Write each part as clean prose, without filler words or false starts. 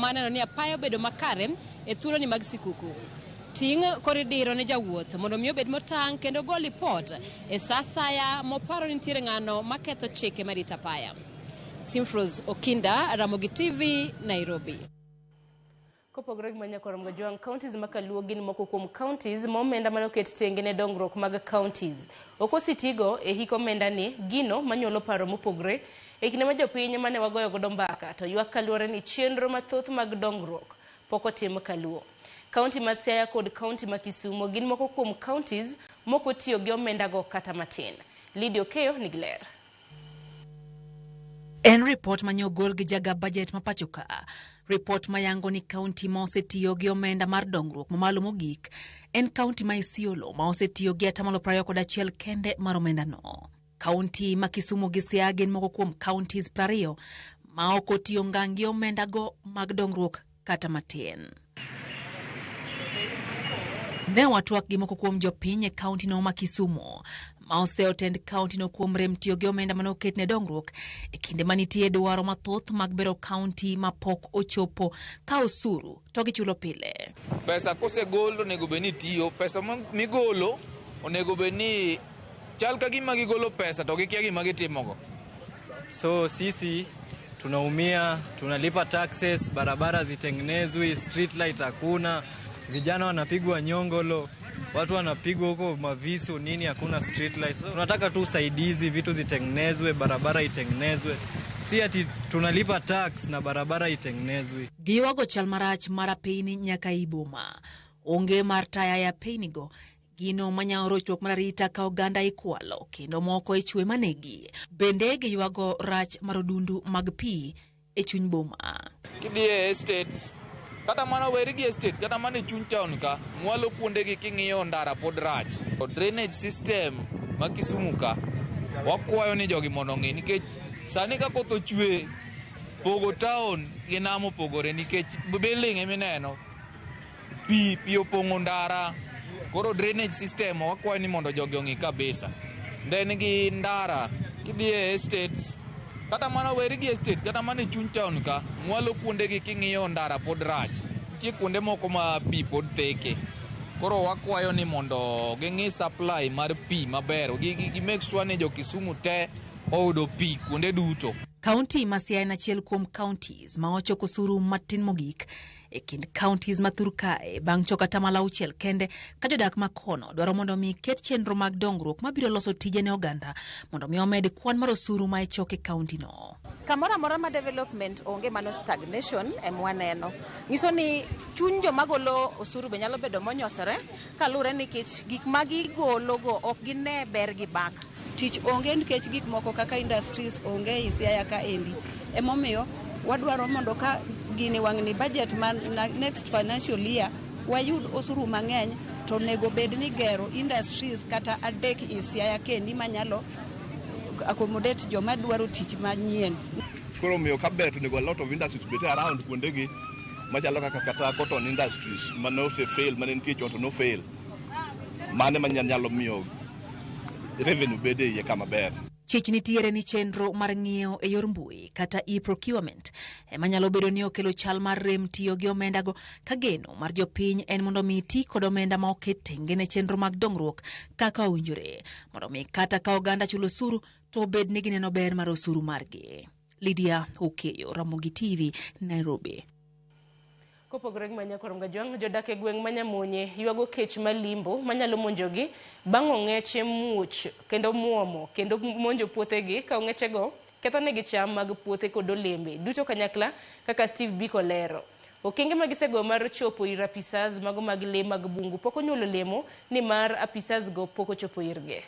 Mar neno ni apaya obedo makare e thuoloni mag sikuku. Ting' koro idiro ne jawuoth mondo mi obed motang' kendo go lipot e sa asaya moparo ni nitiere ng'ano maketho chike marito apaya. Simfros Okinda, Ramogi TV, Nairobi. Kopogore gi Manyakoro Mgajwang', counties ma Kaluo gin moko kuom counties ma omenda mane oket tenge ne dongruok mag counties ok osetigo e hik omenda ni gino manyuolo paro mopogre e kinde ma jopiny mane wagoyo godo mbaka to ywak kaluwore ni chenro mathoth mag dongruok pok otim Kaluo. Kaunti ma Siaya kod kaunti ma Kisumo gin moko kuom counties mok otiyo gi omenda go kata matin. Lydia Okeyo nigi ler. En ripot manye ogol gi jaga bajet ma pacho ka. Ripot mayango ni kaunti ma osetiyo gi omenda mar dongruok mamalo mogik en kaunti ma Isiolo ma osetiyo gi atamalo 21 kende mar omendano. Kaunti ma Kisumu gi Siaya gin moko kuom counties 20 ma ok otiyo ngang' gi omendago mag dongruok kata matin. Ne watwak gi moko kuom jopiny e kaunti no ma Kisumu ma oseotend kaunti no kuom rem tiyo gi omenda mane oket ne dongruok e kinde manitie dwaro mathoth mag bero kaunti ma pok ochopo ka osuru to gichulo pile. Pesa kosegol onego bed ni tiyo, pesa migolo onego bed ni chal ka gima gigolo pesa to gikia gima gitimogo. So sisi tunaumia, tunalipa taxes, barabara zitengenezwi, street light hakuna, vijana wanapigwa nyongolo, watu wanapigwa huko mavisu nini, hakuna street light. So, tunataka tu usaidizi, vitu zitengenezwe, barabara itengenezwe, si ati tunalipa tax na barabara itengenezwi. Giywago chal marach mar apeyni nyaka ei boma. Onge mar taya e apeynigo, gino manyawo rochruok mar arita ka oganda ikwalo kendo moko ichwe manegi. Bende giywago rach mar odundu mag pi e chuny boma. Kidhi e estates, kata mana weri gi estate, kata mana e chuny town ka, mwalo kuondegi king'iyo ndara pod rach. Drainage system ma Kisumu ka, wakwayo ni jogi mondo ong'i nikech sani ka koth ochwe, pogo town gi nam opogore nikech building emineno, pi pi opong'o ndara. Koro drainage system wakwayo ni mondo jogi ong'i kabisa. Then gi ndara, kidhi e estates, kata mana weri gi estate, kata mana e chuny town ka, mwalo kuondegi king'iyo ndara pod rach. Nitie kuonde moko ma pi pod theke. Koro wakwayo ni mondo ging'i supply mar pi maber. Gi make sure ni jo Kisumu te oyudo pi kuonde duto. Kaunti ma Siaya en achiel kuom counties ma ochoko osuru matin mogik e kind counties ma thur kae bang' choko atamalo auchiel kende ka jodak ma kono dwaro mondo mi ket chenro mag dongruok mabiro loso tije ne oganda mondo mi omed kwan mar osuru ma ichoko e kaunti no. Kamoro amora ma development onge, mano stagnation ema waneno. Nyiso ni chuny joma golo osuru be nyalo bedo monyosore kaluwore nikech gik ma gigolo go ok gine ber gi back. Tich onge nikech gik moko kaka industries onge e Siaya ka endi. Emomiyo wadwaro mondo ka gini wang'ni budget ma next financial year wayud osuru mang'eny to onego bed ni gero industries kata adek e Siaya kendi manyalo accommodate joma dwaro tich manyien. Koro omiyo ka ber to onego a lot of industries bed around kuondegi machalo kaka kata cotton industries mane ose fail mane nitie chon to no fail. Mane manyalo miyo revenue bede iye kama ber. Chich nitiere ni chenro mar ng'iewo e yor mbui kata e-procurement ema nyalo bedo ni okelo chal mar rem tiyo gi omendago ka geno mar jopiny en mondo mi ti kod omenda ma oket tenge ne chenro mag dongruok kaka owinjore mondo mi kata ka oganda chulo osuru to obed ni gineno ber mar osuru margi. Lydia Okeyo, Ramogi TV, Nairobi. Kopogore gi Manyakoro Mgajwang', jodak e gweng' ma Nyamonye ywago kech malimbo manyalo monjogi bang' ong'eche muoch kendo muomo kendo monjo puothegi ka ong'echego kethonegi cham mag puothe kod olembe duto kanyakla kaka Steve Biko lero. Okenge ma gisegoyo mar chopo ir apisas mago mag lee mag bungu pok onyuolo olemo nimar apisas go pok ochopo irgi.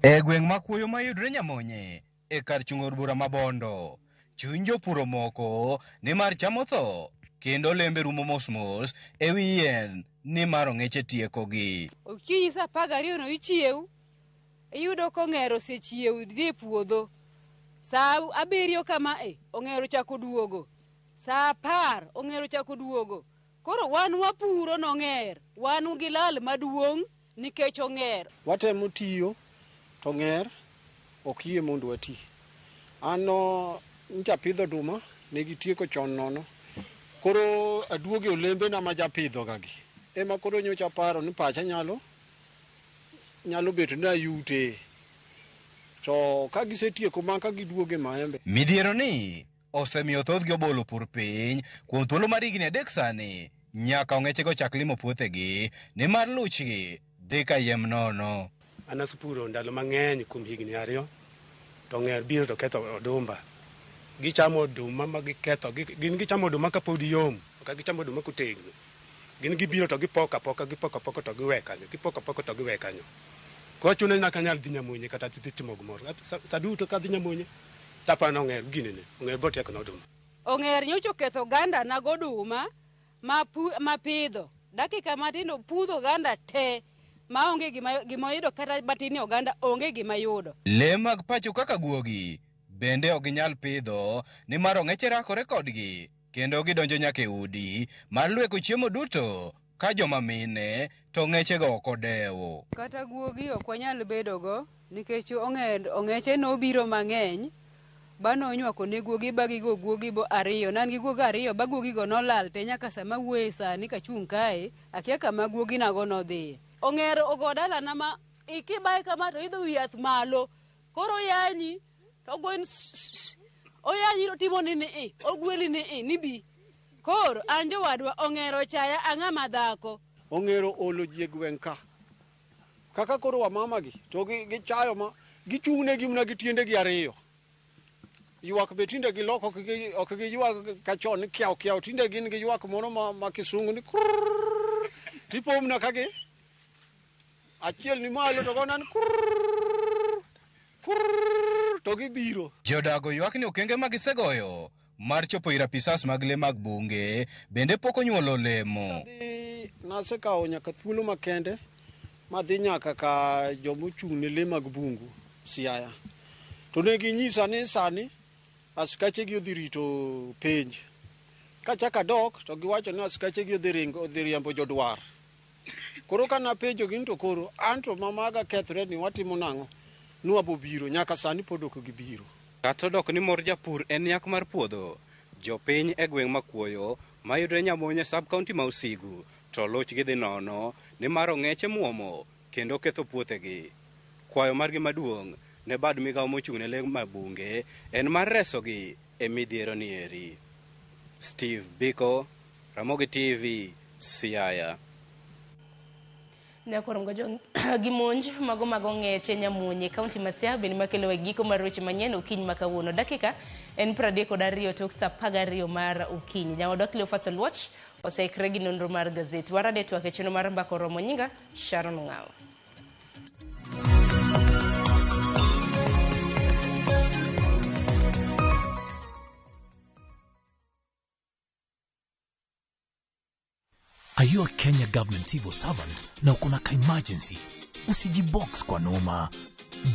E gweng' ma Kuoyo mayudre Nyamonye e kar chung' od bura ma Bondo, chuny jopur omoko nimar cham otho kendo olembe rumo mos mos e wi yien nimar ong'eche tiekogi. Okinyi saa 12 no ichiew, iyudo ka ong'er osechiew dhi e puodho. Saa 7 kama e, ong'er ochako duogo. Saa 10 ong'er ochako duogo. Koro wan wapuro nong'er, wan gi lal maduong' nikech ong'er. Watemo tiyo to ng'er ok yie mondo wati. An no ncha apidho oduma Ne gitieko chon nono. Koro aduoge olembe na ma japidho ga gi. Ema koro nyocha paro ni pacha nyalo bet ni ayute. To ka gisetieko ma ka giduoge maembe. Midhiero ni osemiyo thothgi obolo pur piny kuom thuolo mar higni 3 sani nyaka ong'echego chak limo puothegi nimar luchgi dhi kayiem nono. An asepuro ndalo mang'eny kuom higni 2 to ong'er biro to ketho odumba. Gichamo oduma ma giketho, gin gichamo oduma kapod yom, ok gichamo oduma kotegno. Gin gibiro to gipoko apoka, gipoko apoka to giwe kanyo, gipoko apoka to giwe kanyo. Koro chuno ni nyaka anyal dhi Nyamonye kata dhi timo gimoro. Sa duto ka adhi Nyamonye, taparo ni ong'er ginene, ong'er biro tieko na oduma. Ong'er nyocha oketho oganda na goduma mapidho. Dakika matin opudho oganda te maonge gima oyudo kata matin ni oganda onge gima yudo. Le mag pacho kaka guogi bende ok ginyal pidho nimar ong'eche rakore kodgi kendo gidonjo nyaka e udi mar lweko chiemo duto ka joma mine to ong'echego ok odewo. Kata guogi ok wanyal bedogo nikech ong'eche nobiro mang'eny ba nonywako ne guogi ba gigo guogi bo 2. Ne an gi guogi 2 ba guogigo nolal te nyaka sama awuoye sani kachung' kae akia kama guogi nago nodhiye. Ong'er ogo dalana ma ikibaye kama to idho wi yath malo. Koro oyanyi to ogweni oyanyi to otimo ni ni ogweli ni ni bi. Koro an jowadwa ong'er ochaya ang'ama dhako. Ong'ero olo ji e gweng' ka. Kaka koro wamama gi to gichayo ma gichung' negi mana gi tiendegi 2. Ywak be tinde giloko ok giywak ka chon ni kiew kiew, tinde gin gi ywak moro ma kisungu ni kurr. Tipomna ka gi achiel ni malo to gonan kurr kurr to gibiro. Jodago ywak ni okenge ma gisegoyo mar chopo ir apisas mag le mag bunge bende pok onyuolo olemo. Nasekawo nyaka thuolo makende madhi nyaka ka jomochung' ne le mag bungu Siaya. To ne ginyisa ni sani askache gi odhi rito penj. Kachako adok to giwacho ni askache gi odhi riembo jodwar. Koro ka napenjo gi ni to koro anto mamaga kethre ni watimo nang'o? Ni wabobiro nyaka sani pod ok gibiro. Kata odok ni mor japur en nyak mar puodho, jopiny e gweng' Makuoyo mayudore Nyamonye sub county ma Usigu to luchgi dhi nono nimar ong'eche muomo kendo ketho puothegi. Kwayo margi maduong' ne bad migawo mochung' ne le mag bunge en mar resogi e midhiero ni eri. Steve Biko, Ramogi TV, Siaya. Nyakwar Mgajwang' gi monj mago mag ong'eche Nyamonye kaunti ma Siaya bende makelo e giko mar weche manyien okinyi ma kawuono. Dakika en 32 tok saa 12 mar okinyi. Nyawadwa Cleophas Oluoch oseikre gi nonro mar gazet. Warade twak e chenro mar mbaka oromo. Nyinga Sharon Ng'awa. Are you a Kenya government civil servant na uko na ka emergency? Usijibox kwa noma.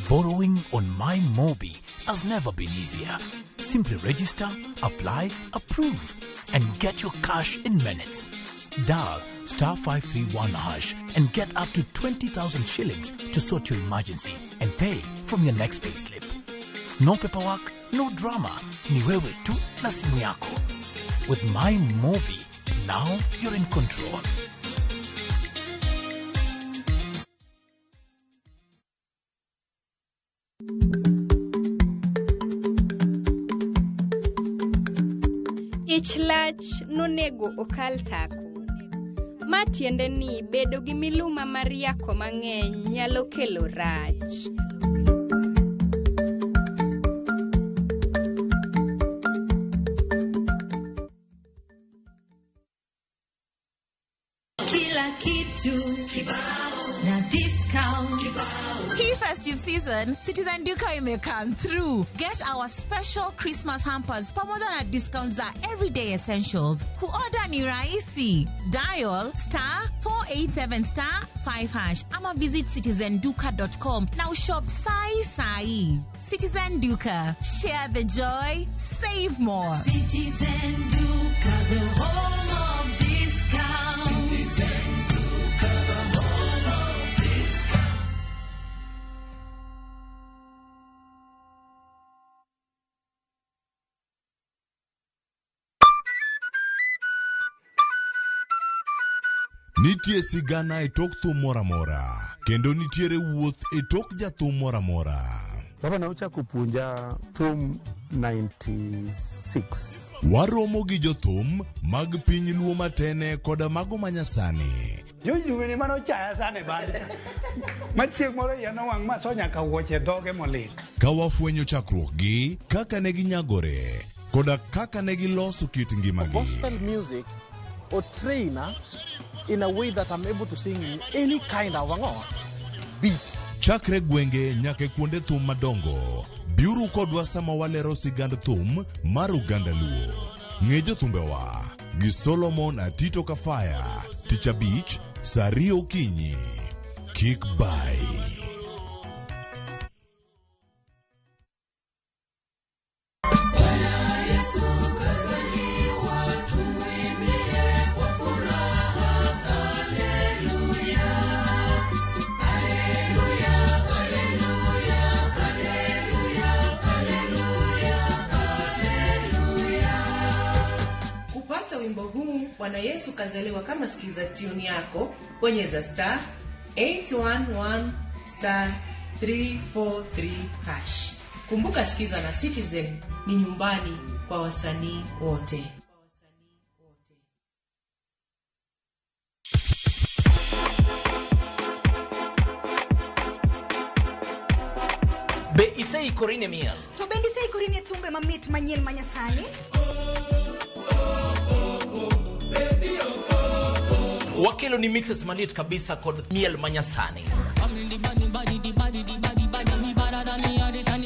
Borrowing on MyMobi has never been easier. Simply register, apply, approve, and get your cash in minutes. Dial *531# and get up to 20,000 shillings to sort your emergency and pay from your next payslip. No paperwork, no drama. Ni wewe tu na simu yako. With MyMobi, now you're in control. Ich lach nonego okal tako. Ma tiende ni bedo gi miluma mar yako mang'eny nyalo kelo rach. Kila kitu na discount. Hii festive season, Citizen Duka ime come through. Get our special Christmas hampers pamoja na discounts za everyday essentials. Kuorder ni rahisi. Dial *487*5# ama visit citizenduka.com na ushop sai sai. Citizen Duka. Share the joy, save more. Citizen Duka, the home of discount. Citizen Duka, the home of discount. Nitie sigana e tok thum moro amora, kendo nitiere wuoth e tok jathum moro amora. Baba ne ochako puonja thum 96. Waromo gi jothum mag piny Luo matene koda mago manyasani. George Dugeni mane ochaya sana e band cha. Ma chieng' moro iya nowang' ma aso nyaka wuoche e dhoge molil. Ka wafwenyo chakruokgi, kaka ne ginyagore, koda kaka ne giloso kit ngimagi. Gospel music o trainer in a way that I'm able to sing in any kind of ang'o beat. Chakre gwenge nyaka e kuonde thum madongo, biuru kodwa sama walero sigand thum mar oganda Luo. Ng'e jothumbewa gi Solomon Atito Kafaya, Tich Abich, saa ariyo okinyi. Kik bayi. Kupata wimbo huu Bwana Yesu kazaliwa kama sikiza tune yako, bonyeza star 811 star 343 hash. Kumbuka sikiza na Citizen ni nyumbani kwa wasanii wote. Be iseikori ne miel? To bende iseikori ne thumbe mamit manyien manyasani? Wakelo ni mixes maliet kabisa kod miel manyasani.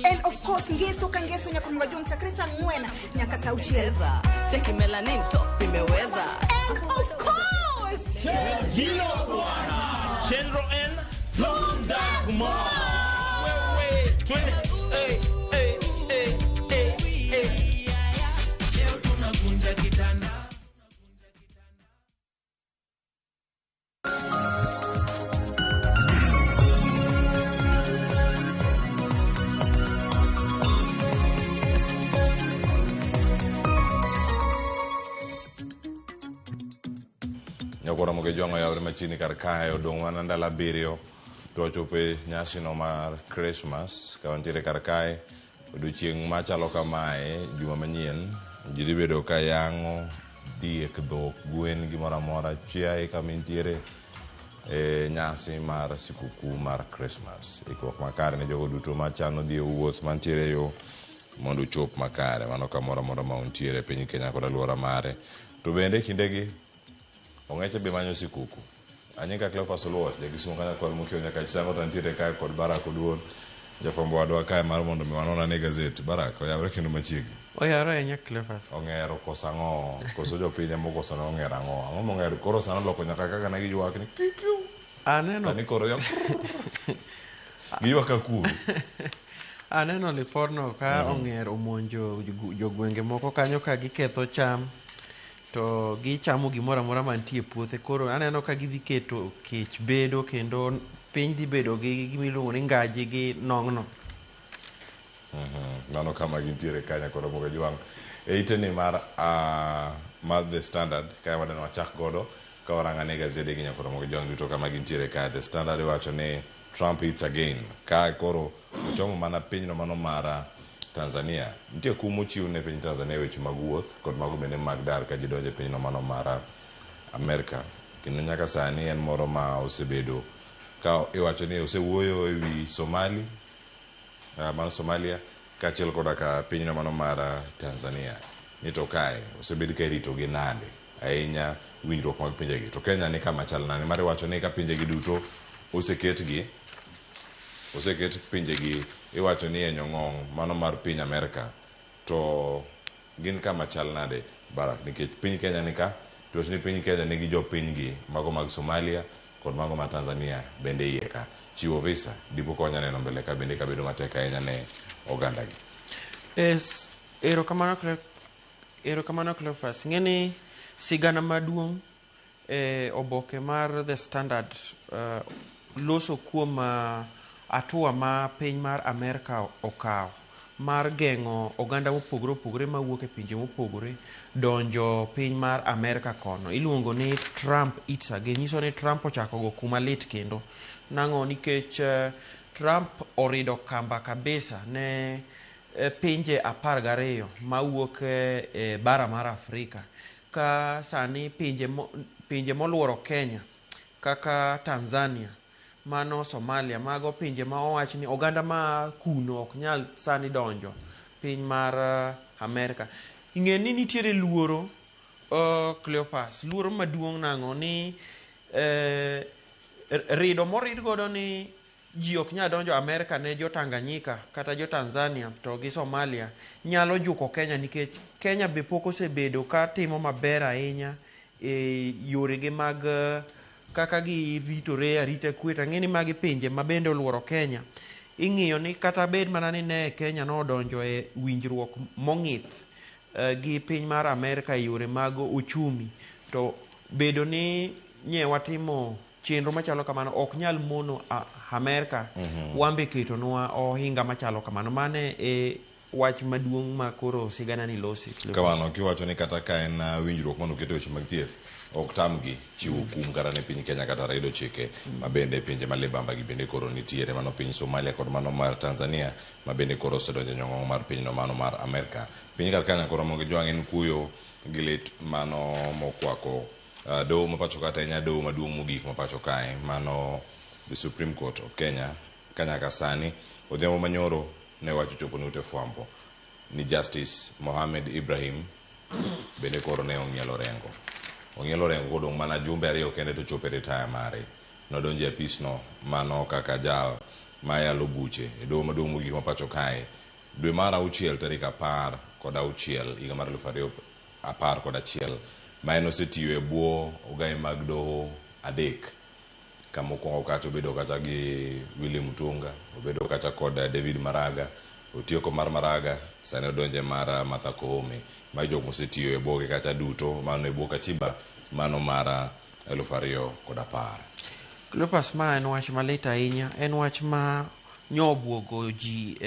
And of course ngeso ka ngeso nyaka onego jong chakre saa ang'wen nyaka saa auchiel. Cheki melanin top imeweza. And of course Hilo bwana. Chenro en Thunda Kumar. Wewe twende. Hey, hey, hey, hey, hey. Leo tunavunja kitanda. Nyakoro Ramogi Jwang' oyawre machiegni kar kae odong' mana ndalo abiriyo to wachopo e nyasino mar Christmas ka wantiere kar kae odiochieng' machalo kamae juma manyien ji dhi bedo ka yang'o diek, dhok, gwen, gimoro amora, chiaye kama intiere e nyasi mar sikuku mar Christmas. Ikruok makare ne jogo duto machano dhi e wuoth mantiere e yo mondo uchop makare mano kamoro amora ma untiere e piny Kenya kod alwora mare. To bende kindegi ong'eche be manyo sikuku. Anyinga Cleophas Oluoch, jakisumo ka nyakwar mokiewo nyaka Chisango to antiere kae kod Barak Oduor, jafwambo wadwa kae mar mondo mi wanon ane gazet. Barak, oyawre kendo machiegni. Oyawre ahinya Cleophas. Ong'ero koso ang'o? Koso jopiny ema okoso ne ong'ero ang'o? Ang'o mong'ero? Koro sani oloko nyaka kaka ne giywak ni kiu kiu. Aneno. Sani koro ywak. Giywak ka kuru. Aneno lipodno ka ong'er omonjo jogwenge moko kanyo ka giketho cham to gichamo gimoro amora mantie e puothe. Koro aneno ka gidhi keto kech bedo kendo piny dhi bedo gi gima iluongo ni ngaji gi nong'no. Mano kama gintiere kanyo kod Ramogi Jwang'. E ite ni mar The Standard kae wadeno wachak godo ka warango ane gazede gi nyakoro Ramogi Jwang' duto kama gintiere kae. The Standard iwacho ni Trump hits again. Ka koro ochomo mana pinyno mano mar Tanzania. Nitie kum mochiw ne piny Tanzania e weche mag wuoth kod mago bende mag dar ka ji donjo e pinyno mano mar Amerka. Kendo nyaka sani en moro ma osebedo ka iwacho ni osewuoyo e wi Somali, mano Somalia, kaachiel koda ka pinyno mano mar Tanzania. Ni to kae osebed ka irito gi nade ahinya winjruok mag pinjegi. To Kenya ni kama chal nade mar iwacho ni ka pinjegi duto oseketgi, oseket pinjegi iwacho ni e nyong'ong' mano mar piny Amerka to gin kama chal nade Barak nikech piny Kenya ni ka to iwacho ni piny Kenya nigi jopinygi mago mag Somalia kod mago mag Tanzania bende iye ka. Chiwo visa dipo ka wanya neno mbele ka bende kabedo matek ahinya ne oganda gi. Es, erokamano erokamano Cleophas. Ing'e ni sigana maduong' e oboke mar The Standard loso kuom hatua ma piny mar Amerka okawo mar geng'o oganda mopogore opogore mawuok e pinje mopogore donjo piny mar Amerka kono. Iluongo ni Trump Eats Again. Nyiso ni Trump ochako go kuma lit kendo. Nang'o? Nikech Trump orido kamba kabisa ne pinje 12 mawuok e bara mar Afrika. Ka sani pinje moluoro Kenya kaka Tanzania, mano Somalia, mago pinje ma owach ni oganda ma kuno ok nyal sani donjo piny mar Amerka. Ing'e ni nitiere luoro, Cleopas, luoro maduong' nang'o ni rido morid godo ni ji ok nyal donjo Amerka ne jo Tanganyika kata jo Tanzania to gi Somalia nyalo juko Kenya, nikech Kenya be pok osebedo ka timo maber ahinya e yorege mag kaka giritore arita kwe. To ang'e ni magi pinje ma bende oluoro Kenya. Ing'iyo ni kata bed mana ni ne Kenya nodonjo e winjruok mong'ith gi piny mar Amerka e yore mag uchumi, to bedo ni nye watimo chenro machalo kamano ok nyal mono Amerka wambe ketonwa ohinga machalo kamano. Mane e wach maduong' ma koro sigana ni losi. Kamano kiwacho ni kata ka en winjruok manoketo weche mag thieth ok tamgi chiwo kum kata ne piny Kenya kata redo chike ma bende pinje ma libamba gi bende koro nitiere, mano piny Somalia kod mano mar Tanzania ma bende koro osedonjo e nyong'ong mar pinyno mano mar Amerka. Piny kar Kenya koro mogi jwang' en kuyo gi lit mano mokwako doho ma pacho ka, ahinya doho maduong' mogik ma pacho kae, mano the Supreme Court of Kenya. Ka nyaka sani odhiambo manyoro ne wach ochopo ne ute fwambo ni Justice Mohamed Ibrahim bende koro ne ong'ielo orengo. Ong'ielo orengo kodong' mana jumbe 2 kende to chopo e retire mare. Nodonjo e apis no mano kaka jal mayalo buche e doho maduong' mogik ma pacho kae dwe mar auchiel tarik 16 higa mar 2011, ma en osetiyo e bwo ogai mag doho 3. Kama mokwongo kacha obedo kacha gi Willy Mutunga, obedo kacha kod David Maraga, otieko mar Maraga, sani odonje mar Martha Koome. Magi jok mosetiyo e bwoge kacha duto, mano e bwo katiba mano mar 2010. Cleopas, ma en wach malit ahinya, en wach ma nyobuogo ji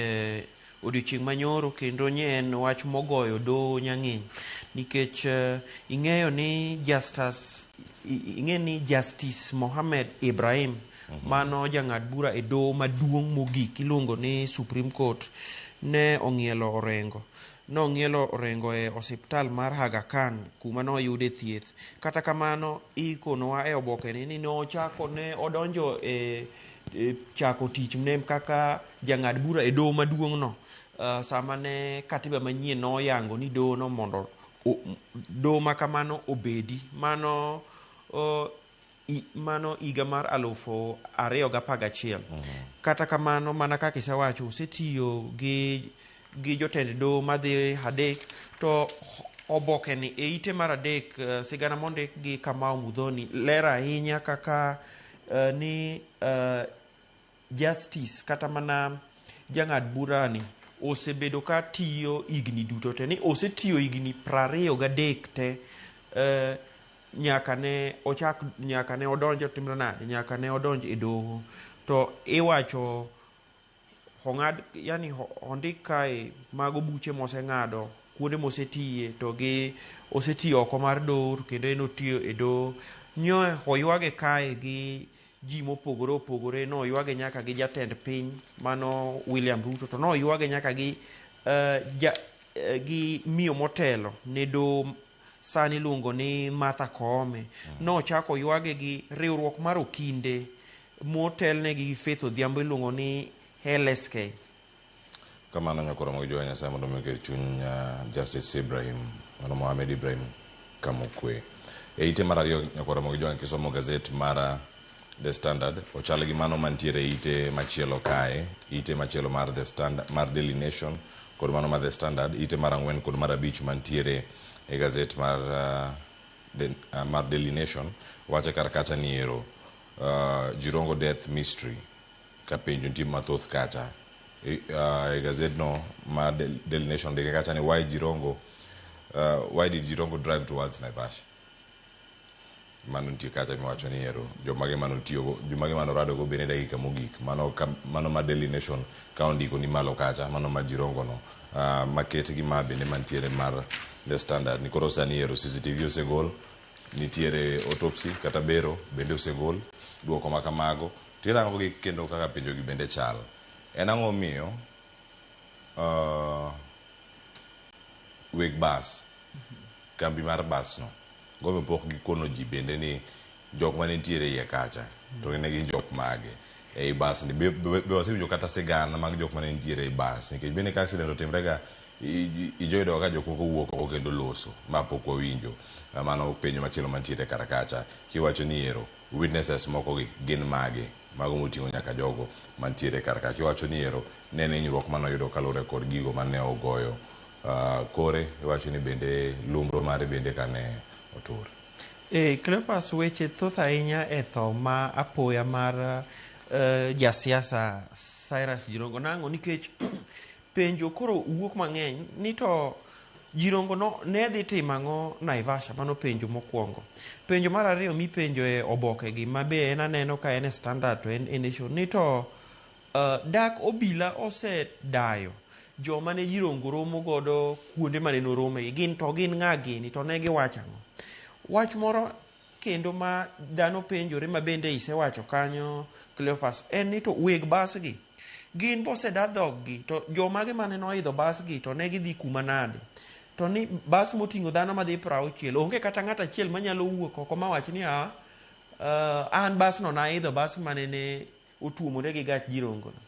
odiochieng' manyoro, kendo nye en wach mogoyo doho nyang'eny, nikech ing'eyo ni Justice Mohamed Ibrahim mano jang'ad bura e doho maduong' mogik iluongo ni Supreme Court ne ong'ielo orengo. Nong'ielo orengo e osiptal mar Aga Khan kuma noyude thieth. Kata kamano ikonowa e oboke ni nochako ne odonjo e chako tich ne kaka jang'ad bura e doho maduong' no, sama ne katiba manyien noyango ni doho no mondo doho ma kamano obedi. Mano mano higa mar 2011. Kata kamano mana kaka isewacho, osetiyo gi jotend doho madhi 3, to oboke ni e ite mar 3, sigana mondik gi Kamau Muthoni ler ahinya kaka ni Justice kata mana jang'ad burani osebedo ka tiyo higni duto te, ni osetiyo higni 23 te, nyaka ne ochak, nyaka ne odonjo timre nade, nyaka ne odonj e doho. To iwacho ong'ad, yani ondik kae mago buche moseng'ado, kuonde mosetiye, to gi osetiyo oko mar doho, to kendo en otiyo e doho. Nyo oywage kae gi ji mopogore opogore, noywage nyaka gi jatend piny mano William Ruto, to noywage nyaka gi gi miyo motelo ne doho sani iluongo ni Martha Koome. Nochako oywage gi riwruok mar okinde motelnegi gi Faith Odhiambo iluongo ni LSK. Kamano nyakoro mag jowa Nyasaye mondo mi oket chuny Justice Ibrahim, mano Mohamed Ibrahim kamokwe. E ite mar 2 nyakoro mag jowa kisomo gazet mar The Standard, ochal gi mano mantiere e ite machielo kae, ite machielo mar The Standard, mar Daily Nation kod mano mar The Standard, ite mar 4 kod mar 5 mantiere e gazet mar mar Daily Nation, wache kar kacha ni ero Jirongo Death Mystery, ka penjo nitie mathoth kacha. E gazet no mar Daily Nation ndike kacha ni why did Jirongo drive towards Naivasha? Mano nitie kacha miwacho ni ero jomage mane otiyogo, jomage mane oradogo bende dakika mogik. Mano ka, mano ma Daily Nation ka ondiko ni malo kacha, mano ma Jirongo no. Maket gi ma bende mantiere mar The Standard. Ni koro sani ero CCTV osegol, nitiere autopsy kata bero bende osegol, duoko ma kamago. Tirango gi kendo kaka penjo gi bende chal. En ang'o miyo weg bas, kambi mar bas no, gome pok gikono ji bende ni jok mane nitiere iye kacha to ne gin jok mage ei bas ni. Be wasewinjo kata sigana mag jok mane nitiere ei bas, nikech bende ka accident otimre ga ijoyudo ka jok moko wuok oko kendo loso ma pok wawinjo. Mano penjo machielo mantiere kar kacha. Kiwacho ni ero witnesses moko gi gin mage, mago moting'o nyaka jogo mantiere kar ka. Kiwacho ni ero ne en hinyruok manoyudo kaluwore kod gigo mane ogoyo kore, iwacho ni bende lumbro mare bende kane otur. Cleopas, weche thoth ahinya e tho ma apoya mar jasiasa Cyrus Jirongo. Nang'o? Nikech penjo koro wuok mang'eny ni to Jirongo no ne dhi timo ang'o Naivasha? Mano penjo mokwongo. Penjo mar ariyo mipenjo e oboke gi ma be en aneno ka en e Standard to en e Nation ni to dak obila osedayo joma ne Jirongo romo godo kuonde mane norome gi gin to gin ng'a gini to ne giwacho ang'o? Wach moro kendo ma dhano penjore ma bende isewacho kanyo Cleophas en ni to weg bas gi gin boseda dhog gi to jomage mane noidho bas gi to ne gidhi kuma nade? To ni bas moting'o dhano madhi 60 onge kata ng'at achiel manyalo wuok oko mawach ni an bas no naidho bas mane ne otuomore gi gach Jirongo no.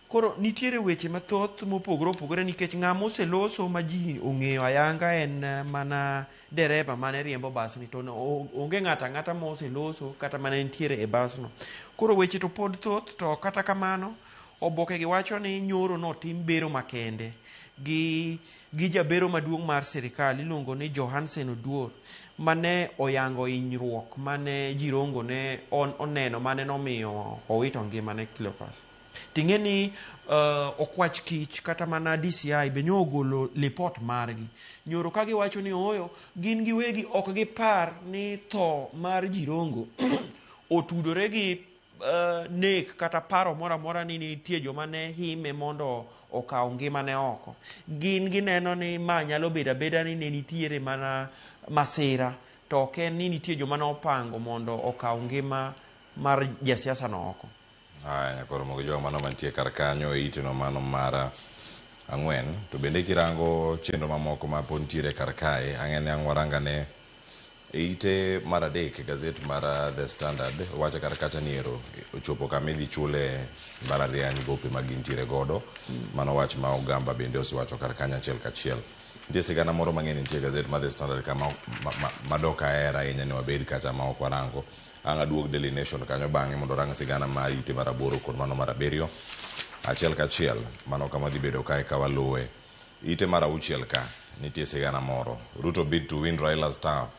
Koro nitiere weche mathoth mopogore opogore nikech ng'ama oseloso ma ji ong'eyo ayanga en mana dereba mane riembo basni to onge ng'ato ang'ata moseloso kata mane nitiere e basno. Koro weche to pod thoth to kata kamano oboke gi wacho ni nyoro notim bero makende gi jabero maduong' mar sirikal iluongo ni Johansen Oduor mane oyango hinyruok mane Jirongo ne oneno mane nomiyo owito ngimane Cleopas. Ting'e ni okwach kich kata mana DCI be nyo ogolo lipot margi. Nyoro ka giwacho ni ooyo, gin giwegi ok gipar ni tho mar Jirongo otudore gi nek kata paro moro amora ni nitie joma ne hime mondo okaw ngimane oko. Gin gineno ni ma nyalo bedo abeda ni ne nitiere mana masira to ok en ni nitie joma ne opango mondo okaw ngima mar jasiasa no oko. Aya, koro mogo jogo mano mantie kar kanyo e iteno mano mar 4. To bende kirango chenro mamoko ma pod nitiere kar kae, ang'e ni ang' warangane e ite mar 3 gazet mar The Standard wacho kar kacha ni ero ochopo kama idhi chule mbalariany gope ma gintiere godo. Mano wach ma Ogamba bende osewacho kar kanyo achiel kachiel. Nitie sigana moro mang'eny nitie gazet mar The Standard kama madok ahero ahinya ni wabed kacha ma ok warango. Ang' aduog Daily Nation kanyo bang'e mondo orang sigana mar ite mar 8 kod mano mar 7 achiel kachiel. Mano kama dhi bedo kae ka waluwe. Ite mar 6 ka nitie sigana moro. Ruto bid to win Raila's turf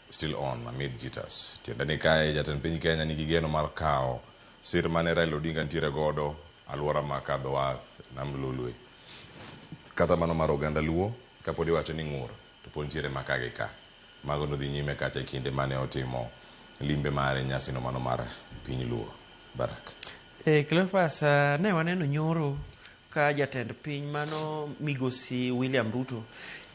still on amid jitters. Tiende ni kae jatend piny Kenya nigi geno mar kawo sir mane Raila Odinga nitiere godo alwora ma kadho wath Nam Lolwe. Kata mano mar oganda Luo kapod iwacho ni ng'ur to pod nitiere maka gi ka. Mago nodhi nyime kacha e kinde mane otimo limbe mare nyasino mano mar piny Luo. Barak. Cleophas, ne waneno nyoro ka jatend piny mano migosi William Ruto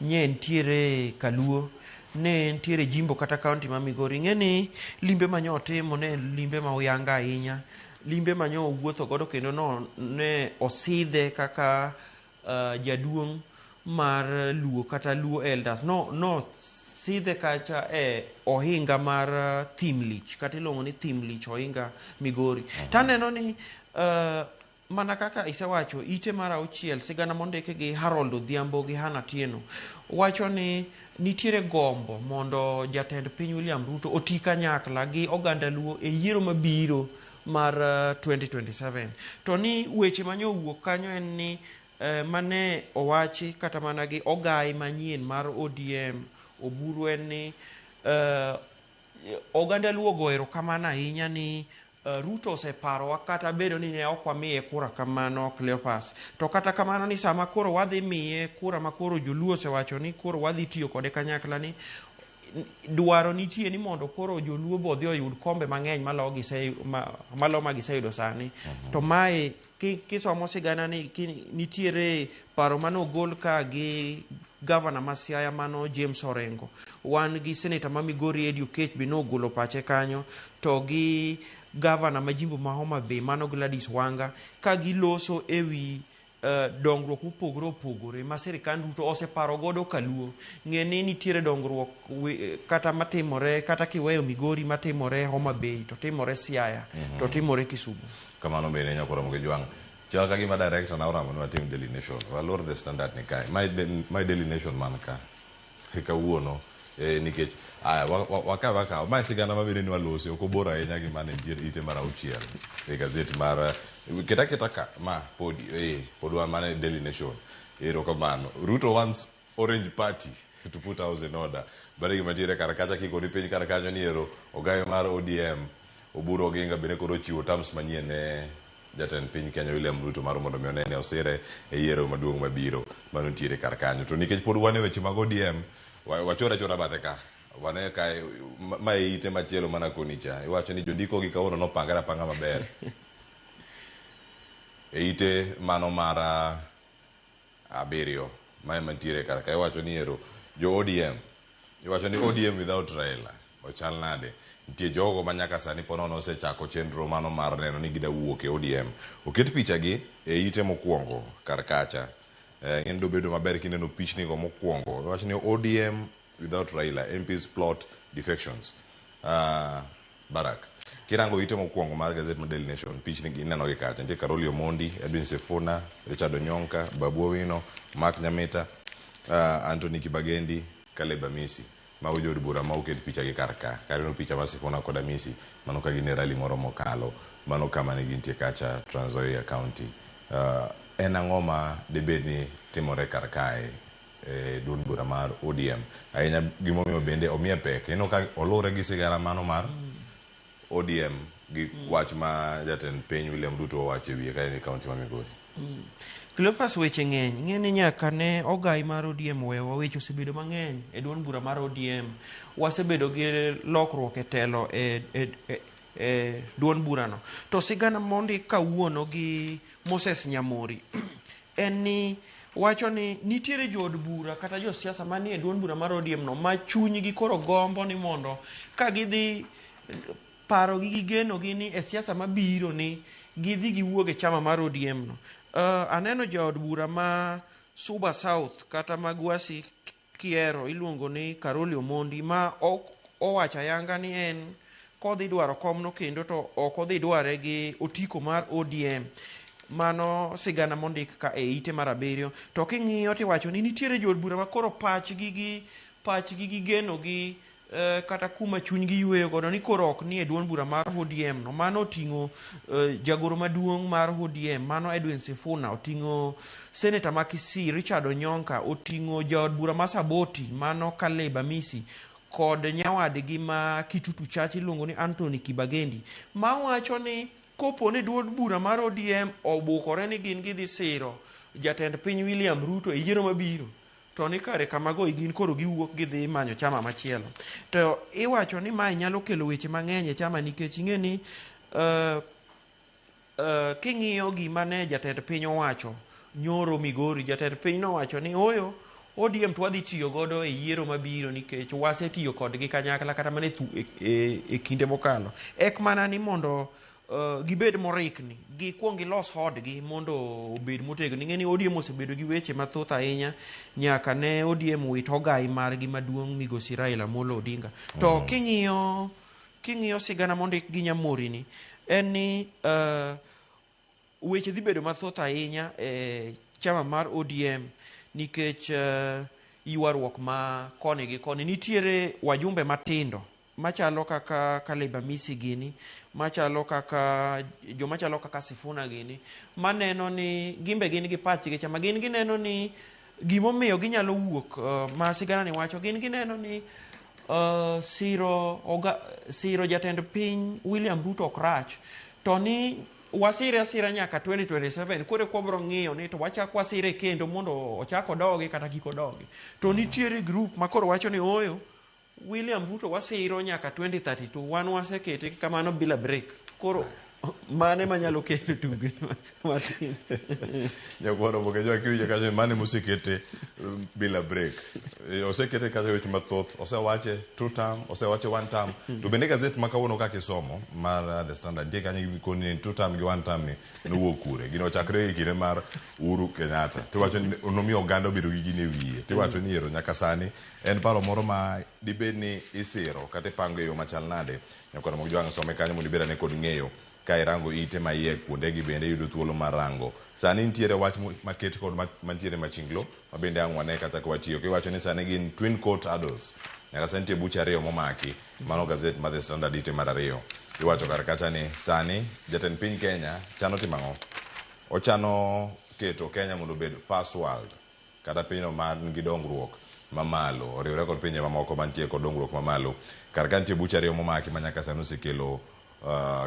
nye nitiere Kaluo, ne nitiere jimbo kata kaunti ma Migori. Ing'e ni limbe manyo otimo ne limbe ma oyanga ahinya, limbe manyo owuotho godo kendo no ne osidhe kaka jaduong' mar Luo kata Luo Elders. No sidhe kacha e ohinga mar Thimlich kata iluongo ni Thimlich ohinga Migori. Taneno ni mana kaka isewacho ite mar 6 sigana mondiki gi Harold Odhiambo gi Hannah Tieno wacho ni nitiere gombo mondo jatend piny William Ruto oti kanyakla gi oganda Luo e yiero mabiro mar 2027. To ni weche manyo owuok kanyo en ni mane owachi kata mana gi ogai manyien mar ODM Oburu en ni oganda Luo ogo erokamano ahinya ni Ruto oseparowa kata bedo ni ne ok wamiye kura kamano Cleophas. To kata kamano ni sama koro wadhi miye kura ma koro joluo osewacho ni koro wadhi tiyo kode kanyakla ni Dwaro nitie ni mondo koro joluo be odhi oyud kombe mang'eny malo gise malo ma giseyudo sani. To mae kisomo sigana ni nitiere paro mane ogol ka gi gavana ma Siaya mano James Orengo. Wan gi seneta ma Migori Eddie Oketch be nogolo pache kanyo to gi gavana ma jimbo ma Homa Bay mano Gladys Wanga ka giloso ewi dongruok mopogore opogore ma sirikand Ruto oseparo godo kaluo. Ng'e ni nitiere dongruok kata matimore kata kiweyo Migori matimore Homa Bay to timore Siaya to timore Kisumu. Kamano bende nyakoro Ramogi Jwang'. Chal ka gima director na oramo ni watim Daily Nation. Waluor The Standard ni kae. Mae Daily Nation man ka. Kawuono nikech aya wakaw akaw. Mae sigana mabende ni walosi ok obor ahinya gi mane nitie ite mar auchiel e gazet mar keta keta ka ma podi pod wan mana e Daily Nation. Erokamano. Ruto wants Orange Party to put house in order. Bare gima nitiere kar kacha kikoni piny kar kanyo ni ero ogayo mar ODM Oburu Oginga bende koro ochiwo terms manyien ne jatend piny Kenya William Ruto mar mondo mi one ni osire e yiero maduong' mabiro mano nitiere kar kanyo. To nikech pod wan e weche mag ODM wachor achora bathe ka wane kae ma e ite machielo mana koni cha iwacho ni jondiko gi kawuono nopangre apanga maber e ite mano mar 7 mae mantiere kar ka iwacho ni ero jo ODM iwacho ni ODM without Raila ochal nade nitie jogo ma nyaka sani po nono osechako chenro mano mar neno ni gida wuok e ODM oket picha gi e ite mokwongo kar kacha en dobedo maber kineno pichni go mokwongo iwacho ni ODM without Raila MPs plot defections. Barak kirango ite mokwongo mar gazet mar Daily Nation pichni gi ineno gi kacha nitie Caroli Omondi, Edwin Sifuna, Richard Onyonka, Babu Owino, Mark Nyamita, Anthony Kibagendi, Caleb Amisi. Mago jood bura ma oket picha gi kar ka. Kaneno picha mar Sifuna kod Amisi mano ka gin e rally moro mokalo mano kama ne gintie kacha Trans Nzoia County. En ang'o ma dibed ni timore kar kae e duond bura mar ODM ahinya gimomiyo bende omiye pek ineno ka olure gi sigana mano mar ODM gi wach ma jatend piny William Ruto owacho e wiye ka en e kaunti ma Migori. Cleophas weche ng'eny. Ng'e ni nyaka ne ogai mar ODM wewa weche osebedo mang'eny e duond bura mar ODM. Wasebedo gi lokruok e telo e duond burano. To sigana mondik kawuono gi Moses Nyamori en ni wacho ni nitiere jood bura kata josiasa manie duond bura mar ODM no ma chunygi koro gombo ni mondo ka gidhi paro gi gigeno gi ni e siasa mabiro ni gidhi giwuog e chama mar ODM no. Aneno jaod bura ma Suba South kata Magwasi Kiero iluongo ni Caroli Omondi ma owacho ayanga ni en kodhi dwaro komno kendo to ok odhi dware gi otiko mar ODM. Mano sigana mondik ka e ite mar 7. To king'iyo tiwacho ni nitiere jood bura ma koro pachgi gi geno gi kata kuma chunygi yweyo godo ni koro ok ni e duond bura mar ODM no. Mano oting'o jagoro maduong' mar ODM mano Edwin Sifuna, oting'o seneta ma Kisii Richard Onyonka, oting'o jaod bura ma Saboti mano Caleb Amisi kod nyawadgi ma Kitutu Church iluongo ni Anthony Kibagendi ma wacho ni kopo ni duond bura mar ODM obukore ni gin gidhi siro jatend piny William Ruto e yiero mabiro to ni kare kamago gin koro giwuok gidhi manyo chama machielo. To iwacho ni mae nyalo kelo weche mang'eny e chama nikech ing'e ni king'iyo gima ne jatend piny owacho nyoro Migori, jatend piny nowacho ni oyo ODM to wadhi tiyo godo e yiero mabiro nikech wasetiyo kodgi kanyakla kata mana e kinde mokalo. Ek mana ni mondo gibed morikni, gikuong gilos hodgi mondo obed motegno. Ing'e ni ODM osebedo gi weche mathoth ahinya nyaka ne ODM wit ogai margi maduong' migosi Raila Amolo Odinga. To king'iyo sigana mondik gi Nyamori ni en ni weche dhi bedo mathoth ahinya e chama mar ODM nikech ywaruok ma koni gi koni. Nitiere wajumbe matindo machalo kaka Caleb Amisi gini, machalo kaka joma chalo kaka Sifuna gini, maneno ni gimbe gin gi pachgi chama gin gineno ni gimomiyo ginyalo wuok ma sigana ni wacho gin gineno ni siro jatend piny William Ruto ok rach to ni wasire asira nyaka 2027 koro kwabro ng'iyo ni to wachak wasire kendo mondo ochak odogi kata kik odogi. To nitiere group ma koro wacho ni oyo William Ruto wasiro nyaka 2032 wan wasekete kamano bila break. Koro mane manyalo kelo tungni matin. Nyakwaro Oboke Jwang' kiwinjo kanyo mane mosekete bila break. Osekete kacha weche mathoth, osewache two term, osewache one term. To bende gazet ma kawuono kaka isomo mar The Standard nitie kanyo gikoni ni two term gi one term ni nowuok kure. Gino ochakre e kinde mar Uhuru Kenyatta. Tiwacho ni nomiyo oganda obedo gi gino e wiye. Tiwacho ni ero nyaka sani en paro moro ma dibed ni isiro kata ipango e yo machal nade. Nyakwar Omogi Jwang' some kanyo mondo ibed ane kod ng'eyo ka irango ite ma iye kuondegi bende iyudo thuolo mar rango. Sani nitiere wach maket kod mantiere machinglo ma bende ang' wane kata ka watiyo. Kiwacho ni sani gin twin court adults. Nyaka sani nitie buche ariyo momaki. Mano gazet mar The Standard ite mar ariyo. Iwacho kar kacha ni sani jatend piny Kenya chano timo ang'o? Ochano keto Kenya mondo obed first world. Kata pinyno man gi dongruok mamalo oriwore kod pinje mamoko mantie kod dongruok mamalo. Kar ka nitie buche ariyo momaki ma nyaka sani osekelo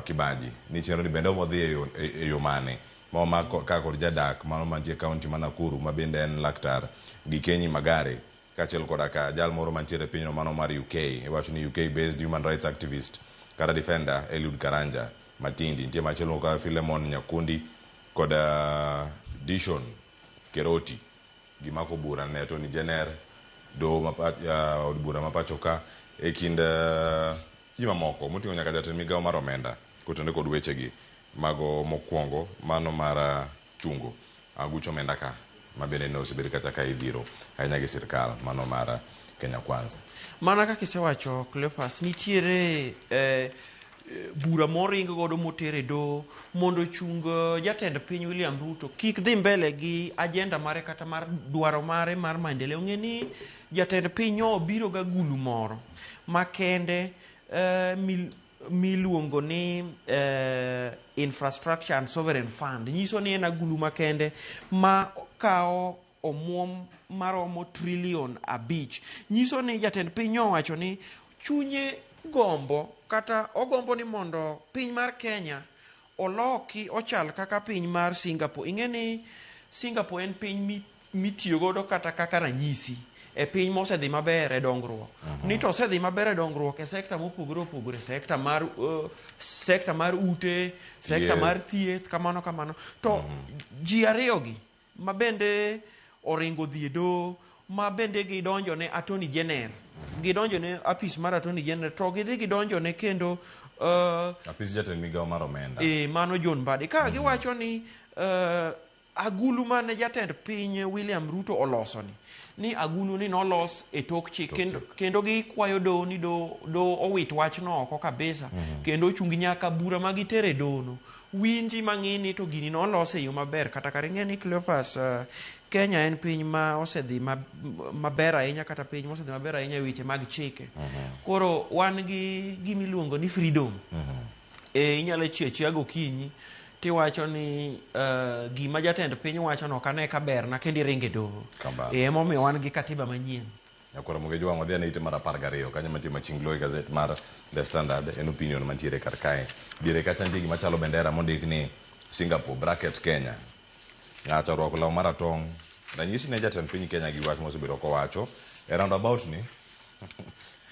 kibaji ni chenro ni bende odhi e yo mane ma omak ka kod jadak mano mantie kaunti ma Nakuru ma bende en laktar Gikenyi Magare kaachiel koda ka jal moro mantiere e pinyno mano mar UK iwacho ni UK based human rights activist kata defender Eliud Karanja Matindi. Nitie machielo ka Philemon Nyakundi kod Dishon Keroti gimako bura ne Attorney General doho od bura ma pacho ka e kind ji mamoko moting'o nyaka jatend migawo mar omenda kotenore kod wechegi mago mokwongo mano mar chungo aguch omenda ka ma bende ne osebed kacha ka idhiro ahinya gi sirkal mano mar Kenya Kwanza. Mana kaka isewacho Cleophas, nitiere bura moring godo moter e doho mondo ochung jatend piny William Ruto kik dhi mbele gi agenda mare kata mar dwaro mare mar maendeleo. Ng'e ni jatend piny nyo obiro ga gulu moro makende miluongo ni Infrastructure and Sovereign Fund. Nyiso ni en agulu makende ma kawo omuom maromo trilion 5. Nyiso ni jatend piny nyo owacho ni chunye gombo kata ogombo ni mondo piny mar Kenya oloki ochal kaka piny mar Singapore. Ing'e ni Singapore en piny mitiyo godo kata kaka ranyisi e piny mosedhi maber e dongruok. Ni to osedhi maber e dongruok e sekta mopogore opogore, sekta mar ute, sekta mar thieth, kamano kamano. To ji ariyogi ma bende oringo dhi e doho, ma bende gidonjo ne Attorney General, gidonjo ne apis mar Attorney General, to gidhi gidonjo ne kendo apis jatend migawo mar omenda. Mano John Mbadi. Ka giwacho ni agulu mane jatend piny William Ruto oloso ni agulu ni nolos e tok chik, kendo gikwayo doho ni doho owit wachno oko kabisa, kendo ochung nyaka bura ma gitere doho no. Winji mang'ini to gini nolos e yo maber. Kata kare ing'e ni Cleophas, Kenya en piny ma osedhi maber ahinya, kata piny mosedhi maber ahinya e weche mag chike. Koro wan gi gima iluongo ni freedom. Inyalo chiew achiewa gokinyi tiwacho ni gima jatend piny wacho no ok ane ka berna, kendo iringo e doho. Emomiyo wan gi katiba manyien. Nyakwar Omogi Jwang' wadhi ane ite mar 12 kanyo mantie machinglo e gazet mar The Standard en opinion mantiere kar kae. Diere kacha nitie gima chalo bendera mondik ni Singapore bracket Kenya. Ng'ato orwako law maratong'. Ranyisi ne jatend piny Kenya gi wach mosebedo kowacho e roundabout ni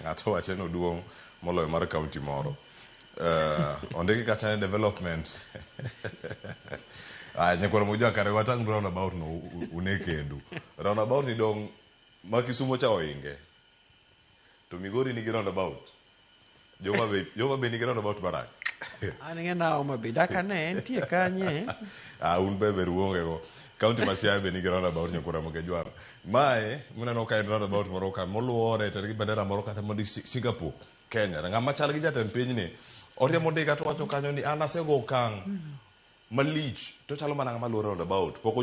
ng'ato wacho ni oduong' moloyo mar county moro. Ondiki kacha ni development. Nyakwar Omogi Jwang' kare watang' roundabout no une kendu. Roundabout ni dong' ma Kisumo cha oinge. To Migori nigi roundabout. Joma be nigi roundabout marach. An ng'e na Homa Bay. Daka ne entie kanye. Un be ber uonge go. County ma Siaya be nigi roundabout Nyakwar Omogi Jwang'. Mae muneno ka en roundabout moro ka moluore to nigi bendera moro kata mondik Singapore, Kenya. Ng'ama chal gi jatend piny ni oriembo ndiga to wacho kanyo ni an asego okang' malich to chalo mana ng'ama luoro roundabout. Pok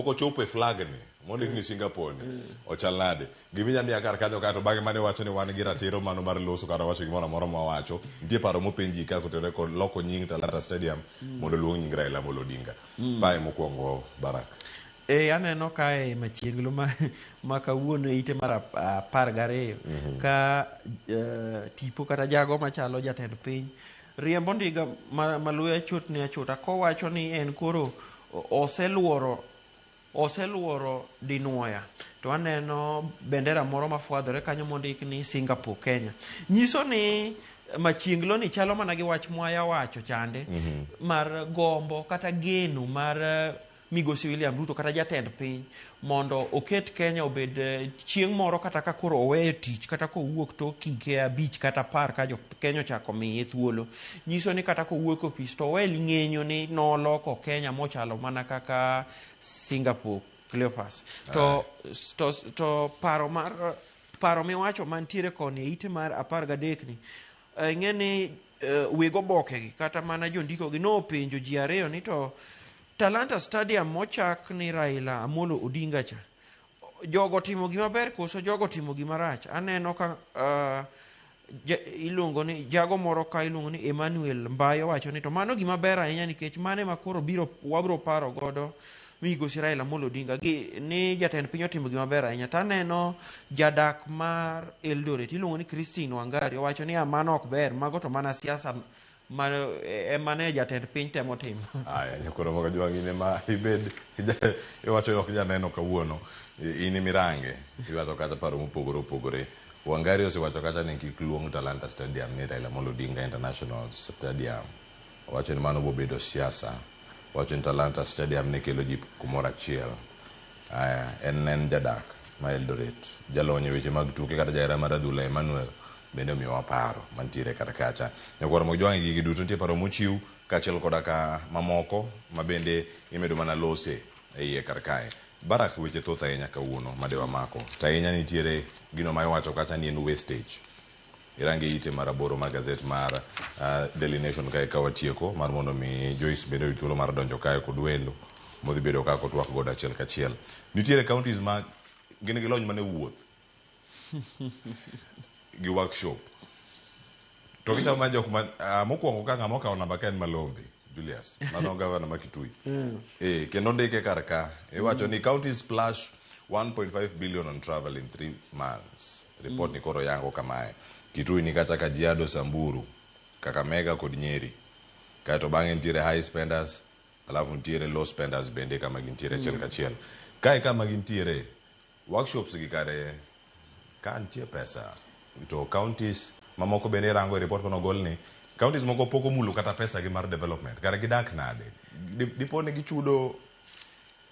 ochopo e flag ni mondik ni Singapore ni. Ochal nade? Giminya miya kar kanyo kato bang'e mane wacho ni wan gi ratiro mano mar loso kata wacho gimoro amora ma wacho. Nitie paro mopenji ka kotenore kod loko nying Talanta Stadium mondo oluong nying Raila Amolo Odinga. Pae mokwongo Barak. Aneno kae machiegno ma kawuono ite mar 12 ka tipo kata jago machalo jatend piny riembo ndiga maluya chutni achuta kowacho ni en koro oseluoro Oseluoro dinuoya to aneno bendera moro mafwadhore kanyo mondik ni Singapore Kenya. Nyiso ni machienglo ni chalo mana gi wach mwaya wacho chande mar gombo kata geno mar migosi William Ruto kata jatend piny mondo oket Kenya obed chieng' moro kata ka koro oweyo tich kata kowuok tok hike 5 kata 10 ka jo Kenya ochako miye thuolo. Nyiso ni kata kowuok e ofis to owe ling'enyo ni noloko Kenya mochalo mana kaka Singapore Cleophas. To paro mar paro miwacho mantiere koni e ite mar 13 ni ing'e ni weg obokegi kata mana jondiko gi nopenjo ji ariyo ni to Talanta Stadium mochak ni Raila Amolo Odinga cha jogo timo gima ber koso jogo timo gima rach? Aneno ka iluongo ni jago moro ka iluongo ni Emmanuel Mbayo wacho ni to mano gima ber ahinya nikech mano ema koro biro wabiro paro godo migosi Raila Amolo Odinga gi ni jatend piny otimo gima ber ahinya. To aneno jadak mar Eldoret iluongo ni Christine Wangari owacho ni mano ok ber, mago to mana siasa ma ema ne jatend piny temo timo. Aya, nyakoro moga jwang' in ema ibed iwacho ni ok janeno kawuono, in imirange, iwacho kata paro mopogore opogore. Wangari osewacho kata ni kik luong Talanta Stadium ni Raila Amolo Odinga International Stadium. Owacho ni mano bobedo siasa. Owacho ni Talanta Stadium ne kelo ji kumoro achiel. Aya, en jadak ma Eldoret. Jalony e weche mag tuke kata jahera mar adhula Emmanuel bende omiyowa paro mantiere kata kacha. Nyakwar Mojwang' gigi duto nitie paro mochiw kaachiel koda ka mamoko ma bende imedo mana lose e iye kar kae. Barak, weche thoth ahinya kawuono madewa mako. To ahinya nitiere gino ma iwacho kacha ni en wastage. Irange ite mar 8 mar gazet mar Daily Nation kae ka watieko mar mondo mi Joyce bende oyud thuolo mar donjo kae kod welo modhi bedo kaka otwak godo achiel kachiel. Nitiere counties ma gin gi lony mane wuoth gi workshop. To gichalo mana jok ma mokwongo ka ng'ama okawo namba ka en Malombe Julius, mano gavana ma Kitui. Kendo ndike kar ka iwacho ni counties splash 1.5 billion on travel in 3 months. Report ni koro yango kamae. Kitui ni kata Kajiado, Samburu, Kakamega kod Nyeri. Kaeto bang'e nitiere high spenders, alafu nitiere low spenders bende kama gintiere achiel kachiel. Kae kama gintiere workshops gi kare ka nitie pesa to counties mamoko bende irango e report manogol ni counties moko pok omulo kata pesa gi mar development. Kare gidak nade? Dipo ni gichudo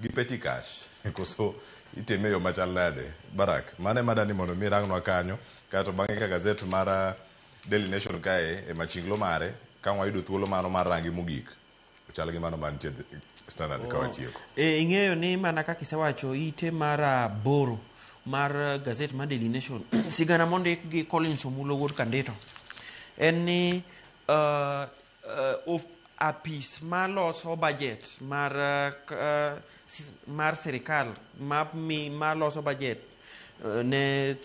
gi petty cash koso itime yo machal nade? Barak, mano ema dani mondo mi irangnwa kanyo. Kaeto bang'e ka gazet mar Daily Nation kae e machinglo mare ka wayudo thuolo mano mar rangi mogik chal gi mano mantie Standard ka watieko. Ing'eyo ni mana kaka isewacho ite mar 8 mar gazet mar Daily Nation sigana mondik gi Collins Omulo wuod Kandito en ni apis maloso budget mar mar sirikal maloso budget ne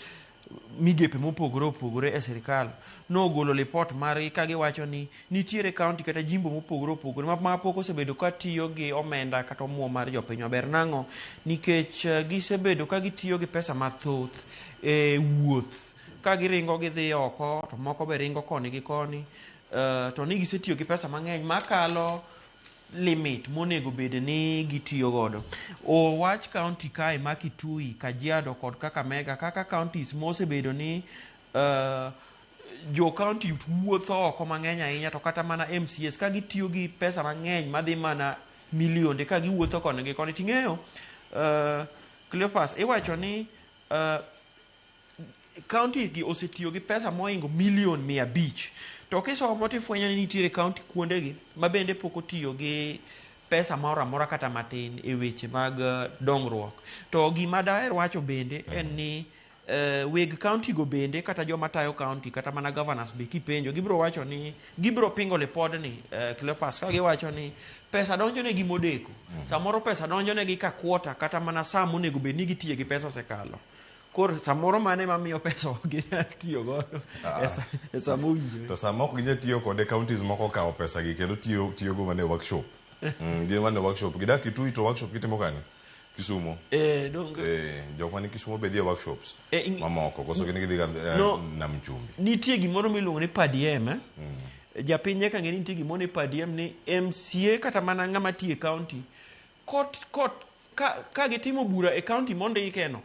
migepe mopogore opogore e sirikal nogolo lipot margi ka giwacho ni nitiere county kata jimbo mopogore opogore ma pok osebedo ka tiyo gi omenda kata omuom mar jopiny maber. Nang'o? Nikech gisebedo ka gitiyo gi pesa mathoth e wuoth ka giringo gidhi oko to moko be ringo koni gi koni, to ni gisetiyo gi pesa mang'eny makalo limit monego bed ni gitiyo godo. Owach county kae ma Kitui, Kajiado kod Kakamega kaka counties mosebedo ni jo county wuotho oko mang'eny ahinya to kata mana MCAs ka gitiyo gi pesa mang'eny madhi mana milionde ka giwuotho koni gi koni. Ting'eyo Cleophas, iwacho ni county gi osetiyo gi pesa mohingo milion 500. To kisomo tifwenyo ni nitiere county kuondegi ma bende pok otiyo gi pesa moro amora kata matin e weche mag dongruok. To gima daher wacho bende en ni weg county go bende kata joma tayo county kata mana governors be kipenjo gibiro wacho ni gibiro pingo lipodni Cleophas ka giwacho ni pesa donjo negi modeko. Samoro pesa donjo negi ka quarter kata mana saa monego bed ni gitiye gi pesa osekalo. Koro samoro mane mamiyo pesa ok ginyal tiyo godo e sama owinjore. To sama ok ginyal tiyo kode, counties moko okawo pesa gi kendo tiyo go mana e workshop. Gin mana e workshop. Gidak Kitui to workshop gitimo kanye? Kisumo. Jok mani Kisumo bende e workshops mamoko koso gin gidhi Nam Chumbi. Nitie gimoro miluongo ni per diem. Japiny nyaka ng'e ni nitie gimoro ni per diem ni MCA kata mana ng'ama tiyo e county kot Ka gitimo bura e county mondike no,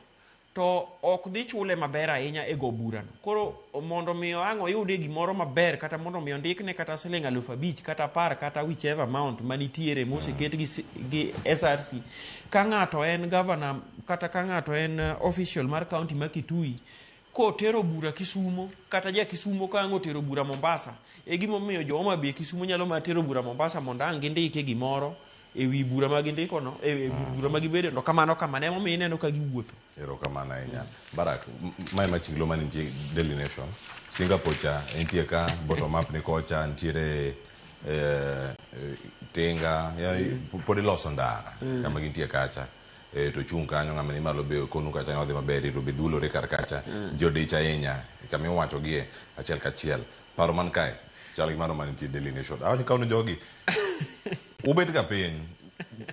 to ok dhi chule maber ahinya e go burano. Koro mondo mi ang' oyude gimoro maber, kata mondo mi ondikne kata siling 5,000 kata 10 kata whichever amount manitiere moseket gi SRC, ka ng'ato en governor kata ka ng'ato en official mar county ma Kitui, kotero bura Kisumo kata ja Kisumo ka ang' otero bura Mombasa, e gimomiyo jo Homa Bay Kisumo nyalo mana tero bura Mombasa mondo ang' gindike gimoro e wi bura ma gindiko no, e bura ma gibedo no. Kamano kamano emomiyo ineno ka giwuotho. Erokamano ahinya. Barak, mae machinglo manitie Daily Nation. Singapore cha nitie ka, bottom up ni kocha, nitiere Tinga, pod iloso ndara kama gintie kacha. To chung' kanyo ng'ama ni malo be konu kacha odhi maber, iro be dhulore kar kacha. Jodich ahinya kama iwacho gie achiel kachiel. Paro man kae chal gi mano manitie Daily Nation. Awacho kawuono jogi ubet ga piny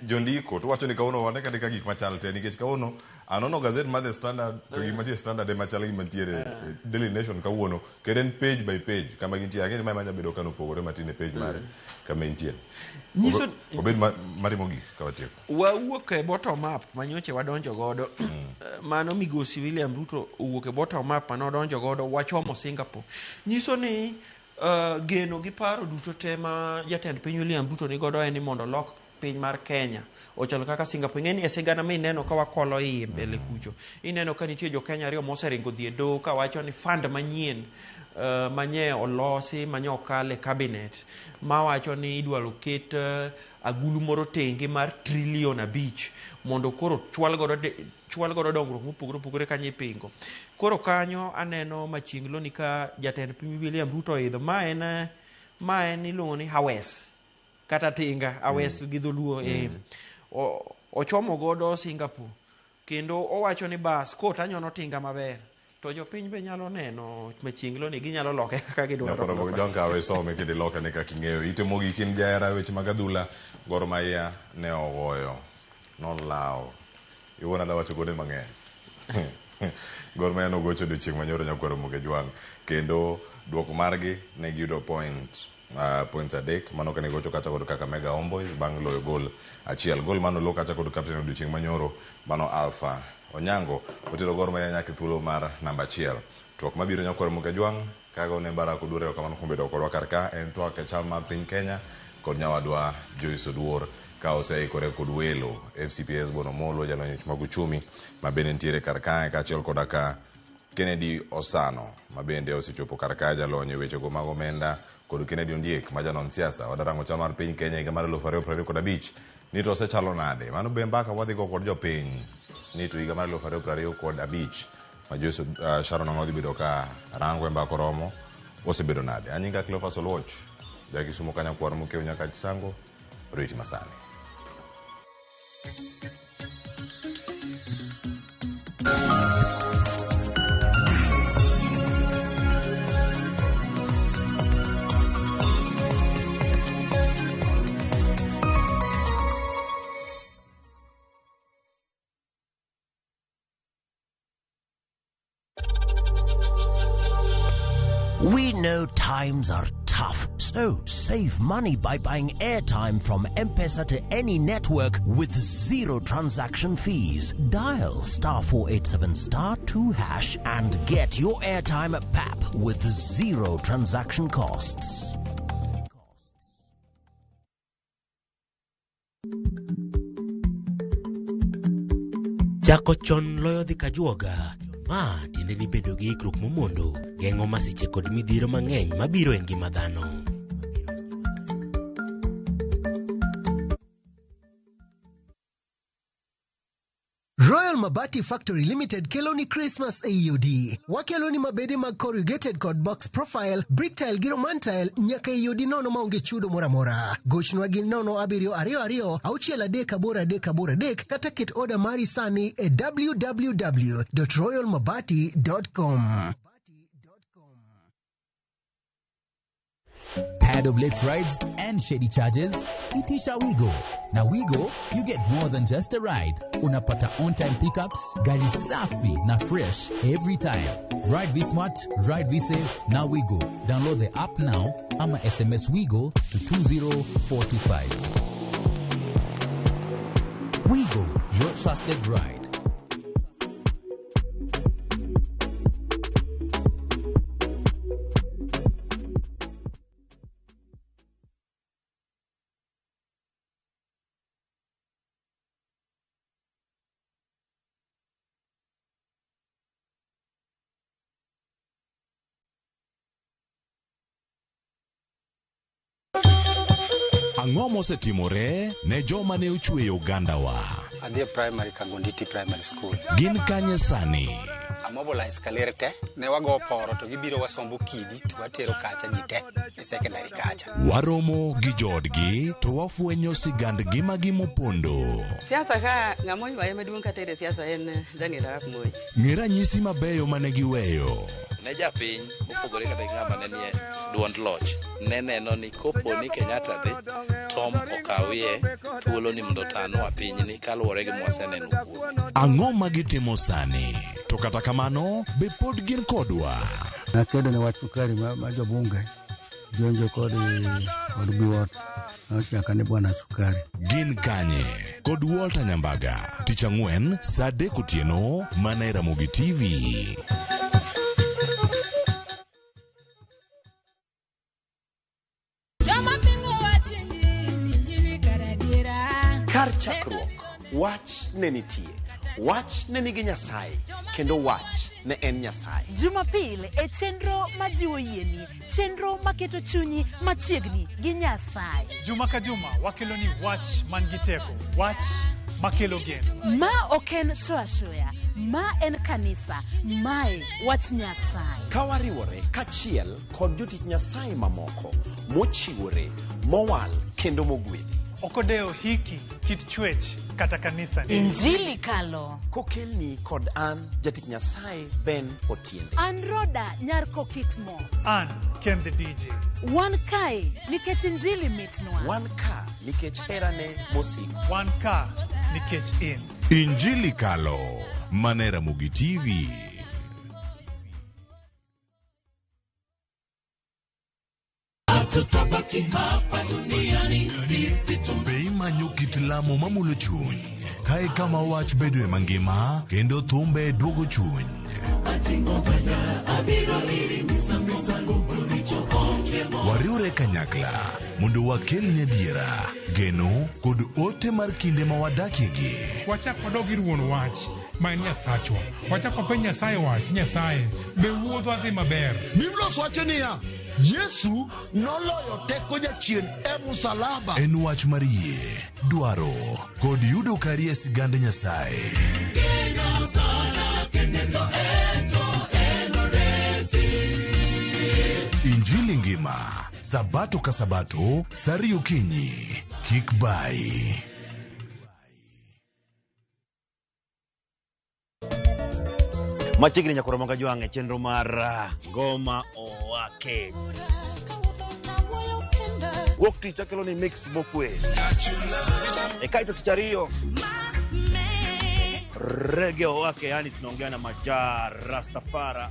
jondiko to wacho ni kawuono wane kandika gik machal te, nikech kawuono anono gazet mar The Standard to gima nitie Standard ema chal gi mantiere Daily Nation kawuono, kendo en page by page kama gintie. Ang'e ni mae manya bedo kanopogore matin e page mare kama entie. Obed mari mogik ka watieko. Wawuok e bottom up manyocha wadonjo godo. Mano migosi William Ruto owuok e bottom up mane odonjo godo, wachomo Singapore. Nyiso ni geno gi paro duto te ma jatend piny William Ruto ni godo en ni mondo olok piny mar Kenya ochal kaka Singapore. Ing'e ni e sigana mineno ka wakolo iye mbele kucho, ineno ka nitie jo Kenya ariyo moseringo dhi e doho kawacho ni fund manyien manye olosi manye okal e cabinet mawacho ni idwaro ket agulu moro tenge mar trilion 5 mondo koro chwal godo dongruok mopogore opogore kanyo ipingo. Koro kanyo aneno machienglo ni ka jatend piny William Ruto oidho, ma en iluongo ni Hawes kata Tinga, Awes gi dholuo, ochomo godo Singapore kendo owacho ni bas kotanyono Tinga maber to jopiny be nyalo neno machienglo ni ginyalo loke kaka gidwaro. Jonka we some kendo iloke ne kaka ing'eyo. Ite mogik in jahera weche mag adhula, Gor Mahia ne ogoyo, nolawo. Iwuon adwa wacho gonde mang'eny. Gor Mahia nogocho odiochieng' manyoro nyakwar Ramogi Ajwang', kendo duoko margi ne giyudo points 3 mano kane gocho kacha kod Kakamega Homeboys bang' loyo gol 1. Gol mano lo kacha kod captain odiochieng' manyoro mano Alpha Onyango otero Gor Mahia nyaka e thuolo mar namba 1. Twak mabiro nyakwar Ramogi Ajwang' kago ne Barak Oduor, erokamano kuom bedo kodwa kar ka en twak e chal mar piny Kenya kod nyawadwa Joyce Oduor ka oseikore kod welo FCPS Bono Molo jalony weche mag uchumi ma bende nitiere kar kae, kaachiel koda ka Kennedy Osano ma bende osechopo kar kae jalony e wechego mag omenda, kod Kennedy Ondiek ma janon siasa. Wadarango chal mar piny Kenya higa mar 2025 ni to osechalo nade. Mano be mbaka wadhi go kod jopiny ni to higa mar 2025 ma Joyce Sharon Ang'o dhi bedo ka rango e mbaka oromo osebedo nade. Anyinga Cleophas Oluoch, ja Kisumo kanyo kwar mokiewo nyaka Chisango, oriti masani. We know times are tough, so save money by buying airtime from M-Pesa to any network with 0 transaction fees. Dial *487*2# and get your airtime at PAP with 0 transaction costs. Chako chon loyo dhi kajuoga. Ma tiende ni bedo gi ikruok momondo geng'o masiche kod midhiero mang'eny mabiro e ngima dhano. Royal Mabati Factory Limited kelo ni Christmas e EOD. Wakelo ni mabede mag corrugated kod box profile, brick tile gi roman tile nyaka EOD nono maonge chudo moro amora. Gochnwa gi 0722 638 83 kata ket oda mari sani e www.royalmabati.com. Tired of late rides and shady charges? Itisha Wigo. Now Wigo, you get more than just a ride. Unapata on-time pickups, gari safi na fresh every time. Ride V Smart, ride V Safe, now Wigo. Download the app now ama SMS Wigo to 20425. Wigo, your trusted ride. Ang'o mosetimore ne joma ne ochweyo ogandawa? Adhi e primary Kangonditi Primary School. Gin kanye sani? Amobilize kaler te, ne wago poro to gibiro wasombo kidi to watero kacha ji te e secondary kacha. Waromo gi joodgi to wafwenyo sigand ngimagi mopondo. Siasa ka ng'ama oywaye maduong' katere siasa en Daniel Arap Moi. Ng'e ranyisi mabeyo mane giweyo. Ne japiny mopogore kata gi ng'ama ne nie duond loch ne neno ni kopo ni Kenyatta dhi Tom okawie thuolo ni mondo otanwa pinyni kaluwore gi mwaseneno kuome. Ang'o ma gitimo sani? To kata kamano, be pod gin kodwa? Nakedo ne wach sukari ma, ma jobunge jonjo kod kod Biwott nochaka ni bwana sukari. Gin kanye? Kod Walter Nyambaga, tich ang'wen saa 3 otieno mana e Ramogi TV. Joma pingo wach injili, injili kar adiera. Kar chakruok, wach ne nitie. Wach ne nigi Nyasaye, kendo wach ne en Nyasaye. Jumapil e chenro majiwo yieni, chenro maketo chunyi machiegni gi Nyasaye. Juma ka juma wakelo ni wach man gi teko, wach makelo geno. Ma ok en show ashoya, ma en kanisa, mae wach Nyasaye. Ka wariwore kachiel kod jotich Nyasaye mamoko mochiwore, mowal kendo mogwedhi. Ok odewo hiki, kit chwech kata kanisa. Injili kalo. Kokelni kod an jatich Nyasaye Ben Otiende. An Roda nyar Kokitmo. An Ken the DJ. Wan kae nikech injili mitnwa. Wan ka nikech herane mosiko. Wan ka nikech in. Injili kalo mana e Ramogi TV. Hatutabaki hapa duniani sisi Be imanyo kit lamo mamulo chuny? Kae kama wach bedoe mangima kendo thumbe duogo chuny. ating'o bada abiro iri misango richo onge mo Wariwre kanyakla mondo wakelni adiera, geno kod ote mar kinde ma wadakiegi. Wachak wadog ir wuon wach ma en Nyasachwa. Wachak wapenj Nyasaye wach, Nyasaye, be wuodhwa dhi maber? Biblos wacho niya, Yesu noloyo teko jachien e musalaba. En wach mar yie, dwaro kod yudo kari e sigand Nyasaye. Geno sana kende to ento enoresi. Injili ngima, sabato ka sabato, saa 2 okinyi. Kik bayi. Machiegni nyakoro moga jwang' e chenro mar Ngoma Owake. Wuok tich akelo ni mix mokwe. E kaito tich ariyo Reggae Owake, yani tunaongea na Majaa Rastafara.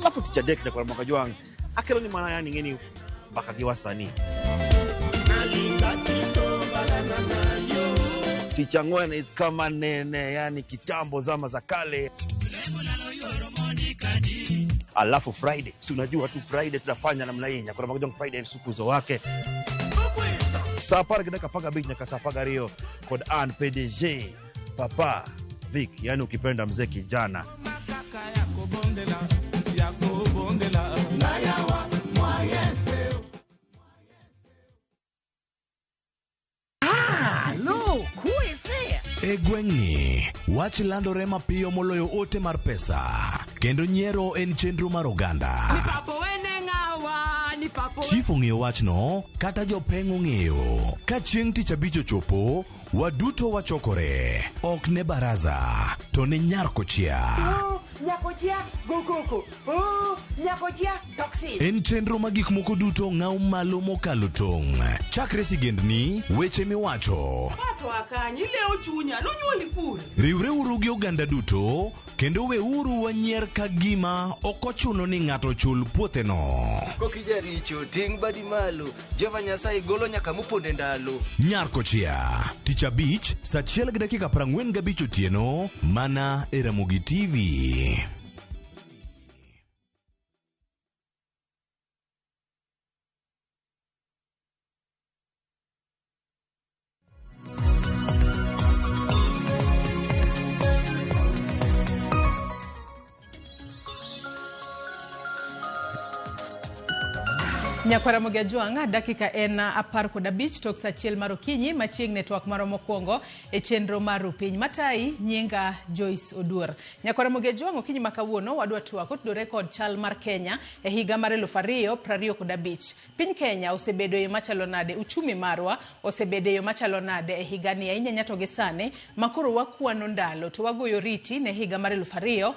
Alafu tich adek nyakoro moga jwang' akelo ni mana yani ng'eni mbaka gi wasanii. Tich ang'wen is kama nene, yani kitambo zama za kale. Alafu Friday, si unajua tu Friday tutafanya namna hii. Nyakoro moga jwang' Friday suku zo wake. Saa 10:15 nyaka saa 12 kod an PDG Papa Vic, yani ukipenda mzee kijana. Halo, kuese. E gweng'ni, wach landore mapiyo moloyo ote mar pesa, kendo nyiero en chenro mar oganda. Chief ong'eyo wachno, kata jopeng' ong'eyo. Ka chieng' tich abich ochopo, waduto wachokore. Ok ne baraza, to ne nyar kochia. Nyakochia go koko. Oh, nyakochia toxin. En chenro ma gik moko duto ng'aw malo mokalo tong'. Chakre sigendni, weche miwacho. to akanye ilewo chunya nonyuoli kure Riwreuru gi oganda duto kendo weuru wanyier ka gima ok ochuno ni ng'ato chul puotheno. Kokijaricho ting' badi malo Jehova Nyasaye golo nyaka moponde ndalo Nyarkochia, tich abich, saa achiel gi dakika 45 otieno, mana e Ramogi TV. Nyakwara Ramogi Ajwang', dakika en 15 tok saa 1 mar okinyi machiegni e twak marwa mokwongo e chenro mar Rupiny. Matayi nyinga Joyce Oduor. Nyakwara Ramogi Ajwang', okinyi ma kawuono wadwa twak otudore kod chal mar Kenya e higa mar 2025. Piny Kenya osebedo e yo machalo nade? Uchumi marwa osebedo e yo machalo nade e higani ahinya ahinya to gi sani ma koro wakwano ndalo to wagoyo riti ne higa mar 2025.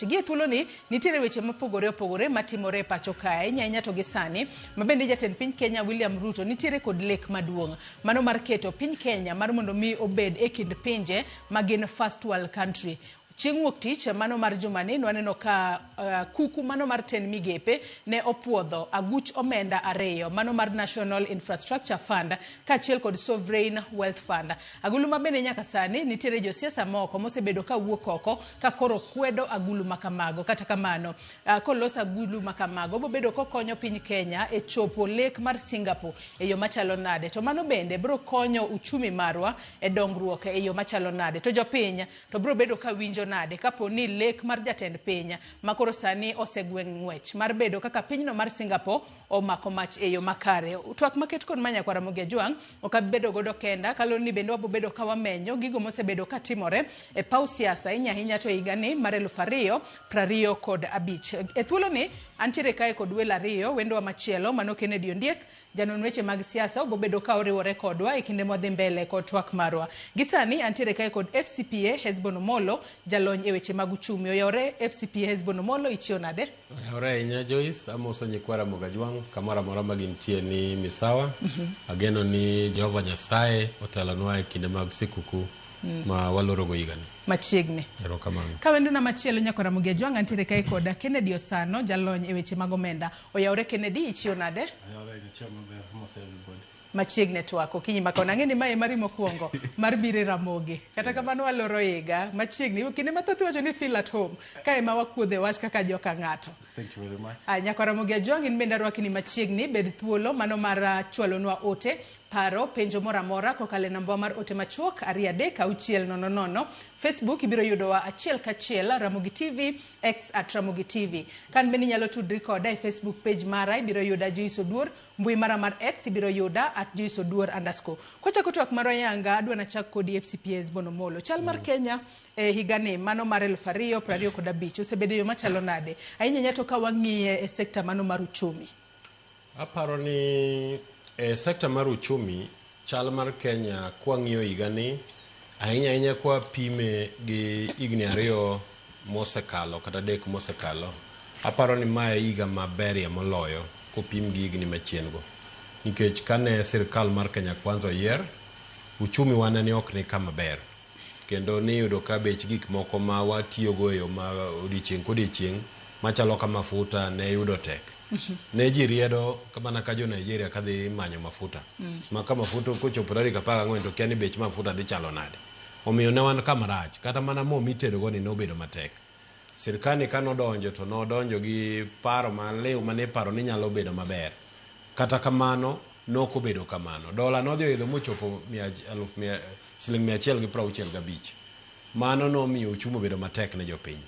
Gi e thuoloni nitiere weche mopogore opogore matimore e pacho kae ahinya ahinya to gi sani ma bende jatend piny Kenya William Ruto nitiere kod lek maduong' mano mar keto piny Kenya mar mondo mi obed e kind pinje ma gin first world country. Chieng' wuok tich mano mar jumani nwaneno ka kuku mano mar ten migepe ne opuodho aguch omenda ariyo mano mar National Infrastructure Fund kaachiel kod Sovereign Wealth Fund. Agulu ma bende nyaka sani nitiere josiasa moko mosebedo ka wuok oko ka koro kwedo agulu ma kamago. Kata kamano, kolos agulu ma kamago bobedo kokonyo piny Kenya e chopo lek mar Singapore e yo machalo nade. To mano bende bro konyo uchumi marwa e dongruok e yo machalo nade. To jopiny to bro bedo ka winjo nade kapo ni lek mar jatend piny ma koro sani osegweng' ng'wech mar bedo kaka pinyno mar Singapore omako mach e yo makare. Twak maket kod ma Nyakwar Ramogi Ajwang' ok abi bedo godo kenda kaluwore ni bende wabo bedo ka wamenyo gigo mosebedo katimore e paw siasa ahinya ahinya to higani mar 2025. E thuoloni antiere kae kod welo ariyo, wendowa machielo mano Kennedy Ondiek, janon weche mag siasa obobedo ka oriwore kodwa e kinde mwadhi mbele kod twak marwa. Gi sani antiere kae kod FCPA Hesbon Omolo, jalony e weche mag uchumi. Oyawore FCPA Hesbon Omolo, ichiew nade? Oyawore ahinya Joyce, amoso nyikwa Ramogi Ajwang' kamoro amora ma gintie ni misawa. Ageno ni Jehova Nyasaye otelonwa e kinde mag sikuku ma walorogo higani. Machiegni. Erokamano. Ka wendona machielo Nyakwar Ramogi Ajwang' antiere kae kod Kennedy Osano, jalony e weche mag omenda. Oyawore Kennedy, ichiew nade? Oyawore, ichiew maber, amoso everybody. Machiegni twak okinyi ma kawuono. Ang'e ni mae mari mokwongo mar biro e Ramogi. Kata kamano waloro higa machiegni. Kinde mathoth iwacho ni feel at home. Kae ma wakuodhe wach kaka joka ng'ato. Thank you very much. Nyakwar Ramogi Ajwang' in bende arwaki ni machiegni. Bed thuolo mano mar chwalonwa ote, paro, penjo moro amora kokalo e namba mar ote machuok 2 3 6 0 0. Facebook ibiro yudowa achiel kachiel Ramogi TV, X at Ramogi TV. Kan bende inyalo tudri koda e Facebook page mara ibiro yuda Joyce Oduor, mbui mara mar X ibiro yuda at Joyce Oduor underscore. Kwachako twak marwa yanga, adwa nachak kodi FCPA Hesbon Omolo. Chal mar Kenya e higani mano mar 2025 osebedo e yo machalo nade? Ahinya ahinya to ka wang'iye e sekta mano mar uchumi. Aparo ni e sekta mar uchumi chal mar Kenya kwang'iyo higani ahinya ahinya kwa pime gi higni 2 mosekalo kata 3 mosekalo, aparo ni mae higa maberie moloyo kopim gi higni machien go. Nikech kane sirkal mar Kenya Kwanza oyier, uchumi wa ne ok ni kama ber. Kendo niyudo ka bech gik moko ma watiyogo e yo ma odiochieng' kodiochieng' machalo ka mafuta ne yudo tek. Ne ji riedo mana ka jo Nigeria kadhi manyo mafuta. Ma ka mafuta kochopo tarik 14 to kia ni bech mafuta dhi chalo nade. Omiyo ne wan kama rach. Kata mana mo mitedo go ni nobedo matek. Sirkal ni kanodonjo to nodonjo gi paro maliw mane paro ni nyalo bedo maber. Kata kamano nok obedo kamano. Dola nodhi oidho mochopo siling 165. Mano nomiyo uchumi obedo matek ne jopiny.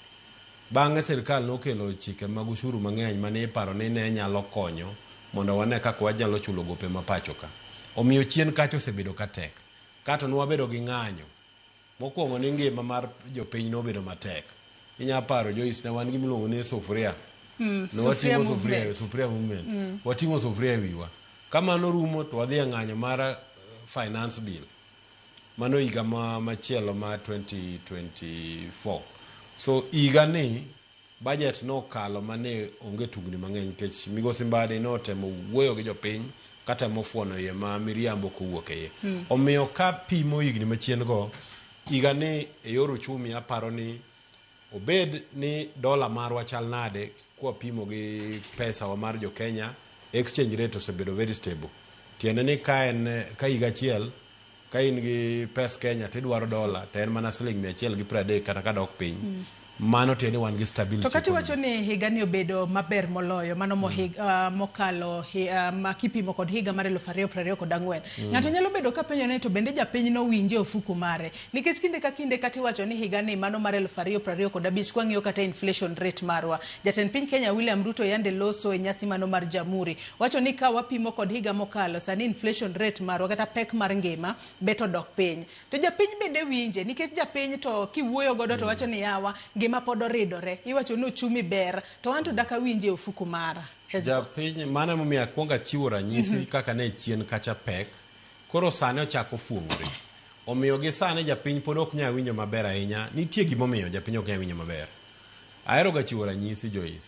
Bang'e sirkal nokelo chike mag ushuru mang'eny mane iparo ni ne nyalo konyo mondo wane kaka wanyalo chulo gope ma pacho ka. Omiyo chien kacha osebedo ka tek. Kato nwabedo gi ng'anyo. Mokwongo ni ngima mar jopiny nobedo matek. Inya paro Joyce, ne wan gi miluongo ni sufuria. Sufuria movement. Sufuria movement. Wating'o sufuria e wiwa. Ka mano rumo to wadhi e ng'anyo mar finance bill. Mano higa machielo ma 2024. So higa ni Budget nokalo mane onge tungni mang'eny nikech Migosi Mbadi notemo wuoyo gi jopiny katemo fuono iye ma miriambo kowuok e iye. Omiyo ka pimo higni machien go, higa ni e yor uchumi aparo ni obed ni dola marwa chal nade kwapimo gi pesa wa mar jo Kenya, exchange rate osebedo very stable. Tiende ni ka en ka higa achiel ka in gi pes Kenya tidwaro dola to en mana siling 130 kata ka dok piny. Mano tiende ni wan gi stability. To kata iwacho ni higani obedo maber moloyo mano mokalo ma kipimo kod higa mar 2024. Ng'ato nyalo bedo ka penjo ni to bende japiny nowinje ofuku mare, nikech kinde ka kinde kata iwacho ni higani mano mar 2025 kwang'iyo kata inflation rate marwa, jatend piny Kenya William Ruto yande loso e nyasi mano mar Jamhuri wacho ni ka wapimo kod higa mokalo sani inflation rate marwa kata pek mar ngima bet odok piny. To japiny bende winje, nikech japiny to kiwuoyo godo to wacho ni yawa ngima pod oridore, iwacho ni uchumi ber to an to dak awinje ofuku mara. Japiny, mano emomiyo akwongo achiwo ranyisi kaka ne chien kacha pek, koro sani ochako fuong'ore. Omiyo gi sani japiny pod ok nyal winjo maber ahinya. Nitie gimomiyo japiny ok nyal winjo maber. Ahero ga chiwo ranyisi Joyce,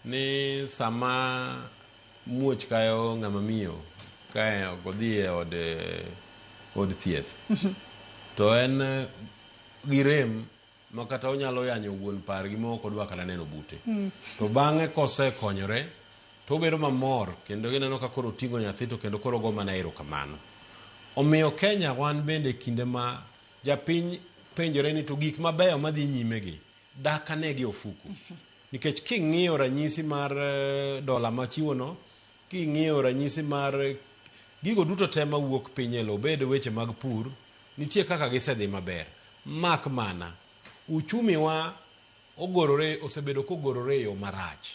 ni sama muoch kayo ng'ama miyo ka ok odhi e od thieth, to en gi rem ma kata onyalo yanyo wuon pargi ma ok odwa kata neno bute. To bang'e kosekonyore to obedo mamor kendo gineno ka koro oting'o nyathi to kendo koro ogo mana erokamano. Omiyo Kenya wan bende kinde ma japiny penjore ni to gik mabeyo madhi nyime gi dak ane gi ofuku. Nikech king'iyo ranyisi mar dola machiwo no, king'iyo ranyisi mar gigo duto te mawuok piny e lowo, obed weche mag pur, nitie kaka gisedhi maber. Mak mana, uchumi wa ogorore, osebedo kogorore e yo marach.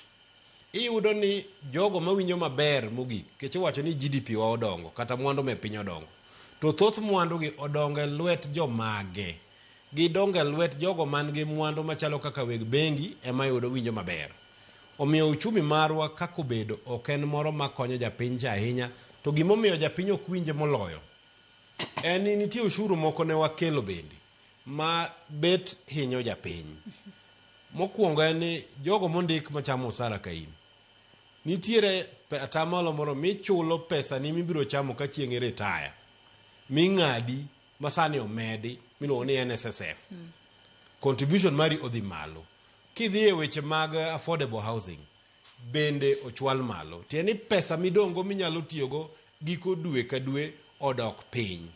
Iyudo ni jogo mawinjo maber mogik, nikech iwacho ni GDP wa odongo, kata mwandu me piny odongo. To thoth mwandu gi odongo e lwet jomage. Gidongo e lwet jogo man gi mwandu machalo kaka weg bengi ema yudo winjo maber. Omiyo uchumi marwa kaka obedo ok en moro makonyo japiny cha ahinya, to gimomiyo japiny ok winje moloyo en ni nitie ushuru moko ne wakelo bende ma bet hinyo japiny. Mokwongo en ni jogo mondik machamo osara ka in, nitiere atamalo moro michulo pesa ni mibiro chamo ka chieng' iritaya, ming'adi ma sani omedi miluongo ni NSSF. Contribution mari odhi malo. Kidhi e weche mag affordable housing, bende ochwal malo. Tiende ni pesa midong'go minyalo tiyogo giko dwe ka dwe odok piny.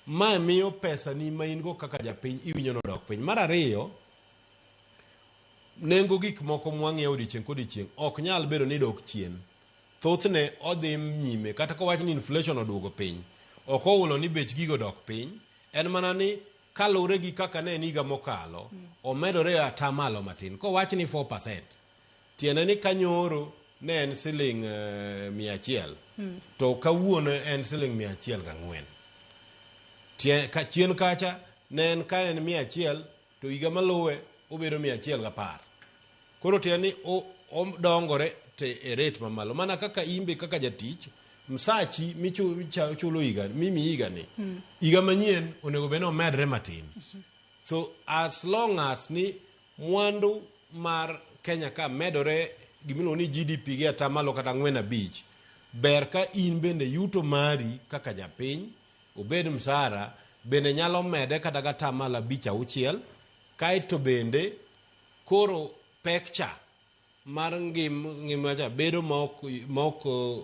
Ma miyo pesa ni ma in go kaka japiny iwinjo ni odok piny. Mar ariyo, nengo gik moko mwang'iewo odiochieng' kodiochieng' ok nyal bedo ni dok chien. Thothne odhi nyime, kata kowach ni inflation oduogo piny, ok oulo ni bech gigo dok piny, en mana ni kaluwore gi kaka ne en higa mokalo, omedore e atamalo matin. Kowach ni 4%, tiende ni kanyoro ne en siling 100, to kawuono en siling 104. Chien kacha ne en ka en 100, to higa maluwe obedo 110. Koro tiende ni odongore e rate mamalo. Mana kaka imbe kaka jatich, msachi michulo higa, mimi higa ni, higa manyien onego bed ni omedre matin. So as long as ni mwandu mar Kenya ka medore gimiluongo ni GDP gi atamalo kata 4.5, ber ka in bende yuto mari kaka japiny, obed msara, bende nyalo mede kata ga atamalo 5 6, kaeto bende koro pek cha mar ngima cha bedo ma ok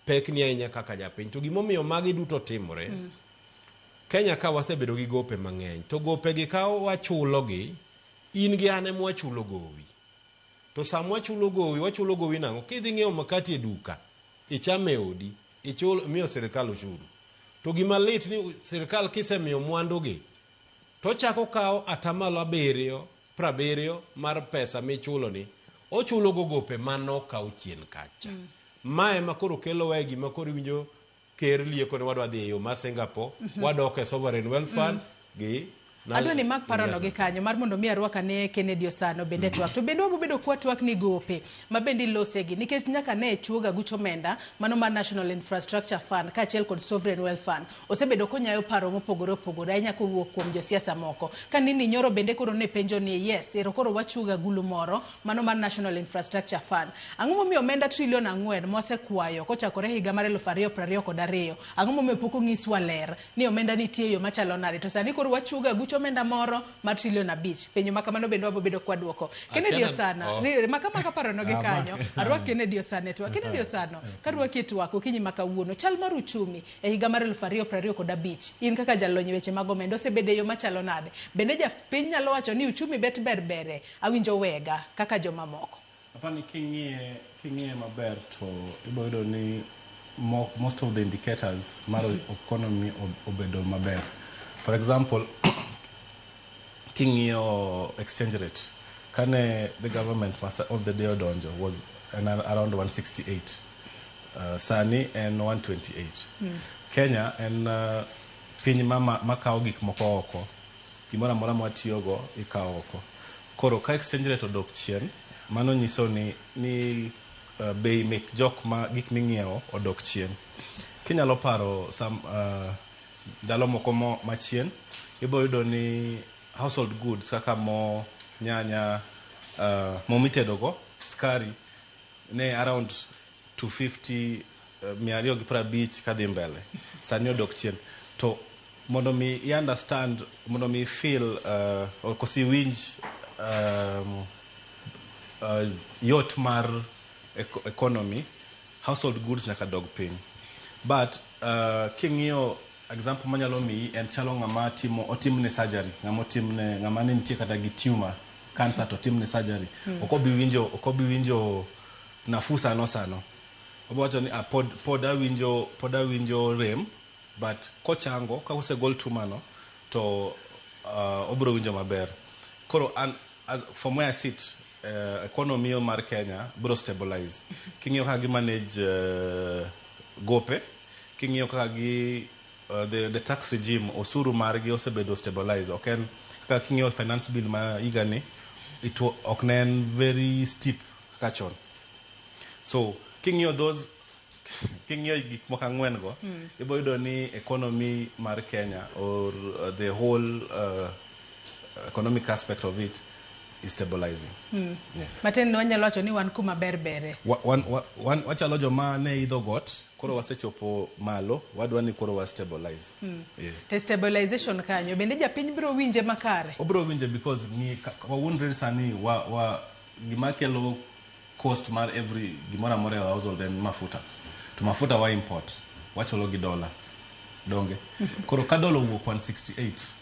pekni ahinya kaka japiny. To gimomiyo magi duto timore, Kenya ka wasebedo gi gope mang'eny, to gope gi ka wachulo gi, in gi an ema wachulo gowi. To sama wachulo gowi, wachulo gowi nang'o? Kidhi ng'iewo makati e duka, ichame e odi, imiyo sirikal ushuru. To gima lit ni sirikal kisemiyo mwandu gi, to ochako kawo atamalo 7 70 mar pesa michulo ni, ochulo go gope manokaw chien kacha. Ma ema koro kelowa e gima koro iwinjo ker lieko ni wadwa dhi e yo mar Singapore, wadok e sovereign wealth fund gi Adwa ni mak parono gi kanyo mar mondo mi arwak ane Kennedy Osano bende twak. To bende wabobedo kwa twak ni gope ma bende ilosegi nikech nyaka ne chuoga guch omenda mano mar National Infrastructure Fund kaachiel kod Sovereign Wealth Fund osebedo konyayo paro mopogore opogore ahinya kowuok kuom josiasa moko. Ka nini nyoro bende koro ne penjo ni yes, ero koro wachuga gulu moro mano mar National Infrastructure Fund. Ang'o momiyo omenda trilion 4 mosekwayo kochakore higa mar 2022 ang'o momiyo pok onyiswa ler ni omenda nitie yo machalo nade to sani koro wachuga guch omenda moro mar trilion 5 penjo ma kamano bende wabobedo kwa duoko. Kennedy Osana, makamaka parono gi kanyo arwak Kennedy Osana e twak. Kennedy Osano karwaki e twak okinyi ma kawuono chal mar uchumi e higa mar 2025 in kaka jalony weche mag omenda osebedo e yo machalo nade? Bende japiny nyalo wacho ni uchumi bet ber bere awinjo wega kaka jomamoko? Apani king'iye maber to ibiro yudo ni most of the indicators mar economy obedo maber. For example, king'iyo exchange rate, kane the government of the day odonjo was around 168. Sani en 128. Kenya en piny makawo gik moko oko. Gimoro amora mwatiyogo ikawo oko. Koro ka exchange rate odok chien, mano nyiso ni bei mek jok ma gik ming'iewo odok chien. Kinyalo paro ndalo moko machien, ibiro yudo ni household goods kaka mo, nyanya, mo mitedogo, skari ne around 250, 250 kadhi mbele. Sani odok chien. To mondo mi i understand, mondo mi feel, or kosi winj yot mar economy, household goods nyaka dog piny. But king'iyo example manyalo miyi en chalo ng'ama otimne surgery, ng'ama otimne, ng'ama ne nitie kata gi tumor, cancer to otimne surgery. Ok obi winjo nafuu sano sano. Obo wacho ni pod awinjo rem, but kochango ka osegol tumor no to obiro winjo maber. Koro as from where I sit, economy mar Kenya biro stabilize. King'iyo kaka gi manage gope, king'iyo kaka gi the tax regime, osuru margi osebedo stabilize. Ok en kaka king'iyo finance bill ma higani, it ok ne en very steep kaka chon. So king'iyo those, king'iyo gik moko ang'wen go, ibiro yudo ni economy mar Kenya or the whole economic aspect of it is stabilizing. Yes. Matin wanyalo wacho ni wan kuma ber bere. Wachalo joma ne idho got, koro wasechopo malo, wadwa ni koro wa stabilize. Yeah. Te stabilization kanyo, bende japiny biro winje makare? Obiro winje because wawuondre sani wa gima kelo cost mar every gimoro amora e household en mafuta. To mafuta wa import, wachulo gi dola. Donge. Koro ka dola owuok 168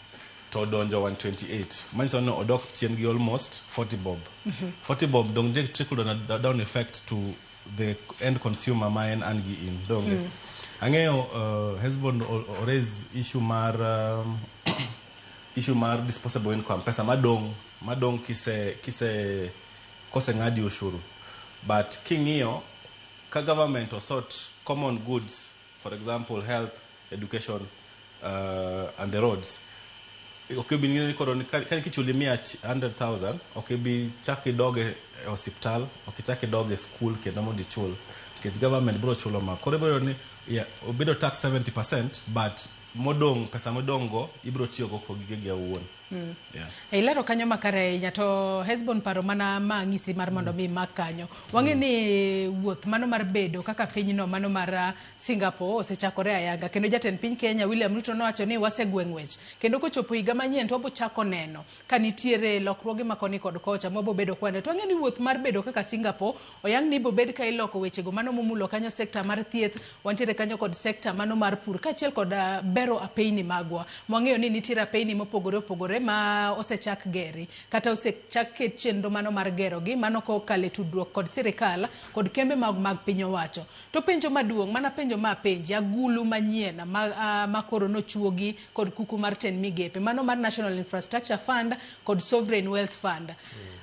to donjo 128, manyiso ni odok chien gi almost 40 bob. 40 bob dong je trickle down effect to the end consumer ma en an gi in. Donge. Ang'eyo Hesbon o raise issue mar issue mar disposable income, pesa madong kise kose ng'adi ushuru. But king'iyo ka government osort common goods, for example health, education, and the roads, ok bi ng'eyo ni koro ka kichuli 100,000, ok bi chak idog e osiptal, ok ichak idog e school kendo mondo ichul, nikech government biro chulo ma. Koro ibiro ni obedo tax 70%, but modong, pesa modong go ibiro tiyogo kod gigegi awuon. Yeah. Ilero kanyo makare ahinya to Hesbon paro mana ma ng'isi mar mondo mi mak kanyo. Wang'e ni wuoth mano mar bedo kaka pinyno mano mar Singapore osechakore ayanga kendo jatend piny Kenya William Ruto nowacho ni wasegweng' wech kendo kochopo higa manyien to wabo chako neno ka nitiere lokruoge ma koni kod kocha mwabo bedo kwane. To wang'e ni wuoth mar bedo kaka Singapore oyang ni bobed ka iloko wechego mano momulo kanyo sekta mar thieth, wantiere kanyo kod sekta mano mar pur kaachiel kod bero apeyni magwa. Mwang'eyo ni nitiere apeyni mopogore opogore ma osechak geri kata osechak ket chenro mano mar gerogi mano kokalo e tudruok kod sirikal kod kembe mag piny owacho. To penjo maduong' mana penjo ma penji agulu manyien ma koro nochuogi kod kuku mar ten migepe mano mar National Infrastructure Fund kod Sovereign Wealth Fund.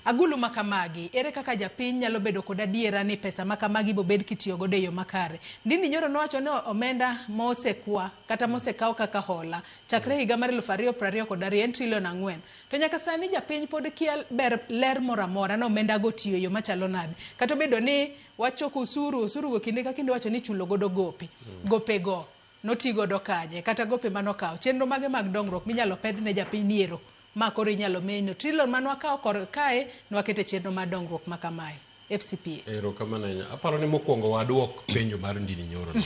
Agulu makamagi, ere kaka japiny nyalo bedo kod adiera ni pesa makamagi bobed kitiyo godo e yo makare? Ndindi Nyoro nowacho ni omenda mosekwa kata mosekaw kaka hola chakre higa mar 2022 en trilion 4. To nyaka sani japiny pod kia ber ler moro amora ni omenda go tiyo e yo machalo nade. Kata obedo ni wachoko osuru, osuru go kinde ka kinde wacho ni ichulo godo gope. Gope go noti godo kanye kata gope manokaw. Chenro mage mag dongruok minyalo pedh ne japiny ni ero ma koro inyalo menyo trilion manwakawo kor kae nwakete chenro mar dongruok ma kamae. FCPA. Erokamano ahinya. Aparo ni mokwongo waduok penjo mar Ndini Nyoro no.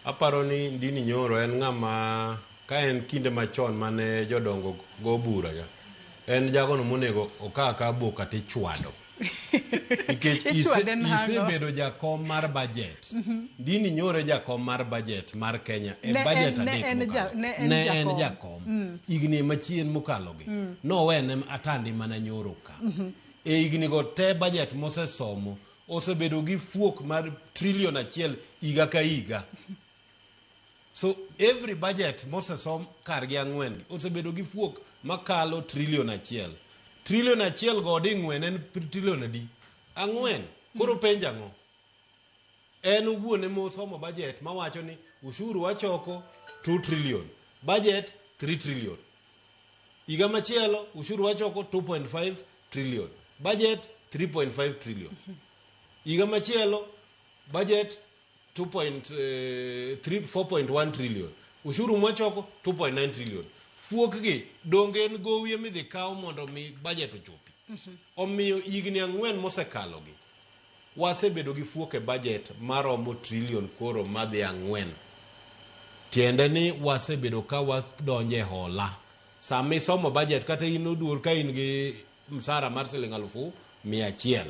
Aparo ni Ndini Nyoro en ng'ama ka en kinde machon mane jodongo go bura ga, en jagono monego okaw akawa boka tichwado. Nikech Ichwade nang'o? isebedo jakom mar budget. Ndini Nyoro e jakom mar budget mar Kenya e budget adek mokalo. Ne en Ne en jakom. jakom. Higni machien mokalo gi. Nowene atandi mana Nyoro ka. E higni go te budget mosesomo osebedo gi fuok mar trilion 1 higa ka higa. So every budget mosesom kargi 4 gi osebedo gi fuok makalo trilion 1. Trilion 1 go ding'wen en trilion adi? 4. Koro penjo ang'o? En owuon ema osomo budget mawacho ni ushuru wachoko 2 trillion, budget 3 trillion. Higa machielo ushuru wachoko 2.5 trillion, budget 3.5 trillion. Higa machielo budget 4.1 trillion, ushuru mwachoko 2.9 trillion. Fuok gi donge en gowi emidhi kaw mondo mi budget ochopi. Omiyo higni 4 mosekalo gi wasebedo gi fuok e budget maromo trilion koro madhi 4. Tiende ni wasebedo ka wadonjo e hola. Sama isomo budget kata in oduor ka in gi msara mar siling 100,000.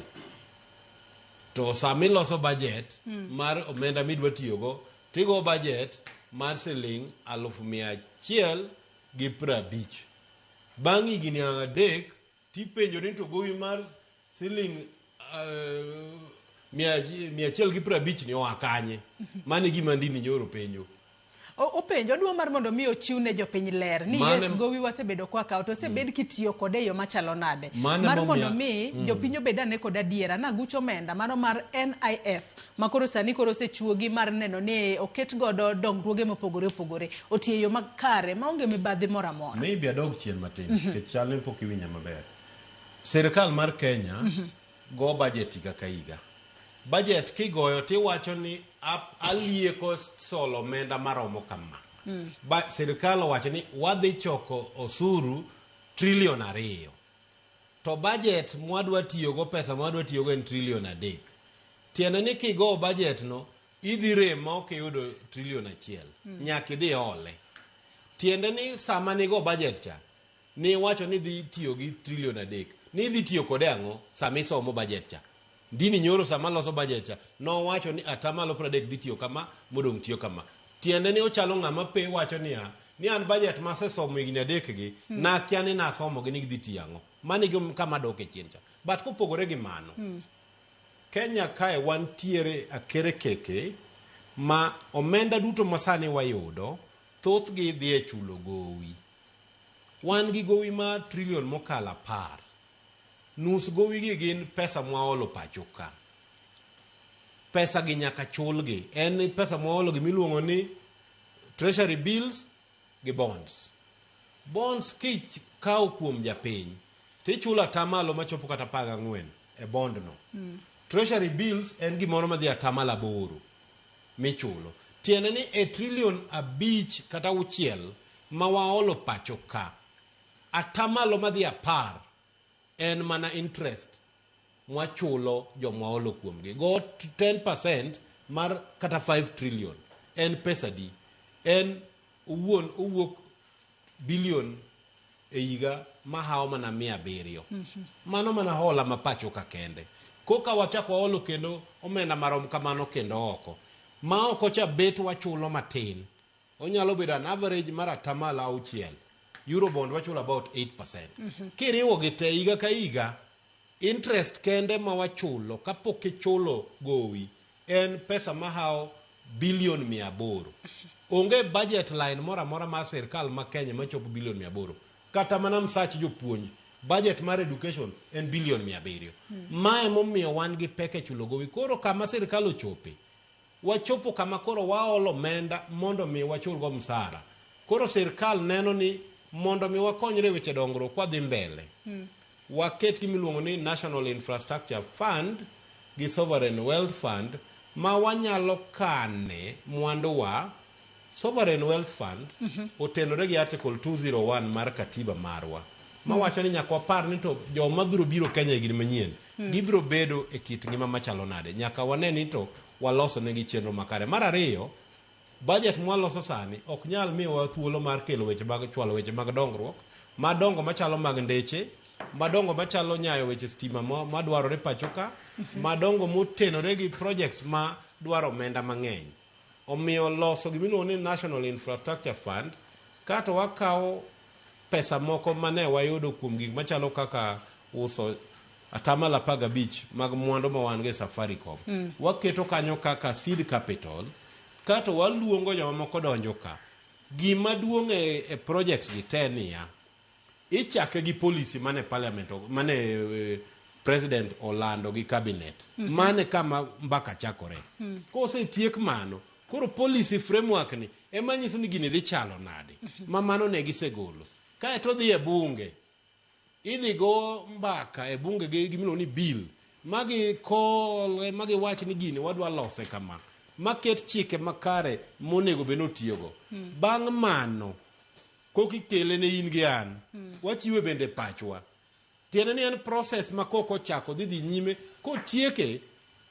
To sama iloso budget mar omenda midwa tiyogo, tigo budget mar siling 150,000. Bang' higni 3 tipenjo ni to gowi mar siling 150 ni oa kanye? Mano e gima Ndini Nyoro penjo. Openjo odwa mar mondo mi ochiw ne jopiny ler ni yes gowi wasebedo kwa kawo to osebed kitiyo kode e yo machalo nade. Mar mondo mi jopiny obed ane kod adiera na gucho omenda mano mar NIF ma koro sani koro osechuogi mar neno ni oket godo dongruoge mopogore opogore otiyo e yo makare maonge mibadhi moro amora. Maybe adog chien matin nikech chal ni pok iwinja maber. Sirkal mar Kenya go budget higa ka higa. Budget kigoyo tiwacho ni alieko solo omenda maromo kama. Sirkal owacho ni wadhi choko osuru trilion 2. To budget mwadwa tiyogo, pesa mwadwa tiyogo en trilion 3. Tiende ni kigo budget no, idhi rem ma ok iyudo trilion 1. Nyaka idhi ole. Tiende ni sama nigo budget cha, ni wacho ni dhi tiyo gi trilion 3. Ni idhi tiyo kode ang'o sama isomo budget cha? Ndini Nyoro sama loso budget cha, nowacho ni atamalo 30 dhi tiyo kama, modong' tiyo kama. Tiende ni ochalo ng'ama pe wacho niya, ni an budget masesomo higni 3 gi, nakia ni nasomo gi ni gidhi tiyo ang'o. Mano e kama dok e chien cha. But kopogore gi mano, Kenya kae wantiere akere keke ma omenda duto ma sani wayudo, thothgi dhi e chulo gowi. Wan gi gowi ma trilion mokalo 10. Nus gowi gi gin pesa mwaolo pacho ka. Pesa gi nyaka chulgi. En pesa mwaolo gi miluongo ni treasury bills gi bonds. Bonds kikawo kuom japiny, tichulo atamalo machopo kata 14 e bond no. Treasury bills en gimoro madhi atamalo 8 michulo. Tiende ni e trilion 5 kata 6 ma waolo pacho ka, atamalo madhi 10 en mana interest mwachulo jomwaolo kuomgi. Go 10% mar kata 5 trillion en pesa di? En owuon owuok bilion e higa mahawo mana 700. Mano mana hola ma pacho ka kende. Koka wachak waolo kendo omenda marom kamano kendo oko. Ma oko cha bet wachulo matin. Onyalo bedo an average mar atamalo 6. Eurobond wachulo about 8%. Kiriwo gi te higa ka higa, interest kende ma wachulo kapok ichulo gowi en pesa mahawo bilion 800. Onge budget line moro amora mar sirkal ma Kenya machopo bilion 800. Kata mana msach jopuonj Budget mar education en bilion 700. Ma emomiyo wan gi pek e chulo gowi. Koro kama sirkal ochope, wachopo kama koro waolo omenda mondo mi wachulgo msara. Koro sirkal neno ni mondo mi wakonyre e weche dongruok kwadhi mbele, waket gimiluongo ni National Infrastructure Fund gi Sovereign Wealth Fund ma wanyalo kane mwanduwa. Sovereign Wealth Fund otenore gi Article 201 mar katiba marwa mawacho ni nyaka wapar ni to joma biro biro Kenya higni manyien gibiro bedo e kit ngima machalo nade. Nyaka wane ni to waloso negi chenro makare. Mar ariyo, budget mwaloso sani ok nyal miyowa thuolo mar kelo weche mag chwalo weche mag dongruok madongo machalo mag ndeche madongo machalo nyayo weche stima madwarore pacho ka, madongo motenore gi projects ma dwaro omenda mang'eny. Omiyo loso gimiluongo ni National Infrastructure Fund, kato wakawo pesa moko mane wayudo kuom gik machalo kaka uso 15% mag mwandu ma wan go e Safaricom, waketo kanyo kaka seed capital, kato waluongo joma moko donjo ka. Gima duong' e projects gi te niya, ichake gi policy mane parliament mane president olando gi cabinet. Mane kama mbaka chakore. Kosetiek mano, koro policy framework ni ema nyiso ni gini dhi chalo nade. Ma mano ne gisegolo. Kaeto dhi e bunge, idhi go mbaka e bunge gi gimiluongo ni bill magi kole magi wach ni gini wadwa lose kama, maket chike makare monego bed ni otiyogo. Bang' mano koka ikele ne in gi an, wachiwe bende pachwa. Tiende ni en process ma koko ochako dhi nyime kotieke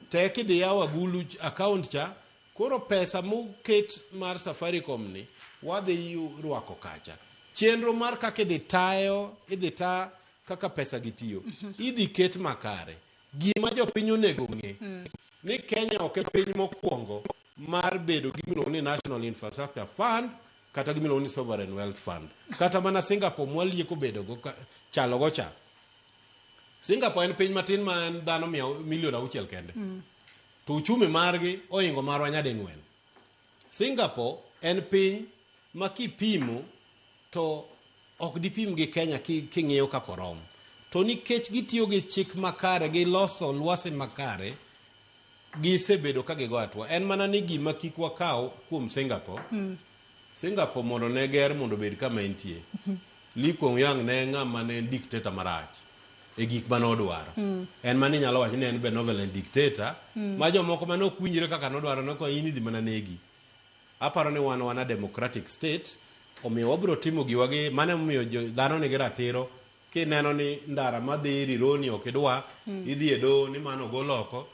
tek idhi yawo agulu account cha. Koro pesa moket mar Safaricom ni wadhi rwako kacha. Chenro mar kaka idhi tayo, idhi ta kaka pesa gi tiyo, idhi ket makare. Gima jopiny onego ng'e ni Kenya ok e piny mokwongo mar bedo gi gimiluongo ni National Infrastructure Fund kata gimiluongo ni Sovereign Wealth Fund. Kata mana Singapore mwalieko bedo go chalo go cha. Singapore en piny matin ma en dhano 6 million kende. To uchumi margi oingo marwa nyading'wen. Singapore en piny ma kipimo to ok dipim gi Kenya king'iyo kaka orom. To nikech gitiyo gi chik makare, giloso lwasi makare, gisebedo ka gigo hatua. En mana ni gima kik wakaw kuom Singapore. Singapore mondo ne ger mondo obed kama entie. Lee Kuan Yew ne ng'ama ne en dictator marach e gik mane odwaro. En mane inyalo wacho ni en benevolent dictator ma jomoko mane ok winjre kaka nodwaro ne ko in idhi mana negi. Aparo ni wan a democratic state, omiyo wabiro timo giwa gi mano emomiyo dhano nigi ratiro. Kineno ni ndara madhi Rironi ok idwa, idhi e doho ni mano ogol oko,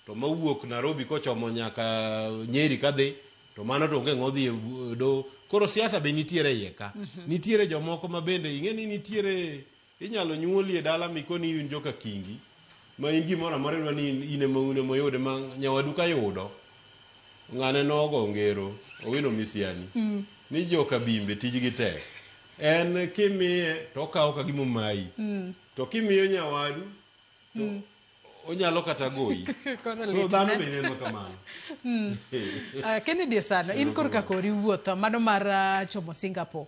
to mawuok Nairobi kochomo nyaka Nyeri kadhi to mano to onge ng'o dhi e doho. Koro siasa be nitiere iye ka. Nitiere jomoko ma bende ing'e ni nitiere inyalo nyuoli e dala mikoni in joka kingi ma in gimoro amora idwa ni in ema un ema oyude ma nyawadu ka yudo. Ng'ane nogo ngero Owino Misiani ni joka bimbe tijgi tek. En kimiye to okawo ka gima omayi. To kimiyo nyawadu to onyalo kata goyi. Koro Koro lit dhano ne. be neno kamano. Kennedy Osano, in korka kori wuoth mano mar chomo Singapore.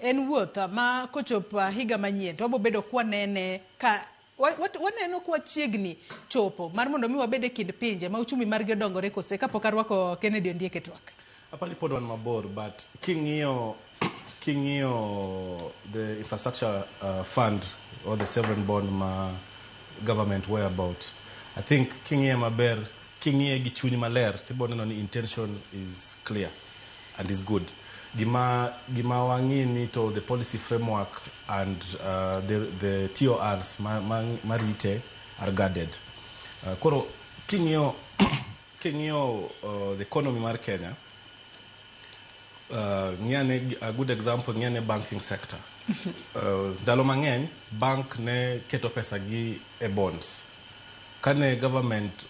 En wuoth ma kochopo higa manyien to wabo bedo kwanene ka waneno kwa chiegni chopo mar mondo mi wabed e kind pinje ma uchumi margi odongore kose kapok arwako Kennedy Ondiek e twak. Apani pod wan mabor, but king'iyo the infrastructure fund or the sovereign bond ma government were about, I think king'iye maber, king'iye gi chuny maler, tibo neno ni intention is clear and is good. Gima wang'i ni to the policy framework and the TORs ma rite are guarded. Koro king'iyo the economy mar Kenya, ng'iyane a good example, ng'iyane banking sector. Ndalo mang'eny bank ne keto pesa gi e bonds. Kane government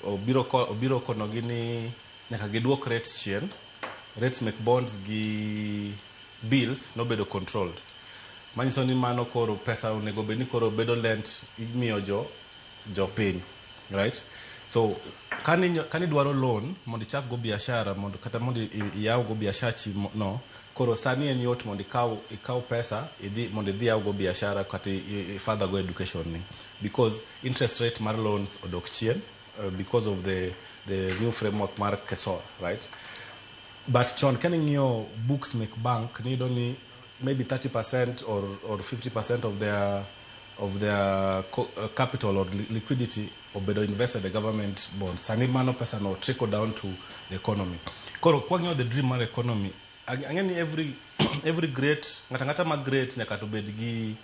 obiro konogi ni nyaka giduok rates chien, rates mek bonds gi bills nobedo controlled, manyiso ni mano koro pesa onego bed ni koro bedo lent, imiyo jo jopiny, right? So kani dwaro loan mondo ichak go biashara, mondo kata mondo iyaw go biashachi no koro sani en yot mondo ikaw pesa idhi mondo idhi yaw go biashara kata i further go education ni, because interest rate mar loans odok chien because of the new framework mar KESOA, right? But chon kane ing'iyo books mek bank, niyudo ni maybe 30% or 50% of their capital or liquidity obedo invested e government bonds. Sani mano pesa no trickle down to the economy. Koro kwang'iyo the dream mar economy, ang'e ni every great ng'ata ng'ata ma great nyaka to bed gi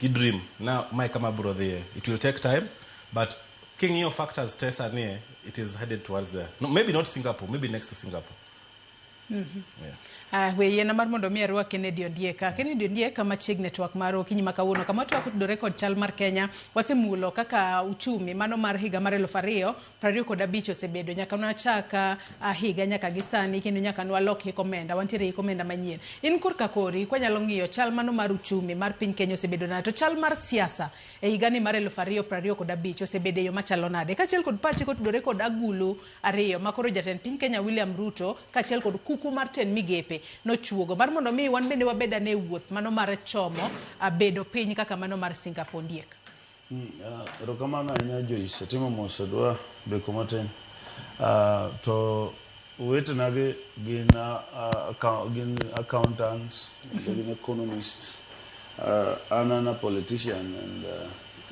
dream na mae kama biro dhiye. It will take time, but king'iyo factors te sani, it is headed towards there. No, maybe not Singapore, maybe next to Singapore. Yeah. We yiena mar mondo mi arwak Kennedy Ondiek. Kennedy Ondiek, machiegni twak mar okinyi ma kawuono kama twak otudore kod chal mar Kenya. Wasemulo kaka uchumi mano mar higa mar 2025 osebedo nyaka nwachak higa nyaka gi sani, kendo nyaka nwalok hik omenda. Wantiere hik omenda manyien. In korka kori kwanyalo ng'iyo chal mano mar uchumi mar piny Kenya osebedo nade, to chal mar siasa e higani mar 2025 osebedo e yo machalo nade, kaachiel kod pachi kotudore kod agulu ariyo ma koro jatend piny Kenya William Ruto kaachiel kod kuku mar tend migepe nochuogo mar mondo mi wan bende wabed ane e wuoth mano mar chomo bedo piny kaka mano mar Singapore, Ondiek. Erokamano ahinya, Joyce. Atimo mos adwa beko matin. To owetena gi gin accountants, kendo gin economists. An a politician and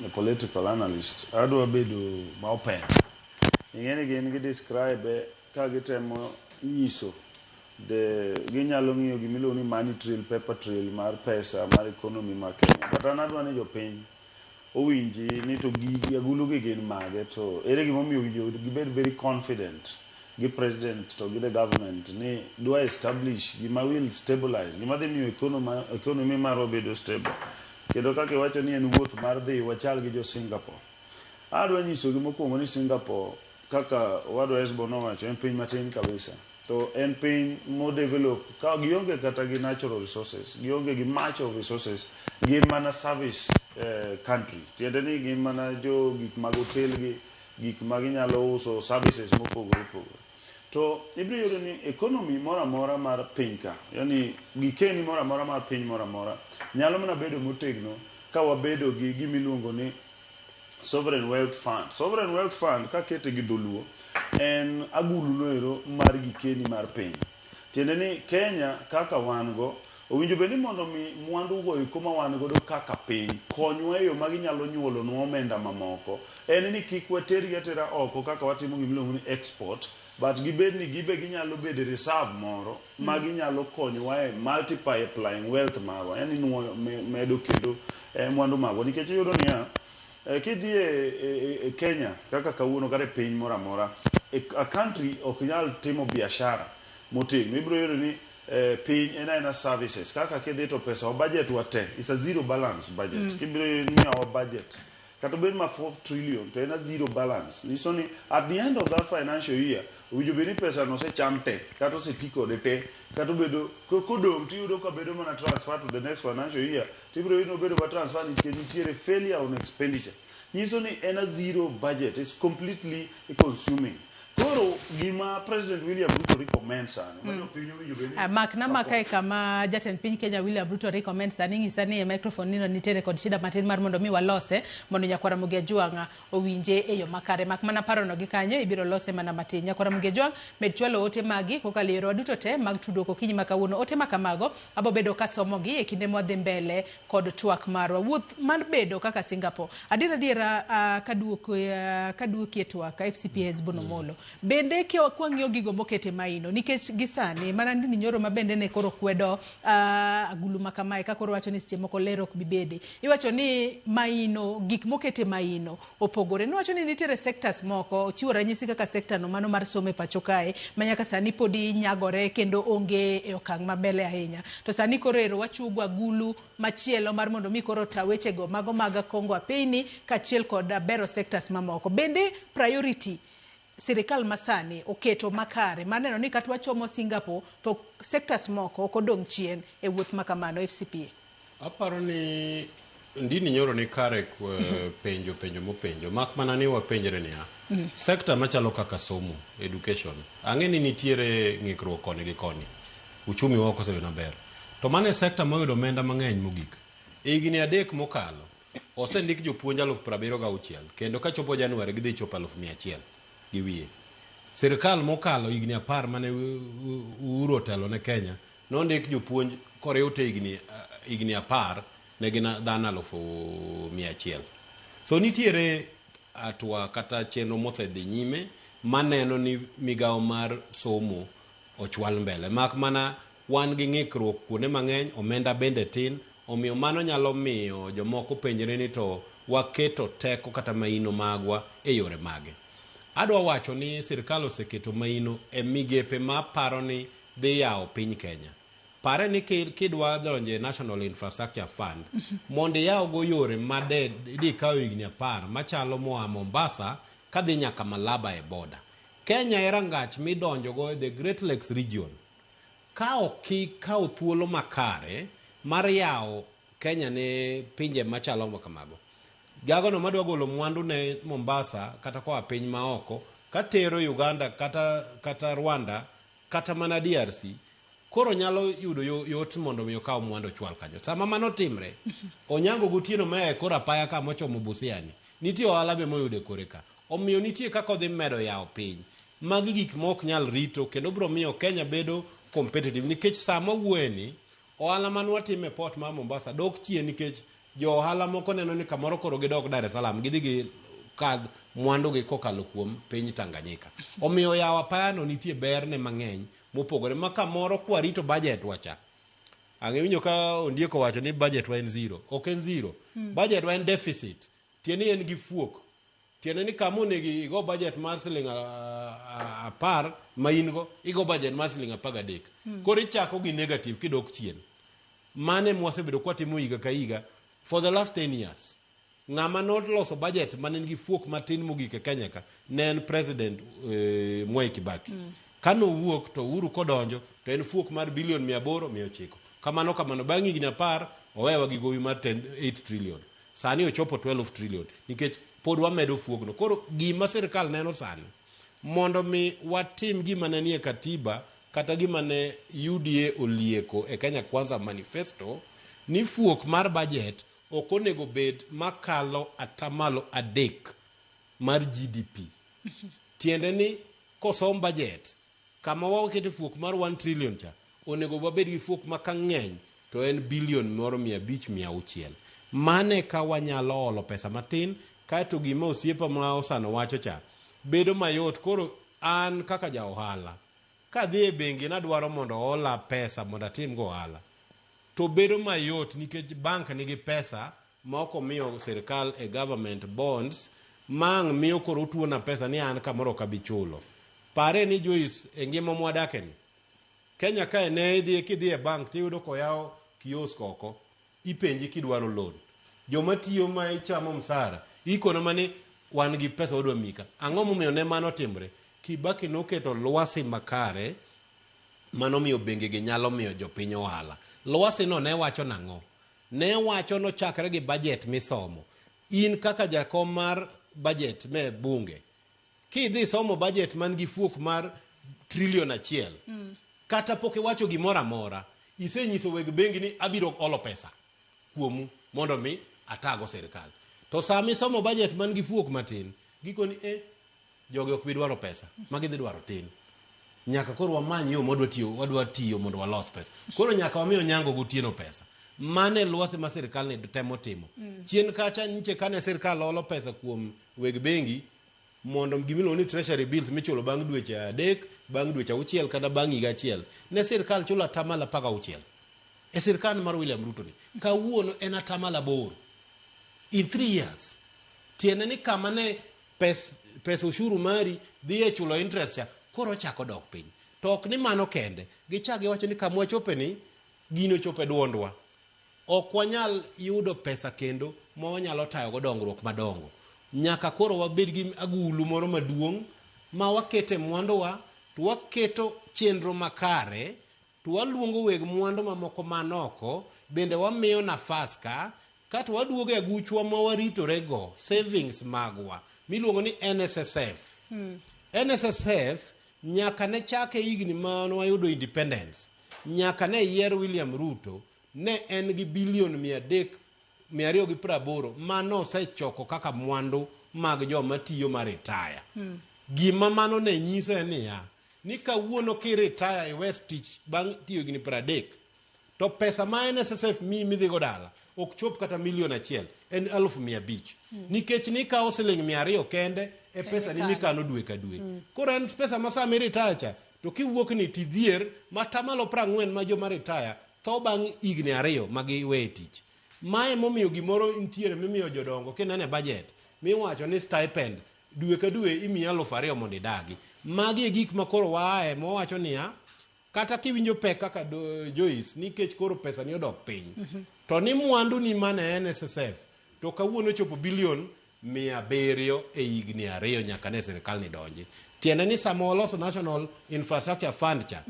a political analyst. Adwa bedo ma open. Ing'e ni gin gi describe ka gitemo nyiso the ginyalo ng'iyo gimiluongo ni money trail, paper trail mar pesa mar economy mar Kenya. But an adwa ni jopiny owinji ni to gigi agulu gi gin mage, to ere gimomiyo owinjo gibed very confident gi president to gi the government ni dwa establish gima will stabilize, gima dhi miyo economy marwa bedo stable, kendo kaka iwacho ni en wuoth mar dhi wachal gi jo Singapore. Adwa nyisogi mokwongo ni Singapore, kaka owadwa Esbo nowacho, en piny matin kabisa, to en piny modevelop ka gionge kata gi natural resources, gionge gi much of resources, gin mana service country, tiende ni gin mana jo gik mag hotel gi gik ma ginyalo uso, services mopogore opogore. To ibiro yudo ni economy moro amora mar piny ka, yani gikeni moro amora mar piny moro amora nyalo mana bedo motegno ka wabedo gi gimiluongo ni sovereign wealth fund. Sovereign wealth fund, kakete gi dholuo, en agulu noero mar gikeni mar piny, tiende ni Kenya kaka wan go owinjo bed ni mondo mi mwandu go eko ma wan godo kaka piny konywa e yo ma ginyalo nyuolonwa omenda mamoko, en ni kik watergi atera oko kaka watimo gimiluongo ni export, but gibed ni gibe ginyalo bedo e reserve moro ma ginyalo konyowa e multiplying wealth marwa, yani nuoyo medo kendo mwandu magwa, nikech iyudo niya, kidhi e Kenya kaka kawuono kata e piny moro amora, a country ok nyal timo biashara motegno. Ibiro yudo ni piny en aena services, kaka kidhi to pesa wa, budget wa te is a zero balance budget. Kibiro ng'iyo our budget, kata obed ma 4 trillion, to en a zero balance, nyiso ni at the end of that financial year owinjo bed ni pesa no osecham te kata oseti kode te, kata obedo kodong' tiyudo ka bedo mana transfer to the next financial year, tibiro yudo ni obedo ma transfer nikech nitiere failure on expenditure, nyiso ni en a zero budget, is completely consuming. Koro gima President William Ruto recommend sani ma jopiny owinjo bed ni Mak na makae kama jatend piny Kenya William Ruto recommend sani, ng'isa ni e microphone nino nitiere kod shida matin mar mondo mi walose mondo nyakwara Ramogi Ajwang' owinje e yo makare. Mak mana parono gi kanyo ibiro lose mana matin. Nyakwara Ramogi Ajwang', med chwalo ote magi kokalo e yorewa duto te mag tudruok okinyi ma kawuono. Ote ma kamago abo bedo kasomogi e kinde mwadhi mbele kod twak marwa. Wuoth mar bedo kaka Singapore. Adier adiera, kaduokie twak FCPA Hesbon Omolo. Bende kwang'iyo gigo mokete maino, nikech gisani mana Ndindi Nyoro ma bende ne koro kwedo agulu ma kamae, ka koro wacho ni seche moko ler ok bi bede. Iwacho ni maino, gik mokete maino opogore. Niwacho ni nitiere sectors moko, ochiwo ranyisi kaka sector no mano mar somo e pacho kae, ma nyaka sani podi nyagore kendo onge e okang' mabele ahinya. To sani koro ero wachuogo agulu machielo mar mondo mi koro ta wechego mago mag kongo apeyni kaachiel kod bero sectors mamoko. Bende priority sirikal masani oketo makare mar neno ni kata wachomo Singapore to sectors moko ok odong' chien e wuoth ma kamano, FCPA? Aparo ni Ndindi Nyoro ni kare penjo penjo mopenjo, mak mana ni wapenjre niya, Sekta machalo kaka somo, education, ang'e ni nitiere ng'ikruok koni gi koni. Uchumi wa ok osebedo maber. To mano e sekta moyudo omenda mang'eny mogik. E higni 3 mokalo, osendik jopuonj 76,000 kendo kachopo Januari gidhi chopo 100,000 gi wiye. Sirkal mokalo higni 10 mane Uhuru otelo ne Kenya, nondik jopuonj koriw te higni 10 ne gin dhano 100,000. So nitiere hatua kata chenro mosedhi nyime maneno ni migawo mar somo ochwal mbele. Mak mana wan gi ng'ikruok kuonde mang'eny, omenda bende tin, omiyo mano nyalo miyo jomoko penjre ni to waketo teko kata maino magwa e yore mage. Adwa wacho ni sirkal oseketo maino e migepe ma paro ni dhi yawo piny Kenya. Pare ni kidwa donjo e National Infrastructure Fund, mondo iyaw go yore ma de dikawo higni 10 machalo moa Mombasa kadhi nyaka Malaba e boda. Kenya e rangach midonjo go e the Great Lakes region. Ka ok ikawo thuolo makare mar yawo Kenya ne pinje machalo kamago. Jagono madwa golo mwandu ne Mombasa kata koa piny maoko katero Uganda kata Rwanda kata mana DRC koro nyalo yudo yot mondo mi okaw mwandu ochwal kanyo. Sama mano timre, Onyango Gotieno ma e kor apaya ka mochomo Busia ni, nitie ohala be moyudo e kore ka. Omiyo nitie kaka odhi medo yawo piny. Magi gik ma ok nyal rito kendo biro miyo Kenya bedo competitive nikech sama wuoye ni ohala mane watimo e port mar Mombasa dok chien nikech jo ohala moko neno ni kamoro koro gidok Dar es Salaam gidhi gi kadh mwandu gi kokalo kuom piny Tanganyika. Omiyo yawo apaya no nitie berne mang'eny mopogore ma kamoro kwarito budget wacha. Ang'e winjo ka Ondiek owacho ni budget wa en zero. Ok en zero. Budget wa en deficit. Tiende ni en gi fuok. Tiende ni kama onego igo budget mar siling 10 ma in go, igo budget mar siling 13. Koro ichako gi negative kidok chien. Mane mwasebedo kwatimo higa ka higa for the last 10 years. Ng'ama noloso budget mane nigi fuok matin mogik e Kenya ka ne en President Mwai Kibaki. Kano wuok to Uhuru kodonjo to en fuok mar bilion 800 900. Kamano kamano bang' higni 10 owewa gi gowi mar 10, 8 trillion. Sani ochopo 12 trillion nikech pod wamedo fuokno. Koro gima sirkal neno sani mondo mi watim gima ne nie katiba kata gima ne UDA olieko e Kenya Kwanza manifesto ni fuok mar budget ok onego bed makalo 3% mar GDP. Tiende ni kosom budget kama wakete fuok mar 1 trillion cha onego wabed gi fuok ma kang'eny to en bilion moro 500 600. Mane ka wanyalo olo pesa matin kaeto gima osiepa ma Osano wacho cha bedo mayot. Koro an kaka ja ohala kadhi e bengi nadwaro mondo ola pesa mondo atim go ohala to bedo mayot nikech bank nigi pesa ma ok omiyo sirkal e government bonds mang' miyo koro otuona pesa ni an kamoro ok abi chulo. Pare ni Joyce e ngima mwadake ni Kenya kae ne idhi kidhi e bank tiyudo koyaw kiosk oko ipenji kidwaro loan. Joma tiyo ma ichamo msara ikono mani wan gi pesa wadwa mika. Ang'o momiyo ne mano timre? Kibaki noketo lwasi makare manomiyo bengi gi nyalo miyo jopiny ohala. Lwasi no ne wacho nang'o? Ne wacho nochakre gi budget misomo. In kaka jakom mar budget me bunge, kidhi somo budget man gi fuok mar trilion 1 kata pok iwacho gimoro amora, isenyiso weg bengi ni abiro olo pesa kuomu mondo mi atago sirkal. To sama isomo budget man gi fuok matin, gikoni jogi ok bi dwaro pesa, ma gidhi dwaro tin. Nyaka koro wamany yo mwadwa tiyo, wadwa tiyo mondo walos pesa. Koro nyaka wami Onyango Gotieno pesa. Mano e lwasi ma sirkal ni temo timo. Chien kacha nyiche kane sirkal olo pesa kuom weg bengi mondo gimiluongo ni treasury bills michulo bang' dweche 3, bang' dweche 6 kata bang' higa 1. Ne sirkal chulo 16%. E sirkal mar William Ruto ni. Kawuono en 8%. In 3 years. Tiende ni kama ne pes ushuru mari dhi e chulo interest cha koro ochako dok piny. To ok ni mano kende, gichak giwacho ni kama wachope ni gino ochopo e duondwa. Ok wanyal yudo pesa kendo ma wanyalo tayo go dongruok madongo. Nyaka koro wabed gi agulu moro maduong' ma wakete mwanduwa to waketo chenro makare to waluongo weg mwandu mamoko man oko bende wamiyo nafas ka kato waduogo e aguchwa ma waritore go savings magwa miluongo ni NSSF. NSSF nyaka ne chake higni ma wayudo independence, nyaka ne yier William Ruto, ne en gi bilion 380 ma nosechoko kaka mwandu mag joma tiyo ma retire. Gima mano ne nyiso en niya, ni kawuono kiretire iwe tich bang' tiyo higni 30, to pesa ma NSSF miyi midhigo dala ok chop kata milion achiel, en 500,000. Nikech nikawo siling 200 kende e pesa ni mikano dwe ka dwe. Koro en pesa ma sama iretire cha, to kiwuok ni tidhier ma tamalo 40 ma joma retire tho bang' higni 2 ma giwe tich. Mae momiyo gimoro nitiere mimiyo jodongo kineno e budget miwacho ni stipend dwe ka dwe imiyi 2,000 mondo idagi. Magi e gik ma koro waaye mowacho niya, kata kiwinjo pek kaka Joyce nikech koro pesa ni odok piny. To ni mwandu ni mane NSSF to kawuono chopo bilion 700 e higni 2 nyaka ne sirikal ni donji. Tiende ni sama waloso National Infrastructure Fund cha,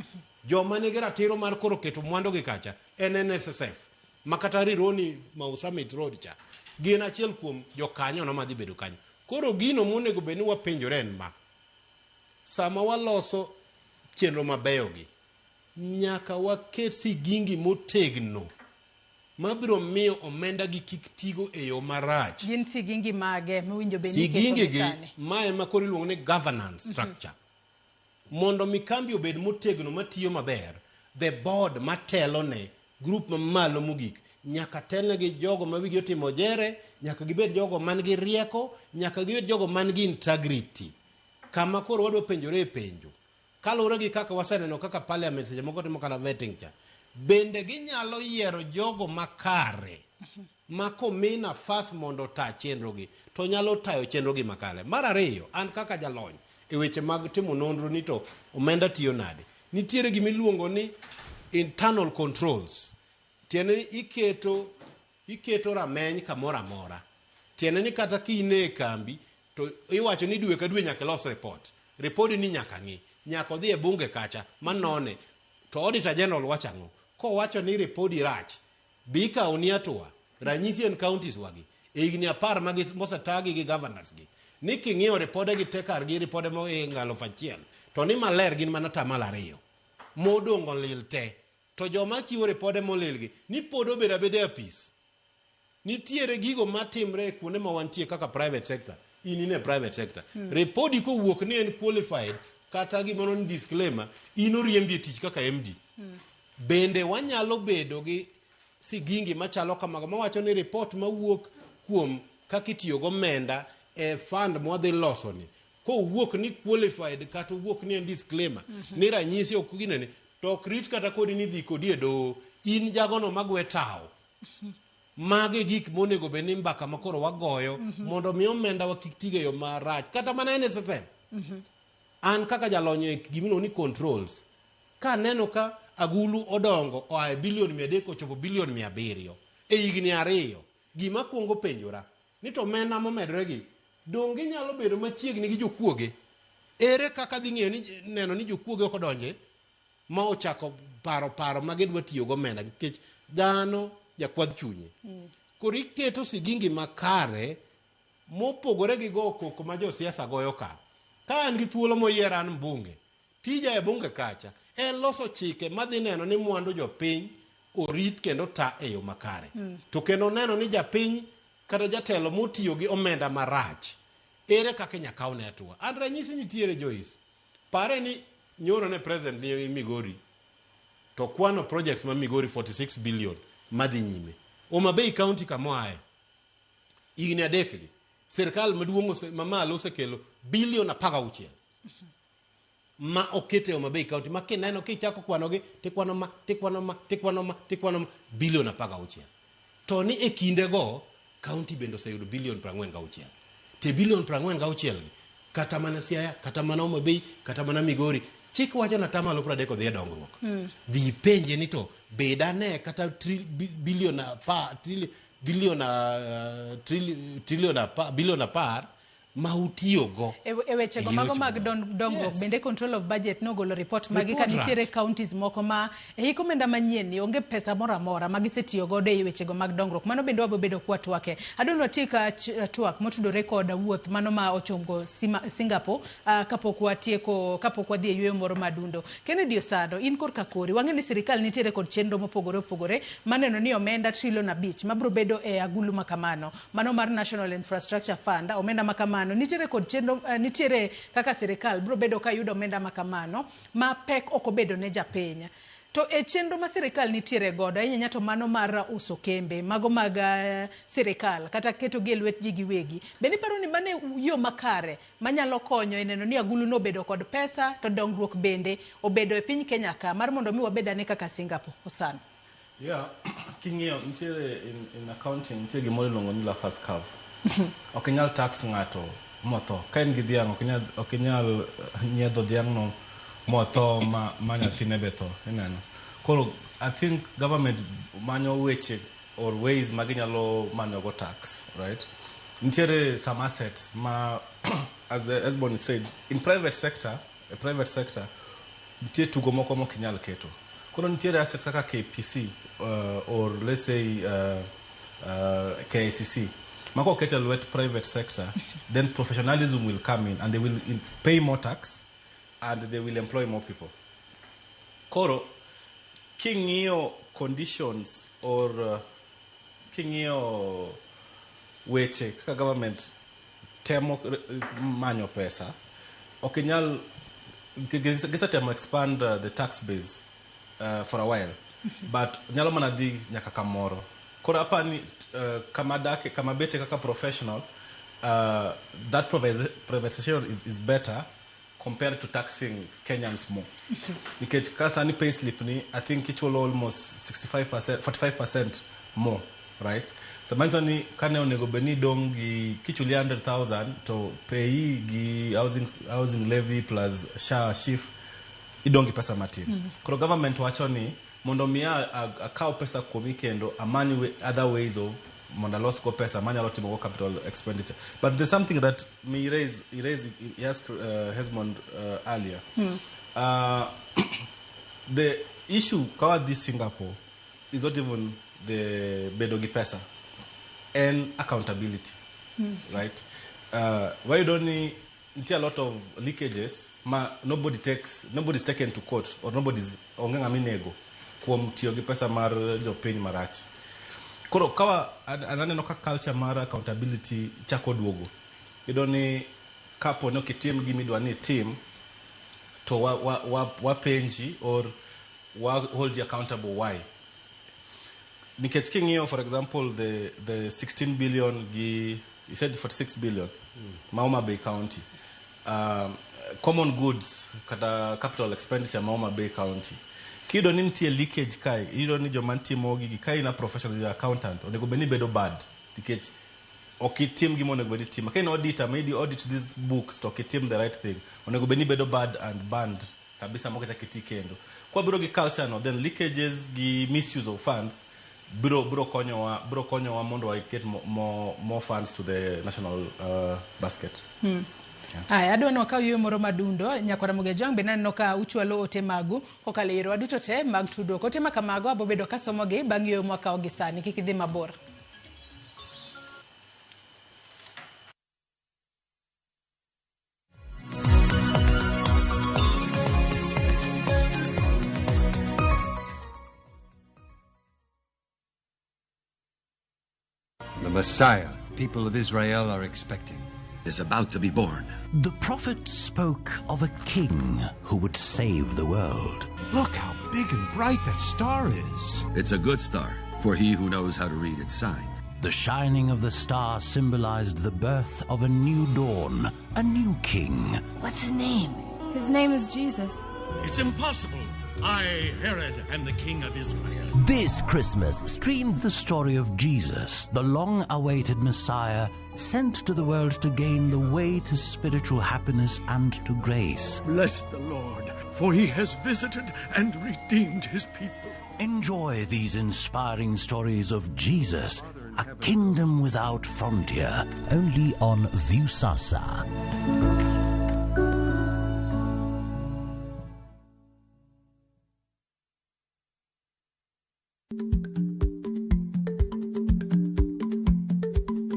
joma nigi ratiro mar koro keto mwandu gi kacha en NSSF. Ma kata Rironi Mau Summit Road cha, gin achiel kuom jokanyo no madhi bedo kanyo. Koro gino monego bed ni wapenjore en ma. Sama waloso chenro mabeyo gi, nyaka waket sigingi motegno mabiro miyo omenda gi kik tigo e yo marach. Gin sigingi mage mowinjo bed ni iketo Sigingi gi sani? mae ma koro iluongo ni governance structure. Mondo mi kambi obed motegno matiyo maber, the board matelo ne group mamalo mogik nyaka telne gi jogo ma wigi otimo jere, nyaka gibed jogo man gi rieko, nyaka gibed jogo man gi integrity. Kama koro wadwa penjore e penjo, kaluwore gi kaka waseneno kaka parliament seche moko timo kata vetting cha, bende ginyalo yiero jogo makare ma komi nafas mondo ota chenrogi to nyalo tayo chenrogi makare. Mar ariyo, an kaka jalony e weche mag timo nonro ni to omenda tiyo nade, nitiere gima iluongo ni internal controls. Tiende ni iketo rameny kamoro amora. Tiende ni kata ka in e kambi to iwacho ni dwe ka dwe nyaka ilos report. Report ni nyaka ng'i, nyaka odhi e bunge kacha manone. To Auditor General wacho ang'o? Kowacho ni repodi rach, bi ikawoni hatua. Ranyisi en counties wagi. E higni 10 magi mosetagi gi governors gi. Ni king'iyo ripode gi te kargi ripode mohingo 1,000. To ni maler gin mana 2%. Modong' olil te. To joma chiwo ripode molil gi, ni pod obedo abeda e apis. Nitiere gigo matimre e kuonde ma wantie kaka private sector. In e private sector. Ripodi kowuok ni en qualified kata gimoro ni disclaimer, in oriembi e tich kaka MD. Bende wanyalo bedo gi sigingi machalo kamago mawacho ni report mawuok kuom kaka itiyo gomenda e fund mwadhi loso ni kowuok ni qualified kata owuok ni en disclaimer ni ranyisi ok ginene to ok rit kata kodi ni dhi kodi e doho in jagono magwe tawo. Magi gik monego bed ni mbaka ma koro wagoyo mondo mi omenda wa kik tigo e yo marach kata mana NSSF. An kaka jalony e gimiluongo ni controls, kaneno ka agulu odongo oa e bilion 300 ochopo bilion 700 e higni 2, gima kwongo penjora ni to omenda momedore gi donge nyalo bedo machiegni gi jokuoge? Ere kaka dhi ng'eyo ni neno ni jokuoge ok odonje ma ochako paro ma gidwa tiyo go omenda, nikech dhano jakwadh chunye. Koro iketo sigingi makare mopogore gi go koko ma josiasa goyo ka. Ka an gi thuolo moyier an mbunge, tija e bunge kacha en loso chike madhi neno ni mwandu jopiny orit kendo ta e yo makare. To kendo neno ni japiny kata jatelo motiyo gi omenda marach, ere kaka inya kawne hatua. An ranyisi nitiere Joyce, pare ni nyoro ne president ni Migori to kwano projects ma Migori 46 billion madhi nyime. Homa Bay County kamoaye higni 3 gi sirkal maduong' mamalo osekelo bilion 16 ma okete Homa Bay County, ma kineno kichako kwanogi tikwano ma tikwano ma tikwano ma tikwano ma bilion 16. To ni e kindego county bende oseyudo bilion 46. Te bilion 46 gi kata mana Siaya, kata mana Homa Bay, kata mana Migori, chik wacho na tamalo 30 odhi e dongruok. Dhi ipenje ni to bed ane kata bilion apar, bilion 10 ma utiyogo. E wechego E mago weche mag dongruok. Yes. Bende control of budget nogolo report magi ka Report nitiere rach. counties moko ma e hik omenda manyien ni onge pesa moro amora ma gisetiyo godo e wechego mag dongruok. Mano bende wabiro bedo kwa twake. Adwa ni watiek twak motudore kod wuoth mano ma ochomgo Singapore kapok watieko, kapok wadhi e yueyo moro madundo. Kennedy Osado, in korka kori, wang'e ni sirikal nitiere kod chenro mopogore opogore maneno ni omenda trilion 5 mabiro bedo e agulu makamano. Mano mar National Infrastructure Fund, omenda makamano nitiere kod chenro, nitiere kaka sirikal biro bedo ka yudo omenda makamano ma pek ok obedo ne japiny. To e chenro ma sirikal nitiere godo, ahinya to mano mar uso kembe, mago mag sirikal, kata keto gi e lwet ji giwegi. Bende iparo ni mano e yo makare manyalo konyo e neno ni agulu no obedo kod pesa to dongruok bende obedo e piny Kenya ka mar mondo mi wabed ane kaka Singapore? Osano. Yeah, king'iyo nitiere in accounting nitie gimoro iluongo ni Laffer's curve. Ok inyal tax ng'ato motho. Ka in gi dhiang' ok inyal nyiedho dhiang' no motho ma nyathine be tho, ineno. Koro I think government manyo weche or ways ma ginyalo manyo go tax, right? Nitiere some assets ma, as Esbon said, in private sector, a private sector nitie tugo moko mok inyal keto. Koro nitiere assets kaka KPC or let's say KICC. Ma koket e lwet private sector, then professionalism will come in and they will pay more tax and they will employ more people. Koro, king'iyo conditions or king'iyo weche kaka government temo manyo pesa, ok inyal gisetemo expand the tax base for a while, but nyalo mana dhi nyaka kamoro. Koro apani kama dake, kama bete kaka professional, that privatization is better compared to taxing Kenyans more. Nikech ka sani pay slip ni, I think ichulo almost 65%, 45% more, right? Samani ni kane onego bed ni dong' gi kichuli 100,000 to pay gi housing levy plus SHA, SHIF, idong' gi pesa matin. Koro government wacho ni mondo mi akaw pesa kuomi kendo amany other ways of mondo alos go pesa manyalo timo go capital expenditure. But there's something that me raise, he raised, he asked Hesmond earlier. The issue kawa this Singapore is not even the bedo gi pesa and accountability, right? Why you don't need a lot of leakages ma nobody takes, nobody's taken to court or nobody's onge ng'ama inego kuom tiyo gi pesa mar jopiny marach. Koro kawa aneno ka culture mar accountability chako duogo. Iyudo ni kapo ni ok itim gima idwa ni itim, to wapenji or wa hold you accountable why. Nikech king'iyo, for example, the 16 billion gi, you said 46 billion, ma Homa Bay County. Common goods kata capital expenditure ma Homa Bay County. Kiyudo ni nitie leakage kae, iyudo ni joma timo gigi, ka in a professional, you're accountant, onego bed ni ibedo bad nikech ok itim gima onego bed ni itimo. Ka in auditor, maybe audit these books to ok itim the right thing, onego bed ni ibedo bad and banned kabisa mok ichak iti kendo. Kwa biro gi culture no, then leakages gi misuse of funds biro konyowa mondo waket more funds to the national basket. Aya, adwa ni wakaw yueyo moro madundo. Nyakwara Mogejwang' bende aneno ka uchwalo ote magu kokalo e yorewa duto te mag tudruok. Ote ma kamago abo bedo kasomogi bang' yueyo mwakawo gi sani. Kik idhi mabor. The Messiah people of Israel are expecting is about to be born. The prophet spoke of a king who would save the world. Look how big and bright that star is. It's a good star for he who knows how to read its sign. The shining of the star symbolized the birth of a new dawn, a new king. What's his name? His name is Jesus. It's impossible. I, Herod, am the king of Israel. This Christmas, stream the story of Jesus, the long-awaited Messiah, sent to the world to gain the way to spiritual happiness and to grace. Bless the Lord, for he has visited and redeemed his people. Enjoy these inspiring stories of Jesus A Kingdom Without Frontier, only on Viusasa.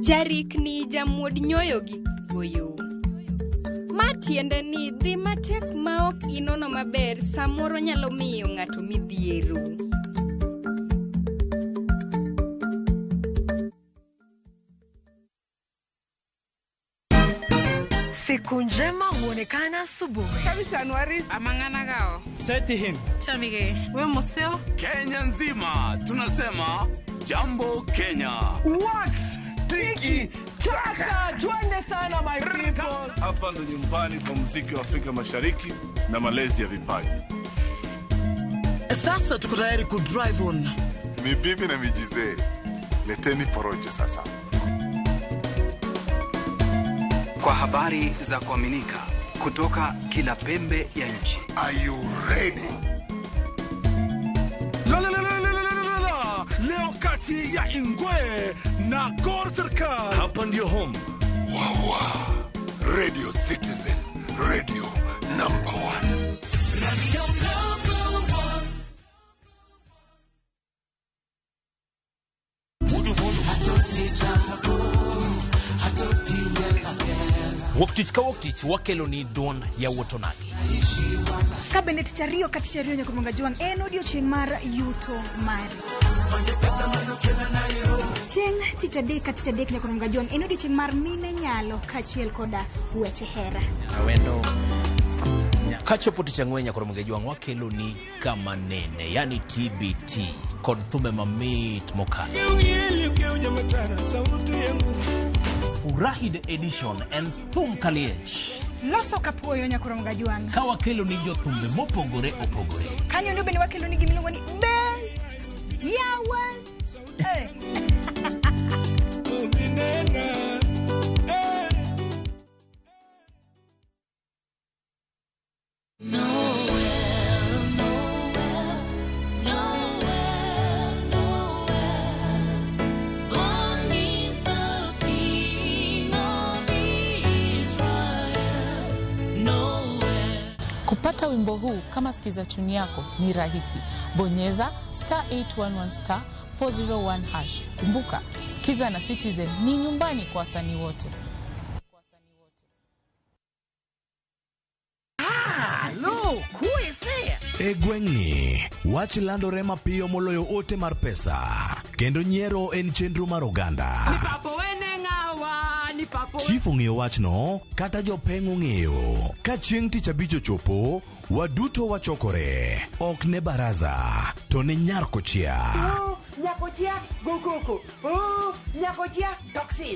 Jarikni jamuod nyoyo gi goyo. Ma tiende ni dhi matek maok inono maber samoro nyalo miyo ng'ato midhiero. Siku njema huonekana asubuhi. Seti him. Chamige. We museo. Kenya nzima tunasema jambo Kenya. Wax tiki taka, twende sana my people. Hapa ndo nyumbani kwa muziki wa Afrika Mashariki na malezi ya vipaji. Sasa tuko tayari ku drive on. Ni bibi na mijizee, leteni porojo sasa. Kwa habari za kuaminika kutoka kila pembe ya nchi. Are you ready? La, la, la, la, la, la, la, la. Leo kati ya Ingwe na Gor Serikal. Hapa ndio home. Wawa. Radio Citizen, radio number one. Radio number one. Wuok tich ka wuok tich wakelo ni duond yawuot onagi. Ka bende tich ariyo ka tich ariyo nyaka Mwanga Jwang' en odiochieng' mar yuto mari. Chieng' tich adek ka tich adek nyaka Mwanga Jwang' en odiochieng' mar mine nyalo kaachiel koda weche hera. Awendo. Kachopo tich ang'wen nyaka Mwanga Jwang' wakelo ni kama nene, yani TBT kod thumbe mamit mokalo. Furahi the edition en thum kaliech. Loso kapuoyo nyaka Mwanga Jwang'. Ka wakelo ni jothumbe mopogore opogore. Kanyo ndo bende wakelo ni gimiluongo ni be yawa. Kupata wimbo huu kama sikiza tune yako ni rahisi. Bonyeza star 811 star 401 hash. Kumbuka, sikiza na Citizen ni nyumbani kwa wasanii wote. E gweng'ni, wach landore mapiyo moloyo ote mar pesa, kendo nyiero en chenro mar oganda. Chief ong'eyo wachno, kata jopeng' ong'eyo. Ka chieng' tich abich ochopo, waduto wachokore. Ok ne baraza, to ne nyar kochia.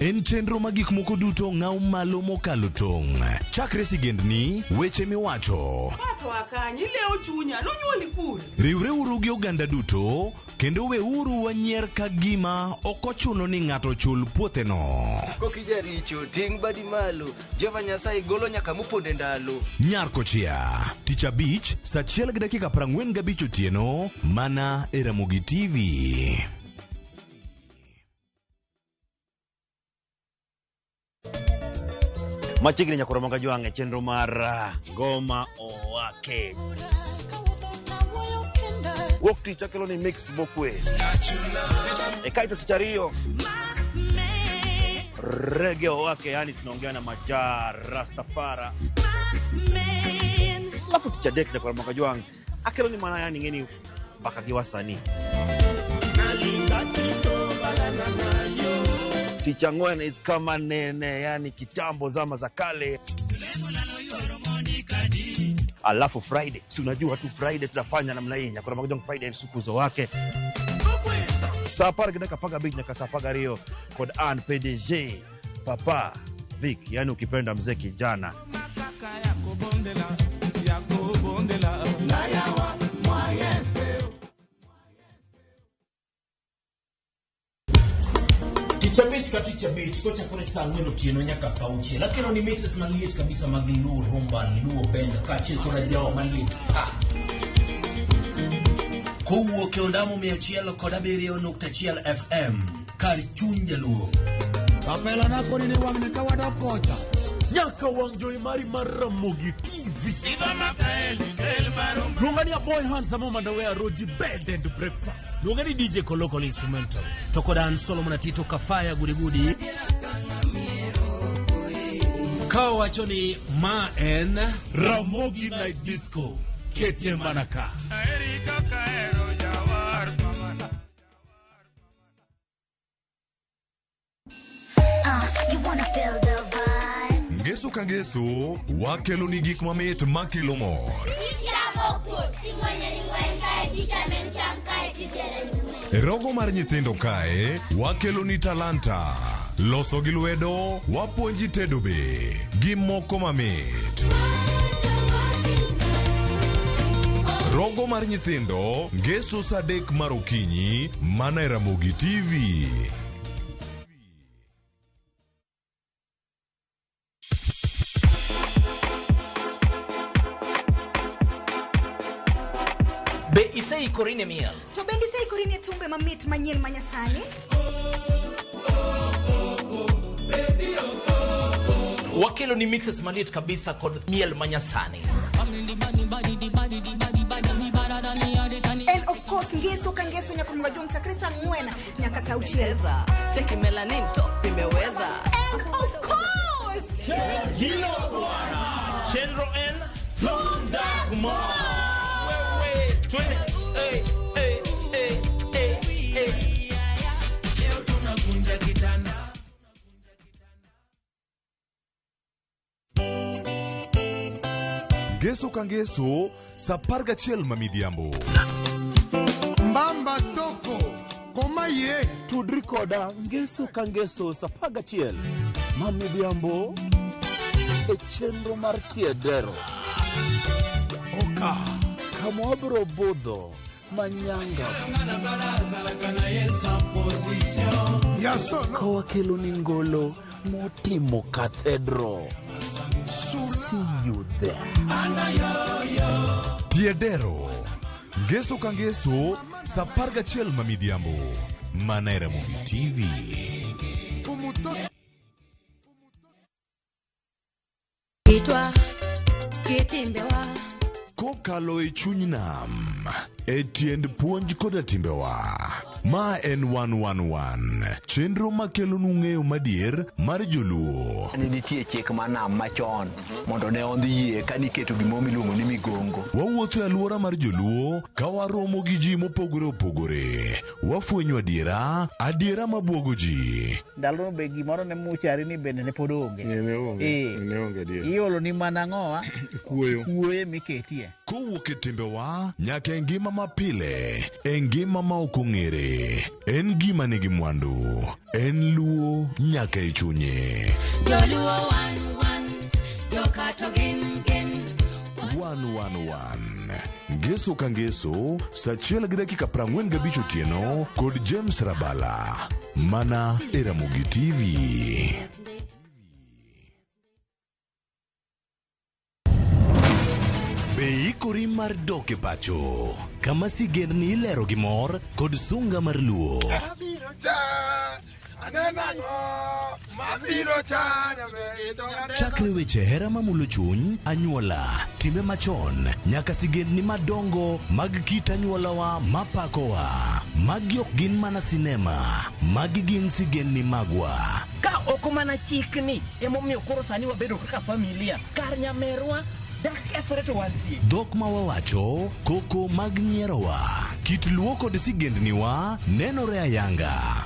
En chenro ma gik moko duto ng'aw malo mokalo tong'. Chakre sigendni, weche miwacho. Riwreuru gi oganda duto, kendo weuru wanyier ka gima ok ochuno ni ng'ato chul puotheno. Kokijaricho ting' badi malo, Jehova Nyasaye golo nyaka moponde ndalo. Nyar kochia, tich abich, saa 1:45 otieno, mana e Ramogi TV. Machiegni nyaka Ramogi Jwang' e chenro mar Ngoma Owake. Wuok tich akelo ni mix mokwe. E kaito tich ariyo Reggae Owake, yani tunaongea na Maja Rastafara. Alafu tich adek nyaka Ramogi Jwang' akelo ni mana yani ngeni mpaka gi wasanii. Tich ang'wen is kama nene, yani kitambo zama za kale. Alafu Friday, si unajua tu Friday tutafanya namna hii. Nyakora Magajong Friday msukuzo wake. Saa 10:15 nyaka saa 12 kod an PDG Papa Vic, yani ukipenda mzee kijana. Tich abich ka tich abich kochakore saa 4 otieno nyaka saa 6. Lakini ni mixes maliet kabisa mag Luo Rumba, Luo Benga kaachiel kod ajawa maliet. Kowuok e ondamo 107.1 FM. Kar chuny jaluo. Kapela nako ni wang'ni ka wadok kocha. Nyaka wang' jowi mari mar Ramogi TV. Luonga ni Aboy Handsome Mandawe Roji Bed and Breakfast. Luonga ni DJ Koloko Instrumental. To kod an Solomon Atito Kafaya Gudi Gudi. Ka wacho ni ma en Ramogi Night Disco. Kete mana ka. You wanna feel the vibe. Ngeso ka ngeso, wakelo ni gik mamit makelo mor. E rogo mar nyithindo kae, wakelo ni talanta. Loso gi lwedo, wapuonji tedo be, gi moko mamit. Rogo mar nyithindo, ngeso saa 3 mar okinyi, mana e Ramogi TV. Be iseikori ne miel? To bende iseikori ne thumbe mamit manyien manyasani? Wakelo ni mixes maliet kabisa kod miel manyasani. And of course, ngeso ka ngeso nyaka mga sa Christian Ngwena nyaka sa 6. Cheki melanin top imeweza. And of course, Hilo bwana. Chenro N Tonda Kumar. Wewe twende. Hey hey hey hey hey. Leo tunakunja kitanda. Ngeso ka ngeso, saa 11 ma midhiambo. Mbamba toko, koma ye. Tudri koda ngeso ka ngeso saa 11 ma midhiambo e chenro mar Tiedero. Oka. Kama wabiro budho manyanga. Ka wakelo ni ngolo motimo cathedral. See you there. Tiedero. Ngeso ka ngeso, saa 11 ma midhiambo. Mana e Ramogi TV. Kokalo e chuny nam, e tiend puonj koda timbewa. Ma en 111, chenro makelonu ng'eyo madier mar joluo. Ne nitie chik mar nam machon mondo ne ondhi yie ka niketo gimoro miluongo ni migongo. Wawuotho e alwora mar joluo ka waromo gi ji mopogore opogore. Wafwenyo adiera, adiera mabuogo ji. Ndalono be gimoro ne muchari ni bende ne pod onge. Ne onge adier. Iolo ni mana ang'owa? Kuoyo. Kuoyo miketie. Kowuok e timbewa nyaka e ngima mapile, e ngima ma ok ong'ere. En gima nigi mwandu, en luo nyaka e chunye. Joluo wan wan, jokato gin gin. 111. Ngeso ka ngeso, saa 1:45 otieno kod James Rabala. Mana e Ramogi TV. Be ikori mar dok e pacho, kama sigendni ilero gi mor kod sunga mar luo. Chakre weche hera mamulo chuny, anyuola, timbe machon, nyaka sigendni madongo mag kit anyuolawa mapakowa. Magi ok gin mana sinema, magi gin sigendni magwa. Ka ok mana chikni, emomiyo koro sani wabedo kaka familia. Kar nyamerwa Dhok ma wawacho, koko mag nyierowa, kit luo kod sigendniwa nenore ayanga.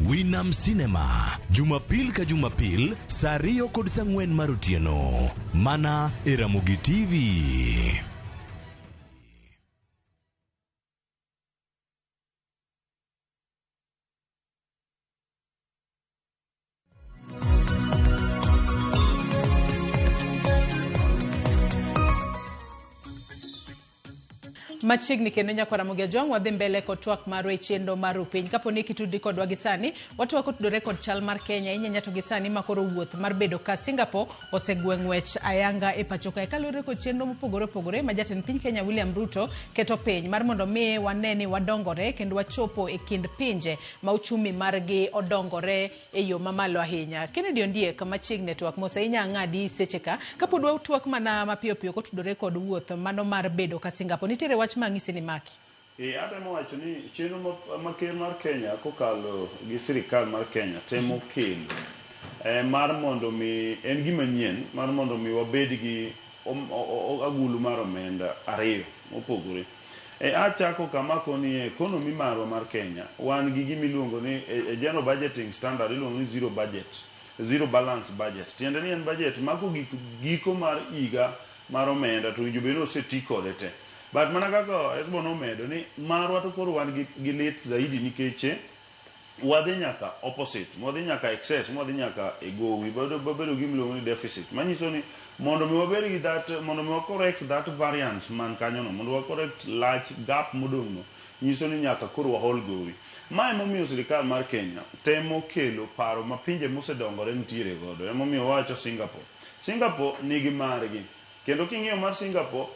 Winam Cinema, Jumapil ka Jumapil, saa 2 kod saa 4 mar otieno. Mana e Ramogi TV. Machiegni kendo nyakwara Ramogi Ajwang' wadhi mbele kod twak marwa e chenro mar Rupiny. Kapo ni kitudri kodwa gi sani, watwak kotudore kod chal mar Kenya inyanya to gi sani ma koro wuoth mar bedo ka Singapore osegwe ng'wech ayanga e pacho kae kaluwore kod chenro mopogore opogore ma jatend piny Kenya William Ruto keto piny mar mondo mi wane ni wadongore kendo wachopo e kind pinje ma uchumi margi odongore e yo mamalo ahinya. Kennedy Ondiek machiegni e twak mos ahinya ang'adi seche ka kapod watwak mana mapiyo piyo kotudore kod wuoth mano mar bedo ka Singapore. Nitiere wach ma ang'isi ni maki. E, atemo wacho ni chenro ma, ma ker mar Kenya kokalo gi sirikal mar Kenya temo kelo eh, mar mondo mi en gima nyien mar mondo mi wabed gi om, o, o, agulu mar omenda ariyo mopogore. E, achako kama koni e economy marwa mar Kenya wan gi gima iluongo ni e, e general budgeting standard iluongo ni zero budget, zero balance budget. Tiende ni en budget ma kogik giko mar higa mar omenda to owinjo bed ni oseti kode te. But mana kaka Hesbon omedo ni marwa to koro wan gi, gi lit zaidi nikech wadhi nyaka opposite, mwadhi nyaka excess, mwadhi nyaka e gowi, wabedo gi gima iluongo ni deficit. Manyiso ni mondo mi wabed gi that, mondo mi wa correct that variance man kanyo no, mondo wa correct lach gap modong' no, nyiso ni nyaka koro wahol gowi. Ma emomiyo sirikal mar Kenya temo kelo paro ma pinje mosedongore nitiere godo. Emomiyo wawacho Singapore. Singapore nigi margi. Kendo king'iyo mar Singapore,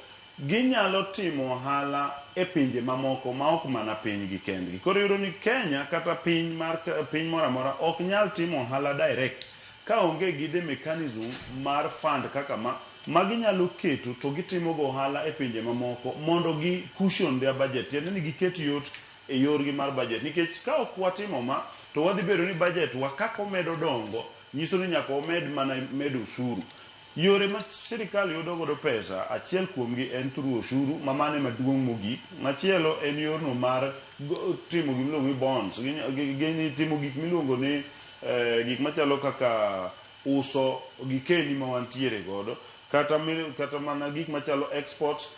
ginyalo timo ohala e pinje mamoko ma ok mana pinygi kendgi. Koro iyudo ni Kenya kata piny mar piny moro amora ok nyal timo ohala direct ka onge gi the mechanism mar fund kaka ma ma ginyalo keto to gitimo go ohala e pinje mamoko mondo gi cushion their budget. Tiende ni giket yot e yorgi mar budget. Nikech ka ok watimo ma to wadhi bedo ni budget wa kaka omedo dongo nyiso ni nyaka wamed mana medo osuru. Yore ma sirikal yudo godo pesa, achiel kuomgi en through oshuru, ma mano ema duong' mogik. Machielo en yorno mar timo gima iluongo ni bonds, gini timo gik miluongo ni gik machalo kaka uso gikeni ma wantiere godo, kata kata mana gik machalo exports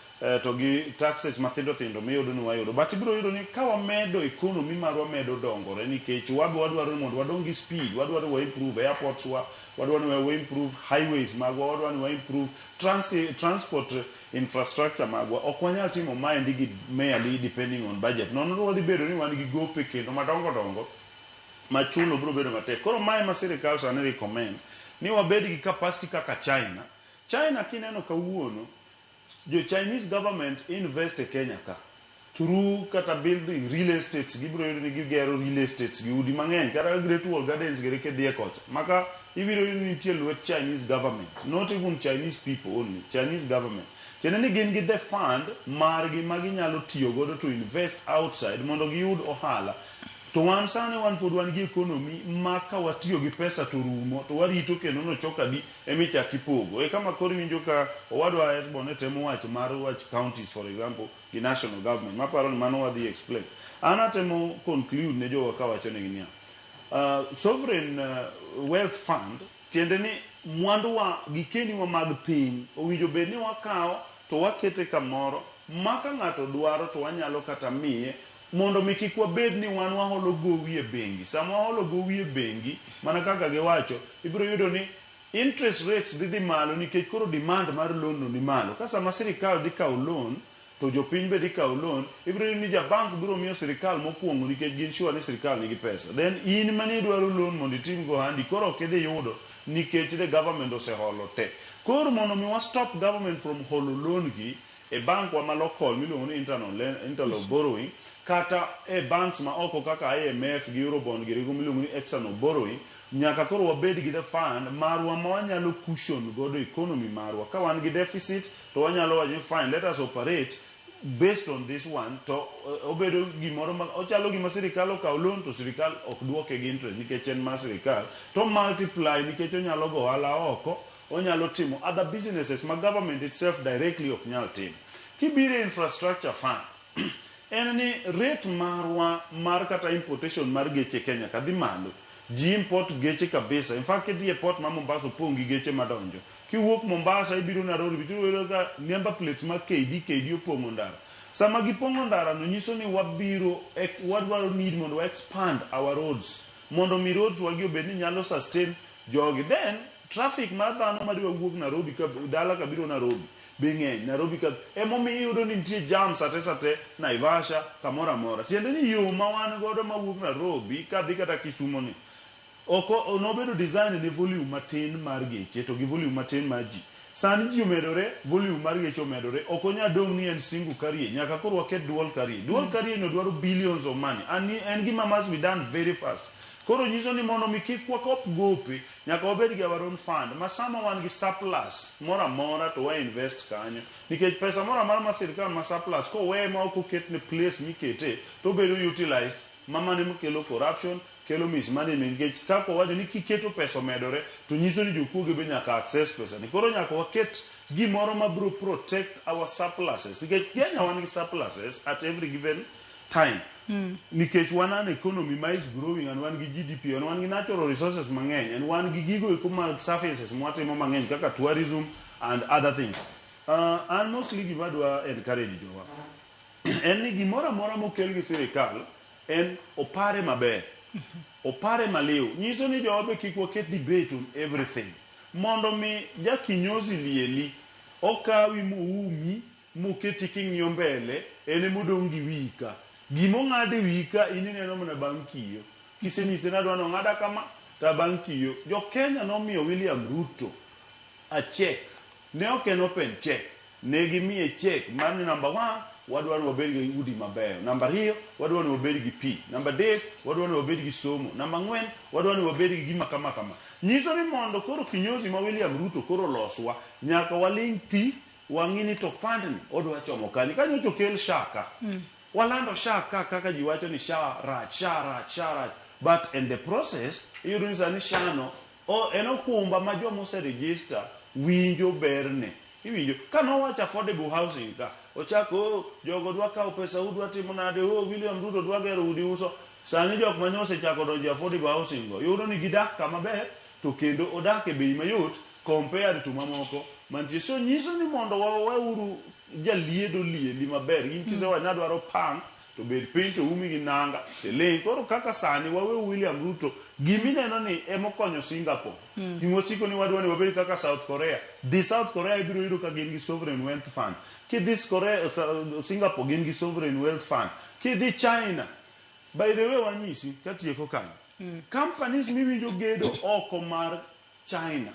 to gi taxes mathindo thindo miyudo ni wayudo. But ibiro yudo ni ka wamedo economy marwa medo dongore nikech wabe wadwaro ni mondo wadong gi speed, wadwaro ni wa improve airports wa, wadwaro ni wa improve highways magwa, wadwaro ni wa improve transport infrastructure magwa. Ok wanyal timo maendi gi merely depending on budget. Nono to wadhi bedo ni wan gi gope kendo madongo dongo ma chulo biro bedo matek. Koro mae ma sirikal sani recommend ni wabed gi capacity kaka China. China kineno kawuono, jo Chinese government invest e Kenya ka through kata building real estates, gibiro yudo ni gigero real estates gi udi mang'eny kata Great Wall Gardens gere kidhiye kocha maka ibiro yudo ni nitie lwet Chinese government, not even Chinese people only, Chinese government. Tiende ni gin gi the fund margi ma ginyalo tiyo godo to invest outside mondo giyud ohala. To wan sani wan pod wan gi economy ma ka watiyo gi pesa to rumo to warito kendo nochok adi emichak ipogo. E kama koro iwinjo ka owadwa Hesbon ne temo wacho mar wach counties for example gi national government maparo ni mano wadhi explain. An atemo conclude ne jowa kawacho negi niya, sovereign wealth fund tiende ni mwanduwa gikeniwa mag piny owinjo bed ni wakawo to wakete kamoro ma ka ng'ato dwaro to wanyalo kata miye mondo mi kik wabed ni wan waholo gowi e bengi. Sama waholo gowi e bengi, mana kaka giwacho, ibiro yudo ni interest rates dhi dhi malo nikech koro demand mar loan no ni malo. Ka sama sirikal dhi kawo loan, to jopiny be dhi kawo loan, ibiro yudo ni ja bank biro miyo sirikal mokwongo nikech gin sure ni sirikal nigi pesa. Then in mane idwaro loan mondo itim go ohandi, koro ok idhi yudo nikech the government oseholo te. Koro mondo mi wa stop government from holo loan gi e bank wa ma local miluongo ni internal borrowing, kata e banks ma oko kaka IMF gi Eurobond gi rigo miluongo ni external borrowing, nyaka koro wabed gi the fund marwa ma wanyalo cushion godo economy marwa. Ka wan gi deficit to wanyalo wacho ni fine, let us operate based on this one to obedo gimoro ma ochalo gima sirikal okawo loan to sirikal ok duoke gi interest nikech en mar sirikal to multiply nikech onyalo go ohala oko, onyalo timo other businesses ma government itself directly ok nyal timo. Kibiro e infrastructure fund, en ni rate marwa mar kata importation mar geche Kenya ka dhi malo. Ji import geche kabisa. In fact, kidhi e port ma Mombasa opong' gi geche madonjo. Kiwuok Mombasa ibiro Nairobi to iyudo ka number plates mag KD KD opong'o ndara. Sama gipong'o ndara no nyiso ni wabiro wadwaro need mondo wa expand our roads mondo mi roads wagi obed ni nyalo sustain jogi. Then traffic mar dhano madwa wuok Nairobi ka dala kabiro Nairobi be ng'eny Nairobi ka emomiyo iyudo ni nitie jam sate sate Naivasha kamoro amora tiende ni yo ma wan godo mawuok Nairobi kadhi kata Kisumo ni ok nobedo design ne volume matin mar geche to gi volume matin mar ji sani ji omedore volume mar geche omedore ok onya dong' ni en single carrier nyaka koro waket dual carrier dual carrier no dwaro billions of money and en gima must be done very fast koro nyiso ni mondo mi kik wakop gope nyaka wabed gi our own fund ma sama wan gi surplus moro amora to wa invest kanyo nikech pesa moro amora ma sirikal ma surplus koweye ma ok oket ne place mikete to obedo utilized ma mano ema kelo corruption kelo mismanagement nikech kaka owacho ni kiketo pesa omedore to nyiso ni jokuoge be nyaka access pesa ni koro nyaka waket gimoro ma biro protect our surpluses nikech Kenya wan gi surpluses at every given time nikech wan an economy ma is growing and wan gi GDP and wan gi natural resources mang'eny and wan gi gigo eko mag services mwatimo mang'eny kaka tourism and other things an mostly gima adwa encourage jowa en ni gimoro amora mokel gi sirikal en opare maber opare maliw nyiso ni jowa be kik waket debate on everything mondo mi jakinyozi lieli okawi moumi moketi king'iyo mbele en emodong' gi wiyi ka gimong'ad e wiyi ka in ineno mana bang' kiyo kisenyise ni adwa nong'ada kama to bang' kiyo jo Kenya nomiyo William Ruto a check ne ok en open check ne gimiye check mar ni number one wadwa ni wabed gi udi mabeyo namba ariyo wadwa ni wabed gi pi namba adek wadwa ni wabed gi somo namba ang'wen wadwa ni wabed gi gima kama kama nyiso ni mondo koro kinyozi ma William Ruto koro loswa nyaka waling' thi wang'i ni to fund ni odwa chomo kanye ka nyocha okel SHA ka walando SHA ka kaka ji wacho ni SHA rach SHA rach SHA rach but in the process iyudo ni sani SHA no o, en okumba ma joma ose register winjo berne iwinjo ka nowacho affordable housing ka ochako oh, jogo dwa kawo pesa udwa timo nade oh, William Ruto dwa gero udi uso sani jok mane osechako donjo e affordable housing go yudo ni gidak kama ber to kendo odak e bei mayot compared to mamoko mantie so nyiso ni mondo waweuru jaliedo lieli maber in kisewacho ni adwaro pang to bed piny to umi gi nanga tiling koro kaka sani wawe William Ruto gimineno ni emokonyo Singapore gimosiko ni wadwa ni wabed kaka South Korea dhi South Korea ibiro yudo ka gin gi sovereign wealth fund kidhi Korea, Singapore gin gi sovereign wealth fund kidhi China by the way wanyisi katieko kanyo companies miwinjo gedo oko mar China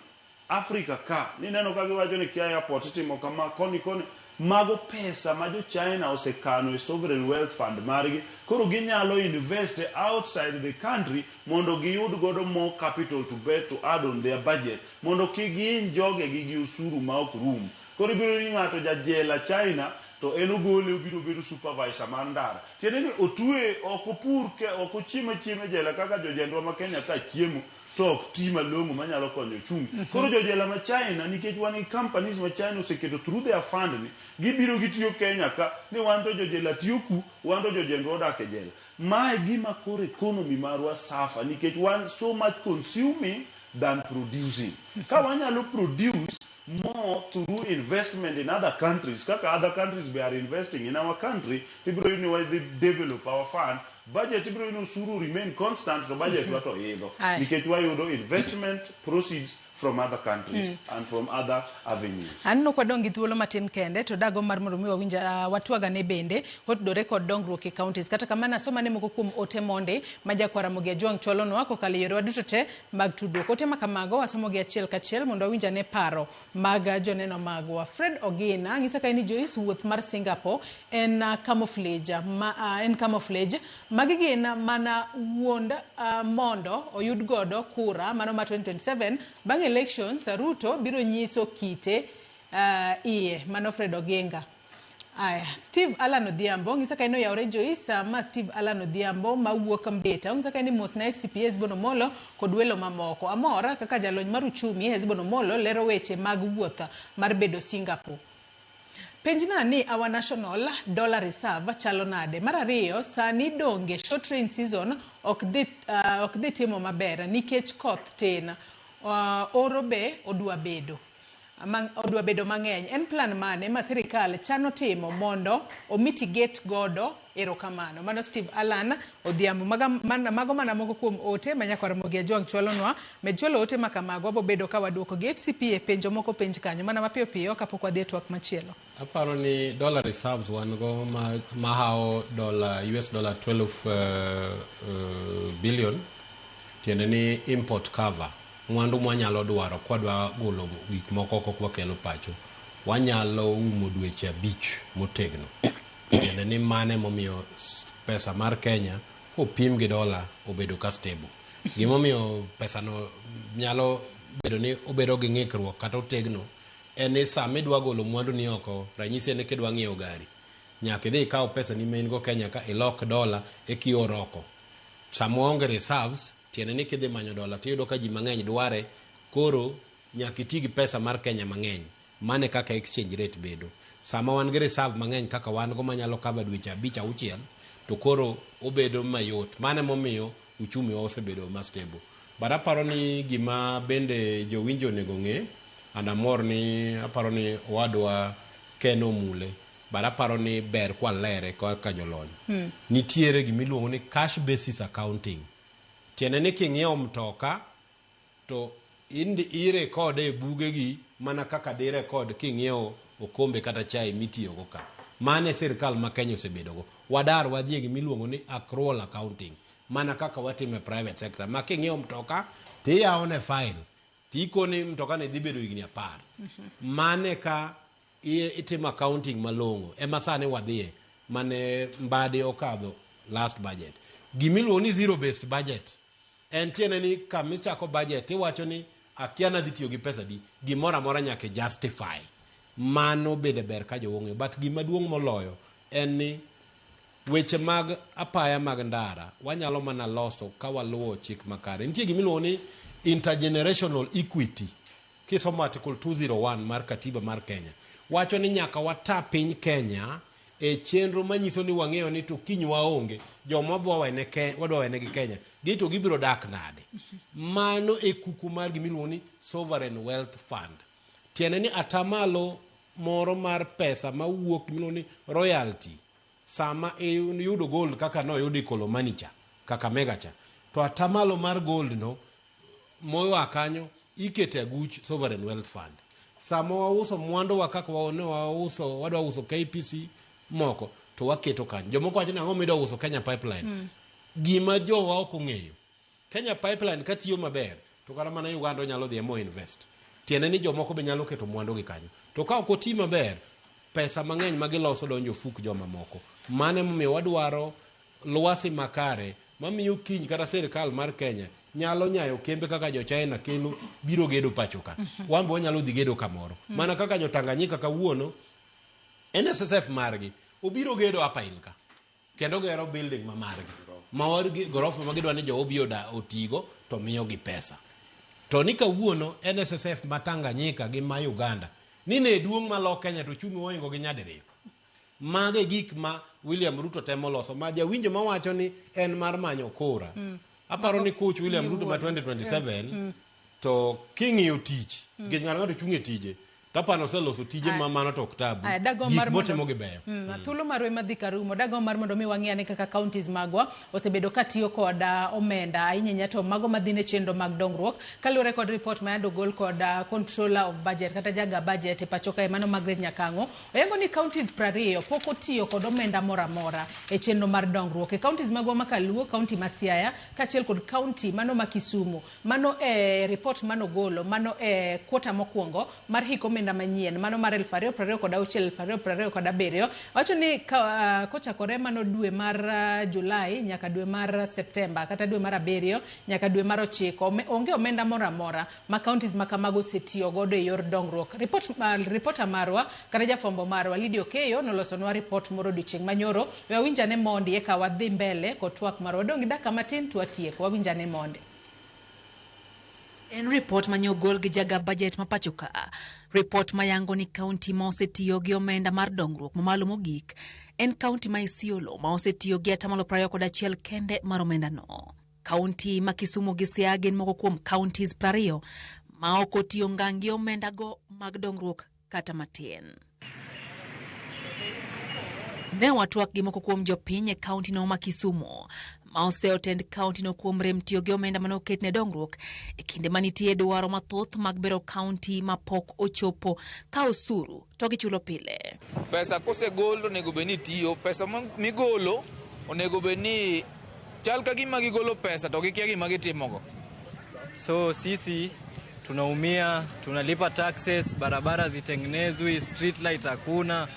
Africa ka nineno ka giwacho ni kia airport itimo kama koni koni mago pesa ma jo China osekano e sovereign wealth fund margi koro ginyalo invest outside the country mondo giyud godo more capital to bet to add on their budget mondo kik gihiny jogegi gi osuru ma ok rum koro ibiro ni ng'ato jajela China to en ogole obiro bedo supervisor mar ndara tiende ni otwe ok opur ke ok ochiem achiema e jela kaka jojendwa ma Kenya ka chiemo to ok ti malong'o manyalo konyo ochumi koro jojela ma China nikech wan gi companies ma China oseketo through their fund ni gibiro gitiyo Kenya ka ni wan to jojela tiyo ku wan to jojendwa odak e jela mae gima koro economy marwa suffer nikech wan so much consuming than producing ka wanyalo produce more through investment in other countries kaka other countries be are investing in our country ibiro yudo ni wadhi develop our fund budget ibiro yudo ni osuru remain constant to budget wa to idho Aye. nikech wayudo investment proceeds from other countries and from other avenues Aneno kwa dong' gi thuolo matin kende to dago mar mondo mi wawinj watwagane bende kotudore kod dongruok e counties. Kata kamano asomane moko kuom ote monde ma jakwar Ramogi Ajwang' chwalonwa kokalo e yorewa duto te mag tudruok. Ote ma kamago wasomogi achiel kachiel mondo wawinj ane paro mag joneno magwa. Fred Ogina ng'isa kae ni Joyce wuoth mar Singapore en camouflage ma, en camouflage. Magi gin mana wuond mondo oyud godo kura mano ma 2027 bang' elections Ruto biro nyiso kite iye mano Fred Oginga. Aya, Steve Alan Odhiambo ng'isa ka en oyawore Joyce ma Steve Alan Odhiambo mawuok Mbita ong'isa ka en ni mos na FCPA Hesbon Omolo kod welo mamoko. Amor kaka jalony mar uchumi Hesbon Omolo lero weche mag wuoth mar bedo Singapore. Penjna ni our national dollar reserve chalo nade? Mar ariyo, sani donge short rain season ok dhi timo maber nikech koth tin. Oro be odwa bedo. Odwa bedo mang'eny. En plan mane ma sirikal chano timo mondo omitigate godo? Erokamano. Mano Steve Allan Odhiambo. Mago mana moko kuom ote ma nyakwar Ramogi Ajwang' chwalonwa. Med chwalo ote ma kamago, wabo bedo ka waduoko gi HCPA penjo moko penj kanyo mana mapiyo piyo kapok wadhi e twak machielo. Aparo ni dollar reserves wan go mahawo dollar US dollar 12 billion, tiende ni import cover mwandu mwanyalo dwaro kwadwa golo gik moko oko kwakelo pacho wanyalo umo dweche 5 motegno. Tiende ni mane momiyo pesa mar Kenya kopim gi dola obedo ka stable. Gimomiyo pesa no nyalo bedo ni obedo gi ng'ikruok kata otegno en ni sama idwa golo mwandu ni oko, ranyisi en ni kidwa ng'iewo gari nyaka idhi ikaw pesa ni ma in go Kenya ka ilok dola e kior oko. Sama waonge reserves, tiende ni kidhi manyo dola tiyudo ka ji mang'eny dware, koro nyaka iti gi pesa mar Kenya mang'eny. Mane kaka exchange rate bedo. Sama wan gi reserve mang'eny kaka wan go manyalo cover dweche 5 6, to koro obedo mayot. Mane momiyo uchumi wa osebedo ma stable. But aparo ni gima bende jowinjo onego ng'e, and amor ni aparo ni owadwa Ken omule, but aparo ni ber kwalere kaka jolony. Nitiere gimiluongo ni cash basis accounting. Tiende ni king'iewo mtoka to irekode e bugegi mana kaka direkod king'iewo okombe kata chai mitiyogo ka. Mane sirkal ma Kenya osebedogo. Wadar wadhi e gimiluongo ni accrual accounting, mana kaka watimo e private sector. Ma king'iewo mtoka tiyawone file tikoni mtoka ni dhi bedo higni 10. Mane ka itimo accounting malong'o ema sani wadhiye mane Mbadi okadho last budget. Gimiluongo ni zero based budget en tiende ni kamichako budget iwacho ni akia nadhi tiyo gi pesa di, gimoro amora nyaka justify. Mano bende ber ka jowong'eyo. But gima duong' moloyo en ni weche mag apaya mag ndara wanyalo mana loso ka waluwo chik makare. Nitie gimiluongo ni intergenerational equity. Kisomo article 201 mar katiba mar Kenya wacho ni nyaka wata piny Kenya e chenro manyiso ni wang'eyo ni to kiny waonge, joma wadwa wenegi Kenya gi to gibiro dak nade. Mano e kuku mar gimiluongo ni sovereign wealth fund. Tiende ni atamalo moro mar pesa mawuok gimiluongo ni royalty sama iyudo gold kaka noyudo Ikolomani cha, Kakamega cha, to atamalo mar gold no moa kanyo ikete aguch sovereign wealth fund. Sama wauso mwandu wa kaka wauso, wadwa uso KPC moko to waketo kanyo. Jomoko wacho ni ang'o midwa uso Kenya Pipeline. Gima jowa ok ong'eyo, Kenya Pipeline katiyo maber to kata mana Uganda onyalo dhi mo invest. Tiende ni jomoko be nyalo keto mwandu gi kanyo. To ka ok oti maber, pesa mang'eny ma giloso donjo fuk joma moko. Mano emomiyo wadwaro lwasi makare mamiyo kiny kata sirkal mar Kenya nyalo nyayo kembe kaka jo China kelo biro gedo pacho ka. Wan be wanyalo dhi gedo kamoro. Mana kaka jo Tanganyika kawuono NSSF margi obiro gedo Upper Hill ka. Kendo gero building ma margi. Ma gorofa ma gidwa ni jo obi otigo to miyo gi pesa. To ni kawuono NSSF ma Tanganyika gi ma Uganda ni ne duong' malo Kenya to chumi oingo gi nyadiriyo. Mage gik ma William Ruto temo loso. Ma jawinjo mawacho ni en mar manyo kura. Aparo ni kuch William Ruto ma 2027 to king'iyo tich, nikech ng'ato chung' e tije, tapano oseloso tije ma mano to ok tabu. Gik motimo gi beyo. Thuolo marwa ema dhi karumo. Dagombo mar mondo mi wang'i ane kaka counties magwa osebedo katiyo kod omenda ahinya to mago madhi ne chenro mag dongruok kaluwore kod report ma yande ogol kod controller of budget kata jaga budget e pacho kae mano Margaret Nyakang'o. Oyango ni counties 20 pok otiyo kod omenda moro amora e chenro mar dongruok. E counties magwa ma Kaluo, county ma Siaya kaachiel kod county mano ma Kisumu. Mano e report manogolo, mano e quarter mokwongo mar hik omenda manyien mano mar 2026 2027. Wacho ni kochakore mano dwe mar Julai nyaka dwe mar Septemba kata dwe mar 7 nyaka dwe mar 9 onge omenda moro amora ma counties ma kamago osetiyo godo e yor dongruok. Reporter marwa kata jafwambo marwa Lydia Okeyo nolosonwa report moro odiochieng' manyoro. We wawinjane mondi eka wadhi mbele kod twak marwa. Wadong' gi dakika matin to watieko. Wawinjane mondi. En report mane ogol gi jaga budget ma pacho ka. Report mayango ni kaunti ma osetiyo gi omenda mar dongruok mamalo mogik en kaunti ma Isiolo ma osetiyo gi 21% kende mar omenda no. Kaunti ma Kisumu gi Siaya gin moko kuom counties 20 ma ok otiyo ngang' gi omendago mag dongruok kata matin. Ne watwak gi moko kuom jopiny e kaontino ma Kisumu ma oseyo tend kaontino kuom rem tiyo gi omenda mane oket ne dongruok e kinde manitie dwaro mathoth mag bero kaonti ma pok ochopo ka osuru to gichulo pile. Pesa kosegol to onego bed ni tiyo, pesa migolo onego bed ni chal ka gima gigolo pesa to gikia gima gitimogo. So sisi tunaumia, tunalipa taxes, barabara zitengenezwi, street light hakuna,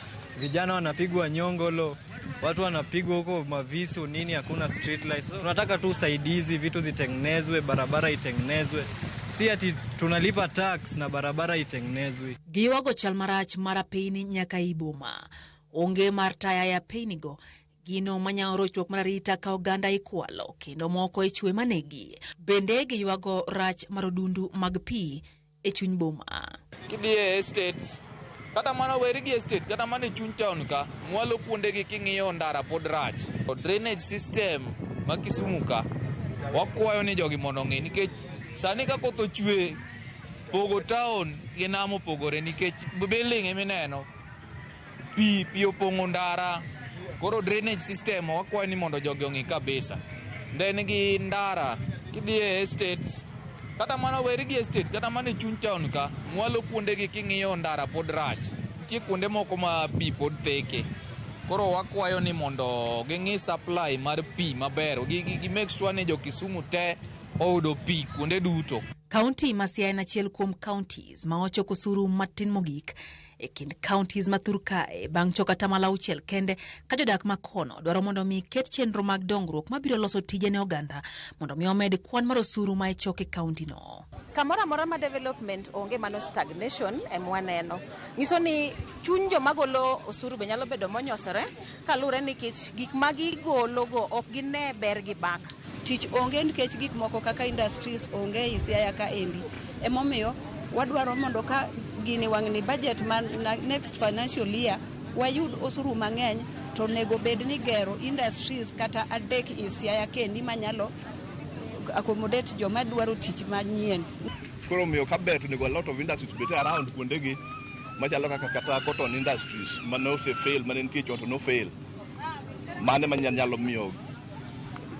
vijana wanapigwa nyongolo, watu wanapigwa huko mavisu nini, hakuna street light. So, tunataka tu usaidizi, vitu zitengenezwe, barabara itengenezwe, si ati tunalipa tax na barabara itengenezwi. Giywago chal marach mar apeyni nyaka ei boma. Onge mar taya e apeynigo, gino manyawo rochruok mar arita ka oganda ikwalo kendo moko ichwe manegi. Bende giywago rach mar odundu mag pi e chuny boma. Kidhi e estates, kata mana weri gi estate, kata mana e chuny town ka, mwalo kuondegi king'iyo ndara pod rach. Drainage system ma Kisumu ka, wakwayo ni jogi mondo ong'i nikech sani ka koth ochwe, pogo town gi nam opogore nikech building emineno, pi pi opong'o ndara. Koro drainage system wakwayo ni mondo jogi ong'i kabisa. Then gi ndara, kidhi e estates, kata mana weri gi estate, kata mana e chuny town ka, mwalo kuondegi king'iyo ndara pod rach. Nitie kuonde moko ma pi pod theke. Koro wakwayo ni mondo ging'i supply mar pi maber. Gi make sure ni jo Kisumu te oyudo pi kuonde duto. Kaunti ma Siaya en achiel kuom counties ma ochoko osuru matin mogik e kind counties ma thur kae bang' choko atamalo auchiel kende ka jodak ma kono dwaro mondo mi ket chenro mag dongruok mabiro loso tije ne oganda mondo mi omed kwan mar osuru ma ichoko e kaunti no. Kamoro amora ma development onge, mano stagnation ema waneno. Nyiso ni chuny joma golo osuru be nyalo bedo monyosore kaluwore nikech gik ma gigolo go ok gine ber gi back. Tich onge nikech gik moko kaka industries onge ei Siaya kaendi. Emomiyo wadwaro mondo ka gini wang'ni budget ma next financial year wayud osuru mang'eny to onego bed ni gero industries kata adek e Siaya kendi manyalo accommodate joma dwaro tich manyien. Koro omiyo ka ber to onego a lot of industries bed around kuondegi machalo kaka kata cotton industries mane ose fail mane nitie chon to no fail. Mane manyalo miyo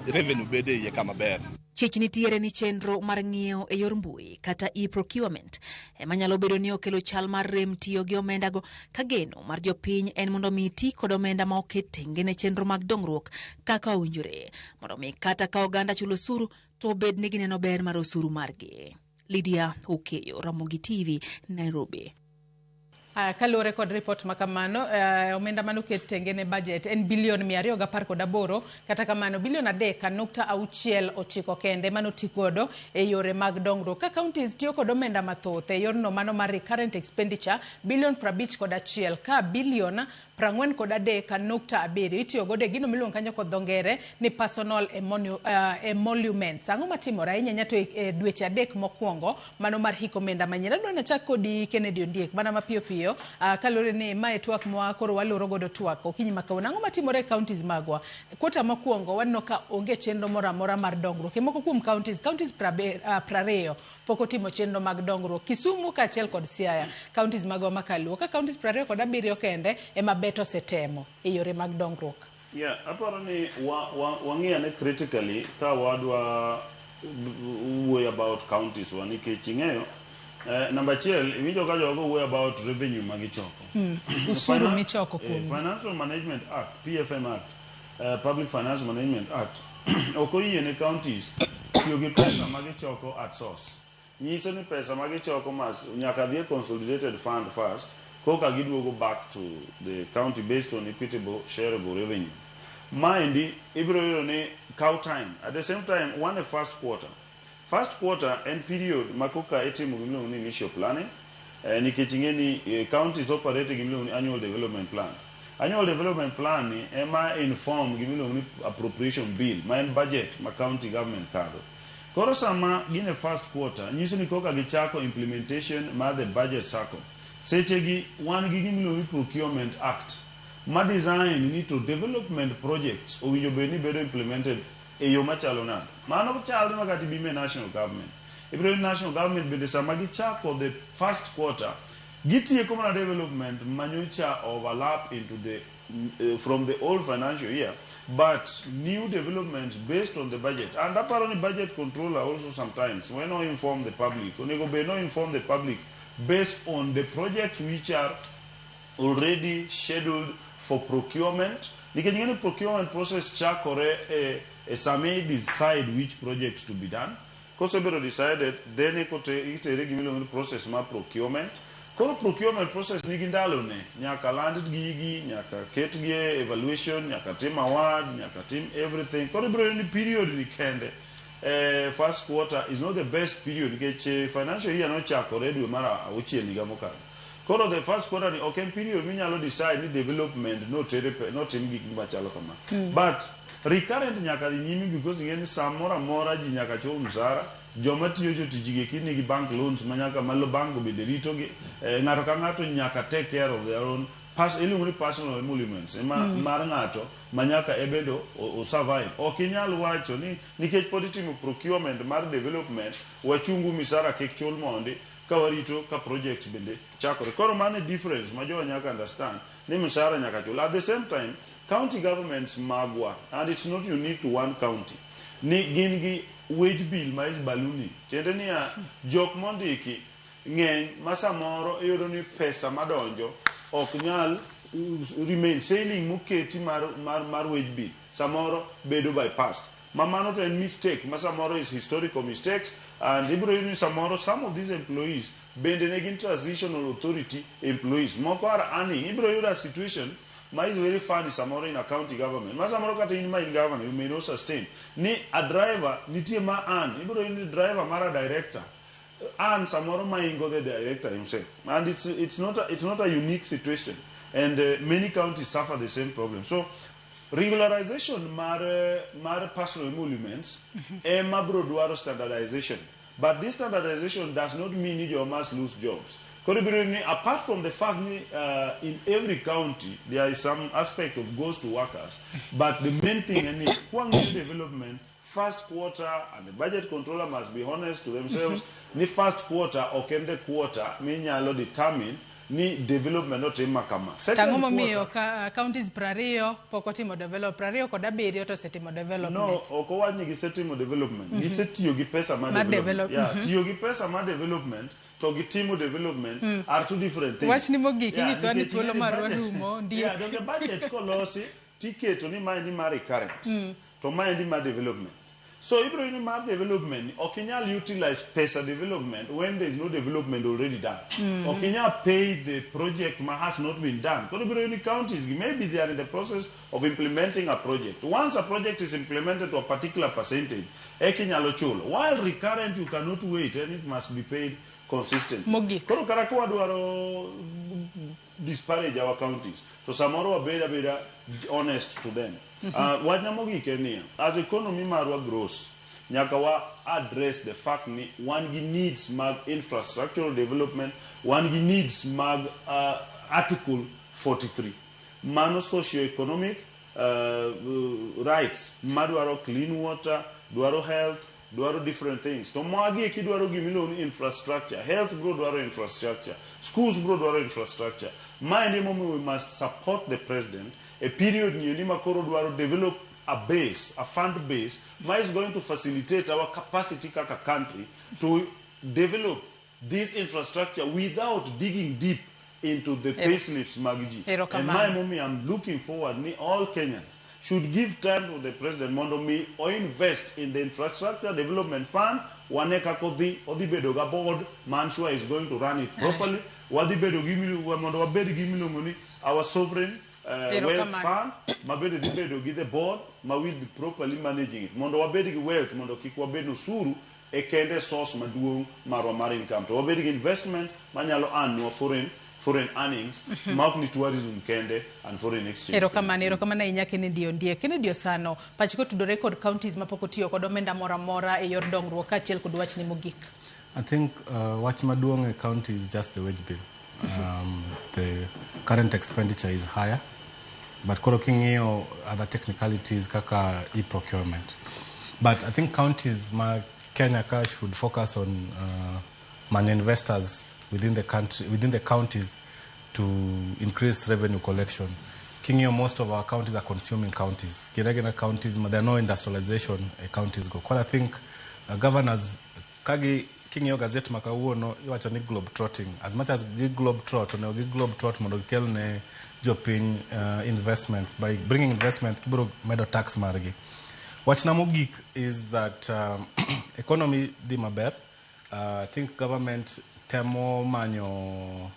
revenue bede iye kama ber. Chich nitiere ni chenro mar ng'iewo e yor mbui kata e-procurement ema nyalo bedo ni okelo chal mar rem tiyo gi omendago ka geno mar jopiny en mondo mi ti kod omenda ma oket tenge ne chenro mag dongruok kaka owinjore mondo mi kata ka oganda chulo osuru to obed ni gineno ber mar osuru margi. Lydia Okeyo, Ramogi TV, Nairobi. Aya, kaluwore kod ripot ma kamano, omenda mane oket tenge ne budget en bilion 218, kata kamano bilion 3.69 kende mane oti godo e yore mag dongruok. Ka counties tiyo kod omenda mathoth e yorno mano mar recurrent expenditure bilion 51, ka bilion 43.7 itiyo godo e gino miluongo kanyo kod dho ngere ni personal emoluments. Ang'o matimore ahinya nyato e dweche 3 mokwongo mano mar hik omenda manyien? Adwa nachak kodi Kennedy Ondiek mana mapiyo piyo, kaluwore ni mae twak mwa koro waloro godo twak okinyi ma kawuono. Ang'o matimore e counties magwa? Kwota mokwongo waneno ka onge chenro moro amora mar dongruok. E moko kuom counties 20 pok otimo chenro mag dongruok. Kisumu kaachiel kod Siaya, counties magwa makaluo, ka counties 27 kende ema bet osetemo e yore mag dongruok. Yeah, aparo ni wang'i ane critically ka wadwa wuoyo about counties wa nikech ing'eyo namba achiel iwinjo ka jogo wuoyo about revenue ma gichoko. Usuru michoko kuom Financial Management Act, PFM Act, Public Finance Management Act ok oyie ne counties tiyo gi pesa ma gichoko at source. Nyiso ni pesa ma gichoko mas nyaka dhi e consolidated fund first koka giduogo back to the county based on equitable shareable revenue. Maendi ibiro yudo ni kaw time. At the same time, wan e first quarter. First quarter en period ma koka itimo gimiluongo ni initial planning, nikech ing'e ni counties operate gimiluongo ni annual development plan. Annual development plan ni ema inform gimiluongo ni appropriation bill, ma en budget ma county government kadho. Koro sama gin e first quarter, nyiso ni koka gichako implementation mar the budget cycle. Sechegi wan gi gimiluongo ni Procurement Act, ma design ni to development projects owinjo bed ni bedo implemented e yo machalo nade. Mano chal ma kata ibime national government. Ibiro national government bende sama gichako the first quarter, gitieko mana development manyocha overlap into the from the old financial year, but new developments based on the budget. And apparently budget controller also sometimes, when we inform the public, onego bed no inform the public based on the projects which are already scheduled for procurement. Nikech ing'e ni procurement process chakore e sama i decide which project to be done. Kosebedo decided, then itere gimiluongo ni process mar procurement. Koro procurement process nigi ndalone, nyaka land gigi, nyaka ketgi e evaluation, nyaka tim award, nyaka tim everything. Koro ibiro yudo ni period ni kende, first quarter is not the best period nikech financial year nochakore dwe mar auchiel higa mokalo. Koro the first quarter ni ok en period minyalo decide ni development notere notim gik machalo kama. But recurrent nyaka dhi nyime because ing'e ni samoro amora ji nyaka chul msara, joma tiyo jotich gi eki nigi bank loans ma nyaka malo bank go bende ritogi. Ng'ato ka ng'ato nyaka take care of their own iluongo ni personal emoluments ema mar ng'ato ma nyaka e bende o survive. Ok inyal wacho ni nikech pod itimo procurement mar development, wachungu misara kik chul mondi ka warito ka projects bende chakore. Koro mano e difference ma jowa nyaka understand ni mshahara nyaka chul. At the same time, county governments magwa, and it's not unique to one county, ni gin gi wage bill ma is ballooning. Tiende niya, jok mondiki ng'eny ma samoro iyudo ni pesa madonjo ok nyal remain ceiling moketi mar wage bill samoro bedo bypassed. Ma mano to en mistake ma samoro is historical mistakes, and ibiro yudo ni samoro some of these employees bende ne gin transitional authority employees. Moko are earning. Ibiro yudo a situation ma is very funny samoro in a county government. Ma samoro kata in ma in governor, you may not sustain. Ni a driver nitie ma earn. Ibiro yudo ni driver mar a director earn samoro maingo the director himself. And it's not a unique situation. And many counties suffer the same problem. So regularization mar personal emoluments ema bro dwaro standardization. But this standardization does not mean ni jo must lose jobs. Koro ibiro ni apart from the fact ni in every county there is some aspect of ghost workers, but the main thing en ni kwang'iyo development first quarter, and the budget controller must be honest to themselves ni first quarter ok en the quarter minyalo determine ni development otim ma kama. Tang'o momiyo ka counties 20 pok otimo develop 27 to osetimo development? No, ok owach ni gisetimo development. Gisetiyo gi pesa mar Mar development. develop, Yeah, tiyo gi pesa mar development to gi timo development are two different things. Wachni mogik, Yeah, inyisowa ni nikech thuolo ing'e ni marwa budget- rumo, ndiyo. Yeah, donge budget kolosi tiketo ni maendi mar recurrent to maendi mar development. So ibiro yudo ni mar development ni ok inyal utilize pesa development when there is no development already done. Ok inyal pay the project ma has not been done. Koro ibiro yudo ni counties gi maybe they are in the process of implementing a project. Once a project is implemented to a particular percentage, eka inyalo chulo. While recurrent you cannot wait and it must be paid consistently. Mogik. Koro kata ka wadwaro disparage our counties, to samoro wabed abeda honest to them. Wachna mogik en niya, as economy marwa grows, nyaka wa address the fact ni wan gi needs mag infrastructural development, wan gi needs mag Article 43. Mano socio-economic rights madwaro clean water, dwaro health, dwaro different things. To magi eki dwaro gimiluongo ni infrastructure. Health bro dwaro infrastructure. Schools bro dwaro infrastructure. Maendi emomiyo we must support the president a period niendi ma koro dwaro develop a base, a fund base, ma is going to facilitate our capacity kaka country to develop this infrastructure without digging deep into the pay slips mag ji. And Erokamano. mae emomiyo I'm looking forward ni all Kenyans should give time to the president mondo mi o invest in the infrastructure development fund. Wane kaka odhi bedo ga board ma I'm sure is going to run it properly. Wadhi bedo gi mondo wabed gi miluongo ni our sovereign wealth Erokamano. fund ma bende dhi bedo gi the board ma will be properly managing it mondo wabed gi wealth, mondo kik wabed osuru e kende source maduong' marwa mar income, to wabed gi investment manyalo earn nwa foreign earnings ma ok ni tourism kende and foreign exchange. Erokamano, erokamano ahinya, Kennedy Ondiek. Kennedy Osano, pachi kotudore kod counties mapok otiyo kod omenda moro amora e yor dongruok kaachiel kod wachni mogik. I think wach maduong' e county is just the wage bill. The current expenditure is higher, but koro king'iyo other technicalities kaka e-procurement. But I think counties ma Kenya ka should focus on manyo investors within the country, within the counties to increase revenue collection. King'iyo most of our counties are consuming counties. Gin agina counties ma there are no industrialization e counties go. Koro I think governors kagi king'iyo gazet ma kawuono iwacho ni globe trotting. As much as gi globe trot, onego gi globe trot mondo gikel ne jopiny investment. By bringing investment, gibiro medo tax margi. Wachna mogik is that economy dhi maber. I think government temo manyo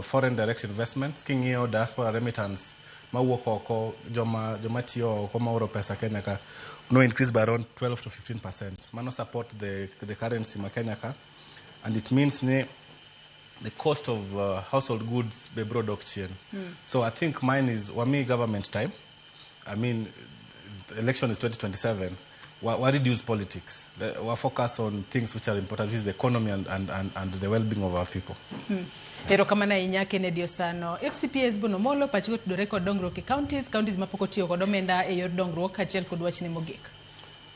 foreign direct investments. King'iyo diaspora remittance mawuok oko, joma tiyo oko maoro pesa Kenya ka no increase by around 12 to 15%. Mano support the currency ma Kenya ka. And it means ni the cost of household goods be bro dok chien. So I think mine is wami government time. I mean, the election is 2027. Why reduce politics? We focus on things which are important, which is the economy and the well-being of our people. Erokamano ahinya Kennedy Osano. FCPS Bono Molo pachi otudore kod dongruok e counties mapok otiyo kod omenda e yor dongruok kaachiel kod wachne mogik.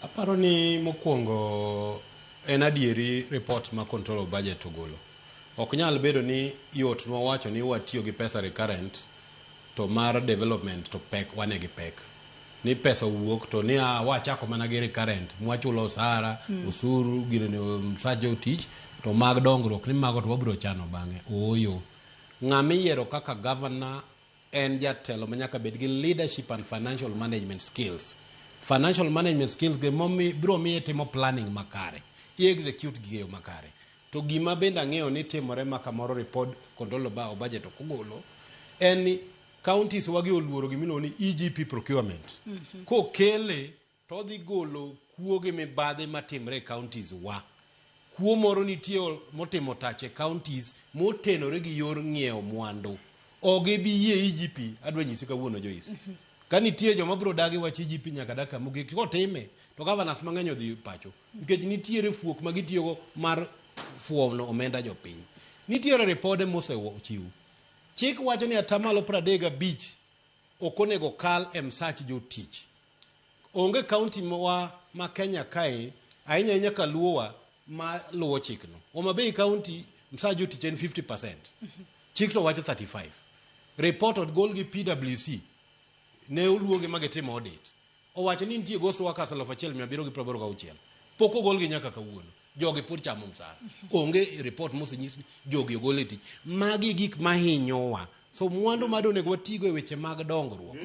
Aparo ni mokwongo en adieri report ma control of budget ogolo. Ok nyal bedo ni yot nwa wacho ni watiyo gi pesa recurrent to mar development to pek wane gi pek. Ni pesa owuok to ni wachako mana gi recurrent mwachulo osara, osuru, ginene msach jotich to mag dongruok ni mago to wabiro chano bang'e. Ooyo. Ng'ama iyiero kaka governor en jatelo ma nyaka bed gi leadership and financial management skills. Financial management skills ge momi biro miye timo planning makare. I execute gi e yo makare. To gima bende ang'eyo ni timore ma kamoro report control of budget ok ogolo en ni counties wagi oluoro gimiluongo ni EGP procurement. Kokele to odhi golo kuo gi mibadhi matimre e counties wa. Kuo moro nitie motimo tach e counties motenore gi yor ng'iewo mwandu. Ok gibi yie EGP, adwa nyisi kawuono Joyce. Ka nitie joma biro dagi wach EGP nyaka dakika mogik kotime to governors mang'eny odhi pacho. Nikech nitiere fuok ma gitiyogo mar fuono omenda jopiny. Nitiere ripode mosechiw. Chik wacho ni atamalo 35 ok onego kal e msach jotich. Onge county wa ma Kenya kae, ahinya ahinya kaluowa ma luwo chikno. Homa Bay County msach jotich en 50%. Chik to wacho 35. Report ogol gi PwC ne oluongi ma gitimo audit. Owacho ni nitie ghost workers 1786. Pok ogolgi nyaka kawuono. Jogi pod chamo msara. Onge report mosenyis ni jogi ogol e tich. Magi gik mahinyowa. So mwandu ma onego watigo e weche mag dongruok.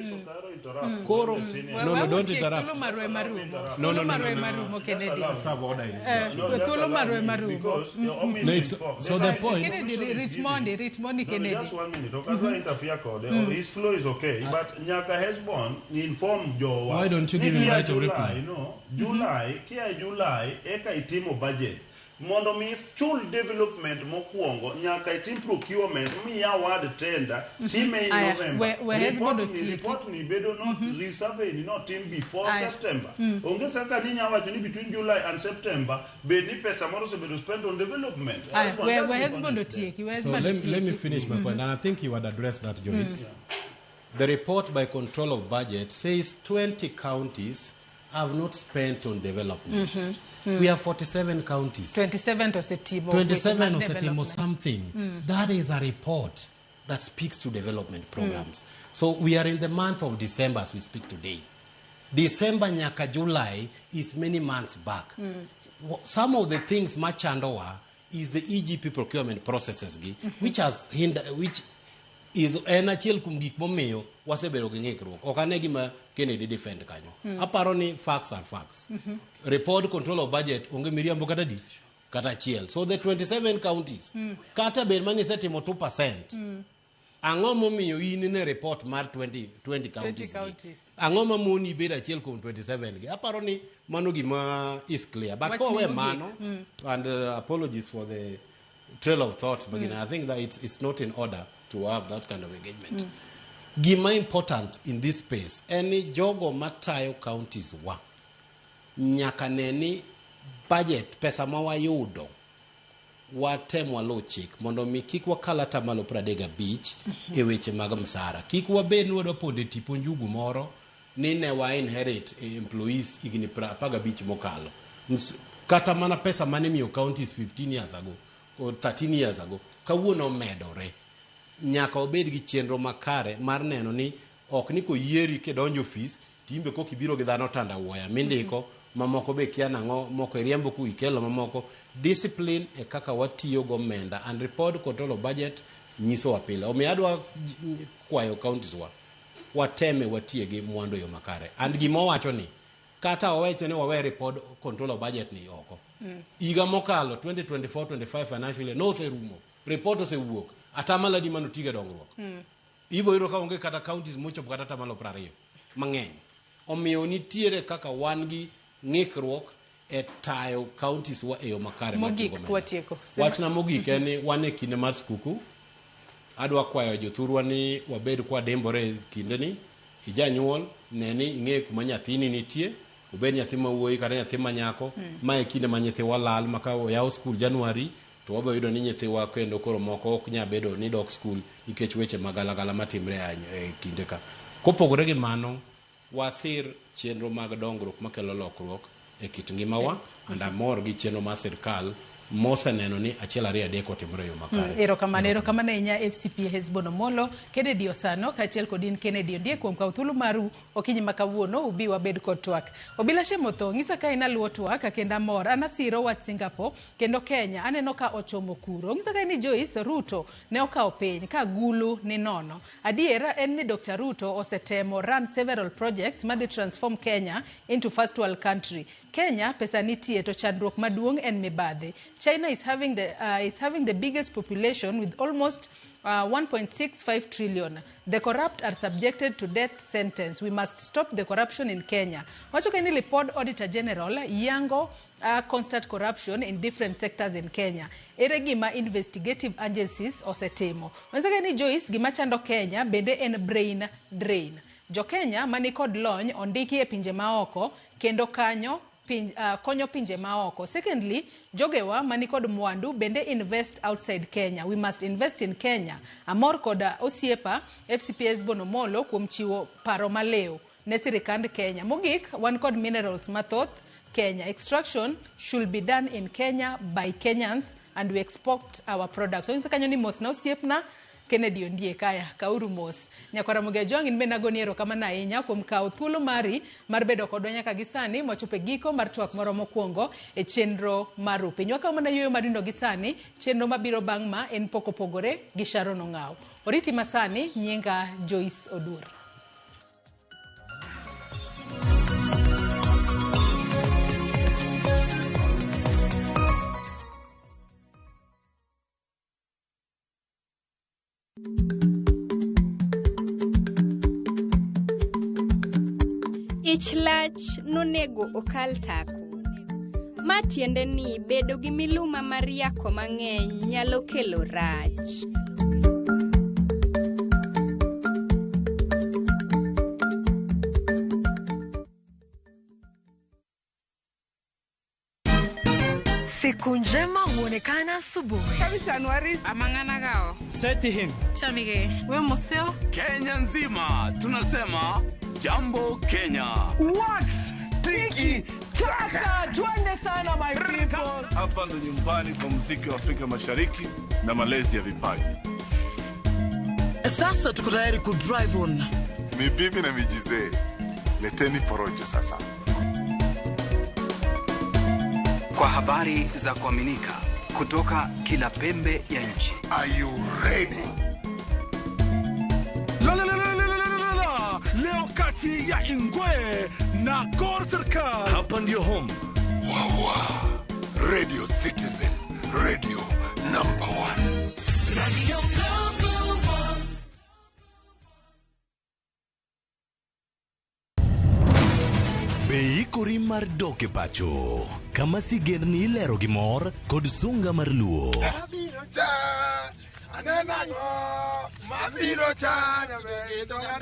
Koro no, don't interrupt. Thuolo marwa marumo. No, no, no, Thuolo marwa no, no. marumo Kennedy. Serve order in. Thuolo marwa marumo. Because you're No, so the point. Kennedy, rit mondi, rit mondi No, Kennedy. just one minute. Ok adwa interfere kode. His flow is okay, but nyaka Hesbon inform jowa. Why don't you Ni give him kia right of July, reply? No, July, kia July, eka itimo budget. Mondo mi chul development mokwongo, nyaka itim procurement, mi award tender, time in Aya, November. we Hesbon Report ni, otieki. report ni bedo not resurvey ni not tim before Aya. September. Onge saka ni nyawacho ni between July and September, bed ni pesa moro osebedo spent on development. Aya, Hesbon, we just we be Hesbon honest there. otieki, we So Hesbon let me otieki. finish my point, and I think you had addressed that, Joyce. The report by Control of Budget says 20 counties have not spent on development. We have 47 counties. 27 to osetimo 27 weche mag osetimo development. something. That is a report that speaks to development programs. So we are in the month of December as we speak today. December nyaka July is many months back. Some of the things machandowa is the EGP procurement processes gi, which has hinder, which is en achiel kuom gik momiyo wasebedo gi ng'ikruok. Ok ane gima Kennedy defend kanyo. Aparo ni facts are facts. Report control of budget onge miriambo kata di kata achiel. So the 27 counties kata bed mani isetimo 2%. Ang'o momiyo in ne report mar 20 counties gi? Counties. Ang'o mamoni bedo achiel kuom 27 gi? Aparo ni mano gima is clear. But Wachni kowe mogik. mano, and apologies for the trail of thought, but I think that it's not in order to have that kind of engagement. Gima important in this space, en ni jogo matayo counties wa nyaka ne ni budget pesa ma wayudo watem waluw chik mondo mi kik wakal atamalo 35 e weche mag msara. Kik wabed ni wadwa pondo e tipo njugu moro ni ne wa inherit employees higni 15 mokalo. Kata mana pesa mane imiyo counties 15 years ago or 13 years ago, kawuono omedore. Nyaka wabed gi chenro makare mar neno ni ok ni koyieri kidonjo ofis to in be koka ibiro gi dhano tandawuoya mindiko mamoko be kia nang'o moko iriembo ku ikelo mamoko. Discipline e kaka watiyo gomenda and report control of budget nyisowa pile. Omiyo adwa kwayo counties wa wateme watiye gi mwandu e yo makare. And gima owacho ni kata owacho ni wawe report control of budget ni oko. Higa mokalo 2024-25 financial year noserumo. Report osewuok. Atamalo adi manotigo e dongruok. Ibo yudo ka onge kata counties mochopo kata atamalo 20 mang'eny. Omiyo nitiere kaka wan gi ng'ikruok e tayo counties wa e yo makare mar tiyo Mogik gomenda. watieko. Wachna mogik en ni wan e kinde mar skuku. Adwa kwayo jothurwa ni wabed kwadimbore e kindeni. Ijanyuol, ne ni ing'eyo kuma nyathini nitie, obed nyathi ma wuoyi kata nyathi ma nyako. Ma e kinde ma nyithiwa lal ma ka oyaw skul January to wabiro yudo ni nyithiwa kendo koro moko ok nyal bedo ni dok skul nikech weche magalagala matimre e kinde ka. Kopogore gi mano, wasir chenro mag dongruok makelo lokruok e kit ngimawa and amor gi chenro mar sirkal moseneno ni achiel ariyo adek otimore e yo makare. Erokamano, erokamano ahinya FCPA Hesbon Omolo, Kennedy Osano kaachiel kod in Kennedy Ondiek kuom kawo thuolo maru okinyi ma kawuono ubi wabed kod twak. Obila Shemotho, ng'isa ka in aluwo twak kendo amor, an asiro wach Singapore kendo Kenya aneno ka ochomo kuro. Ng'isa ka in ni Joyce Ruto ne okawo piny ka gulu ni nono. Adier en ni Dr. Ruto osetemo run several projects madhi transform Kenya into first world country. Kenya pesa nitie to chandruok maduong' en mibadhi. China is having the biggest population with almost 1.65 trillion. The corrupt are subjected to death sentence. We must stop the corruption in Kenya. Wacho ni Lipod Auditor General yango constant corruption in different sectors in Kenya. Ere gima investigative agencies osetimo. Wacho ni Joyce gima chando Kenya bende en brain drain. Jo Kenya manikod lony ondiki e pinje maoko kendo kanyo konyo pinje maoko. Secondly, jogewa manikod mwandu bende invest outside Kenya. We must invest in Kenya. Amor kod osiepa FCPA Hesbon Omolo kuom chiwo paro malew ne sirikand Kenya. Mogik, wan kod minerals mathoth Kenya. Extraction should be done in Kenya by Kenyans and we export our products. Onyiso kanyo ni mos na osiepna Kennedy Ondiek. Aya, kauru mos. Nyakwara Ramogi Ajwang' in bende agoni erokamano ahinya kuom kawo thuolo mari mar bedo kodwa nyaka gi sani mwachopo e giko mar twak moro mokwongo e chenro mar Rupiny. Wakawo mana yueyo madindo gi sani, chenro mabiro bang' ma en pok opogore gi Sharon Ong'aw. Oriti masani, nyinga Joyce Odur. Ich lach nonego okal tako. Ma tiende ni bedo gi miluma mar yako mang'eny nyalo kelo rach. Siku njema huonekana asubuhi. Kenya nzima tunasema jambo Kenya. Wax tiki taka, twende sana my people. Hapa ndo nyumbani kwa muziki wa Afrika Mashariki na malezi ya vipaji. Sasa tuko tayari ku drive on. Ni bibi na mijizee. Leteni porojo sasa. Kwa habari za kuaminika kutoka kila pembe ya nchi. Are you ready? La la la la la la la la. Leo kati ya Ingwe na Gor Serikal. Hapa ndio home. Wawa. Radio Citizen. Radio number 1. Radio number 1. Be ikori mar dok e pacho kama sigendni ilero gi mor kod sunga mar luo.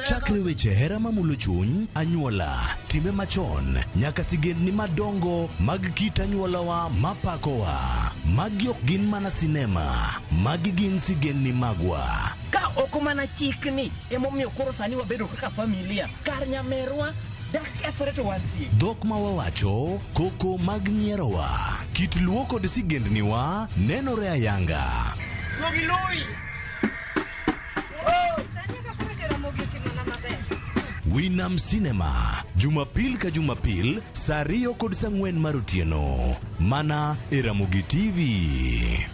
Chakre weche hera mamulo chuny, anyuola, time machon, nyaka sigendni madongo mag kit anyuolawa mapakowa. Magi ok gin mana sinema, magi gin sigendni magwa. Ka ok mana chikni, emomiyo koro sani wabedo kaka familia. Kar nyamerwa Dak kethore to wantie. Dhok ma wawacho, koko mag nyierowa, kit luo kod sigendniwa nenore ayanga. Duogi loyi. Winam Cinema, Jumapil ka Jumapil, saa 2 kod saa 4 mar otieno. Mana e Ramogi TV.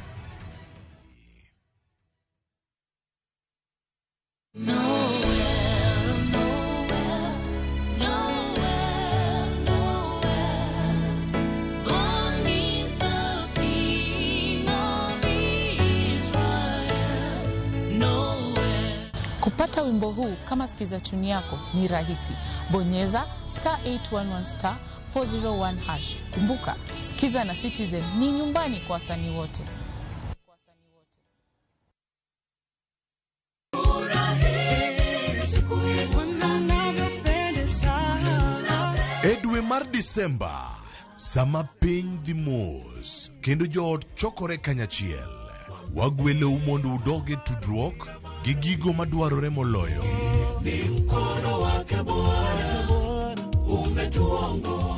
Kupata wimbo huu kama sikiza tuni yako ni rahisi. Bonyeza star 811 star 401 hash. Kumbuka, Sikiza na Citizen ni nyumbani kwa wasanii wote. E dwe mar Disemba, sama piny dhi mos kendo joot chokore kanyachiel, wagwelou mondo udog e tudruok gi gigo madwarore moloyo.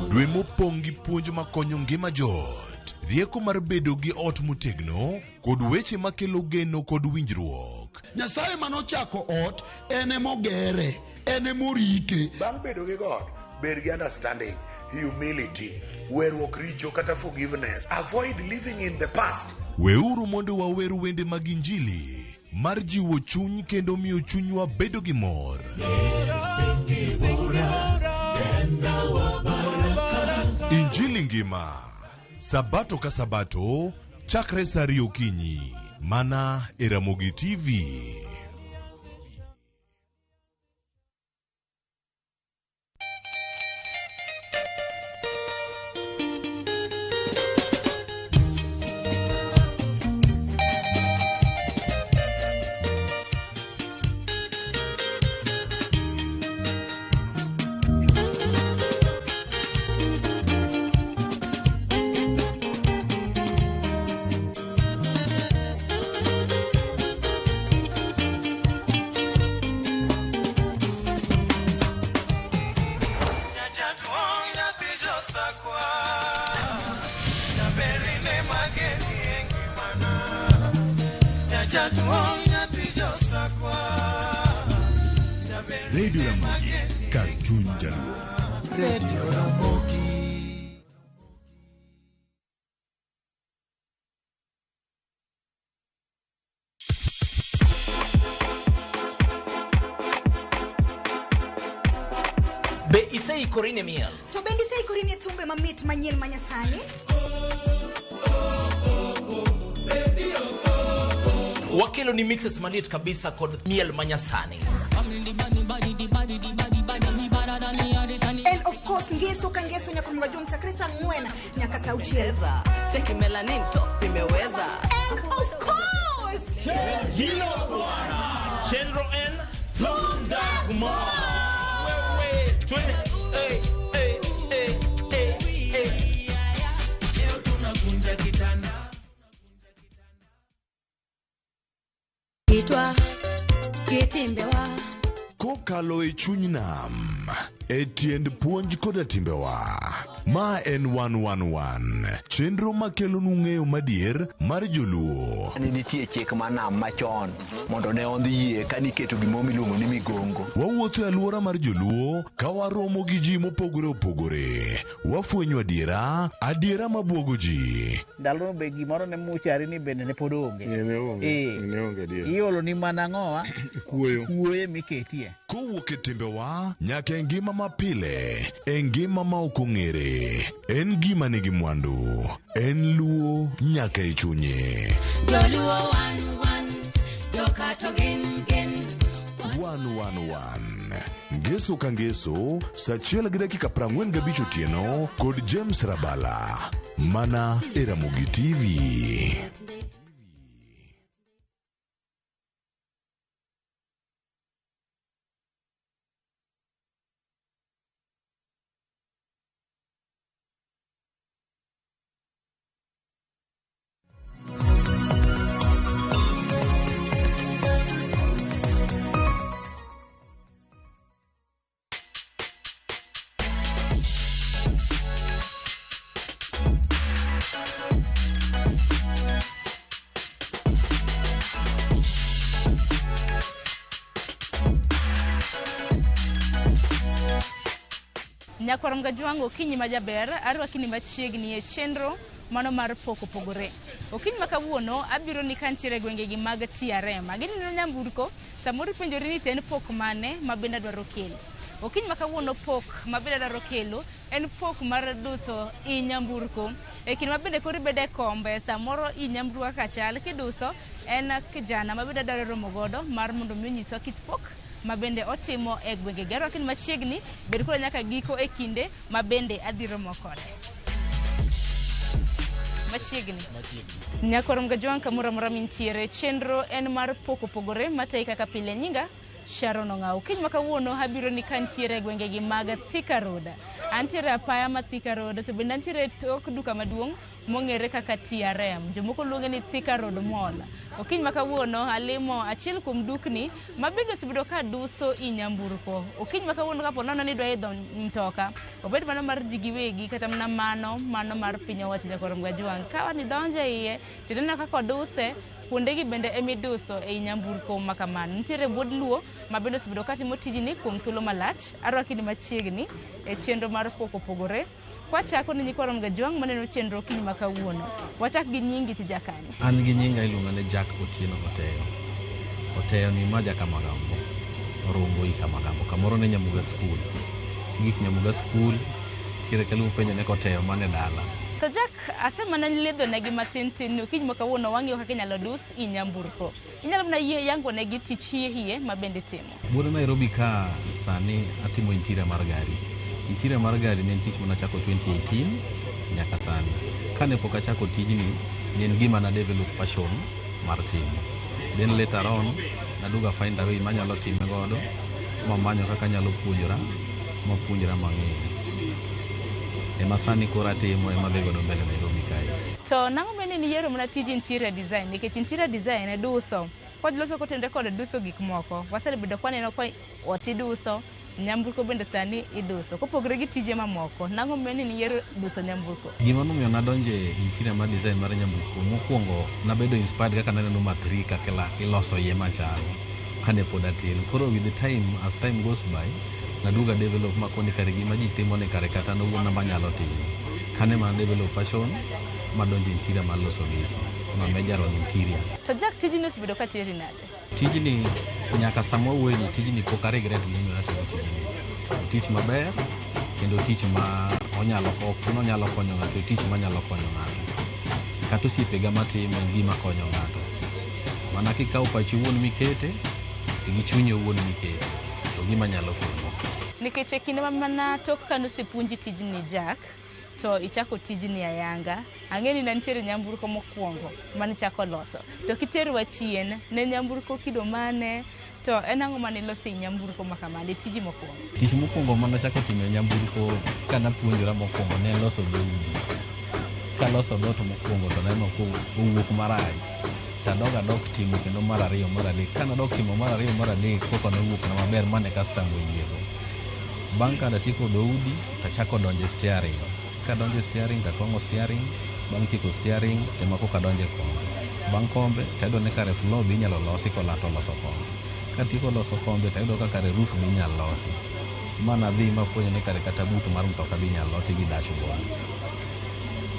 Dwe mopong' gi puonj makonyo ngima joot, rieko mar bedo gi ot motegno, kod weche makelo geno kod winjruok. Nyasaye manochako ot, en emogere, en emorite. Bang' bedo gi God, bed gi understanding, humility, weruok richo kata forgiveness. Avoid living in the past. Weuru mondo wawer wende mag Injili mar jiwo chuny kendo miyo chunywa bedo gi mor. Injili ngima, Sabato ka Sabato, chakre saa 2 okinyi, mana e Ramogi TV. Radio Ramogi, kar chuny Jaluo. Radio Ramogi. Be iseikori ne miel? To bende iseikori ne thumbe mamit manyien manyasani? Wakelo ni mixes maliet kabisa kod miel manyasani. And of course, ngeso ka ngeso nyaka mwajuang chakre saa 4 nyaka saa 6. Cheki melanin top imeweza. And of course, Hilo bwana. Chenro N Thunda Kumar. Wewe twende. Hey hey hey hey hey. Leo tunakunja kitanda. Kitwa kitimbewa Kokalo e chuny nam, e tiend puonj koda timbewa. Ma en 111, chenro makelonu ng'eyo madier mar joluo. Ne nitie chik mar nam machon mondo ne ondhi yie ka niketo gimoro miluongo ni migongo. Wawuotho e alwora mar joluo ka waromo gi ji mopogore opogore. Wafwenyo adiera, adiera mabuogo ji. Ndalono be gimoro ne muchari ni bende ne pod onge. Ne onge adier. Iolo ni mana ang'owa? Kuoyo. Kuoyo miketie. Kowuok e timbewa nyaka e ngima mapile, e ngima ma ok ong'ere. En gima nigi mwandu, en luo nyaka e chunye. Joluo wan wan, jokato gin gin. 111 Ngeso ka ngeso, saa 1:45 otieno kod James Rabala, mana e Ramogi TV. Nyakwar Mgajwang' okinyi ma jaber, arwaki ni machiegni e chenro mano mar pok opogore. Okinyi ma kawuono abiro ni kantiere e gwengegi mag TRM. Agineno nyamburko, samoro ipenjori ni to en pok mane ma bende adwaro kelo. Okinyi ma kawuono pok ma bende adwaro kelo en pok mar duso i nyamburko. E kinde ma bende koro ibedo e kombe, samoro i nyamburko kaka chal, kiduso en kijana ma bende adwaro romo godo mar mondo mi onyiswa kit pok ma bende otimo e gwengegi. Arwaki ni machiegni, bed koda nyaka giko e kinde ma bende adhi romo kode. Machiegni. Nyakwar Mgajwang' kamoro amora mintiere, chenro en mar pok opogore matayi kaka pile. Nyinga Sharon Ong'aw. Okinyi ma kawuono abiro ni kantiere e gwengegi mag Thika Road. Antiere apaya ma Thika Road to bende antiere e tok duka maduong' mong'ere kaka TRM. Jomoko luonge ni Thika Road Mall. Okinyi ma kawuono alimo achiel kuom dukni ma bende osebedo ka duso i nyamburko. Okinyi ma kawuono kapo nono ni idwa idho mtoka, obed mano mar ji giwegi kata mana mano mar piny owacho nyakwar Mgajwang'. Ka nidonjo e iye to ineno kaka oduse, kuondegi bende emiduso ei nyamburko ma kamano. Nitiere wuod Luo ma bende osebedo katimo tijni kuom thuolo malach. Arwaki ni machiegni e chenro mar pok opogore. Kwachako ni nyikwa Mgajwang' maneno chenro okinyi ma kawuono. Wachak gi nyingi tija kanye? An gi nyinga iluonga ni Jack Otieno Oteyo. Oteyo ni ma Jakamagambo, Orongo i Kamagambo, kamoro ne Nyamuga School. Gik Nyamuga School, tiere kaluong penjo ne Koteyo mane dala. To Jack, asemana ledho negi matin tin ni okinyi ma kawuono wang'iyo kaka inyalo dus i nyamburko. Inyalo mana yie yango negi tich hie hie ma bende itimo. Buore Nairobi ka sani atimo interior mar gari. Interior mar gari ne en tich mane achako 2018 nyaka sani. Kane pok achako tijni, ne en gima na develop passion mar timo. Then later on, naduogo a find a way manyalo time godo, mamanyo kaka anyalo puonjora, mapuonjra mang'eyo. Ema sani koro atimo, ema adhi godo mbele Nairobi kae. To nang'o mane niyiero mana tij interior design? Nikech interior design duso. Kod loso kotenore kod duso gik moko. Wasebedo kwaneno ka ot iduso, nyamburko bende sani iduso. Kopogore gi tije mamoko, nang'o mane niyiero duso nyamburko? Gima nomiyo nadonjo e interior mar design mar nyamburko, mokwongo nabedo inspired kaka naneno Mathri kaka iloso iye machal kane pod atin. Koro with the time, as time goes by, naduogo a develop makoni kare gima ji timo ni kare kata an owuon ema anyalo timo. Kane ema develop passion madonjo e interior mar loso giso, ma major on interior. To Jack, tijni osebedo ka teri nade? Tijni nyaka sama wawuoye ni tijni pok a regret gimomiyo natimo tijni. Tich maber kendo tich ma onyalo ok nonyalo konyo ng'ato, tich manyalo konyo ng'ato. Kata osiepega matime en gima konyo ng'ato. Mana kikawo pachi owuon mikete to gi chunyi owuon mikete to gima nyalo konyi. Nikech e kinde ma mana tok kane osepuonji tijni Jack, to ichako tijni ayanga. Ang'e ni ne nitiere nyamburko mokwongo manichako loso. To kiterwa chien, ne nyamburko kido mane, to en ang'o mane iloso e nyamburko ma kamano e tiji mokwongo? Tich mokwongo manachako timo e nyamburko kanapuonjora mokwongo ne en loso dhoudi. Kaloso dhoot mokwongo to naneno kowuok marach. Tadok adok timo kendo mar ariyo mar adek. Kanadok timo mar ariyo mar adek koka nowuok na maber mane customer oyiego. Bang' kanatieko dhoudi tachako donjo e steering. Kadonjo e steering tatwang'o steering, bang' tieko steering tema koka adonjo e kombe. Bang' kombe tayudo ni kare floor be inyalo losi kolato loso kombe. Katieko loso kombe tayudo ka kare roof be inyalo losi. Ma nadhi mafwenyo ni kare kata but mar mtoka be inyalo losi gi dashboard.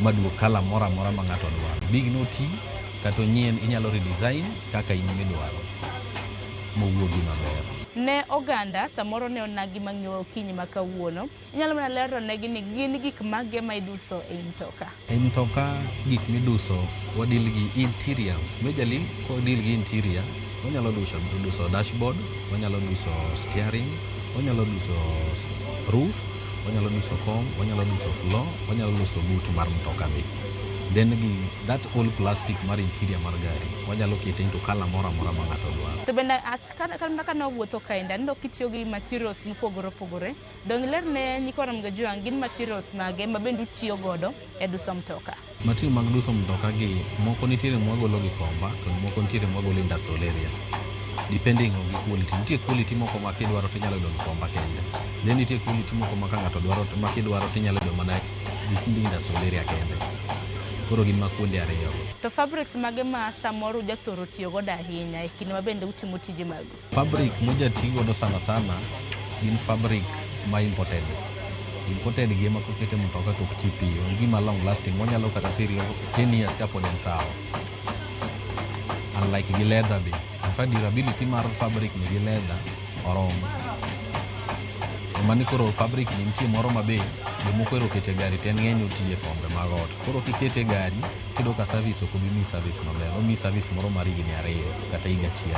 Maduog colour moro amora ma ng'ato dwaro. Big noti kata onyien inyalo redesign kaka in midwaro mowuogi maber. Ne oganda samoro ne onagi mang'iyo okinyi ma kawuono, inyalo mana lero negi ni gin gik mage ma iduso ei mtoka? E mtoka gik miduso wadeal gi interior. Majorly kwa deal gi interior, wanyalo duso dashboard, wanyalo duso steering, wanyalo duso roof, wanyalo duso kom, wanyalo duso floor, wanyalo loso boot mar mtoka be. Then gi that all plastic mar interior mar gari, wanyalo kete into colour moro amora ma ng'ato dwaro. To bende as kata ka nawuotho kaendi, aneno kitiyo gi materials mopogore opogore. Dong' iler ne nyikwa Ramogi Ajwang' gin materials mage ma bende utiyo godo e duso mtoka? Material mag duso mtoka gi moko nitiere mwagolo Gikomba to moko nitiere mwagolo industrial area. Depending on gi quality. Nitie quality moko ma kidwaro tinyalo yudo Gikomba kende. Then nitie quality moko ma ka ng'ato dwaro ma kidwaro tinyalo yudo mana industrial area kende. Koro gin ma kuonde ariyo. To fabrics mage ma samoro ujathoro tiyo godo ahinya e kinde ma bende utimo tije magu? Fabric mojati godo sana sana gin fabric ma imported. Imported gi ema kokete mtoka to ok ti piyo. En gima long lasting onyalo kata thiri 10 years kapod en sawa. Unlike gi leather be. In fact durability mar fabric ni gi leather orom. Ema ni koro fabric ni nitie moro ma be jomoko ero okete gari to en ng'eny otiye kombe mag ot. Koro kikete e gari tiyudo ka service ok obi miyi service maber. Omiyi service moro mar higni 2 kata higa 1.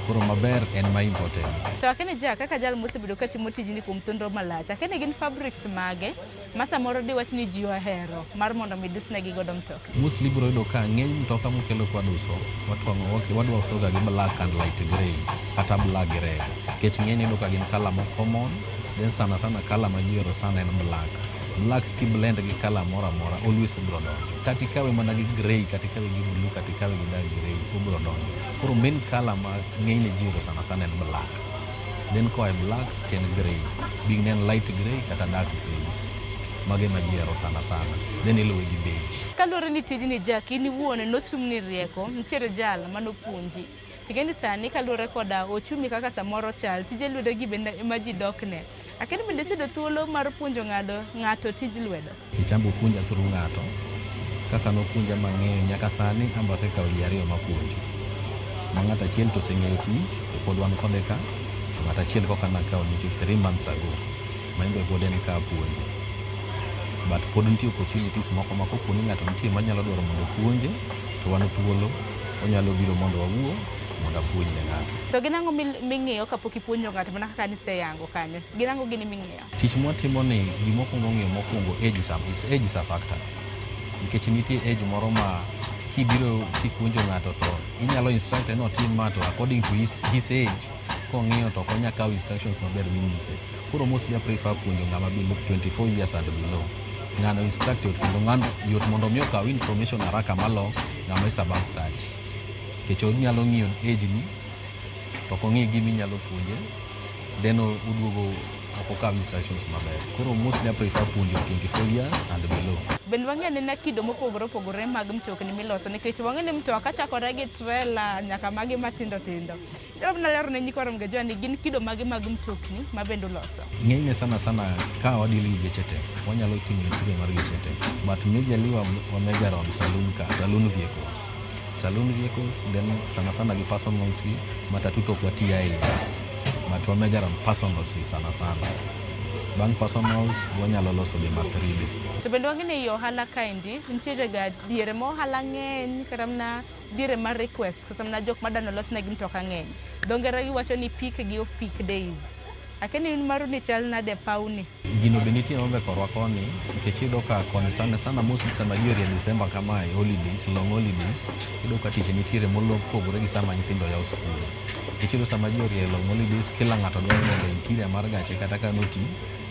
Koro maber en ma imported. To akeni ja kaka jal mosebedo katimo tijni kuom thuolo malach, akeni gin fabrics mage ma samoro diwach ni ji ohero mar mondo mi dusnegi godo mtoka? Mostly ibiro yudo ka ng'eny mtoka mokelo kwa duso wadwa usoga gi black and light grey kata black gi red. Nikech ng'eny iyudo ka gin colour mo common, then sana sana colour ma ji ohero sana en black. Black kiblend gi colour moro amora always obiro donjo. Kata ikawe mana gi grey, kata ikawe gi blue, kata ikawe gi dark grey, obiro donjo. Koro main colour ma ng'enyne ji ohero sana sana en black. Then koa e black to en grey. Big ne en light grey kata dark grey. Mago ema ji ohero sana sana. Then iluwe gi beige. Kaluwore ni tijni Jack, in iwuon nosumni rieko, nitiere jal manopuonji. Ting'e ni sani kaluwore koda ochumi kaka samoro chal, tije lwedo gi bende ema ji dokne. Akeni bende iseyudo thuolo mar puonjo ng'ato tij lwedo? Kichambo puonja through ng'ato. Kaka nopuonja mang'eyo nyaka sani amba asekawo ji 2 mapuonjo. Ma ng'ato achiel to oseng'eyo tich to pod wan kode ka. To ng'ato achiel koka nakawo nyocha 3 months ago. Ma en be pod en ka apuonje. But pod nitie opportunities moko ma kopo ni ng'ato nitie manyalo dwaro mondo opuonje to wan thuolo onyalo biro mondo wawuo mondo apuonj ne ng'ato. To gin ang'o ming'iyo kapok ipuonjo ng'ato mana kaka niseyango kanyo? Gin ang'o gini ming'iyo? Tich mwatimo ni gimokwongo ng'iyo mokwongo age is a factor. Nikech nitie age moro ma kibiro kipuonjo ng'ato to inyalo instruct ni otim ma to according to his age kong'iyo to ok onyal kawo instructions maber minyise. Koro mostly I prefer puonjo ng'ama below 24 years and below. Ng'ano instruct yot kendo ng'ano yot mondo mi okaw information haraka malo ng'ama is above 30. Nikech onyalo ng'iyo age ni to ok ong'i gima inyalo puonje then oduogo ok okaw instructions maber. Koro mostly I prefer puonjo 24 years and below. Bende wang'e anena kido mopogore opogore mag mtokni miloso nikech wang'e ni mtoka chakore gi trela nyaka magi matindo tindo. Inyalo mana lero ne nyikwa Ramogi Ajwang' ni gin kido mage mag mtokni ma bende uloso? Ng'enyne sana sana ka wadil gi geche te, wanyalo timo interior mar geche te. But majorly wa major on saloon car, saloon vehicles. Saloon vehicles, then sana sana gi personals gi, matatu to ok wati ahinya. But wa major on personals gi sana sana. Bang' personals, wanyalo loso be matri be. To bende wang'e ni ei ohala kaendi, nitiere ga diere ma ohala ng'eny kata mana diere mar request kata mana jok madwa nolosnegi mtoka ng'eny. Dho ngere giwacho ni peak gi off peak days. Akia ni un maru ni chal nade e pawni? Gino be nitie maber korwa koni, nikech iyudo ka koni sana sana mostly sama ji orie December kamae, holidays, long holidays, iyudo ka tich nitiere mopogore gi sama nyithindo yawo skul. Nikech iyudo sama ji orie long holidays, kila ng'ato dwaro mondo interior mar gache kata ka noti,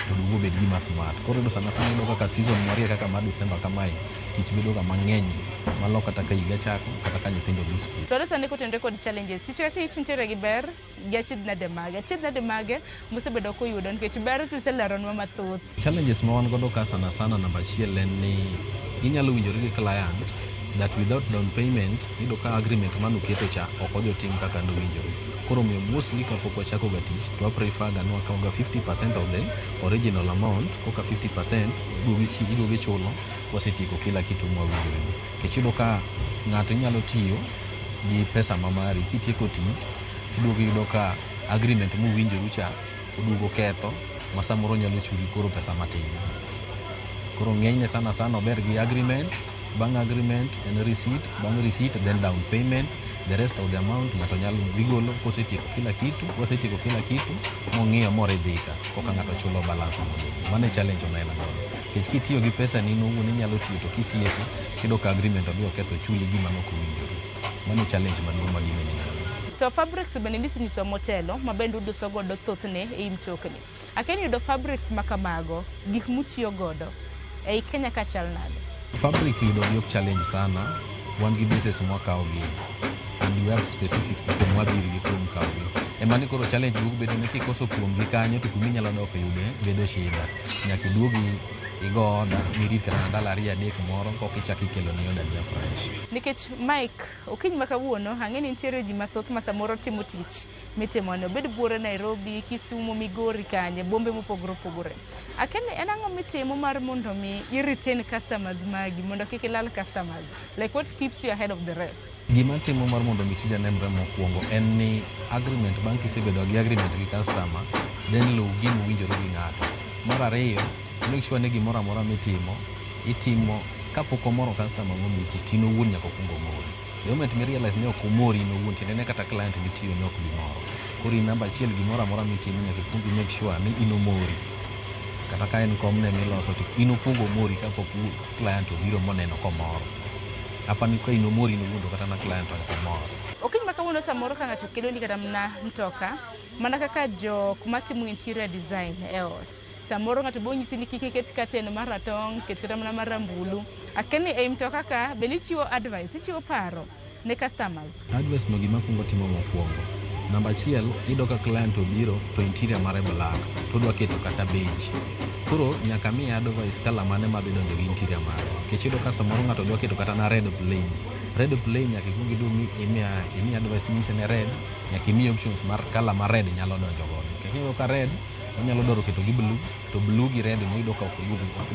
to oduog obed gima smart. Koro iyudo sana sana iyudo kaka season marie kaka mar December kamae, tich bedo ga mang'eny malo kata ka higa chako, kata ka nyithindo dhi skul. To sani kotenore kod challenges, tich ka tich nitiere gi ber gi achiedh nade mage. Achiedh nade mage mosebedo kuyudo nikech ber to iseleronwa mathoth. Challenges ma wan godo ka sana sana namba achiel en ni inyalo winjori gi client that without down payment iyudo ka agreement manuketo cha ok odhi otim kaka nowinjore. Koro omiyo mostly kapok wachako ga tich to wa prefer ga ni wakawo ga 50% of the original amount koka 50% iduogo ichulo wasetieko kila kitu mwawinjore. Nikech iyudo ka ng'ato inyalo tiyo gi pesa ma mari kitieko tich tiduogo iyudo ka agreement muwinjoru cha oduogo ketho ma samoro nyalo chuli koro pesa matin. Koro ng'enyne sana sana ober gi agreement, bang' agreement en receipt, bang' receipt then down payment, the rest of the amount ng'ato nyalo dhi golo kosetieko kila kitu, kosetieko kila kitu mong'iyo moridhika koka ng'ato chulo balance modong'. Mano e challenge ma en godo. Nikech kitiyo gi pesa ni in owuon inyalo tiyo to kitieko tiyudo ka agreement odhi oketho ochuli gima nok owinjore. Mano e challenge maduong' ma gini nigodo. To fabrics bende nisenyisowa motelo ma bende uduso godo thothne ei mtokni. Akia ni yudo fabrics ma kamago, gik mutiyo godo ei Kenya ka chal nade? Fabric yudo gi ok challenge sana, wan gi bases mwakawo gi and we have specific people mwadhir gi kuom kawo gi. Ema ni koro challenge wuok bedo ni kikoso kuom gi kanyo to kuma inyalo dok yude bedo shida. Nyaka iduogi Igo order mirit kata ndalo 2 3 moro koka ichako ikelo ni order ni afresh. Nikech Mike, okinyi ma kawuono ang'e ni nitiere ji mathoth ma samoro timo tich mitimoni, obed buore Nairobi, Kisumu, Migori kanye, bombe mopogore opogore. Akeni en ang'o mitimo mar mondo mi i retain customers magi mondo kik ilal customers? Like what keeps you ahead of the rest? Gima timo mar mondo mi tija nenre mokwongo en ni agreement bang' kisebedo gi agreement gi customer, then luw gima owinjore gi ng'ato. Mar ariyo, make sure ni gimoro amora mitimo, itimo kapok omoro customer momiyi tich, to in owuon nyaka okuong omori. The moment mi realize ni ok omori in owuon, tiende ni kata client mitiyo ne ok bi moro. Koro in namba achiel gimoro amora mitimo nyaka ikuong i make sure ni in omori. Kata ka en kom ne miloso to in okuong omori kapok client obiro moneno komoro. Apani ka in omori in owuon to kata na client ok omor. Okinyi ma kawuono samoro ka ng'ato keloni kata mana mtoka, mana kaka jok matimo interior design e ot. Samoro ng'ato bo nyisi ni kik iket curtain maratong', ket kata mana marambulu. Akeni ei mtoka ka, bende ichiwo advice, ichiwo paro ne customers? Advice no gima akuongo timo mokwongo. Namba achiel, iyudo ka client obiro to interior mare black, to odwa keto kata beige. Koro nyaka amiye advice colour mane madhi donjo gi interior mare. Nikech iyudo ka samoro ng'ato dwa keto kata na red plain. Red plain nyaka ikuong idum imiya imiya advice minyise ni red, nyaka imiye options mar colour ma red nyalo donjo godo. Nikech iyudo ka red, onyalo dwaro keto gi blue, to blue gi red no iyudo ka ok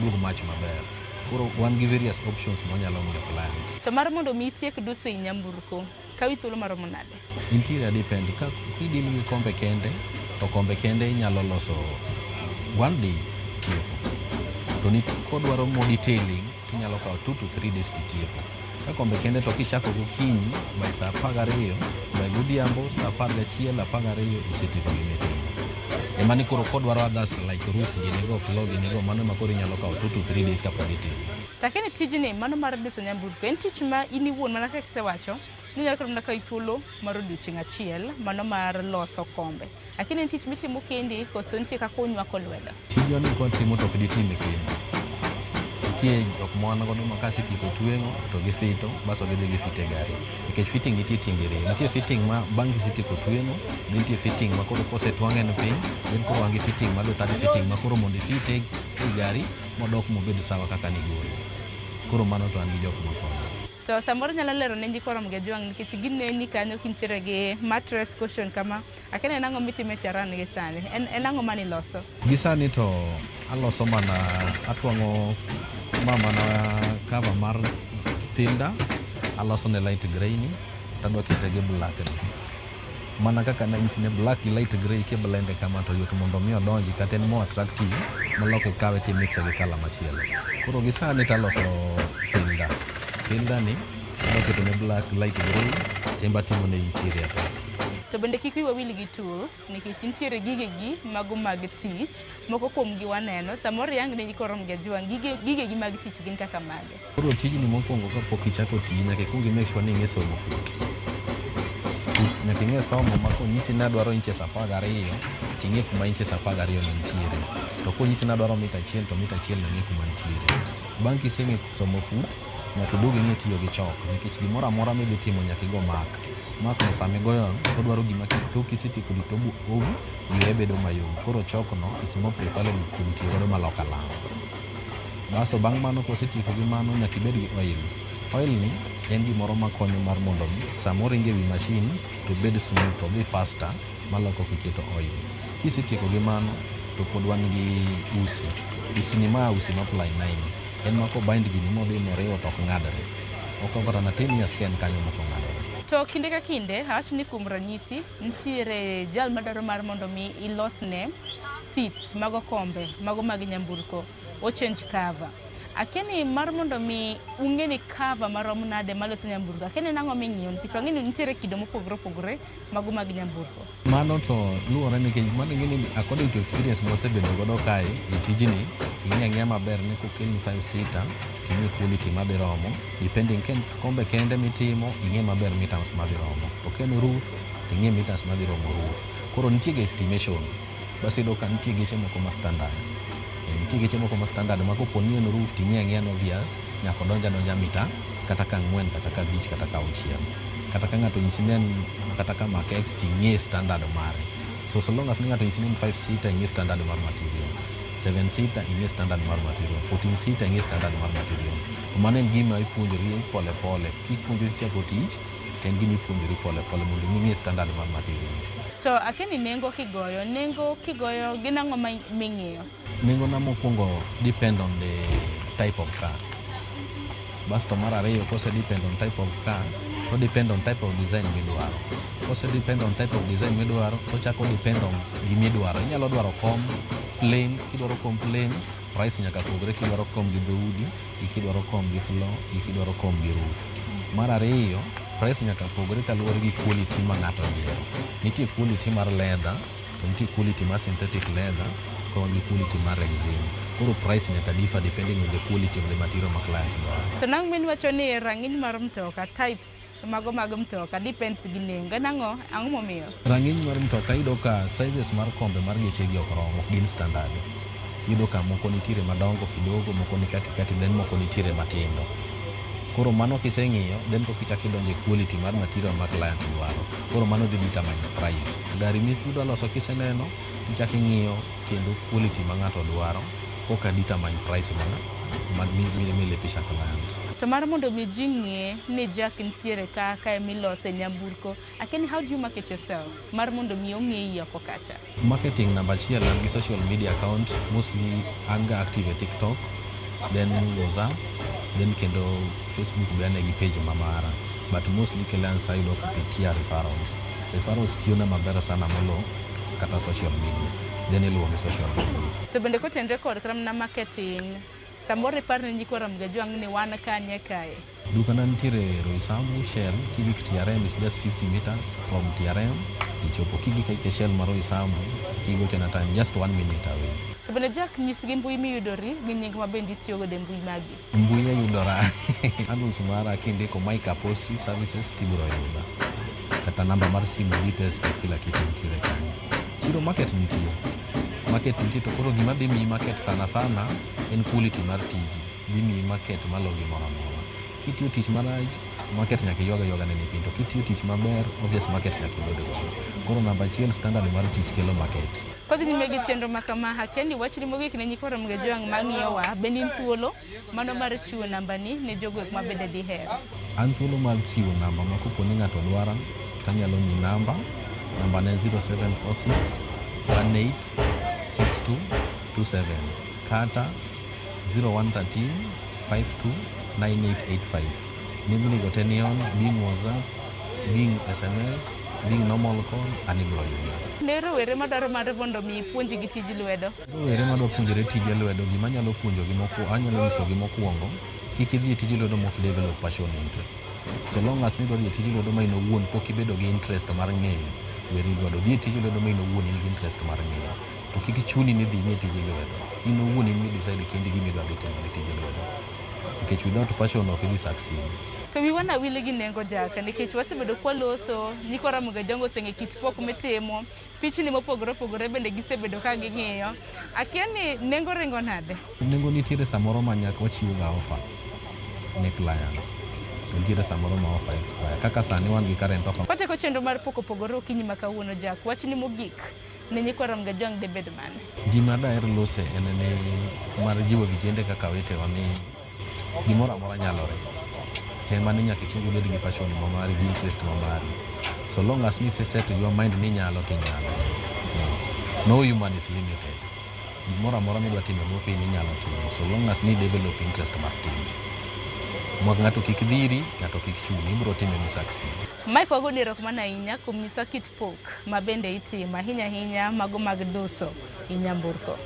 duog match maber. Koro wan gi various options mwanyalo miyo client. To mar mondo mi itiek duso i nyamburko, kawi thuolo maromo nade? Interior depend, ka idil gi kombe kende, to kombe kende inyalo loso one day tieko. To kodwaro more detailing, tinyalo kawo 2 to 3 days titieko. Ka kombe kende to kichako gokinyi by saa 12, by godhiambo saa 11, 12 isetieko gimitimo. Ema ni koro kodwaro others like roof ginigo, floor ginigo, mano ema koro inyalo kawo 2 to 3 days kapod itimo. Takeni tijni mano mar duso nyamburko en tich ma in iwuon mana kaka isewacho ni inyalo kata mana kawi thuolo mar odiochieng' achiel mano mar loso kombe. Lakini en tich mitimo kendi koso nitie kaka unywako lwedo? Tijwa ni kwatimo to ok ditime kendi. Nitie jok ma wan godo ma kasetieko tweng'o to gifito, baso gidhi gifito e gari. Nikech fitting nitie tienge ariyo. Nitie fitting ma bang' kisetieko tweng'o, nitie fitting ma koro kosetwang'e en piny, then koro wan gi fitting ma third fitting ma koro mondo ifite e gari modok mobed sawa kaka nigole. Koro mano to an gi jok makonyo. To samoro nyalo lero ne nyikwa Ramogi Ajwang' nikech gineni kanyo kintiere gi mattress cushion kama. Akia ni en ang'o mitimo e charan gi sani? En ang'o maniloso? Gi sani to aloso mana atwang'o ma mana cover mar fielder, aloso ne light grey ni, tadwa kete gi black ni. Mana kaka nanyisi ni black gi light grey kiblende kama to yot mondo mi odonji kata en more attractive molo kikawe timixe gi colour machielo. Koro gi sani taloso fielder. Fielder ni adwa keto ne black light grey timba timo ne interior te. To bende kik wiwa wil gi tools nikech nitiere gigegi mago mag tich, moko kuomgi waneno, samoro iyang ne nyikwa Ramogi Ajwang' gigegi mag tich gin kaka mage? Koro tijni mokwongo kapok ichako tiye nyaka ikuong i make sure ni ing'e somo fut. Fut nyaka ing'e somo ma konyisi ni adwaro inches 12 ting'e kuma inches 12 no nitiere. To konyisi ni adwaro mita 1 to mita 1 no ing'e kuma nitiere. Bang' kiseng'e somo fut, nyaka idog ing'e tiyo gi chok nikech gimoro amora midhi timo nyaka igo mark. Mark no sama igoyo odwaro gima tok kisetieko to ywe bedo mayom. Koro chok no is more preferable kuom tiyo godo malok alam. Basto bang' mano kosetieko gi mano nyaka ibed gi oil. Oil ni en gimoro makonyo mar mondo mi sama oringo ewi machine to obed smooth, odhi faster maloko kiketo oil. Kisetieko gi mano to pod wan gi usi. Usi ni ma usi ma ply 9. En ma kobind gini modhi moriwo to ok ng'adre. Okawo kata na 10 years ka en kanyo mok ong'adore. To kinde ka kinde, awach ni kuom ranyisi, nitiere jal madwaro mar mondo mi ilosne seats mago kombe, mago mag nyamburko, o change cover. Akia ni mar mondo mi ung'e ni cover marom nade maloso nyamburko, akia ni en ang'o ming'iyo nikech wang'e ni nitiere kido mopogore opogore mago mag nyamburko. Mano to luwore nikech mano ing'e ni according to experience mwasebedo godo kae e tijni, ing'e ang'eya maber ni kokelni 5 seater ting'e quality madhi romo, depending ka en kombe kende mitimo, ing'e maber meters madhi romo. To ka en roof, ting'e meters madhi romo roof. Koro nitie ga estimation. Bas iyudo ka nitie geche moko ma standard. Nitie geche moko ma standard ma kopo ni en roof ting'e ang'eya ni obvious, nyaka odonj adonja mita kata ka 4 kata ka 5 kata ka 6. Kata ka ng'ato onyisi ni en kata ka Mark X ting'e standard mare. So long as ni ng'ato onyisi ni en 5 seater, ing'e standard mar material. 7 seater ing'e standard mar material, 14 seater ing'e standard mar material. To mano en gima ipuonjori pole pole. Kipuonjori chako tich, to en gima ipuonjori pole pole mondo ing'e standard mar material. To akia ni nengo kigoyo, nengo kigoyo gin ang'o ma ming'iyo? Nengo na mokwongo depend on the type of car. Basto mar ariyo kose depend on type of car, to depend on type of design midwaro. Kose depend on type of design midwaro, to chako depend on gimidwaro. Inyalo dwaro kom plain, kidwaro kom plain, price nyaka pogre kidwaro kom gi dhoudi, gi kidwaro kom gi floor, gi kidwaro kom gi roof. Mar ariyo, price nyaka pogre kaluwore gi quality ma ng'ato oyiero. Nitie quality mar leather, to nitie quality mar synthetic leather, kod gi quality mar rexine. Koro price nyaka differ depending on the quality of the material ma client dwaro. To nang' min wacho ni rang'iny mar mtoka, types mago mag mtoka depends gi nengo. En ang'o? Ang'o momiyo? Rang'iny mar mtoka iyudo ka sizes mar kombe mar geche gi ok rom, ok gin standard. Iyudo ka moko nitiere madongo kidogo, moko ni katikati, then moko nitiere matindo. Koro mano kiseng'iyo, then koka ichako idonjo e quality mar material ma client dwaro. Koro mano dhi determine price. Gari midwa loso kiseneno, tichako ing'iyo kendo quality ma ng'ato dwaro, koka determine price ma milipisha client. To mar mondo mi ji ng'e ni Jack nitiere ka kae milose nyamburko, akia ni how do you market yourself? Mar mondo mi ong'eyi oko kacha. Marketing namba achiel an gi social media account, mostly an ga active e TikTok, then WhatsApp, then kendo Facebook be ane gi page ma mara. But mostly clients ayudo kupitia referrals. Referrals tiyona maber sana molo kata social media. Then iluwo gi social media. To bende kotenre kod kata mana marketing, samoro ipar ne nyikwa Ramogi Ajwang' ni wan kanye kae? Dukana nitiere Roysambu Shell, kigik TRM is just 50 meters from TRM tichopo. Kigik e Shell mar Roysambu, kigochona time just 1 minute away. To bende Jack nyisgi mbui miyudori gi nying ma bende itiyo godo e mbui magi. Mbui yudora. Handles mara kindiko Mike Upholstery Services tibiro yuda. Kata namba mar simu details to kila kitu nitiere kanyo. Chiro market nitie. Market nitie to koro gima dhi miyi market sana sana en quality mar tiji. Dhi miyi market malo gimoro amora. Kitiyo tich marach, market nyaka iywag aywaga ne nyithindo. To kitiyo tich maber, obvious market nyaka ibed godo. Koro namba achiel standard mar tich kelo market. Kodhi nyime gi chenro ma kama, akia ni wachni mogik ne nyikwa Ramogi Ajwang' mang'iyowa, bende in thuolo mano mar chiwo nambani ne jogo ma bende diher? An thuolo mar chiwo namba ma kopo ni ng'ato dwara, tanyalo miyi namba. Namba ne 0746 18 62 27 kata 0113 52 9885. Nembni go te ni on, being WhatsApp, being SMS, being normal call, an ibiro yuda. Ne rowere madwaro mar mondo mi ipuonjgi tij lwedo. Rowere madwa puonjore tije lwedo, gima anyalo puonjogi mokwongo, anyalo nyisogi mokwongo, kik idhi e tij lwedo mok develop passion into. So long as nidwa dhi e tij lwedo ma in owuon pok ibedo gi interest mar ng'eyo, weri godo. Dhi e tij lwedo ma in owuon in gi interest mar ng'eyo. To kik chuni ni dhi ing'e tij lwedo. In owuon in mi decide kendi gima idwa dhi timo gi tij lwedo. Nikech without passion ok idhi succeed. To wiwa na wil gi nengo Jack, nikech wasebedo kwaloso, nyikwa Ramogi Ajwang' oseng'e kit pok mitimo, pichni mopogore opogore bende gisebedo ka ging'iyo. Akia ni nengo ringo nade? Nengo nitiere samoro ma nyaka wachiwo ga offer ne clients. To nitiere samoro ma offer expire. Kaka sani wan gi current offer. Watieko chenro mar pok opogore okinyi ma kawuono Jack, wachni mogik ne nyikwa Ramogi Ajwang' debed mane? Gima daher lose en ni mar jiwo vijende kaka wetewa ni gimoro amora nyalore. Tem ane nyaka ikwong ibed gi passion ma mari gi interest ma mari. So long as ni set your mind ni nyalo tinyalo. No human is limited. Gimoro amora midwa timo e bwo piny inyalo timo. So long as ni develop interest mar timo. Mok ng'ato kik dhiri, ng'ato kik chuni, ibiro time mi succeed. Mike wagoni erokamano ahinya kuom nyiswa kit pok ma bende itimo ahinya ahinya mago mag duso i nyamburko.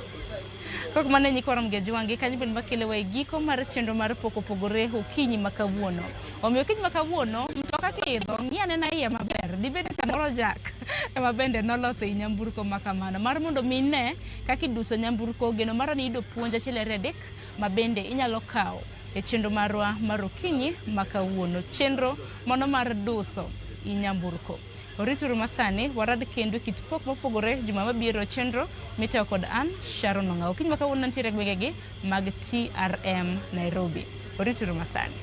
Kok mano nyikwa Ramogi Ajwang' gi kanyo bende makelewa e giko mar chenro mar pok opogore okinyi ma kawuono. Omiyo okinyi ma kawuono mtoka kiidho ng'i anena iye maber. Dibed ni samoro Jack ema bende noloso i nyamburko ma kamano. Mar mondo mi ine kaka iduso nyamburko, geno mara ni iyudo puonj achiel ariyo adek ma bende inyalo kawo e chenro marwa mar okinyi ma kawuono. Chenro mano mar duso i nyamburko. Orituru masani, warad kendo e kit pok mopogore juma mabiro chenro mitayo kod an Sharon Ong'awo. Okinyi ma kawuono nantiere e gwengegi mag TRM Nairobi. Orituru masani.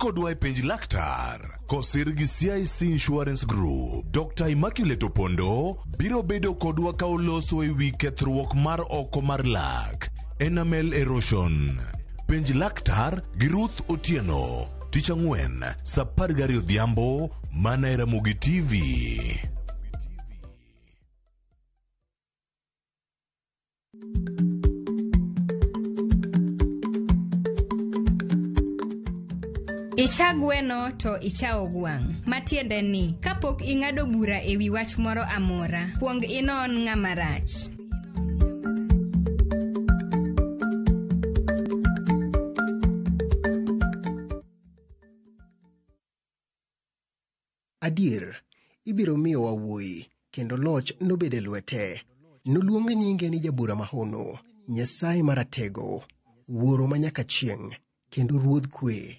kodwa e penj laktar kosir gi CIC Insurance Group. Dr. Immaculate Opondo biro bedo kodwa ka oloso e wi kethruok mar oko mar lak, enamel erosion. Penj laktar gi Ruth Otieno tich ang'wen saa 12 odhiambo mana e Ramogi TV. Icha gweno to icha ogwang'. Matiende ni, kapok ing'ado bura e wi wach moro amora, kuong inon ng'ama rach. Adier, ibiro miyowa wuoyi, kendo loch nobed e lwete. Noluong nyinge ni Jabura Mahono, Nyasaye Maratego, Wuoro ma nyaka chieng', kendo Ruodh Kwe.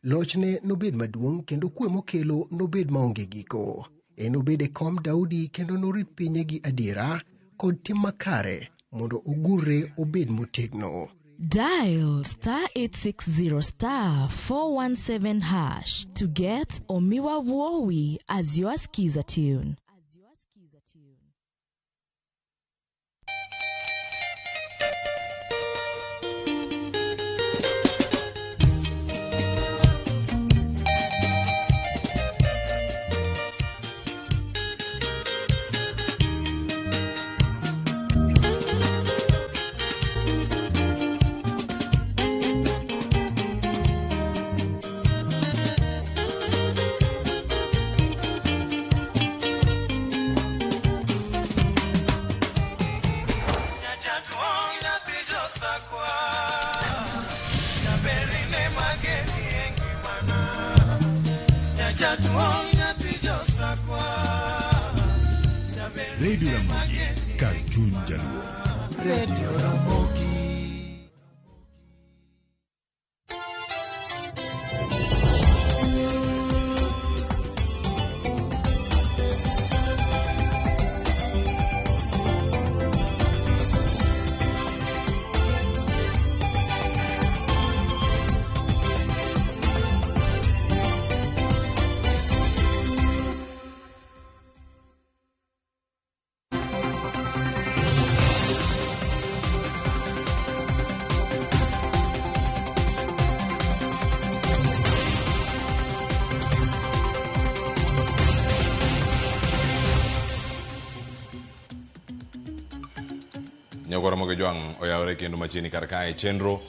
Lochne nobed maduong' kendo kwe mokelo nobed maonge giko. Enobed e kom Daudi kendo norit pinye gi adiera kod tim makare mondo ogurre obed motegno. Dial star 860 star 417 hash to get Omiwa Wowi as your skiza tune. Radio Ramogi, kar chuny jaluo. Radio Ramogi. Nyakwa Ramogi Jwang' oyawore kendo machiegni kar kae chenro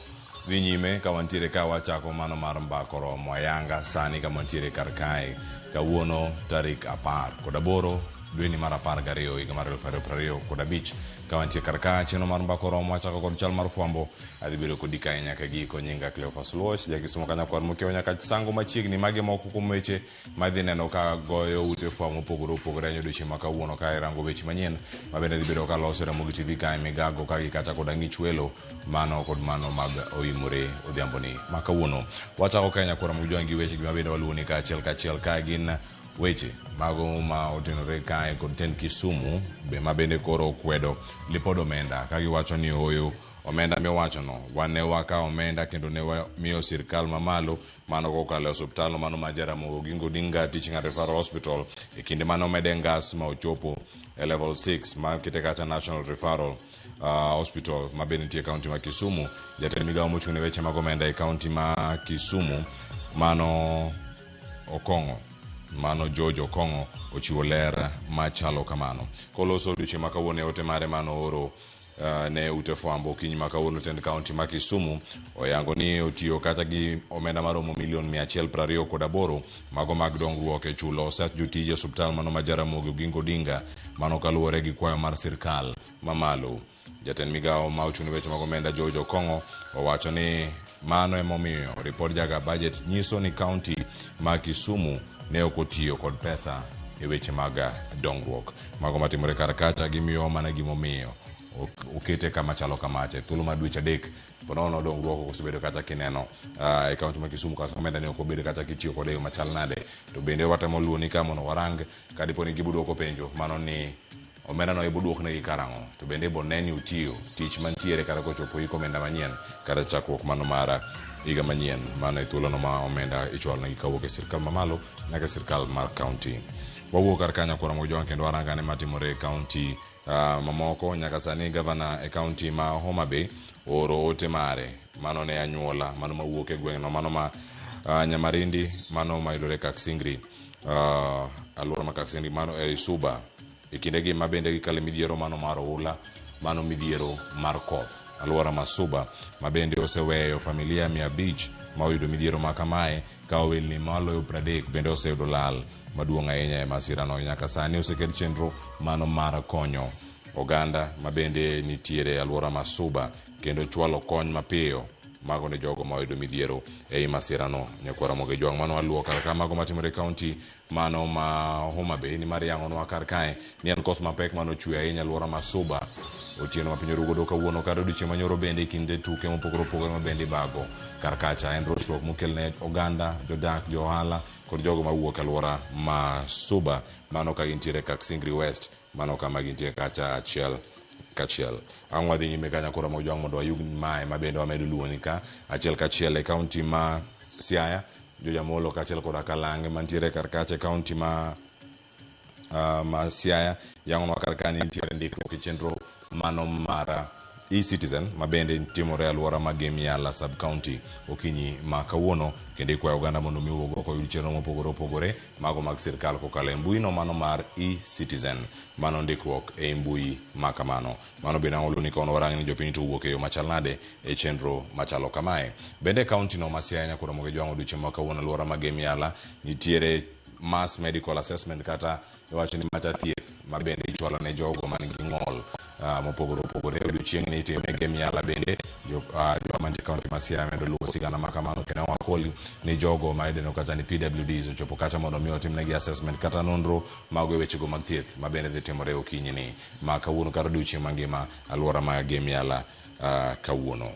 dhi nyime ka wantiere ka wachako mano mar mbako romo ayanga sani kama wantiere kar kae kawuono tarik 18 dweni mar 12 higa mar 2025 ka wantie kar ka chenro mar mbako romo wachako kod chal mar fwambo adhi bedo kodi kae nyaka giko nyinga Cleophas Luoch jakisumo kanyakwar mokiewo nyaka sango machiegni magi moko kuom weche madhi neno ka goyo ute fwambo mopogore opogore e odiochieng' ma kawuono ka irango weche manyien ma bende dhi bedo ka loso e Ramogi TV kae migago ka gi kacha kod ang'ich welo mano kod mano mag oimore odhiamboni ma kawuono. Wachako kae nyakwar Ramogi Jwang' gi weche gi ma bende waluwoni ka achiel kachiel ka gin weche mago ma otenore kae kod tend Kisumu be ma bende koro okwedo lipod omenda ka giwacho ni ooyo omenda miwachono wan ne wakawo omenda kendo ne wamiyo sirkal mamalo mano kokalo e osuptal mano ma Jaramogi Oginga Odinga Teaching and Referral Hospital e kinde mane omede ngas ma ochopo e level 6 ma kite kacha National Referral Hospital ma bende nitie e kaunti ma Kisumu. Jatend migawo mochung' ne weche mag omenda e kaunti ma Kisumu mano Okong'o mano George Okong'o ochiwo ler machalo kamano. Koloso odiochieng' ma kawuono e ote mare mano oro ne ute fwambo okinyi ma kawuono tend kaunti ma Kisumu oyango ni otiyo kata gi omenda maromo milion 128 mago mag dongruok e chulo osach jotije e osuptal mano ma Jaramogi Oginga Odinga mano kaluwore gi kwayo mar sirkal mamalo. Jatend migawo ma ochung' ne weche mag omenda George Okong'o owacho ni mano emomiyo ripod jaga budget nyiso ni kaunti ma Kisumu ne ok otiyo kod pesa e weche mag dongruok. Mago matimore kar kacha gimiyo mana gimomiyo okete kama chalo kamacha e thuolo mar dweche 3 ponono dongruok osebedo kata kineno e kaunti ma Kisumu kata omenda ne ok obedo kata kitiyo kode e yo machal nade. To bende watemo luwo ni ka mondo warang ka dipo ni gibuduoko penjo mano ni Omenda no ibo duoknegi karang'o? To bende ibo ne ni utiyo tich mantiere kata kochopo hik omenda manyien kata chakruok mano mar higa manyien. Mano e thuolono ma omenda ichwalonegi kawuok e sirkal mamalo nyaka e sirkal mar kaunti. Wawuok kar kanyo kwara Mojwang kendo warangane matimore e kaunti mamoko. Nyaka sani gavana e kaunti ma Homa Bay ooro ote mare mano ne anyuola mano mawuok e gweng'no mano ma Nyamarindi mano mayudore Kaksingri alwora ma Kaksingri mano e Suba e kindegi ma bende gikale midhiero mano mar oula mano midhiero mar koth alwora ma Suba ma bende oseweyo familia 500 ma oyudo midhiero ma kamae ka owilni maloyo 30 bende oseyudo lal maduong' ahinya e masirano. Nyaka sani oseket chenro mano mar konyo oganda ma bende nitiere e alwora ma Suba kendo chwalo kony mapiyo mago ne jogo ma oyudo midhiero ei masirano. Nyakwara Ramogi Jwang' mano waluwo kar ka mago matimore e kaunti mano ma Homa Bay nimar yang'onwa kar kae ni en koth mapek mano ochwe ahinya alwora ma Suba otieno ma piny oru godo kawuono kata odiochieng' manyoro bende e kinde tuke mopogore opogore ma bende ibago kar kacha en rochruok mokel ne oganda jodak jo ohala kod jogo mawuok e alwora ma Suba mano ka gintiere Kaksingri West mano kama gintie kacha achiel kachiel. Ang' wadhi nyime kanyo koro Mojwang' mondo wayug mae ma bende wamedo luwoni ka achiel kachiel e kaunti ma Siaya Jojamolo kaachiel koda Kalange mantiere kar kacha e kaunti ma Siaya yang'onwa kar ka ni nitiere ndikruok e chenro mano mar e-Citizen ma bende timore e alwora ma Gem Yala sub county okinyi ma kawuono kendo ikwayo oganda mondo mi owuog oko oyud chenro mopogore opogore mago mag sirkal kokalo e mbui no mano mar e-Citizen mano ndikruok e mbui ma kamano. Mano bende ang' ni kono warang ni jopiny to owuok e yo machal nade e chenro machalo kamae. Bende e kaunti no ma Siaya Nyakoro Ramogi Jwang' odiochieng' ma kawuono alwora ma Gem Yala nitiere mass medical assessment kata iwacho ni macha thieth ma bende ichwalo ne jogo man gi ng'ol mopogore opogore. Odiochieng' ni itime Gem Yala bende jo mantie kaunti ma Siaya medo luwo sigana ma kamano kendo wakoli ni jogo ma idendo kata ni PWDs ochopo kacha mondo mi otimnegi assessment kata nonro mago e wechego mag thieth ma bende dhi timore okinyi ni ma kawuono kata odiochieng' mangima alwora ma Gem Yala kawuono.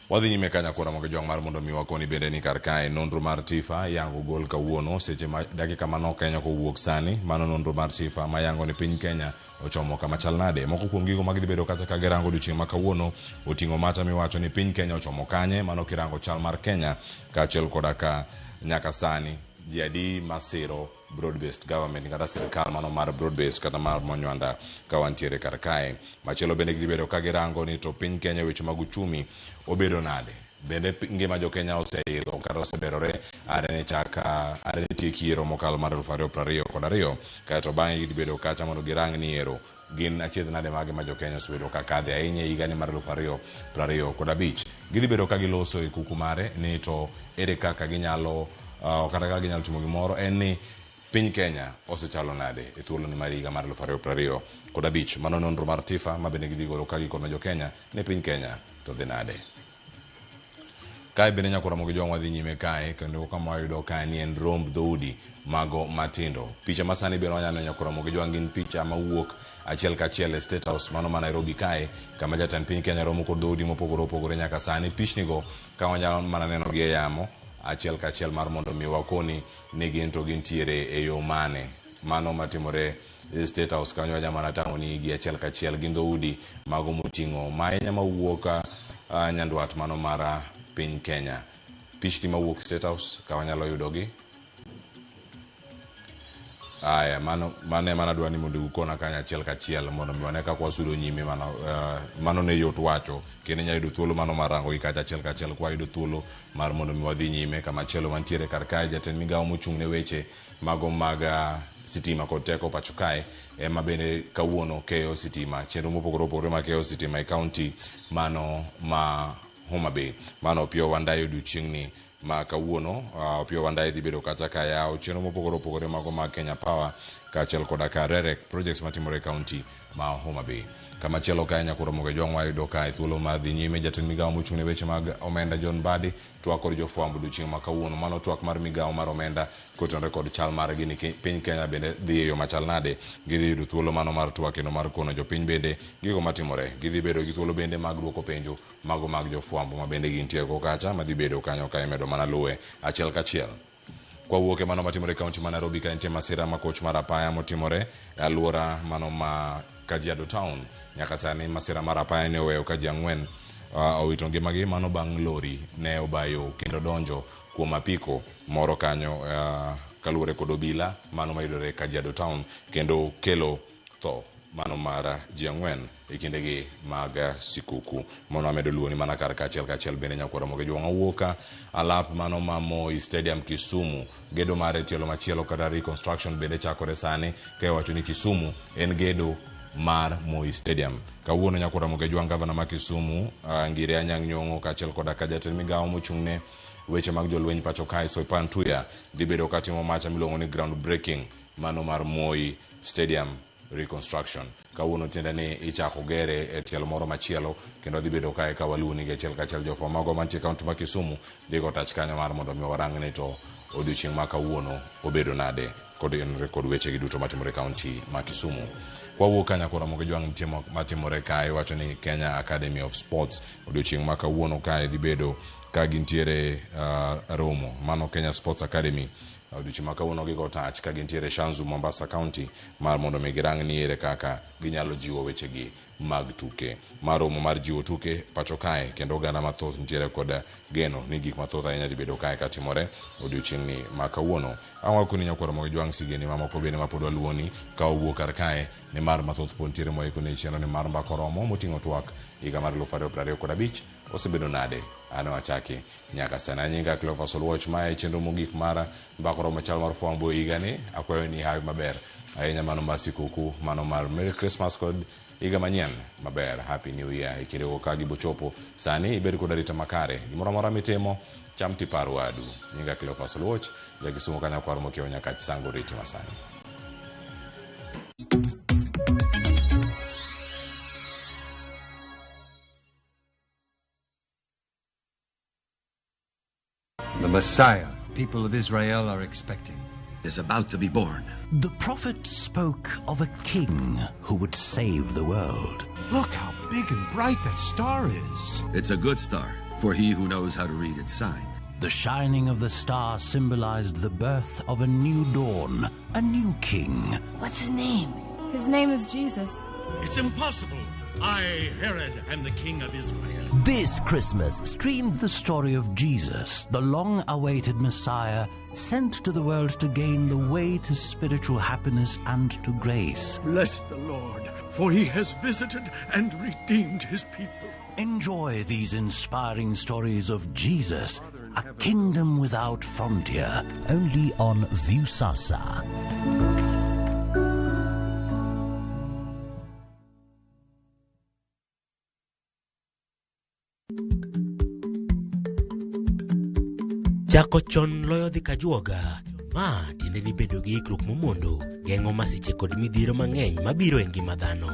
Wadhi nyime ka Nyakwar Ramogi Jwang' mar mondo mi wakoni bende ni kar kae nonro mar TIFA yango gol kawuono seche ma dakika manok ahinya kowuok sani. Mano nonro mar TIFA ma yango ni piny Kenya ochomo kama chal nade. Moko kuom gigo ma gidhi bedo kacha ka girango odiochieng' ma kawuono oting'o macha miwacho ni piny Kenya ochomo kanye. Mano kirango chal mar Kenya kaachiel koda ka nyaka sani ji adi masiro broad based government kata sirkal mano mar broad based kata mar Monywanda ka wantiere kar kae. Machielo bende gidhi bedo ka girango ni to piny Kenya weche mag uchumi obedo nade. Bende ngima jo Kenya oseidho kata oseberore are ne chak are ne tiek yiero mokalo mar 2022 kaeto bang'e gidhi bedo kacha mondo girang ni ero gin achiedh nade mage ma jo Kenya osebedo ka kadhe ahinya e higani mar 2025. Gidhi bedo ka giloso e kuku mare ni to ere kaka ginyalo kata kaka ginyalo timo gimoro en ni piny Kenya osechalo nade e thuoloni mar higa mar 2025. Mano nonro mar TIFA ma bende gidhi golo ka gikono jo Kenya ni piny Kenya to dhi nade. Kae bende Nyakwar Ramogi Jwang' wadhi nyime kae kendo kama wayudo kae ni en romb dhoudi mago matindo. Picha ma sani bende wanyalo neno Nyakwar Ramogi Jwang' gin picha mawuok achiel kachiel e State House mano ma Nairobi kae kama jatend piny Kenya romo kod dhoudi mopogore opogore nyaka sani. Pichnigo ka wanyalo mana neno gi e yamo achiel kachiel mar mondo mi wakoni ni gin to gintiere e yo mane. Mano matimore e State House kanyo wanyalo mana tang'o ni gi achiel kachiel gin dhoudi mago moting'o ma ahinya mawuok nyandwat mano mar piny Kenya. Pichni mawuok State House ka wanyalo yudogi. Aya, mano mano ema adwa ni mondo ukona kanyo achiel kachiel mondo mi wane kaka wasudo nyime mano mano ne yot wacho kendo inyalo yudo thuolo mano mar rango gi kacha achiel kachiel kwa yudo thuolo mar mondo mi wadhi nyime. Kama chielo mantiere kar kae jatend migawo mochung' ne weche mago mag sitima kod teko pacho kae ema bende kawuono keyo sitima chenro mopogore opogore ma keyo sitima e kaunti mano ma Homa Bay. Mano Opiyo Wandayi odiochieng'ni ma kawuono. Opiyo Wandayi dhi bedo kacha ka yawo chenro mopogore opogore mago mag Kenya Power kaachiel koda ka REREC projects matimore e kaunti ma Homa Bay. Kama chielo kae Nyakwar Ramogi Jwang' wayudo ka e thuolo mar dhi nyime jatend migawo mochung' ne weche mag omenda John Mbadi twak kod jofwambo odiochieng' ma kawuono. Mano twak mar migawo mar omenda kotenore kod chal margi ni piny Kenya bende dhi e yo machal nade. Gidhi yudo thuolo mano mar twak kendo mar kono jopiny bende gigo matimore. Gidhi bedo gi thuolo bende mag duoko penjo mago mag jofwambo ma bende gintie go kacha madhi bedo kanyo ka imedo mana luwe achiel kachiel. Kwawuok e mano matimore e kaunti ma Nairobi ka nitie masira ma koch mar apaya motimore e alwora mano ma Kajiado Town. Nyaka sani masira mar apaya ne oweyo ka ji ang'wen owito ngimagi mano bang' lori ne obayo kendo donjo kuom apiko moro kanyo kaluwore kod obila mano mayudore Kajiado Town kendo kelo tho mano mar ji ang'wen e kindegi mag sikuku. Mano amedo luoni mana kar kaachiel kaachiel bende nyakwar Ramogi Jwang' owuok ka alap mano ma Moi Stadium Kisumu. Gedo mare tielo machielo kata reconstruction bende chakore sani ka iwacho ni Kisumu en gedo mar Moi Stadium. Kawuono nyakwar Ramogi Jwang' gavana ma Kisumu Ngire Anyang' Nyong'o kaachiel koda ka jatend migawo mochung'ne weche mag jolweny pacho kae Soipan Tuya dhi bedo katimo macha miluongo ni ground breaking mano mar Moi Stadium reconstruction. Kawuono tiende ni ichako gere e tielo moro machielo kendo dhi bedo kae ka waluwo ni achiel kachiel jofwambo mago mantie kaunti ma Kisumu dhi go tach kanyo mar mondo mi warang ni to odiochieng' ma kawuono obedo nade kod enore kod weche gi duto matimore e kaunti ma Kisumu. Kwawuok ka nyakwar Ramogi Jwang' nitie matimore kae iwacho ni Kenya Academy of Sports odiochieng' ma kawuono kae dhi bedo ka gintiere romo mano Kenya Sports Academy odiochieng' ma kawuono gigo tach ka gintiere Shanzu Mombasa County mar mondo mi girang ni ere kaka ginyalo jiwo wechegi mag tuke. Ma romo mar jiwo tuke pacho kae kendo oganda mathoth nitiere kod geno ni gik mathoth ahinya dhi bedo kae katimore odiochieng'ni ma kawuono. Ang' wakoni nyakwar Ramogi Jwang' sigeni mamoko bende mapod waluwoni ka wawuok kar kae nimar mathoth pod nitiere moikoni e chenro ni mar Mbaka Oromo moting'o twak higa mar 2025 osebedo nade ane wachaki nyaka sani. Anyinga Cleophas Oluoch, mae chenro mogik mar Mbaka Oromo chal mar fwambo higani. Akwayo ni hawi maber ahinya mano mar sikuku mano mar Merry Christmas kod higa manyien maber, Happy New Year. E kindego ka gibochopo sani ibed kod arita makare, gimoro amora mitimo cham tipar wadu. Nyinga Cleophas Oluoch, ja Kisumu ka nyakwar mokiewo Nyakach Sango riti masani. The Messiah people of Israel are expecting is about to be born. The prophet spoke of a king who would save the world. Look how big and bright that star is. It's a good star for he who knows how to read its sign. The shining of the star symbolized the birth of a new dawn, a new king. What's his name? His name is Jesus. It's impossible. I, Herod, am the king of Israel. This Christmas, stream the story of Jesus, the long-awaited Messiah, sent to the world to gain the way to spiritual happiness and to grace. Bless the Lord, for he has visited and redeemed his people. Enjoy these inspiring stories of Jesus, a kingdom without frontier, only on Viusasa. Chako chon loyo dhi kajuoga. Ma tiende ni bedo gi ikruok momondo geng'o masiche kod midhiero mang'eny mabiro e ngima dhano.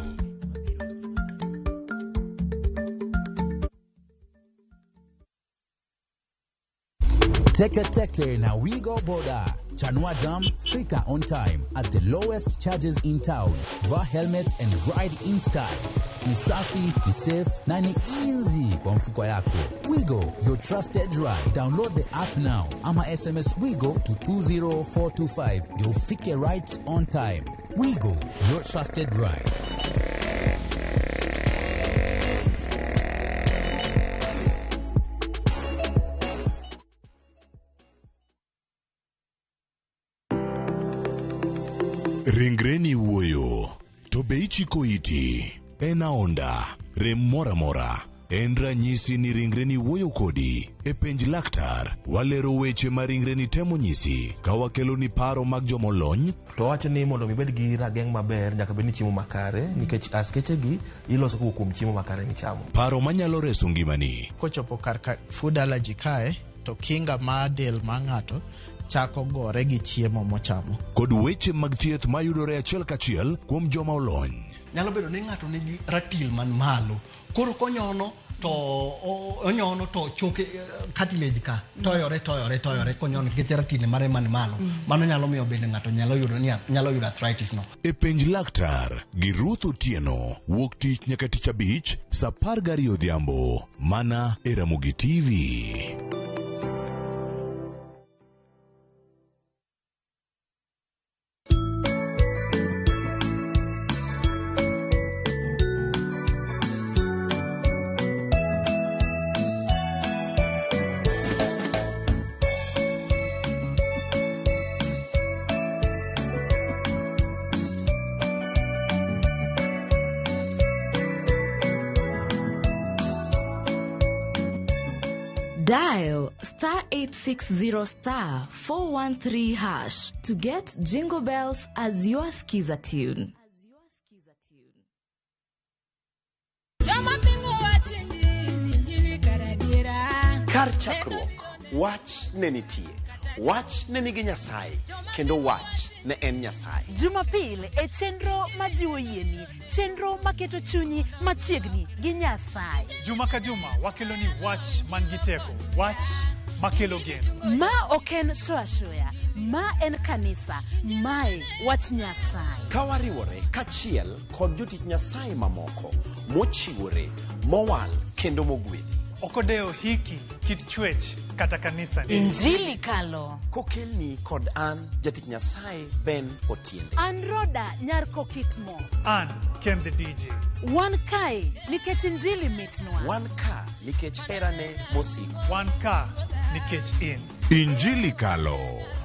Teke Teke na Wigo Boda. Chanua Jam, fika on time at the lowest charges in town. Vaa helmet and ride in style. Ni safi, ni safe na ni easy kwa mfuko yako. Wigo, your trusted ride. Download the app now ama SMS Wigo to 20425 ndio ufike right on time. Wigo, your trusted ride. Ringreni wuoyo, to be ichiko iti? En aonda, rem moro amora. En ranyisi ni ringreni wuoyo kodi. E penj laktar, walero weche ma ringreni temo nyisi ka wakeloni paro mag jomolony. To wacho ni mondo mi ibed gi rageng' maber nyaka bed ni chiemo makare nikech askechegi iloso kowuok kuom chiemo makare michamo. Paro manyalo reso ngimani. Kochopo kar ka food allergy kae to kinga mar del mar ng'ato chako gore gi chiemo mochamo. Kod weche mag thieth mayudore achiel kachiel kuom joma olony. Nyalo bedo ni ng'ato nigi ratil man malo, koro konyono to onyono to choke cartilage ka toyore toyore toyore konyono nikech ratil mare man malo. Mano nyalo miyo bende ng'ato nyalo yudo ni nyalo yudo arthritis no. E penj laktar gi Ruth Otieno wuok tich nyaka tich abich saa 12 odhiambo mana e Ramogi TV. Dial star 860 star 413 hash to get Jingle Bells as your skiza tune. Kar chakruok, wach ne nitie. Wach ne nigi Nyasaye, kendo wach ne en Nyasaye. Jumapil e chenro majiwo yieni, chenro maketo chunyi machiegni gi Nyasaye. Juma ka juma wakeloni wach man gi teko, wach makelo geno. Ma ok en show ashoya, ma en kanisa, mae wach Nyasaye. Ka wariwore kachiel kod jotich Nyasaye mamoko mochiwore, mowal kendo mogwedhi. Ok odewo hiki, kit chwech kata kanisa. Injili kalo. Kokelni kod an jatich Nyasaye Ben Otiende. An Roda nyar Kokitmo. An Ken the DJ. Wan kae nikech injili mitnwa. Wan ka nikech herane mosiko. Wan ka nikech in. Injili Kalo,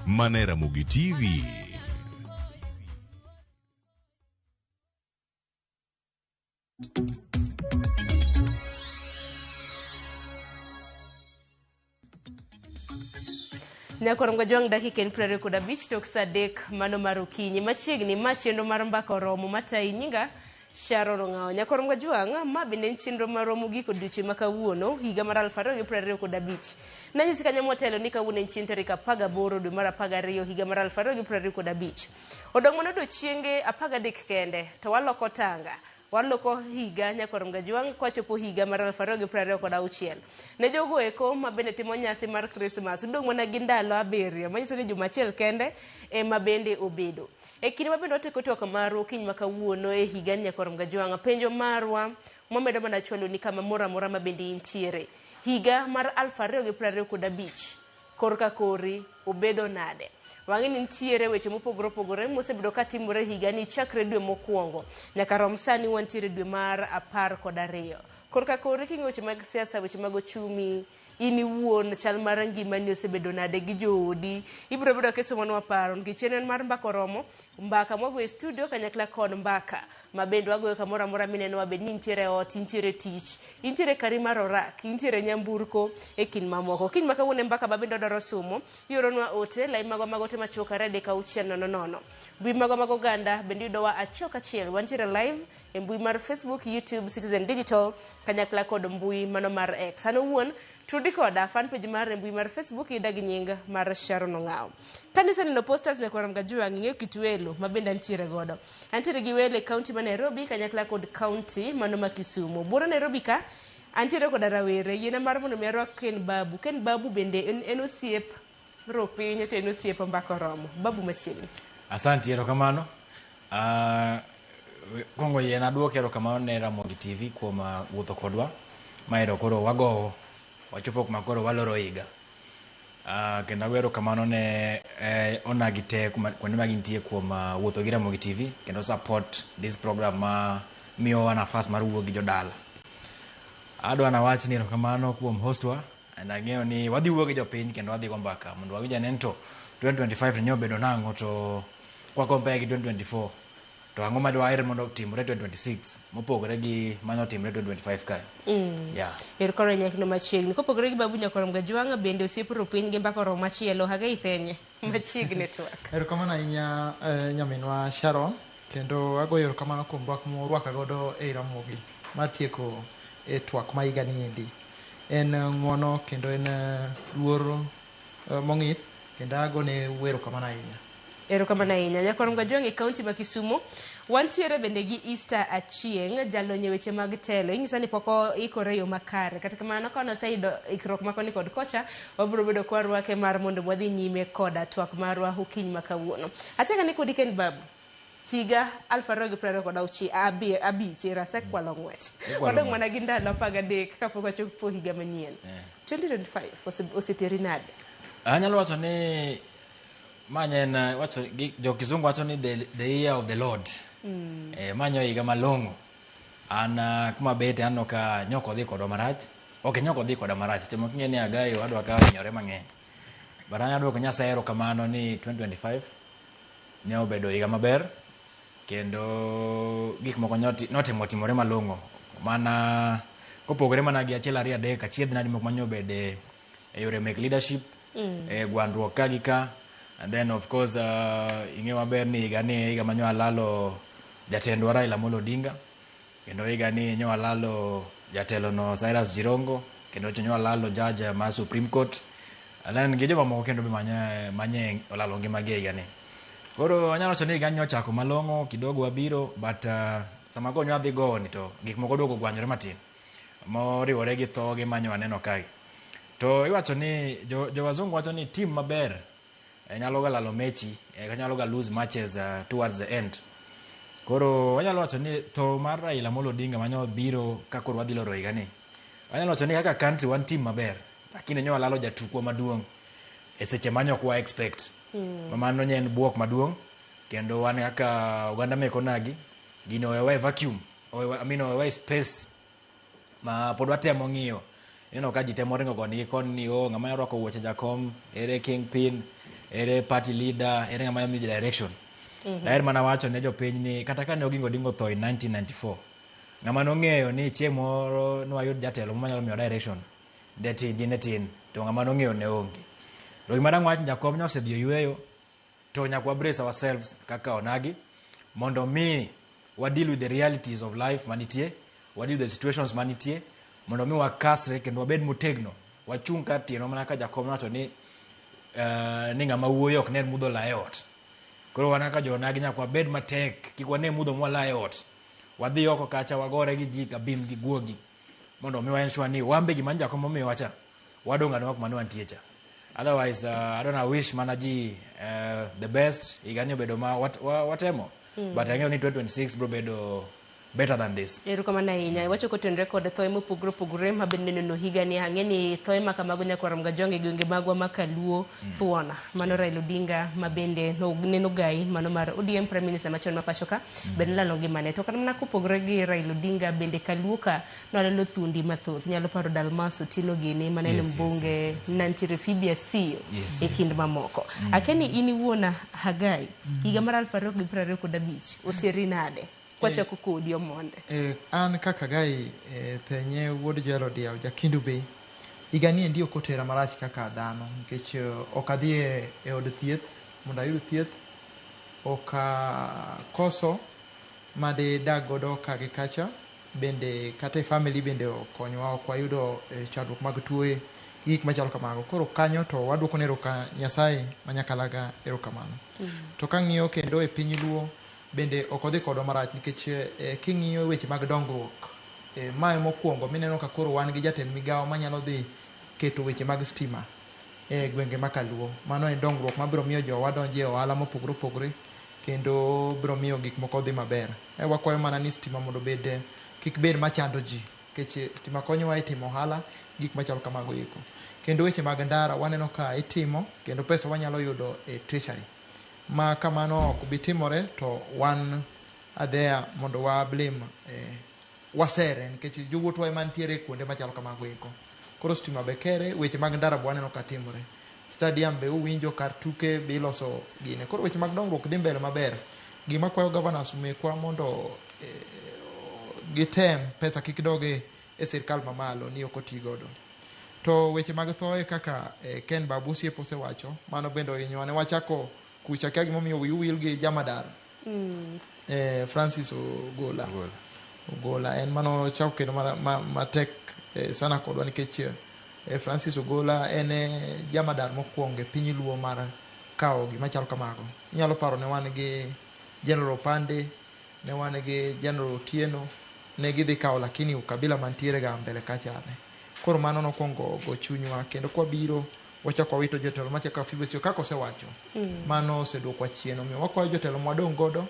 mane Ramogi TV. Nyakorongo jwang' dakika en 25 tok saa 3 mano mar okinyi. Machiegni ma chenro mar mbaka oromo matayi nyinga Sharon Ong'awo. Nyakorongo jwang' ma bende en chenro marwa mogik odiochieng' ma kawuono higa mar 2025. Nanyisi kanyo motelo ni kawuono en chieng' tarik 18 dwe mar 12 higa mar 2025. Odong' mana odiochienge 13 kende to waloko tanga. Waloko higa nyakorongo jwang' kwachopo higa mar 2026. Ne jogo eko ma bende timo nyasi mar Christmas udong' mana gi ndalo 7 manyiso ni juma achiel kende ema bende obedo. E kinde ma bende wateko twak marwa okinyi ma kawuono e higa ni nyakorongo jwang' penjo marwa mwamedo mana chwalo ni kama moro amora ma bende intiere. Higa mar 2025 korka kori obedo nade? Wang'e ni nitiere weche mopogore opogore mosebedo katimore higani chakre dwe mokwongo nyaka rom sani wantiere dwe mar 12. Korka kori king'iyo weche mag siasa, weche mag ochumi, in iwuon chal mar ngimani osebedo nade gi joodi, ibiro bedo kisomonwa paro nikech chenro en mar mbaka oromo, mbaka mwagoyo e studio kanyakla kod mbaka ma bende wagoyo kamoro amora minenowa, bed ni intiere e ot, intiere tich, intiere kari mar orak, intiere nyamburko e kind mamoko. Kiny ma kawuono e mbaka ma bende wadwaro somo, ioronwa ote lai magwa mag ote machuok 2 3 6 0 0. Mbui magwa mag oganda bende yudowa achiel kachiel, wantiere live e mbui mar Facebook, YouTube, Citizen Digital kanyakla kod mbui mano mar X. An owuon tudi koda fan page mar mbui mar Facebook ida gi nying mar Sharon Ong'awo. Kaniseneno posters nyakorom Gajwang' ing'eyo kit welo ma bende antiere godo. Antiere gi welo e kaunti ma Nairobi kanyakla kod kaunti mano ma Kisumu. Buora Nairobi ka antiere koda rawere yiena mar mondo mi arwak Ken Babu. Ken Babu bende en osiep ropiny to en osiep mbaka oromo. Babu machiegni. Asante, erokamano. Kwongo yiena aduok erokamano ne Ramogi TV kuom wuotho kodwa. Maero koro wagowo wachopo kuma koro waloro higa. Kendo ago erokamano ne onagi te kuonde ma gintie kuom wuotho gi Ramogi TV kendo support this program ma miyowa nafas mar wuoyo gi jodala. Adwa nawach ni erokamano kuom host wa and ang'eyo ni wadhi wuoyo gi jopiny kendo wadhi go mbaka mondo wawinj ane to 2025 to nyobedo nang'o to kwa compare gi 2024 to ang'o ma dwaher mondo otimore 2026 mopogore gi mane otimore 2025 kae. Yeah. Erokamano nyakno machiegni. Kopogore gi Babu Nyakorom Gajwang' bende osiep ropiny gi mbaka oromo machielo Hagai Thenye machiegni twak. Erokamano ahinya nyaminwa Sharon kendo agoyo erokamano kuom rwak murwaka godo ei Ramogi mar tieko e twak ma higa ni endi. En ng'uono kendo en luor mong'ith kendo agone erokamano ahinya. Erokamano ahinya. Nyakorom Gajwang' e kaunti ma Kisumu wantiere bende gi Easter Achieng' jalony e weche mag telo. Inyisa ni pok oikore e yo makare. Kata kamano ka noseyudo ikruok ma koni kod kocha, wabiro bedo ka warwake mar mondo wadhi nyime koda twak marwa okinyi ma kawuono. Achako ane kodi Ken Babu. Higa 2025 era asekwalo ng'wech. Wadong' mana gi ndalo 13 kapok wachopo higa manyien. 2025 oseteri nade? Anyalo wacho ni manyen wacho jo kizungu wacho ni the year of the Lord. Manyo higa malong'o. An kuma bete aneno ka nyok odhi kodwa marach. Ok nyok odhi koda marach. Timo king'e ni Agayo adwa ka hinyore mang'eny. But an adwoko Nyasaye erokamano ni 2025 ne obedo higa maber kendo gik moko notimo timore malong'o. Mana kopogore mana gi achiel ariyo adek achiedh nadi moko manyo obede e yore mek leadership, e gwandruok ka gi ka. And then of course ing'e maber ni higa ni e higa ma nyo alalo jatendwa Raila Amolo Odinga, kendo higa ni nyo alalo jatelo no Cyrus Jirongo, kendo nyo alalo judge mar Supreme Court, and then gi jomamoko kendo be manye olalo ngimagi e higa ni. Koro anyalo wacho ni higa ni ochako malong'o kidogo wabiro, but sama koro nyo adhi gowo ni to gik moko oduogo gwanyore matin moriwore gi thoge manyo waneno kae. To iwacho ni jo wazungu wacho ni team maber nyalo ga lalo mechi, nyalo ga lose matches towards the end. Koro wanyalo wacho ni tho mar Raila Amolo Odinga manyo biro ka koro wadhi loro higa ni, wanyalo wacho ni kaka country wan team maber, lakini nyo walalo jatukwa maduong' e seche manyo ok wa expect. Mano nye en buok maduong', kendo wan kaka oganda mek onagi gini owewa e vacuum, owewa, I mean, owewa e space ma pod watemo ng'iyo. Ineno ka ji temo ringo koni gi koni ni oh, ng'ama orwako wuoche jakom, ere kingpin, ere party leader, ere ng'ama miyo ji direction. Daher mana wacho ne jopiny ni kata kane Oginga Odinga otho in 1994, ng'ama nong'eyo ni chieng' moro nwayud jatelo manyalo miyo direction ne tin, ji ne tin, to ng'ama nong'eyo ne onge. To gima dang' wach, jakom ne osedhi oyweyo, to nyaka wa brace ourselves kaka onagi mondo mi wa deal with the realities of life manitie, wa deal with the situations manitie, mondo mi wakasre kendo wabed motegno, wachung' kar tiendwa mana ka jakom nowacho ni ni ng'ama wuoyo ok nen mudho la e ot. Koro wan kaka jo-onagi nyaka wabed matek, kik wane mudho mwala e ot, wadhi oko kacha wagore gi ji kabim gi guogi mondo mi wa ensure ni wan be gima jakom omiyowa cha wadong' adong'a kuma ne wantie cha. Otherwise I don't know, wish mana ji the best. Higa ni obedo ma watemo, but ang'eyo ni 2026 bro bedo better than this. Erokamano ahinya. Iwacho kotenore kod thoe mopogore opogore ma bende neno higani. Ang'e ni thoe ma kamago nyakwar Mgajwang' e gwenge magwa ma Kaluo thuona. Mano Raila Odinga ma bende neno gai mano mar ODM Prime Minister machon ma pacho ka bende nolalo ngimane. To kata mana kopogore gi Raila Odinga, bende Kaluo ka nolalo thuondi mathoth. Nyalo paro Dalmas Otieno gini mane en mbunge, nantiere Phoebe Asiyo e kind mamoko. Akia ni in iwuon Hagai, higa mar 2025 oteri nade? Kwachako kodi Omonde. An kaka Gai Thenye wuod Joel Odiaw Jakindu Bay, higa ni endi ok otera marach kaka dhano, nikech ok adhi e od thieth mondo ayud thieth, ok akoso madi dag godo ka gi kacha, bende kata e family bende okonywa, ok wayudo chandruok mag tuoye gi gik machalo kamago. Koro kanyo to waduoko ne Nyasaye ma Nyakalaga erokamano. To kang'iyo kendo e piny Luo bende ok odhi kodwa marach, nikech king'iyo weche mag dongruok, mae mokwongo mineno ka koro wan gi jatend migawo manyalo dhi keto weche mag stima e gwenge ma Kaluo. Mano en dongruok mabiro miyo jowa donjo e ohala mopogore opogore, kendo biro miyo gik moko dhi maber. Wakwayo mana ni stima mondo obed, kik bed machando ji, nikech stima konyowa e timo ohala, gik machalo kamago eko. Kendo weche mag ndara waneno ka itimo, kendo pesa wanyalo yudo e treasury. Ma kamano ok bi timore to wan adheya mondo wa blame wasere, nikech jowuothwa ema nitiere kuonde machalo kamago eko. Koro stima be kere, weche mag ndara be waneno ka timore. Stadium be uwinjo, kar tuke be iloso gine. Koro weche mag dongruok dhi mbele maber. Gima kwayo governors mekwa mondo gitem pesa kik dog e sirkal mamalo ni ok oti godo. To weche mag thoe kaka Ken Babu osiepo osewacho, mano bende ohinyowa. Ne wachako kucha, kia gimomiyo wiu wil gi Jamadar. Francis Ogola. Ogola en mano chako kendo matek sana kodwa, nikech Francis Ogola en jamadar mokwongo e piny Luo mar kawo gima chalo kamago. Inyalo paro ne wan gi General Opande, ne wan gi General Otieno, ne gidhi kawo lakini ukabila mantiere ga mbele kacha ne. Koro mano nokwongo go chunywa, kendo kwabiro wachako wawito jotelo machako kaka Phoebe Asiyo kaka osewacho. Mano oseduokwa chien, omiyo wakwayo jotelo mwadong' godo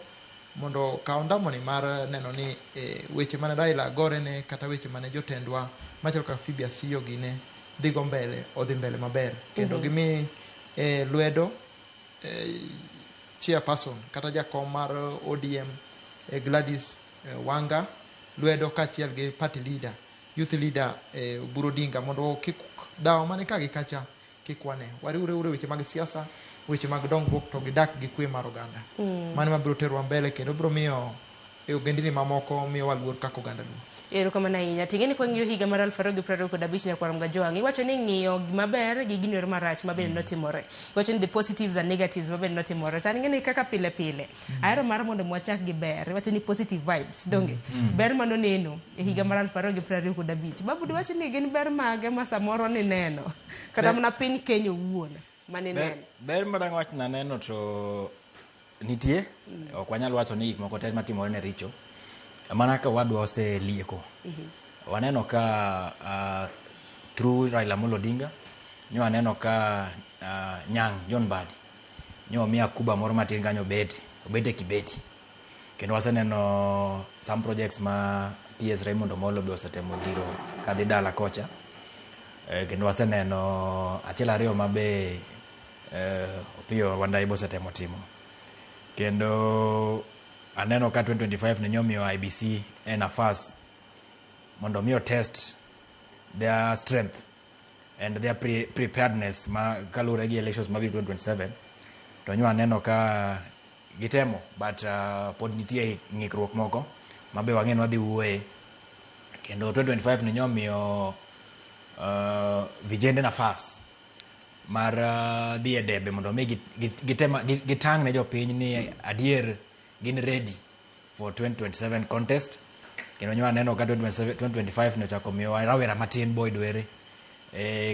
mondo kaw ndamoni mar neno ni weche mane Raila gorene kata weche mane jotendwa machalo kaka Phoebe Asiyo gine dhi go mbele, odhi mbele maber, kendo gimi lwedo chairperson kata jakom mar ODM Gladys Wanga lwedo kaachiel gi party leader, youth leader Oburu Odinga, mondo kik dhawo mane ka gi kacha kik wane. Wariwre uru e weche mag siasa, weche mag dongruok, to gidak gi kwe mar oganda. Mano ema biro terowa mbele kendo biro miyo e ogendini mamoko miyowa luor kaka oganda Luo. Erokamano ahinya. Ting'e ni kwang'iyo higa mar 2025 nyakwar Mgajwang', iwacho ni ng'iyo gima ber gi gino ero marach ma bende notimore. Iwacho ni the positives and negatives ma bende notimore. To an ing'e ni kaka pile pile, ahero mar mondo mi wachak gi ber. Iwacho ni positive vibes, donge? Ber manoneno e higa mar 2025. Babu diwach ni gin ber mage ma samoro nineno? Kata mana piny Kenya owuon manineno. Ber ma dang' wach naneno to nitie. Ok wanyal wacho ni gik moko te matimore ne richo. Mana ka wadwa oselieko. Waneno ka through Raila Amolo Odinga, nyo waneno ka Nyang' John Mbadi nyo omiya kuba moro matin kanyo obete, obete Kibeti. Kendo waseneno some projects ma PS Raymond Omolo be osetemo dhiro kadhi dala kocha. Kendo waseneno achiel ariyo ma be Opiyo Wandayi be osetemo timo. Kendo aneno ka 2025 ne nyomiyo IEBC e nafas mondo mi test their strength and their preparedness ma kaluwore gi elections mabiro 2027 to nyo aneno ka gitemo, but pod nitie ng'ikruok moko ma be wang'e ni wadhi wuoye. Kendo 2025 ne nyomiyo vijende nafas mar dhi e debe mondo mi gitang' ne jopiny ni adier gin ready for 2027 contest. Kendo nyo aneno ka 2027 2025 ne ochako miyowa rawera matin Boyd Were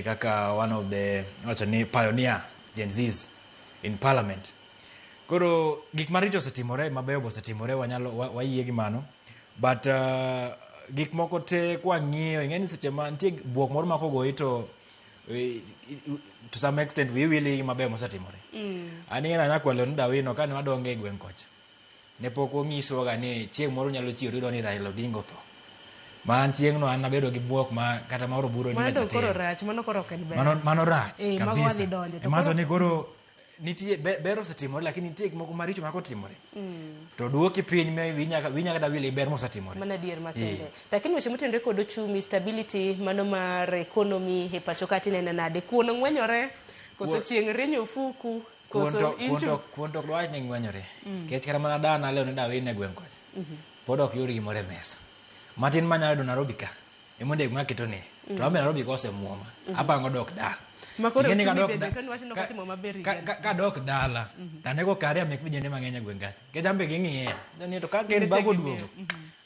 kaka one of the iwacho ni pioneer Gen Zs in parliament. Koro gik maricho osetimore, mabeyo be osetimore, wanyalo wayie gi mano. But gik moko te kwang'iyo, ing'e ni seche ma nitie buok moro ma kogoyi to to some extent wiyi wil gi mabeyo mosetimore. An ing'e ni anyakwalo ni Dawino kane wadongo e gweng' kocha, ne pok onyiswa ga ni chieng' moro nyalo chiewo tiyudo ni Raila Odinga otho. Ma an chieng'no an nabedo gi buok ma kata maoro buro ni Mano dong koro matin. rach, mano koro ok en ber. Mano rach mago kabisa. wadhi donje. To Imaso koro- ni koro nitie ber osetimore, lakini nitie gik moko maricho ma kotimore. To duoki piny ma wiyi nyaka dawil gi ber mosetimore. Mano adier makende. Lakini weche motenore kod ochumi, stability mano mar economy e pacho ka tineno nade? Kuon ng'wenyore, koso chieng' rieny ofuku, koso inchu. Kuon to ok dwach ni ng'wenyore. Nikech kata mana dana leo ni dawin e gweng' kocha. Pod ok yud gimoro e mesa. Matin manyalo yudo Nairobi ka. Emondo e gima aketo ni. To ambe Nairobi ka osemuoma. Apango dok dala. Ma koro Ing'e ni ochumi kadok bende to niwach ni ok otimo maber higani. Kadok dala, to anego karia mek vijende mang'eny e gweng' kacha. Nikech an be ging'iya. Ni to ka ken Gine bago tegemeo. duogo.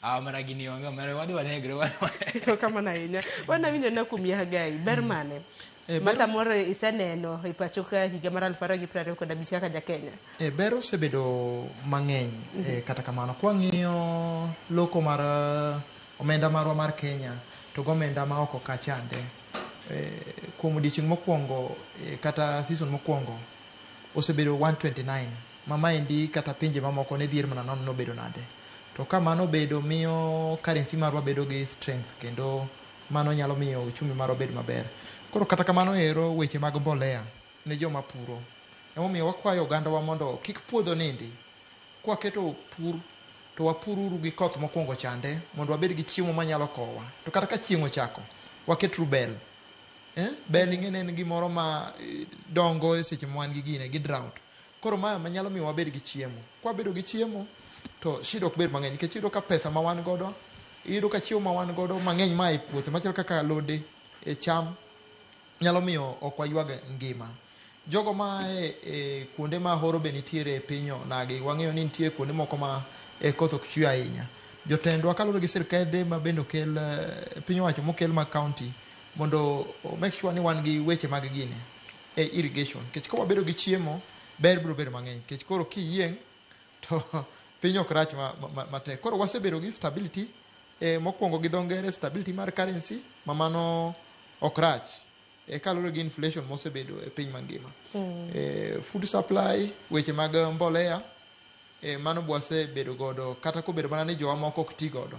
Ah, omera gini onge, omera wadhi wanegre. Erokamano ahinya. Wan awinjo na kuom Yahagai, ber mane? Ma samoro iseneno e pacho ka higa mar 2025 kaka ja Kenya. Ber osebedo mang'eny. Kata kamano kwang'iyo loko mar omenda marwa mar Kenya to gi omenda ma oko kachande kuom odiochieng' mokwongo kata season mokwongo osebedo 129 ma maendi kata pinje mamoko ne dhier mana nono nobedo nade to ka mano obedo miyo currency marwa bedo gi strength kendo mano nyalo miyo uchumi marwa bed maber. Koro kata kamano ero weche mag mbolea ne joma puro emomiyo wakwayo ogandawa mondo kik puodho nindi kwaketo pur to wapururu gi koth mokwongo chande mondo wabed gi chiemo manyalo kowa to kata ka chieng' ochako waketru bel. Bel ing'e ni en gimoro ma dongo e seche ma wan gi gine gi drought. Koro ma manyalo miyo wabed gi chiemo. Kwabedo gi chiemo to shida ok bed mang'eny nikech iyudo ka pesa ma wan godo, iyudo ka chiemo ma wan godo mang'eny ma e puothe machalo kaka alode, e cham nyalo miyo ok waywag ngima. Jogo ma e kuonde ma horo be nitiere e piny onagi, wang'eyo ni nitie kuonde moko ma koth ok chwe ahinya. Jotendwa kaluwore gi sirkende ma bende okel piny owacho mokel mag county mondo o make sure ni wan gi weche mag gine e irrigation nikech ka wabedo gi chiemo ber biro bedo mang'eny nikech koro kiyieng' to piny ok rach matek. Koro wasebedo gi stability mokwongo gi dho ngere stability mar currency ma mano ok rach kaluwore gi inflation mosebedo e piny mangima. Food supply, weche mag mbolea mano bwasebedo godo kata kobedo mana ni jowa moko ok ti godo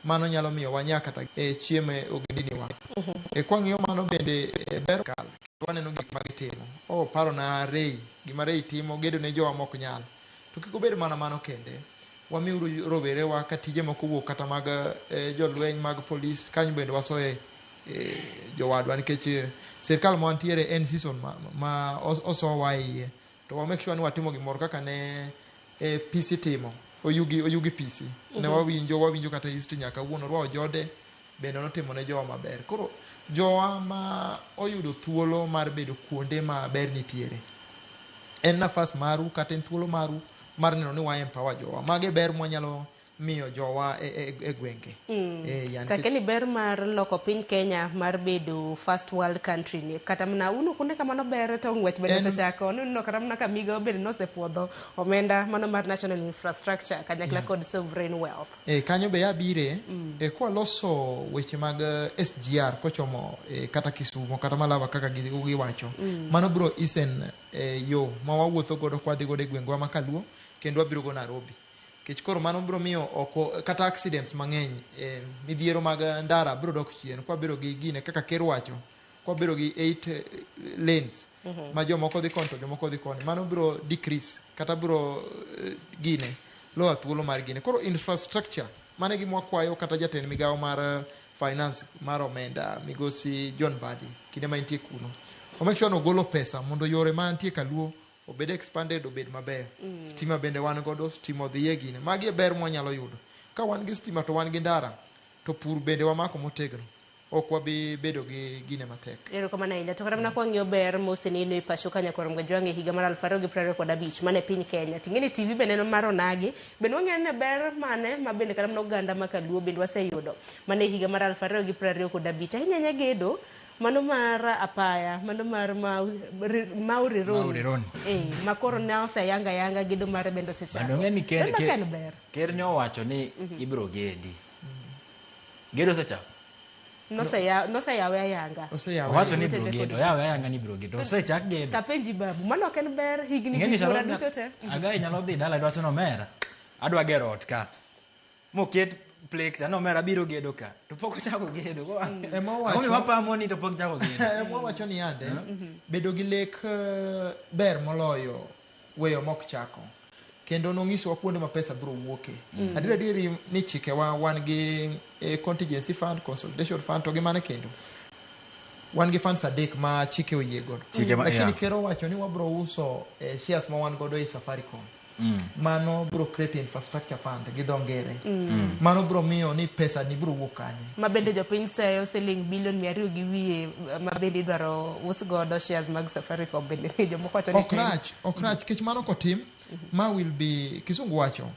mano nyalo miyo wanya kata chiemo e ogendini wa. Kwang'iyo mano bende ber kal waneno gik ma gitimo. Oh, paro na Rei, gima Rei timo gedo ne jowa mok nyal. To kik obed mana mano kende, wamiuru rowerewa ka tije moko owuok kata mag jolweny mag polis kanyo bende wasoye jowadwa nikech sirkal ma wantiere en season ma osowa e iye to wa make sure ni watimo gimoro kaka ne PC timo. Oyugi Oyugi PC ne wawinjo wawinjo kata history nyaka wuon Orwa Ojode bende notimo ne jowa maber. Koro jowa ma oyudo thuolo mar bedo kuonde ma ber nitiere en nafas maru kata en thuolo maru mar neno ni wa empower jowa. Mage ber mwanyalo miyo jowa e, e, e gwenge. Eh, Take ni ber mar loko piny Kenya mar bedo first world country ni kata mana unu kunde kamano ber to ng'wech bende osechako nuneno kata mana ka migao bende nosepuodho omenda mano mar national infrastructure kanyakla kod sovereign wealth. E, kanyo be abire e, kwaloso weche mag SGR kochomo e, kata Kisumo kata Malava kaka giwacho mano bro isen e, yo ma wawuotho godo kwadhi godo e gwengwa ma Kaluo kendo wabiro go Nairobi nikech koro mano biro miyo oko kata accidents mang'eny e, midhiero mag ndara biro dok chien kwabedo gi gine kaka ker wacho kwabedo gi 8 lanes ma jomoko dhi koni to jomoko dhi koni mano biro decrease kata biro gine lower thuolo mar gine koro infrastructure mano e gima wakwayo kata jatend migawo mar finance mar omenda migosi John Mbadi kinde ma entie kuno o make sure ni ogolo pesa mondo yore mantie kaluo obed expanded obed mabeyo stima bende wan godo stima odhiye gine magi e ber mwanyalo yudo ka wan gi stima to wan gi ndara to pur bende wamako motegno ok wabi bedo gi gine matek. Erokamano ahinya. To kata mana kwang'iyo ber moseneno e pacho ka nyakwar Mgajwang' e higa mar 2025 mana e piny Kenya. Ting'e ni TV bende en mar onagi. Bende wang'eyo ni ber mane ma bende kata mana oganda ma kaluo bende waseyudo mana e higa mar 2025. Ahinya ahinya gedo mano mar apaya, mano mar Mau Rironi. Mau Rironi. Ma koro ne oseyanga yanga gedo mare bende osechako. Bende ong'e ni ker, Ber ma ka en ber. ker ne owacho ni ibiro gedi. Gedo osechako. Noseyawe ayanga. Owacho ni ibiro gedo, oyawe ayanga ni ibiro gedo. Osechak gedo. Tapenji babu, mano ok en ber higni Ing'e ni gi buora Sharon, duto te. Agai nyalo dhi dala dwacho ni omera. Adwa gero ot ka. Moket plek no omera biro gedo ka. To pok ochako gedo. Ema owacho- Omiyo wapamo ni to pok chako gedo. Ema wacho ni yande bedo gi lek ber moloyo weyo mok chako kendo nong'isowa kuonde ma pesa biro wuoke. Adier adieri ni chikewa wan gi contingency fund, consolidation fund to gi mane kendo wan gi funds adek ma chike oyie godo. Chike ma- Lakini yeah. ker owacho ni wabro uso shares ma wan godo e Safaricom. Mano biro create infrastructure fund gi dho ngere. Mano biro miyo ni pesa ni biro wuok kanye. Ma bende jopiny seyo siling bilion 200 2.5 ma bende idwaro us godo shares mag Safaricom bende ni jomoko wacho ni Ok tin. rach, ok rach nikech mano kotim ma will be kisungu wacho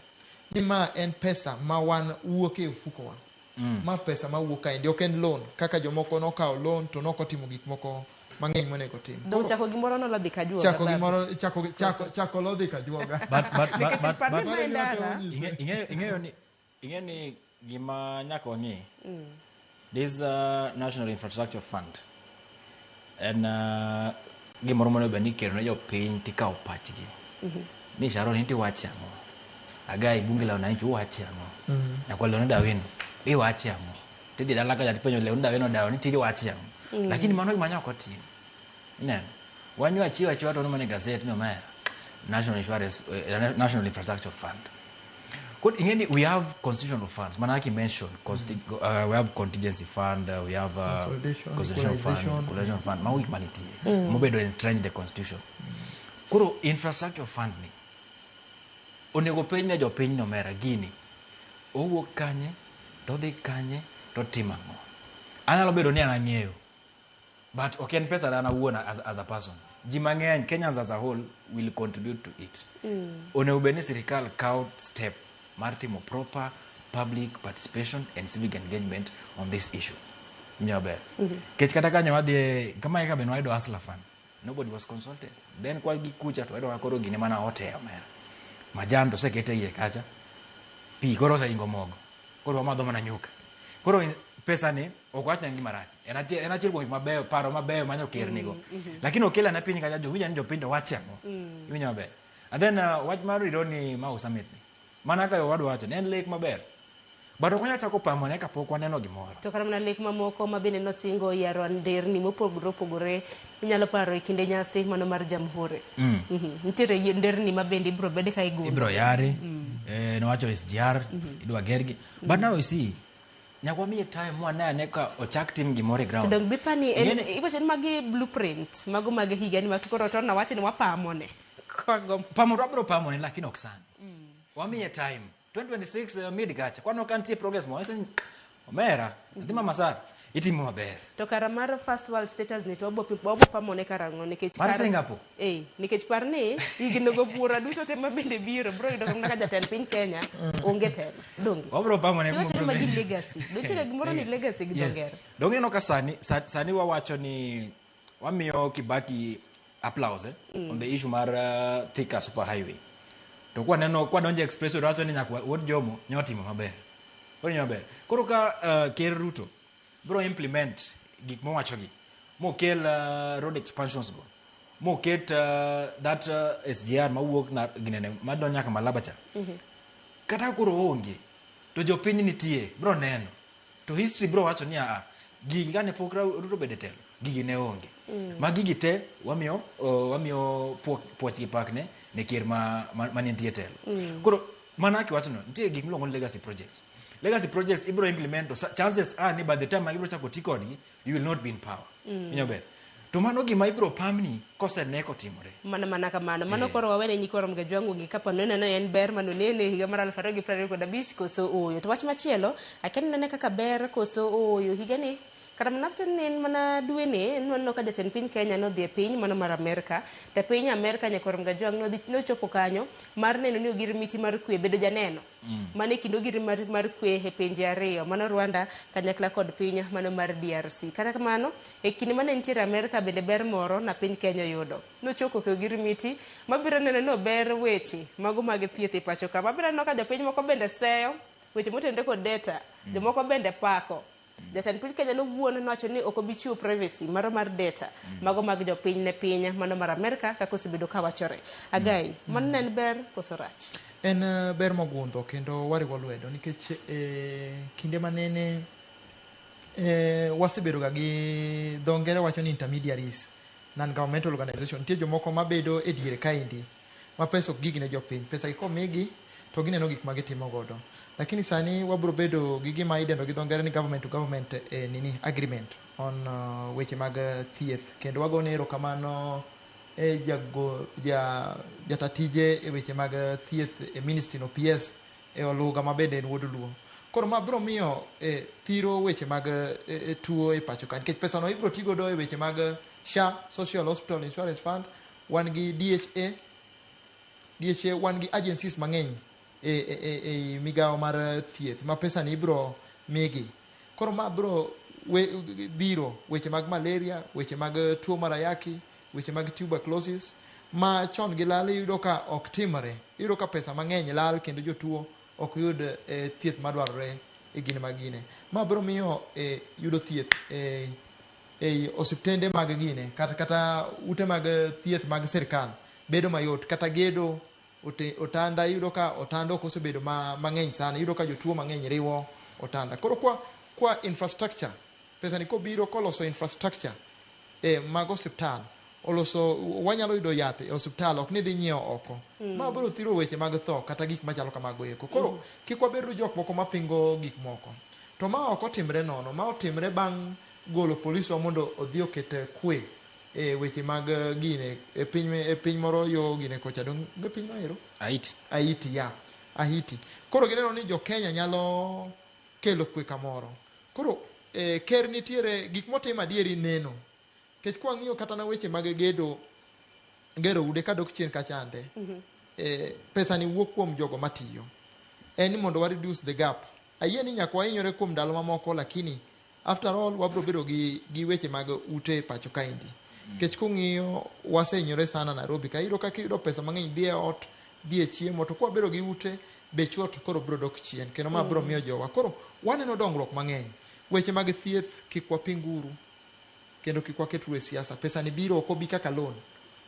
ni ma en pesa ma wan wuok e ofukowa. Ma pesa ma wuok kaendi ok en loan kaka jomoko nokawo loan to nokotimo gik moko mang'eny monego tim. Dong chako gimoro nolodhi kajuoga. Chako babu. gimoro chako chako chako lodhi kajuoga. But Nikech par ni but ma en ndara. ing'eyo ni ing'e ni gima nyaka wang'e this National Infrastructure Fund en gimoro monego bed ni ikelo ne jopiny tikawo pachgi ni Sharon in tiwache ang'o Agai bunge la wananchi uwache ang'o nyakwa Leonida Awino iwache ang'o tidhi dala kacha tipenjo Leonida Awino dawo ni tiri wache ang'o lakini mano gima nyaka otim ineno wan wachiwo achiwa to mana e gazet ni omera National Insurance National Infrastructure Fund. Kod ing'e ni we have constitutional funds mana kaka mention we have contingency fund we have Consolidation, constitutional fund equalization. equalization fund mago gik manitie mobedo entrenched the constitution. Koro infrastructure fund ni onego penj ne jopiny no omera gini owuok kanye to odhi kanye to timo ang'o. Anyalo bedo ni an ang'eyo but ok en pesa na awuon as a person. Ji mang'eny Kenyans as a whole will contribute to it. Onego bed ni sirikal kawo step mar timo proper public participation and civic engagement on this issue. Winjo maber? Nikech kata kanyo wadhi kamae ka be nwayudo Hustler Fund. Nobody was consulted. Then kwa gi kucha to wayudo ka koro gine mana ote omera. Majan to osekete iye kacha. Pi koro oseingo mogo. Koro wamadho mana nyuka. Koro pesa ni ok wach en gima rach. En achiel kuom gik mabeyo, paro mabeyo ma nyoker nigo. Lakini okele ane piny kacha jowinjo ni jopiny to wache ang'o. Iwinjo maber. And then wach mar Rironi Mau Summit ni. Mana kaka owadwa wacho ni en lek maber. But ok wanyal chako pamone kapok waneno gimoro. To kata mana lek mamoko ma bende nosingo yaro nderni mopogore opogore inyalo paro e kinde nyasi mano mar Jamhuri. Nitiere nderni ma bende ibiro bed ka igundo. Ibiro yari, nowacho SGR, idwa gergi. But now you see, nyaka wamiye time mwane ane ka ochak tim gimoro e To ground. dong bipani en Ing'eni- iwacho ni magi blueprint mago mag higani ma koro to nawacho ni wapamone. Kagombo. Pamo to wabiro pamone lakini ok sani. Wamiye time. 2026 mid kacha kwano ka nitie progress mo ni omera nyathi mama Sara itimo maber. To kara mar first world status ni to wabo wabo pamone karang'o nikech Mar Singapore? Eh, nikech par ni higni go buora duto te mabende biro bro yudo mana ka jatend piny Kenya onge telo. Donge? Wabro pamone Tiwacho ni kuma magi biro bedo. legacy. Donge gimoro ni legacy gi dho Yes. ngere. Donge ineno ka sani sani wawacho ni wamiyo Kibaki applause on the issue mar Thika Super Highway. To kwaneno kwadonjo e expressway to wacho ni nyaka wuod Jomo nyotimo maber. Owinjo maber. Koro ka Ker Ruto bro implement gik mowachogi mokel road expansions go moket that SGR mawuok na ginene madonjo nyaka Malaba cha kata ka koro oonge to jopiny nitie bro neno to history bro wacho ni aa gigi kane pok Ruto obedo e telo gigi ne onge ma gigi te wamiyo wamiyo puoch gi pak ne ker ma nitie e telo. Koro mana kaka iwacho no nitie gik miluongo ni legacy projects. Legacy projects ibro implement to chances are ni by the time ma ibro chako ti kodgi you will not be in power. Winjo maber. To mano gima ibro pamni kosene kotimore. Mana kamano. Mano koro wawene nyikwa Ramogi Ajwang' gi kapa neno ni en ber mano nene higa mar 2025 koso ooyo. To wach machielo, akia ni nene kaka ber koso ooyo higani kata mana ni en mana dwe ni nwaneno ka jatend piny Kenya nodhi e piny mano mar Amerka. To e piny Amerka nyakwar Ramogi Ajwang' nodhi nochopo kanyo mar neno ni ogir miti mar kwe bedo janeno. Mano e kind ogir mar kwe e pinje ariyo mano Rwanda kanyakla kod piny mano mar DRC. Kata kamano e kinde mane nitiere Amerka bende ber moro na piny Kenya oyudo. Nochoko ke ogir miti mabiro neno ni ober weche mago mag thieth e pacho ka. Mabiro neno ka jopiny moko bende seyo weche motenore kod data, jomoko bende pako. Jatend piny Kenya nowuon nowacho ni ok obi chiwo privacy maro mar data mago mag jopiny ne piny mano mar Amerka kaka osebedo ka wachore. Agai, mano ne en ber koso rach? En ber mogundho kendo wariwo lwedo nikech kinde manene wasebedo ga gi dho ngere wacho ni intermediaries non-governmental organization. Nitie jomoko mabedo e diere kaendi ma pesa ok gig ne jopiny. Pesa gi komigi to gineno gik ma gitimo godo. Lakini sani wabro bedo gi gima idendo gi dho ngere ni government to government nini agreement on weche mag thieth kendo wagone erokamano e jago ja jata tije e weche mag thieth e ministry no PS e Oluga ma bende en wuod Luo. Koro ma bro miyo thiro weche mag tuo e pacho ka nikech pesa no ibro ti godo e weche mag SHA, Social Hospital Insurance Fund, wan gi DHA, wan gi agencies mang'eny e migawo mar thieth ma pesa ni ibro migi. Koro ma bro dhiro weche mag malaria, weche mag tuo mar ayaki, weche mag tuberculosis ma chon gi lal iyudo ka ok timore. Iyudo ka pesa mang'eny lal kendo jotuo ok yud thieth madwarore e gine mag gine. Ma bro miyo yudo thieth e osiptende mag gine kata ute mag thieth mag sirkal bedo mayot kata gedo otanda iyudo ka otanda ok osebedo mang'eny sana iyudo ka jotuo mang'eny riwo otanda. Koro kwa infrastructure pesa ni kobiro koloso infrastructure mag osiptal oloso wanyalo yudo yath e osiptal ok ni dhi nyiewo oko. Ma biro thiro weche mag tho kata gik machalo kamago eko. Koro kik wabed jok moko mapingo gik moko. To ma ok otimre nono, ma otimre bang' golo poliswa mondo odhi oket kwe e weche mag gine e piny moro yo gine kocha dong e piny maero Haiti. Haiti ya Haiti. Koro gineno ni jo Kenya nyalo kelo kwe kamoro. Koro ker nitiere gik motimo adieri neno. Nikech kwang'iyo kata na weche mag gedo gero ude kadok chien kachande pesa ni wuok kuom jogo matiyo. En ni mondo wa reduce the gap. Ayie ni nyaka wahinyore kuom ndalo mamoko lakini after all wabro bedo gi weche mag ute e pacho kaendi. Nikech kung'iyo wasehinyore sana Nairobi ka iyudo kaka iyudo pesa mang'eny dhi e ot, dhi e chiemo to kwabedo gi ute bech ot koro bro dok chien kendo ma bro miyo jowa. Koro waneno dongruok mang'eny. Weche mag thieth kik wapinguru kendo kik waketuru e siasa. Pesa ni biro ok obi kaka loan,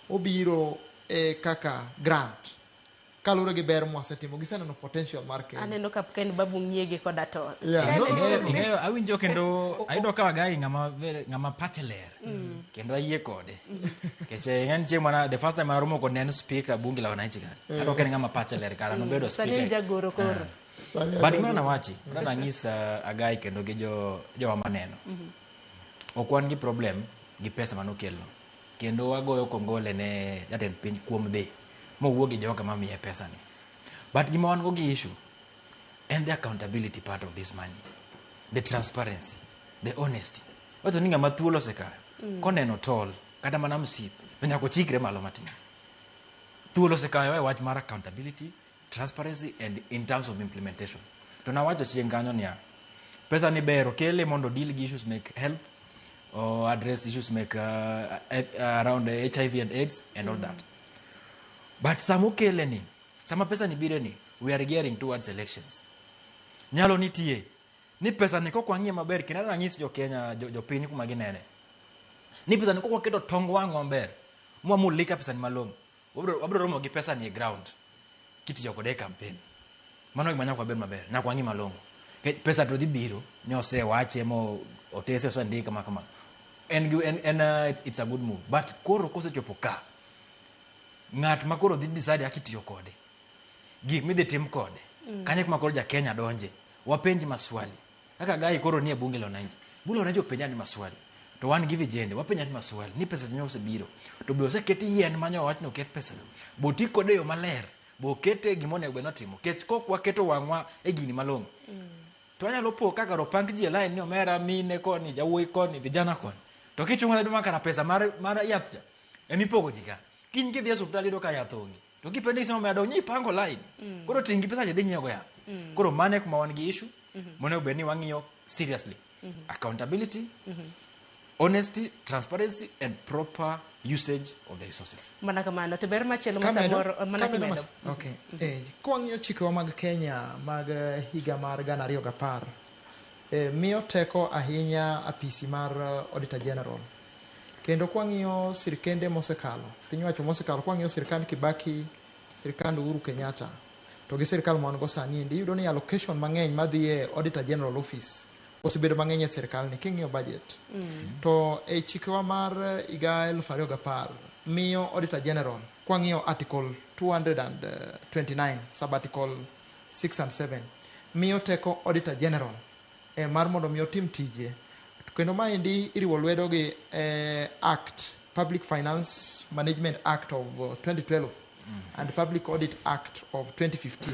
obiro kaka grant. Kaluwore gi ber mwasetimo, giseneno potential mar Kenya. Aneno ka Ken Babu ng'iege koda tol. Yeah. Ing'eyo awinjo kendo ayudo ka Wagai ng'ama pache ler. Kendo ayie kode. Nikech ing'e ni chieng' mana the first time aromo kode ne en speaker bunge la wananchi ka. Kata ok en ng'ama pache ler kara nobedo Sani en speaker. jagoro koro. But gimoro nawachi, nang'is Agai kendo gi jowa maneno. Ok wan gi problem gi pesa manokelno. Kendo wagoyo kongole ne jatend piny kuom dhi mowuo gi joka mamiye pesa ni. But gima wan go gi issue En the accountability part of this money, the transparency, the honesty. Wacho ni ng'ama thuolo osekayo koneno tol kata mana msip to nyaka ochikre malo matin. Thuolo osekayo e wach mar accountability, transparency and in terms of implementation. To nawacho chien kanyo niya, pesa ni ber okele mondo deal gi issues mek health or address issues mek around HIV and AIDS and all that. But sama okele ni, sama pesa ni bire ni, we are gearing towards elections. Nyalo nitie ni pesa ni kok wang'iye maber kendo nang'is jo Kenya jopiny kuma ginene. Ni pesa ni kok waketo tong wang'wa maber, mwamulika pesa ni malong'o, wabiro romo gi pesa ni e ground kitiyo kode e campaign. Mano gima nyaka wabed maber, nyaka wang'i malong'o. Nikech pesa to dhi biro, ni osewache mo otese osendik kama kama. En, gi- en, en it's a good move. But koro kosechopo ka, ng'at ma koro dhi decide kaka itiyo kode, gik midhi tim kode, kanyo kuma koro ja Kenya donje, wapenj maswali. Kaka gai koro nie bunge la wananchi. Bunge la wananchi openja ni maswali. To wan gi vijende, wapenja ni maswali, ni pesa nyo osebiro. To be oseket yien manyo wach ni oket pesa no. Bo ti kode e yo maler, bo okete gima onego bed ni otimo. Nikech kok waketo wang'wa e gini malong'o. To wanyalo po ka kar opang ji e line ni omera mine koni, jawuoyi koni, vijana koni. To kichungo iyudo kara pesa mar yath cha emipogo ji ka. Kiny kidhi e osiptal iyudo ka yath onge. To kipenjo ni omera dong' ipango line. Koro ting' gi pesa cha idhi nyiewo go yath. Koro mano e kuma wan gi issue monego bed ni wang'iyo seriously. Accountability, honesty, transparency and proper usage of the resources. Mana kamano. To ber machielo ma Kamedo? samoro mana Kamedo kimedo. Okay. Kwang'iyo chikewa mag Kenya mag higa mar 2010, miyo teko ahinya apisi mar Auditor General. Kendo kwang'iyo sirkende mosekalo, piny owacho mosekalo, kwang'iyo sirkand Kibaki, sirkand Uhuru Kenyatta, to gi sirkal ma wan go sani endi, iyudo ni allocation mang'eny madhi e Auditor General Office osebedo mang'eny e sirkal ni king'iyo budget. To e chikewa mar higa 2010 miyo Auditor General, kwang'iyo article 229 sub article 6 and 7, miyo teko Auditor General mar mondo mi otim tije. Kendo maendi iriwo lwedo gi Act, Public Finance Management Act of 2012 and Public Audit Act of 2015.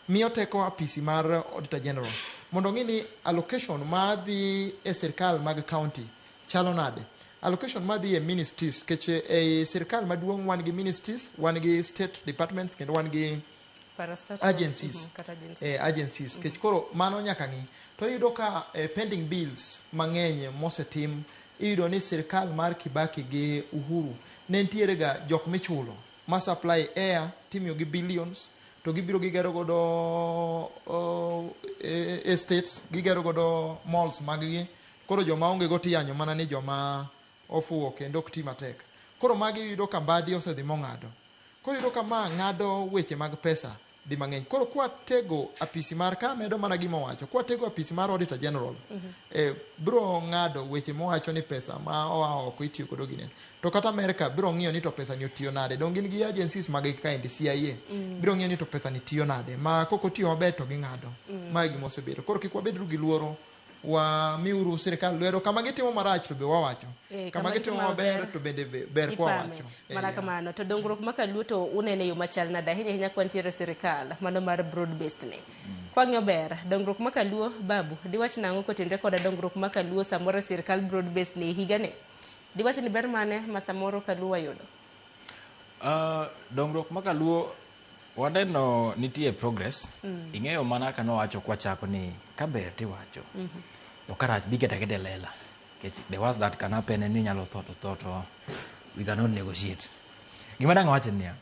Miyo teko apisi mar Auditor General mondo ong'i ni allocation madhi e sirkal mag county chalo nade. Allocation madhi e ministries, nikech e sirkal maduong' wan gi ministries, wan gi state departments kendo wan gi Parastatals, agencies. Kata agencies. Agencies. Kech koro mano nyaka ng'i. To iyudo ka pending bills mang'eny mosetim, iyudo ni sirkal mar Kibaki gi Uhuru ne nitiere ga jok michulo ma supply air timiyo gi billions to gibiro gigero godo estates, gigero godo malls mag gi. Koro joma onge go tiyanyo mana ni joma ofuwo kendo ok ti matek. Koro magi iyudo ka Mbadi osedhi mong'ado. Koro iyudo ka ma ng'ado weche mag pesa di mang'eny. Koro kwatego apisi mar, ka medo mana gima owacho, kwatego apisi mar Auditor General, biro ng'ado weche mowacho ni pesa ma oa oko itiyo godo gine. To kata Amerika biro ng'iyo ni to pesa ni otiyo nade. Dong gin gi agencies mag gi kaendi CIA. Biro ng'iyo ni to pesa ni tiyo nade. Ma kok otiyo maber to ging'ado. Ma e gima osebedo. Koro kik wabed ru gi luoro. Wa miuru sirikal lwedo. Kama gitimo marach to be wawacho. Kama gitimo maber to bende ber kwa Ipame. wacho. Mana kamano. To dongruok ma kaluo to unene yo machal nade ahinya ahinya kwantiere sirikal mano mar broad based ni. Kwang'iyo ber, dongruok ma kaluo, Babu, diwach nang'o kotenore koda dongruok ma kaluo samoro sirikal broad based ni higa ni? Diwach ni ber mane ma samoro kaluo wayudo? Dongruok ma kaluo waneno nitie progress. Ing'eyo mana kaka nowacho kwachako ni kaber tiwacho. To karach bi keta keta e lela. Nikech the worst that can happen en ni inyalo tho to tho to we cannot negotiate. Gima dang' awach en niya,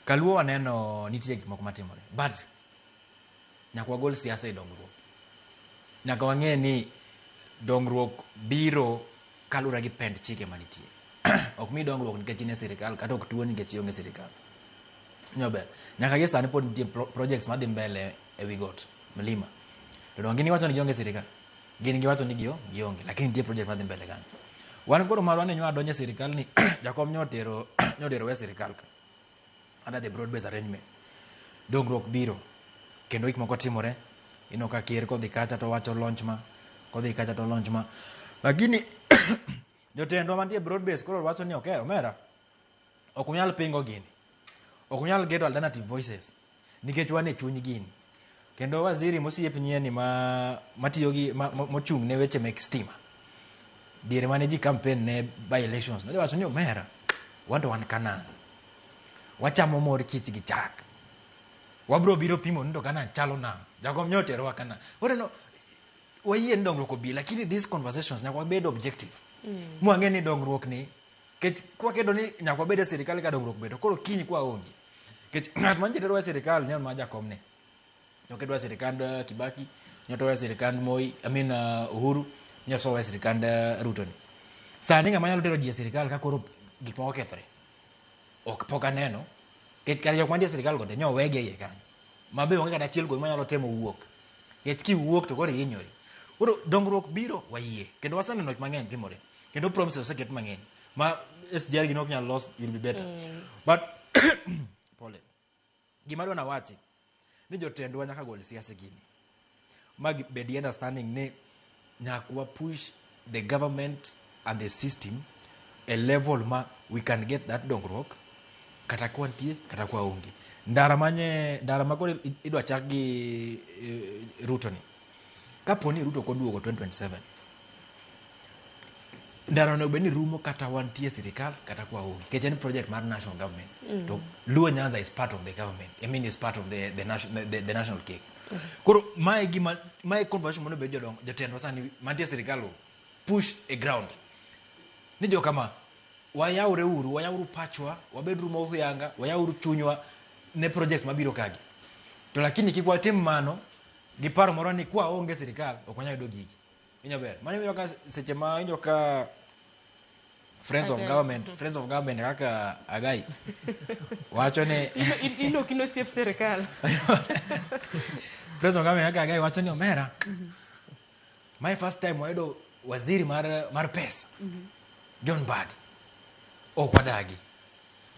kaluo waneno nitie gik moko matimore. But nyaka wagol siasa e dongruok. Nyaka wang'e ni dongruok biro kaluwore gi pend chike manitie. Ok mi dongruok nikech in e sirikal kata ok tuo nikech ionge sirikal. Nyober. Nyaka gi sani pod nitie projects madhi mbele e wi got, mlima. To dong gin giwacho ni gionge sirikal. Gin giwacho ni gionge, lakini nitie project madhi mbele kanyo. Wan koro marwa ni nywa donjo e sirikal ni jakom nyotero we sirikal ka. Under the broad based arrangement. Dongruok biro. Kendo gik moko timore. Ineno ka ker kodhi kacha to wacho launch ma, kodhi kacha to launch ma. Lakini jotendwa mantie broad base koro wacho ni okay, omera, ok unyal pingo gini. Ok unyal geto alternative voices nikech wan e chuny gini. Kendo waziri mosiep nyieni ma matiyo gi ma, ma, mochung' ne weche mek stima. Diere mane ji campaign ne by elections. Nodhi wacho ni omera, wan to wan Canaan. Wachamo mor kich gi chak. Wabro biro pimo ni to Canaan chalo nang'o. Jakom nyo oterowa Canaan. Koro no, wayie ni dongruok obi, lakini these conversations nyaka wabed objective. Mwang'e ni dongruok ni, kech kwakedo ni nyaka wabed e sirikal ka dongruok bedo, koro kiny kwaonge. Kech ng'at mantie terowa e sirikal nyo ma jakom ni. Nokedwa e sirikand Kibaki, nyotowa e sirikand Moi, I mean Uhuru, nyosowa e sirikand Ruto ni. Sani ng'ama nyalo tero ji e sirikal ka koro gik moko okethore. Ok pok aneno. Kech kata jok mantie e sirikal go te nyo wegi e iye kanyo. Ma be onge kata achiel kuomgi manyalo temo wuok. Kech kiwuok to koro ihinyori. Koro dongruok biro wayie. Kendo waseneno gik mang'eny timore. Kendo promises oseket mang'eny. Ma SGR gino ok nyal los will be better. But pole. Gima adwa nawachi ni jotendwa nyaka gol siasa gini. Ma bed gi understanding ni nyaka wa push the government and the system a level ma we can get that dongruok kata kwa nitie kata kwa onge. Ndara manye ndara ma koro idwa chak gi Ruto ni. Kapo ni Ruto koduogo 2027 ndara onego bed ni rumo kata wantie e sirikal kata kwa onge nikech en project mar national government. To Luo Nyanza is part of the government. I mean is part of the national cake. Koro mae gima mae conversation monego bed jodongo jotendwa sani mantie e sirikal go push a ground ni jokama wayawre uru wayawuru pachwa wabeduru mohuyanga wayawuru chunywa ne projects mabiro kagi to lakini kik watim mano gi paro moro ni kwa onge sirikal ok wanyal yudo gigi Winjo ber mano iwinjo ka seche ma iwinjo ka friends of government friends of government kaka Agai wacho ni In ok in osiep sirikal. friends of government kaka Agai wacho ni omera my first time wayudo waziri mar pesa John Mbadi ok wadagi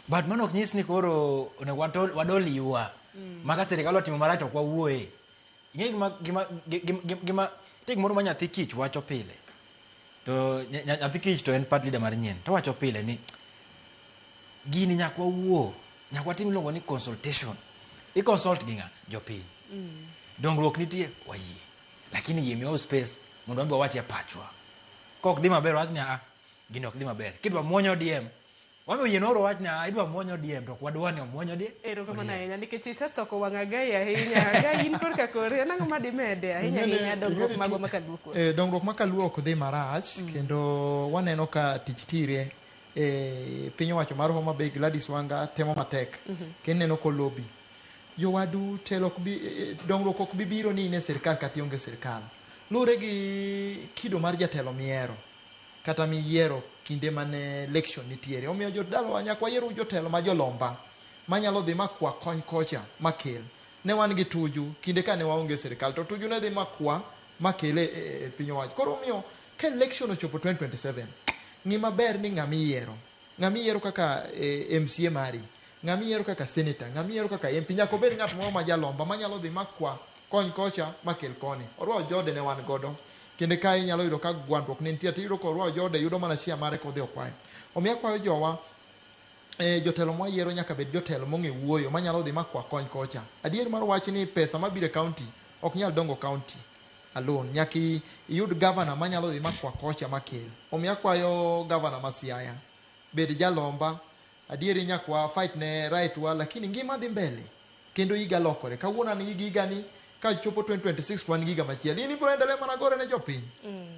but mano ok nyis ni koro onego wadol ywa ma ka sirikal otimo marach to ok wawuoye. Ing'e gima nitie gimoro ma nyathi kich wacho pile to nyathi kich to en part leader mar nyien to wacho pile ni gini nyaka wawuo nyaka watim iluongo ni consultation. I consult gi ng'a? Jopiny. Dongruok nitie wayie lakini yie miwa space mondo wan be wawachie pachwa. Kok dhi maber wach ni a gini ok dhi maber. Kidwa muony ODM wan be oyienwa uru wach ni a idwa muony ODM to ok wadwa ni omuony ODM. Erokamano ahinya nikech isesoko wang' Agai ahinya. Agai in korka kori en ang'o ma dimede ahinya ahinya dongruok magwa ma Kaluo koro? Dongruok ma Kaluo ok dhi marach kendo waneno ka tich tire piny owacho mar Homa Bay Gladys Wanga temo matek kendo ineno kolobi. Jowadu telo ok bi dongruok ok bi biro ni in e sirkal kata ionge sirkal. Luwore gi kido mar jatelo mihero kata miyiero kinde mane election nitiere. Omiyo jodalawa nyaka wayier jotelo ma jolomba manyalo dhi makwa kony kocha makel. Ne wan gi Tuju kinde ka ne waonge sirkal to Tuju ne dhi makwa makele e piny owacho. Koro omiyo ka election ochopo 2027 ng'i maber ni ng'ama iyiero. Ng'ama iyiero kaka MCA mari, ng'ama iyiero kaka senator, ng'ama iyiero kaka MP nyaka obed ng'at moro ma jalomba manyalo dhi makwa kony kocha makel koni. Orwa Ojode ne wan godo. Kinde ka inyalo yudo ka gwandruok ne nitie tiyudo ka Orwa Ojode yudo mana share mare kodhi okwayo. Omiyo akwayo jowa jotelo mwayiero nyaka bed jotelo mong'e wuoyo manyalo dhi makwa kony kocha. Adier mar wach ni pesa mabiro e county ok nyal dongo county alone. Nyaka iyud governor manyalo dhi makwa kocha makel. Omiyo akwayo governor ma Siaya bed jalomba. Adieri nyaka wa fight ne right wa lakini ngima dhi mbele kendo higa lokore. Kawuono an gi higa ni ka chopo 2026 to wan gi higa machielo. In ibiro endelea mana gore ne jopiny.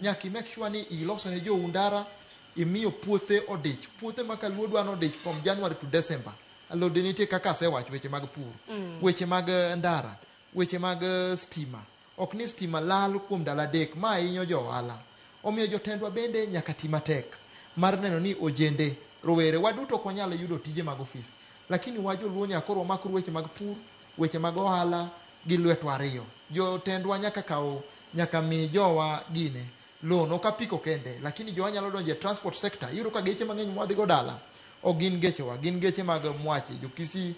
Nyaka i make sure ni iloso ne jou ndara, imiyo puothe odich. Puothe ma Kaluo dwa nodich from January to December. Alode nitie kaka asewacho weche mag pur, weche mag ndara, weche mag stima. Ok ni stima lal kuom ndalo 3, ma hinyo jo ohala. Omiyo jotendwa bende nyaka ti matek mar neno ni ojende, rowere, waduto ok wanyal yudo tije mag ofis. Lakini wa joluo nyaka koro wamakru weche mag pur, weche mag ohala gi lwetwa ariyo. Jotendwa nyaka kaw, nyaka mi jowa gine, loan, ok apiko kende, lakini jowa nyalo donjo e transport sector. Iyudo ka geche mang'eny mwadhi go dala, ok gin gechewa, gin geche mag mwache, jo Kisii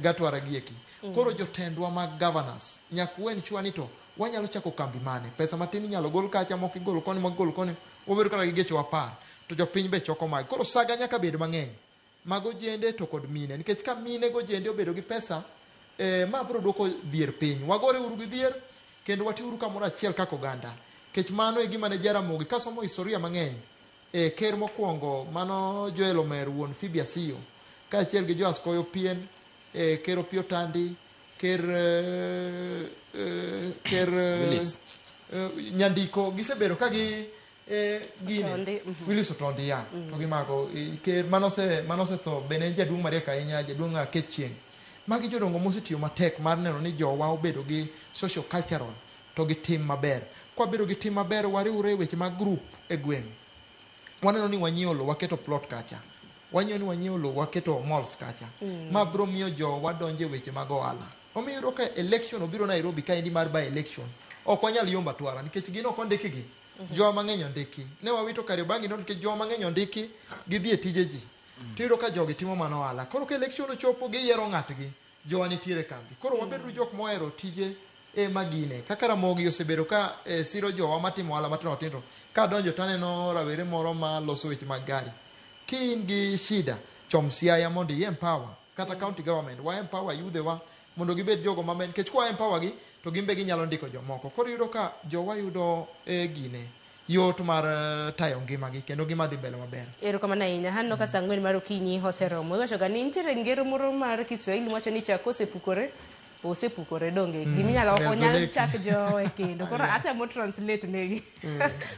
Gatwara gieki. Koro jotendwa mag governors nyaka we ensure ni to wanyalo chako kambi mane. Pesa matin inyalo gol kacha, moko igolo koni, moko igolo koni, wabedo kata gi gechewa 10 to jopiny be choko magi. Koro saga nyaka bed mang'eny mag ojende to kod mine, nikech ka mine gojende obedo gi pesa Ma biro duoko dhier piny. Wagore uru gi dhier kendo watiuru kamoro achiel kaka oganda. Kech mano e gima ne Jaramogi kasomo historia mang'eny. Ker mokwongo mano Joel Omer wuon Phoebe Asiyo kaachiel gi Joas Koyo Pien, ker Opiyo Tandi, ker Willis. Nyandiko gisebedo ka gi gine Otondi, Willis Otondi ya to gimago ker manosetho bende en jaduong' mariek ahinya, jaduong' Akech Chieng'. Magi jodongo mosetiyo matek mar neno ni jowa obedo gi social cultural to gi tim maber. Kwabedo gi tim maber, wariwre e weche mag group e gweng'. Waneno ni wanyiewo lowo, waketo plot kacha. Wanyiewo ni wanyiewo lowo, waketo malls kacha. Ma biro miyo jowa donjo e weche mag ohala. Omiyo iyudo ka election obiro Nairobi kaendi mar by election. Ok wanyal yombo atwara nikech gin ok ondikgi. Jowa mang'eny ondiki. Ne wawito Kariobangi no nikech jowa mang'eny ondiki gidhi e tije ji. Tiyudo ka jogi timo mana ohala. Koro ka election ochopo giyiero ng'atgi, jowa nitiere e kambi. Koro wabeduru jok mohero tije magine. Kaka Ramogi osebedo ka siro jowa matimo ohala matindo tindo. Kadonjo taneno rawere moro ma loso weche mag gari. Ki in gi shida, chom Siaya mondo i empower. Kata county government, wa empower yudhewa mondo gibed jogo maber. Nikech kwa empower gi, to gin be ginyalo ndiko jomoko. Koro iyudo ka jowa yudo gine yot mar tayo ngimagi kendo ngima dhi mbele maber. Erokamano ahinya. Aneno ka saa 4 mar okinyi oseromo. Iwacho ga ni nitiere ngero moro mar Kiswahili wacho ni chak osepukore, osepukore donge. Giminyalo ok onyal chak jowe kendo. Koro atemo translate negi.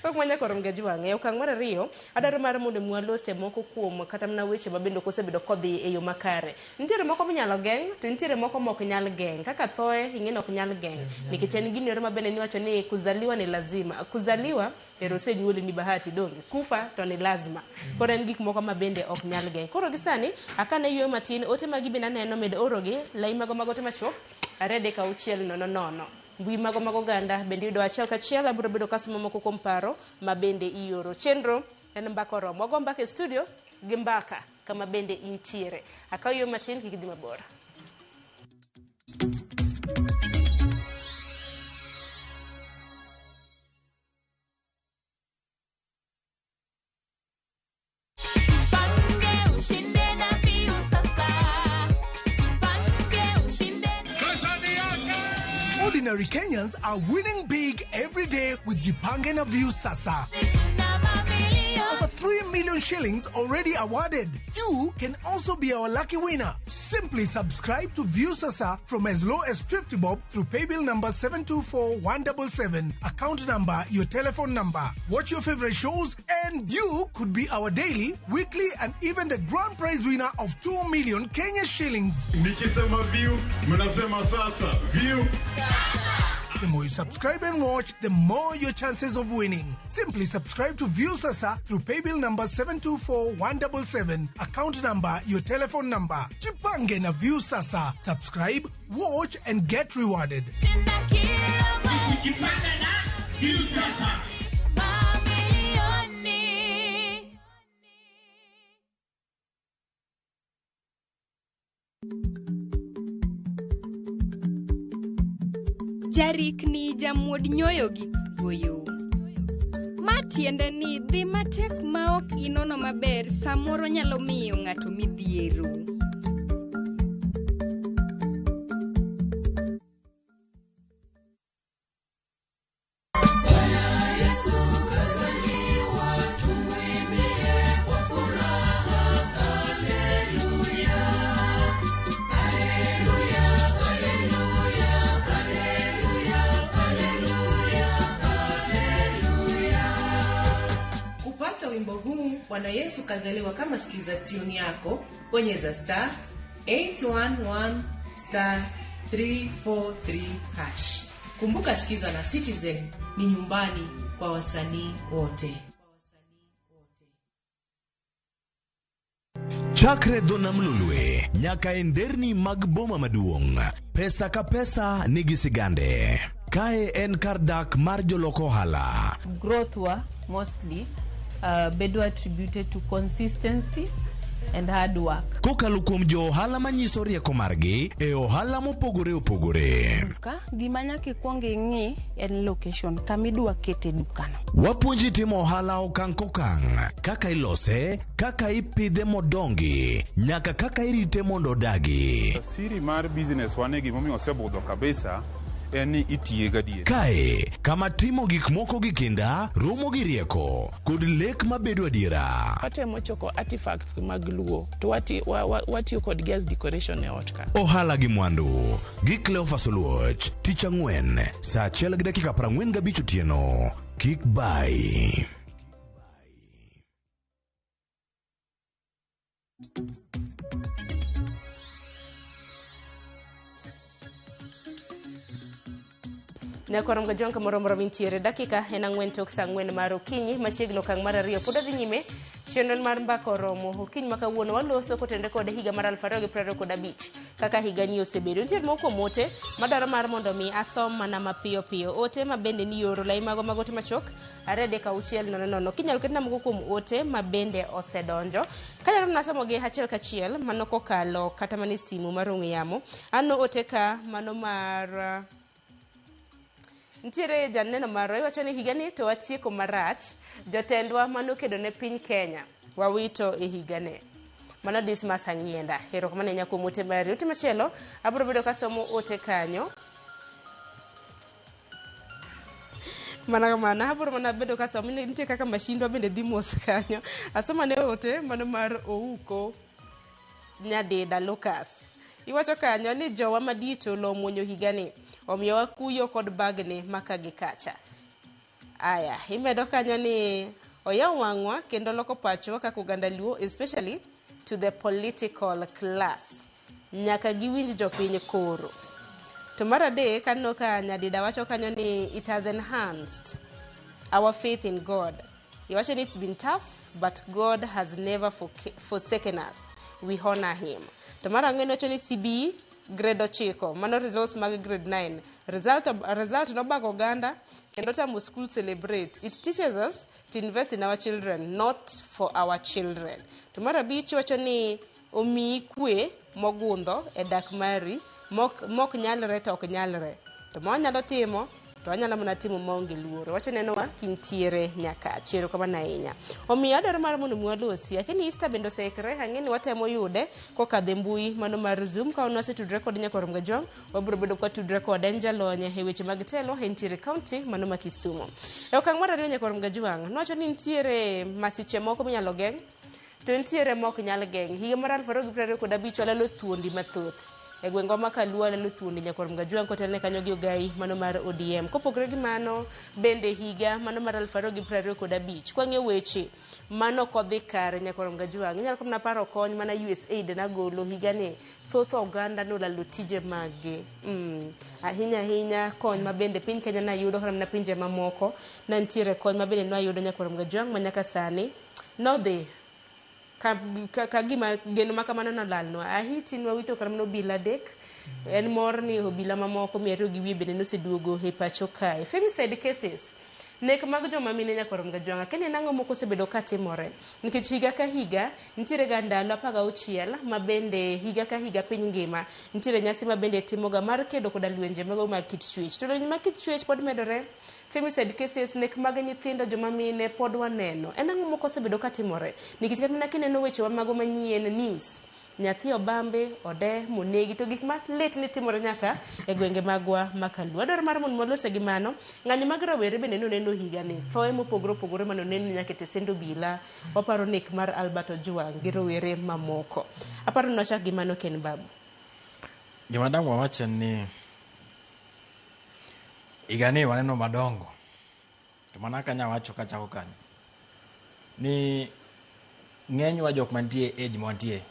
Ok manya koro Mgajwang'. E okang' mar ariyo, adwaro mar mondo mi walose moko kuom kata mana weche ma bende ok osebedo kodhi e yo makare. Nitiere moko minyalo geng', to nitiere moko mok nyal geng'. Kaka thoe, ing'e ni ok nyal geng'. Nikech en gino ma bende niwacho ni kuzaliwa ni lazima. Kuzaliwa, ero osenyuoli ni bahati donge. Kufa to ni lazima. Koro en gik moko ma bende ok nyal geng'. Koro gi sani, akane yueyo matin, ote magi bende aneno med orogi, lai mago mag ote machuok, 2 3 6 0 0. Mbui mago mag oganda bende yudo achiel kachiel, abiro bedo kasomo moko kuom paro ma bende ioro. Chenro en mbaka oromo. Wago mbaka e studio gi mbaka kama bende intiere. Akaw yo matin kik idhi mabor. Ordinary Kenyans are winning big every day with Jipange na Viusasa. Over 3 million shillings already awarded. You can also be our lucky winner. Simply subscribe to Viusasa from as low as 50 bob through paybill number 724177, account number, your telephone number. Watch your favorite shows and you could be our daily, weekly and even the grand prize winner of 2 million Kenya shillings. Nikisema view, mnasema sasa. View. The more you subscribe and watch, the more your chances of winning. Simply subscribe to Viusasa through paybill number 724177, account number, your telephone number. Jipange na Viusasa. Subscribe, watch and get rewarded. Jarikni jamuod nyoyo gi kuoyo. Ma tiende ni dhi matek ma ok inono maber samoro nyalo miyo ng'ato midhiero. Kupata wimbo huu Bwana Yesu kazaliwa kama sikiza tune yako, bonyeza star 811 star 343 hash. Kumbuka sikiza na Citizen ni nyumbani kwa wasanii wote. Chakre dho nam Lolwe nyaka e nderni mag boma maduong', pesa ka pesa nigi sigande. Kae en kar dak mar jolok ohala. Growth wa mostly bedo attributed to consistency And hard work. Kokalo kuom jo ohala manyiso rieko margi e ohala mopogore opogore. Duka, gima nyaka ikwong ing'i en location, kama idwa kete dukano. Wapuonji timo ohala okang' kokang', kaka ilose, kaka ipidhe modongi, nyaka kaka irite mondo odagi. Siri mar business wane gimomiyo osebudho kabisa en ni itiye gadier. Kae, kama timo gik moko gi kinda, romo gi rieko, kod lek mabedo adiera. Watemo choko artifacts mag Luo to watiyo kodgi as decoration e ot ka. Ohala gi mwandu gi Cleophas Oluoch, tich ang'wen, saa 1:45 otieno. Kik bai. Nyakwar Mgajwang' kamoro amora mintiere dakika en 4 tok saa 4 mar okinyi machiegni okang' mar 2 pod adhi nyime chenro mar mbaka oromo okinyi ma kawuono waloso kotenore kod higa mar 2025 kaka higani osebedo. Nitiere moko kuom ote madwaro mar mondo mi asom mana mapiyo piyo ote ma bende ni yoro lai mago mag ote machuok 2 3 6 0 0 kinyalo ketna moko kuom ote ma bende osedonjo kanyalo mana somogi achiel kachiel mano kokalo kata mana e simu mar ong'we yamo. Aneno ote ka mano mar nitiere janeno marwa iwacho ni higani to watieko marach jotendwa manokedo ne piny Kenya wawito e higane. Mano Dismas Ang'ienda. Erokamano ahinya kuom ote mari. Ote machielo abiro bedo kasomo ote kanyo. Mana kamano abiro mana bedo kasomo nitie kaka mashindwa bende dhi mos kanyo. Asoma ne ote mano mar Ouko Nyadida Lucas. Iwacho kanyo ni jowa madito lo muonyo higani omiyo wakuyo kod bagni maka gi kacha. Aya, imedo kanyo ni oyaw wang'wa kendo loko pachwa kaka oganda Luo, especially to the political class. Nyaka giwinj jopiny koro. To mar adek aneno ka Nyadida wacho kanyo ni it has enhanced our faith in God. Iwacho ni it's been tough but God has never forsaken us. We honor him. To mar ang'wen wacho ni CBE grade 9 mano results mag grade 9 result nobago oganda kendo tamo school celebrate. It teaches us to invest in our children, not for our children. To mar abich wacho ni omiyi kwe mogundho e dak mari mok nyalre to ok nyalre. To ma wanyalo timo to wanyalo mana timo maonge luoro. Wacho nenowa kintiere nyaka chiero kamano ahinya. Omiyo adwaro mar mondo mi walosi. Lakini Easter bende oseikre, ang'e ni watemo yude kokadho e mbui mano mar Zoom. Ka wan wasetudre kod Nyakwar Mgajwang', wabiro bedo ka watudre kode en jalony e weche mag telo entiere county mano ma Kisumu. E okang' mar 2 Nyakwar Mgajwang' nowacho ni nitiere masiche moko minyalo geng' to nitiere mok nyal geng'. Higa mar 2025 walalo thuondi mathoth. E gwengwa ma Kaluo walalo thuondi Nyakwar Mgajwang' kotelne kanyo gi ogai mano mar ODM. Kopogore gi mano bende higa mano mar 2025 kwang'iyo weche mano kodhi kare Nyakwar Mgajwang' inyalo kata mana paro kony mana USAID nagolo higani thoth oganda nolalo tije maggi. Ahinya ahinya kony ma bende piny Kenya nayudo kata mana pinje mamoko na nitiere kony ma bende nwayudo Nyakwar Mgajwang' ma nyaka sani nodhi ka gima geno ma kamano nolalnwa. Ahiti nwawito kata mana obila 3 en mor ni obila mamoko 200 bende noseduogo e pacho kae. Femicide cases nek mag joma mine Nyakwar Mgajwang' akeni nang'o moko osebedo katimore nikech higa ka higa nitiere ga ndalo 16 ma bende higa ka higa piny ngima nitiere nyasi ma bende timoga mar kedo koda lwenje mago mag kit chwech. To lwenje mag kit chwech pod medore. Femicide cases nek mag nyithindo joma mine pod waneno. En ang'o moko osebedo katimore nikech kata mana kineno weche mago manyien news nyathi obambe ode monegi to gik malit ni timore nyaka e gwenge magwa ma Kaluo. Adwaro mar mondo walose gi mano ng'anyo mag rawere bende noneno higani thoe mopogore opogore manoneno nyaka e tesend obila. Waparo nek mar Albert Ojwang' gi rowere mamoko. Aparo ni wachak gi mano Ken Babu. Gima dang' wawach en ni higani waneno madongo. To mana kaka nyawacho kachako kanyo ni ng'enywa jok mantie e age mwantie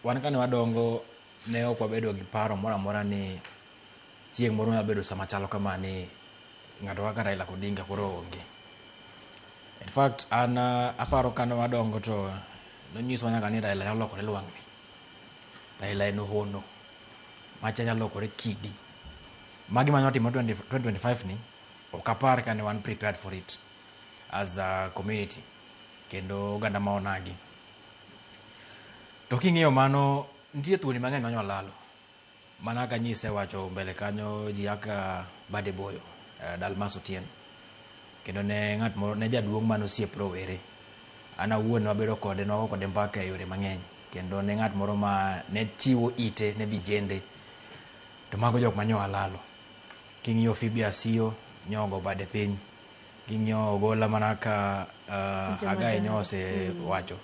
wan kane wadongo ne ok wabedo gi paro moro amora ni chieng' moro wabedo sama chalo kama ni ng'ato kaka Raila Odinga koro onge. In fact an aparo kane wadongo to nonyiswa nyaka ni Raila nyalo lokore lwang'ni. Raila en hono. Macha nyalo lokore kidi. Magi mane watimo 2025 ni ok apar kane wan prepared for it as a community kendo oganda ma onagi. To king'iyo mano, nitie thuondi mang'eny mane walalo. Mana kaka nyise wacho mbele kanyo ji kaka Bade Boyo, Dalmas Otieno. Kendo ne ng'at moro, ne jaduong' mane osiep rowere. An awuon ne wabedo kode, ne wago kode mbaka e yore mang'eny. Kendo ne ng'at moro ma ne chiwo ite ne vijende. To mago jok mane walalo. King'iyo Phoebe Asiyo, nyogo bade piny. King'iyo Ogola mana ka Agai nyo osewacho.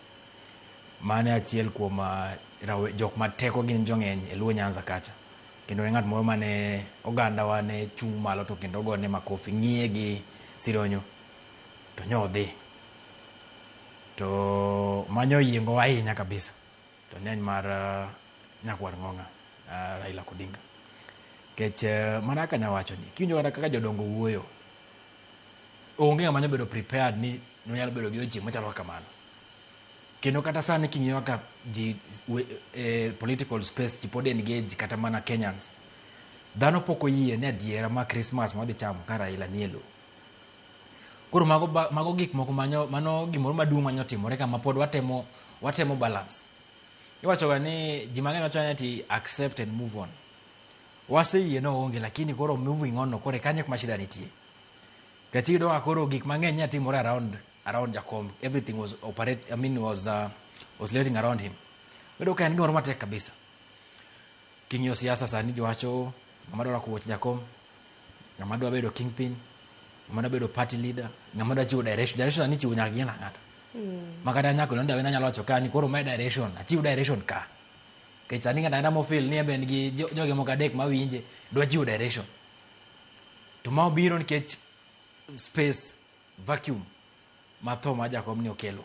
Mane achiel kuom jok ma teko gin jong'eny e Luo Nyanza kacha. Kendo ne ng'at moro mane oganda wa ne chung' malo to kendo gone makofi, ng'iye gi sironyo. To nyo odhi. To manyo yiengo ahinya kabisa. To ne en mar nyakwar Ng'ong'a, Raila Odinga. Kech mana kaka nawacho ni, kiwinjo kata kaka jodongo wuoyo, onge ng'ama nyalo bedo prepared ni nyalo bedo gi odiochieng' machalo kaka mano. Kendo kata sani king'iyo kaka ji political space ji pod engage kata mana Kenyans. Dhano pok oyie ni adiera ma Christmas ma wadhi chamo ka Raila nie lowo. Koro mago gik moko manyo, mano gimoro maduong' manyo timore kama pod watemo balance. Iwacho ga ni ji mang'eny wacho ni ati accept and move on. Waseyie no onge, lakini koro moving on no koro kanyo kuma shida nitie. Nikech iyudo ka koro gik mang'eny nya timore around Jakom. Everything was operate, I mean was oscillating around him. Iyudo ka en gimoro matek kabisa. King'iyo siasa sani ji wacho ng'ama dwaro kuoch Jakom, ng'ama dwa bedo kingpin, ng'ama dwa bedo party leader, ng'ama dwa chiwo direction. Direction sani ichiwo nyaka gi ng'ata. Ma kata nyako Londa wena nyalo wacho ka ni koro mae direction, achiw direction ka. Nikech sani ng'ato ang'ata mofeel ni en be en gi joge moko adek mawinje, dwa chiwo direction. To ma obiro nikech space vacuum ma tho ma Jakom ni okelo.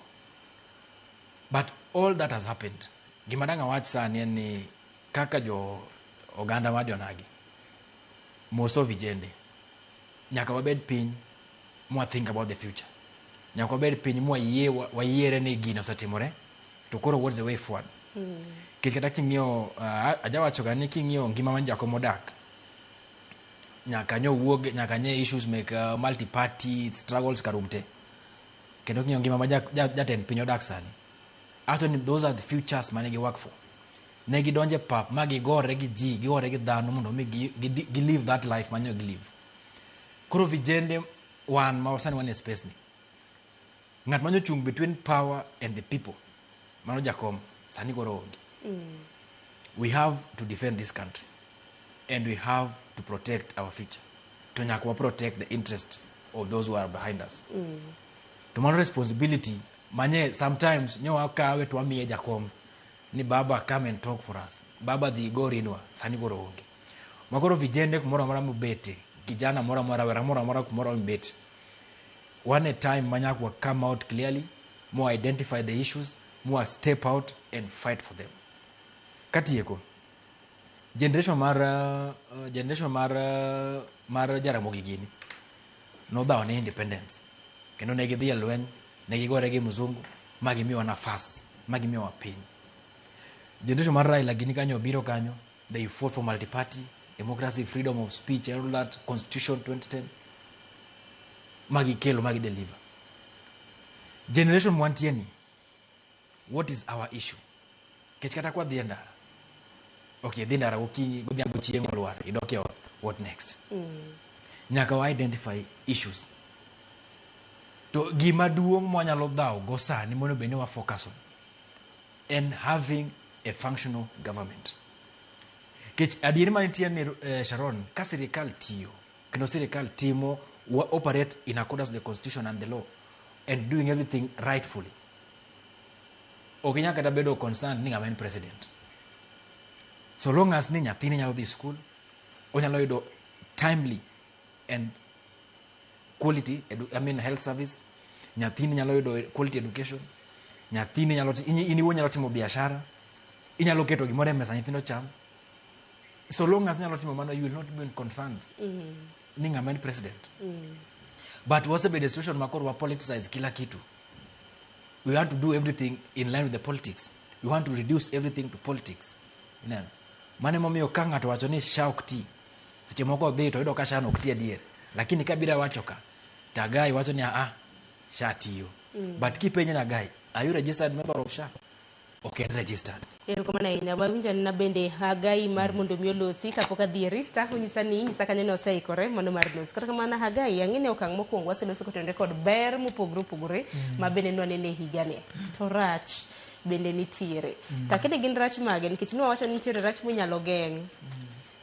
But all that has happened. Gima dang' awach sani en ni kaka jo oganda mar jonagi, moso vijende, nyaka wabed piny mwa think about the future. Nyaka wabed piny mwa yie, wayiere ni gino osetimore, to koro what's the way forward? Nikech kata king'iyo, ajawacho ga ni king'iyo ngima mar Jakom odak, nyaka nyo wuog, nyaka nye issues mek multi-party struggles karum te. Kendo king'iyo ngima ma jatend piny odak sani, actually those are the futures mane gi work for. Ne gidonje pap ma gigore gi ji, gigore gi dhano mondo mi gi live that life manyo gi live. Koro vijende wan ma sani wan e space ni. Ng'at manyo chung between power and the people, mano Jakom, sani koro onge. We have to defend this country and we have to protect our future. To nyaka wa protect the interest of those who are behind us. To mano responsibility manye sometimes nyo wakawe to wamiye Jakom ni baba come and talk for us. Baba dhi go rinwa, sani koro onge. Makoro vijende kumoro amora mobete, kijana moro amora, rawera moro amora kumoro mobete. One a time manyaka wa come out clearly, more identify the issues, more step out and fight for them. Katieko, generation mar Jaramogi gini nodhawo ne independence. Kendo ne gidhi e lweny, ne gigore gi mzungu, ma gimiyowa nafas, ma gimiyowa piny. Generation mar Raila gini kanyo biro kanyo, they fought for multi-party, democracy, freedom of speech, all that, constitution 2010. Ma gikelo, ma gideliver. Generation mwantie ni, what is our issue? Kech kata kwa dhi e ndara. Okay, dhi ndara gokinyi, godhiambo chieng' olwar, idok e ot, what next? Nyaka wa identify issues. To gima duong' mwanyalo dhawo go sani mondo bed ni wa focus on en having a functional government. Kech adieri manitie ni Sharon, ka sirikal tiyo, kendo sirikal timo, wa operate in accordance with the constitution and the law and doing everything rightfully. Ok inyal kata bedo concerned ni ng'ama en president. So long as ni nyathini nyalo dhi school, onyalo yudo timely and quality I mean health service, nyathini nyalo yudo quality education, nyathini nyalo in iwuon nyalo timo biashara, inyalo keto gimoro e mesa nyithindo cham. So long as nyalo timo mano, you will not be concerned ni ng'ama en president. But wasebedo e situation ma koro wa politicize kila kitu. We want to do everything in line with the politics. We want to reduce everything to politics. Ineno? Mano emomiyo ka ng'ato wacho ni SHA ok ti, seche moko odhi to oyudo ka SHA no ok ti adier. Lakini ka biro wacho ka, to Agai wacho ni SHA tiyo. But kipenje ni Agai, are you registered member of SHA? Ok en registered. Erokamano ahinya. Wawinjo anena bende Hagai mar mondo mi olosi kapok adhi e Rista, onyisa ni inyisa kanyo ni oseikore mano mar losi. Kata kamano Hagai, ang'e ni okang' mokwongo waseloso kotenore kod ber mopogore opogore ma bende nwanene e higani. To rach bende nitiere. To akia ni gin rach mage nikech nwawacho ni nitiere rach minyalo geng'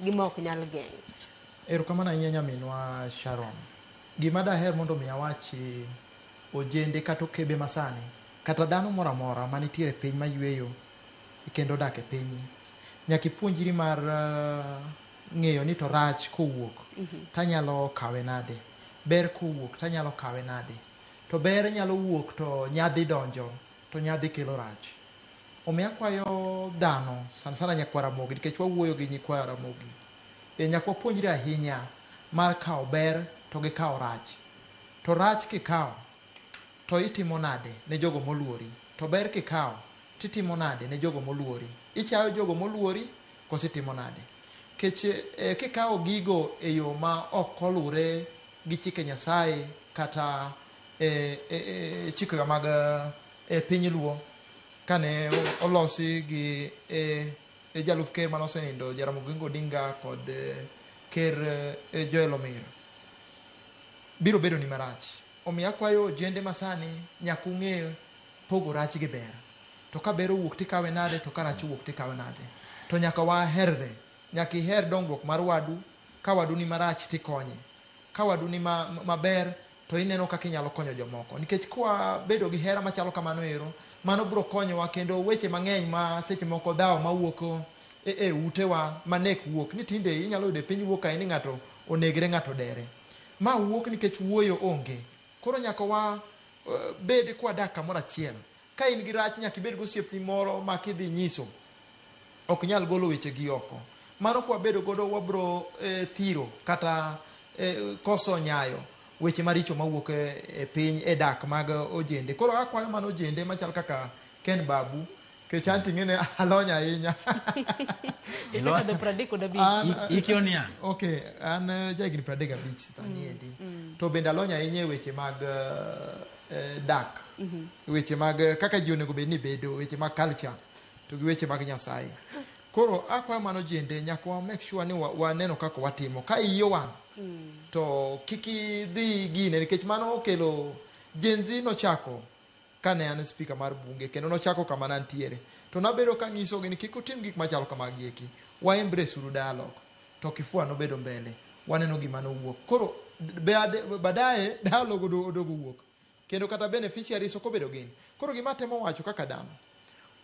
gi ma ok nyal geng'. Erokamano ahinya nyaminwa Sharon. Gima daher mondo mi awachi ojende kata okebe masani, kata dhano moro amora manitiere e piny mayueyo kendo odak e piny, nyaka ipuonjri mar ng'eyo ni to rach kowuok tanyalo kawe nade, ber kowuok tanyalo kawe nade. To ber nyalo wuok to nyadhi donjo to nyadhi kelo rach. Omiyo akwayo dhano sana sana nyakwa Ramogi nikech wawuoyo gi nyikwa Ramogi. Nyaka wapuonjre ahinya mar kawo ber to gi kawo rach. To rach kikawo to itimo nade ne jogo moluori? To ber kikawo titimo nade ne jogo moluori? Ichayo jogo moluori koso itimo nade? Kech kikawo gigo e yo ma ok olure gi chike Nyasaye kata chikewa mag piny Luo kane olosi gi jalup ker mane osenindo Jaramogi Oginga Odinga kod ker Joel Omiro biro bedo ni marach. Omiyo akwayo ojende masani nyaka ung'e pogo rach gi ber. To ka ber owuok tikawe nade, to ka rach owuok tikawe nade. To nyaka waherre. Nyaka iher dongruok mar wadu. Ka wadu ni marach tikonye. Ka wadu ni maber to ineno kaka inyalo konyo jomoko. Nikech kwa bedo gi hera machalo kamano ero, mano biro konyowa kendo weche mang'eny ma seche moko dhawo mawuok e utewa ma nek wuok. Ni tinde inyalo yudo e piny wuok kae ni ng'ato onegre ng'ato dere. Ma wuok nikech wuoyo onge. Koro nyaka wa bed kwadak kamoro achiel. Ka in gi rach nyaka ibed gosiepni moro ma kidhi nyiso ok nyal golo weche gi oko. Mano kwabedo godo wabro thiro kata koso nyayo weche maricho mawuok e piny e dak mag ojende. Koro akwayo mana ojende machal kaka Ken Babu, kech an ting'ene alony ahinya. Isekadho 35. Ikiyo niang'. Okay, an jahigni 35 sani endi. To bende alony ahinya e weche mag dak. Weche mag kaka ji onego bed ni bedo, weche mag culture to gi weche mag Nyasaye. Koro akwayo mano ojende nyaka wa make sure ni waneno kaka watimo. Ka iyi owang' to kik idhi gine nikech mano okelo Gen Z nochako kane an speaker mar bunge kendo nochako kama nantiere. To nabedo kanyisogi ni kik utim gik machalo kamagi eki. Wa embrace uru dialogue. To kifua nobedo mbele. Waneno gima nowuok. Koro baadaye dialogue odogo wuok. Kendo kata beneficiaries ok obedo gin. Koro gima atemo wacho kaka dhano,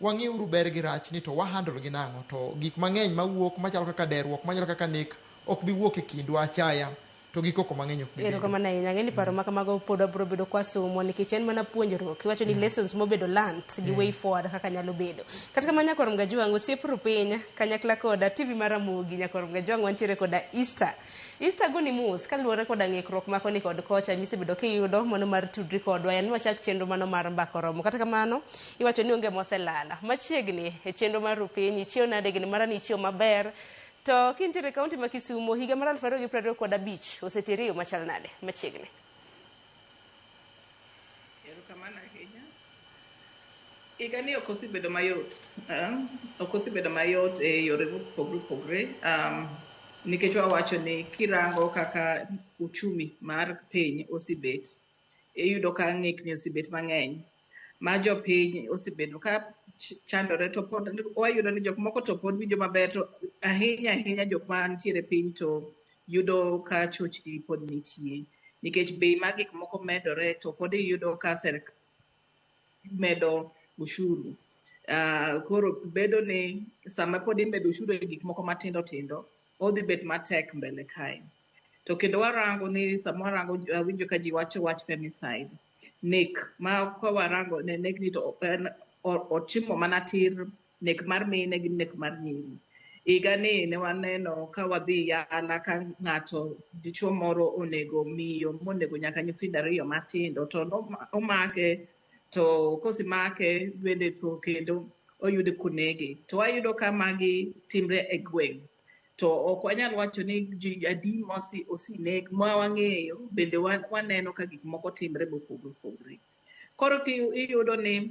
wang'iuru ber gi rach ni to wa handle gi nang'o to gik mang'eny mawuok machalo kaka derruok machalo kaka nek ok bi wuok e kindwa achaya to gi koko mang'eny ok bi bedo. Erokamano ahinya. Ang'e ni paro ma kamago pod wabiro bedo kwasomo nikech en mana puonjruok. Iwacho ni lessons mobedo learnt gi way forward kaka nyalo bedo. Kata kamano Nyakwar Mgajwang' osiep Rupiny kanyakla koda TV mar Ramogi Nyakwar Mgajwang' wantiere koda Easter. Easter goni mos kaluwore koda ng'ikruok ma koni kod kocha misebedo kiyudo mano mar tudri kodwa en wachak chenro mano mar mbaka oromo. Kata kamano iwacho ni onge moselala. Machiegni e chenro mar Rupiny ichiew nade gini mara ni ichiew maber. To kintiere e kaunti ma Kisumu higa mar 2025 oseteri e yo machal nade machiegni. Erokamano ahinya. Higani ok osebedo mayot. Ok osebedo mayot e yore mopogore opogore. Nikech wawacho ni kirango kaka uchumi mar piny osebet, iyudo ka ng'ikni osebet mang'eny. Ma jopiny osebedo ka chandore to pod wayudo ni jok moko to pod winjo maber to ahinya ahinya jok mantiere piny to yudo ka chochni pod nitie. Nikech bei mar gik moko medore to pod iyudo ka serikal medo ushuru. Koro bedo ni sama pod imedo ushuru e gik moko matindo tindo, odhi bet matek mbele kae. To kendo warango ni sama warango awinjo ka ji wacho wach femicide. Nek ma ka warango ne nek ni to en otimo mana tir nek mar mine gi nek mar nyiri. Higa ni ne waneno ka wadhi yala ka ng'ato dichuo moro onego miyo monego nyaka nyithindo ariyo matindo to omake to kosemake bende to kendo oyude konege. To wayudo ka magi timre e gweng'. To ok wanyal wacho ni ji adi oseneg ma wang'eyo bende waneno ka gik moko timre mopogore opogore. Koro iyudo ni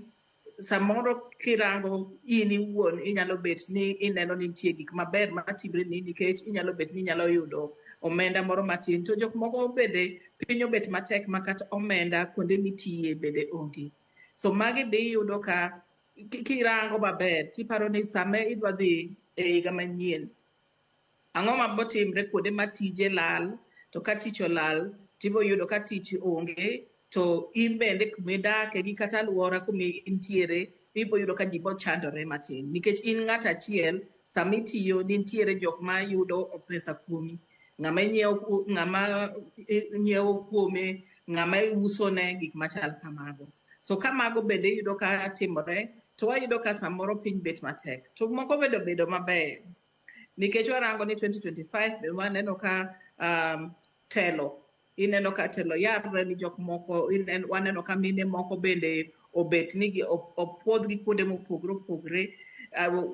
Samoro kirango in iwuon inyalo bet ni ineno ni nitie gik maber matimre ni nikech inyalo bet ni inyalo yudo omenda moro matin to jok moko bende piny obet matek ma kata omenda kuonde mitiye bende onge. So magi be iyudo ka kirango maber tiparo ni sama idwa dhi e higa manyien ang'o mabotimre kuonde ma tije lal to ka tich olal tibo yudo ka tich onge to in bende kumidake gi kata alwora kuma intiere ibo yudo ka ji bochandore matin nikech in ng'at achiel sama itiyo nitiere jok ma yudo pesa kuomi ng'ama inyiewo ng'ama nyiewo kuome ng'ama iusone gik machal kamago. So ka mago bende iyudo ka timore to wayudo ka samoro piny bet matek to moko bende obedo maber nikech warango ni 2025 be waneno ka telo ineno ka telo yarre ni jok moko waneno ka mine moko bende obet ni opuodhgi kuonde mopogore opogore.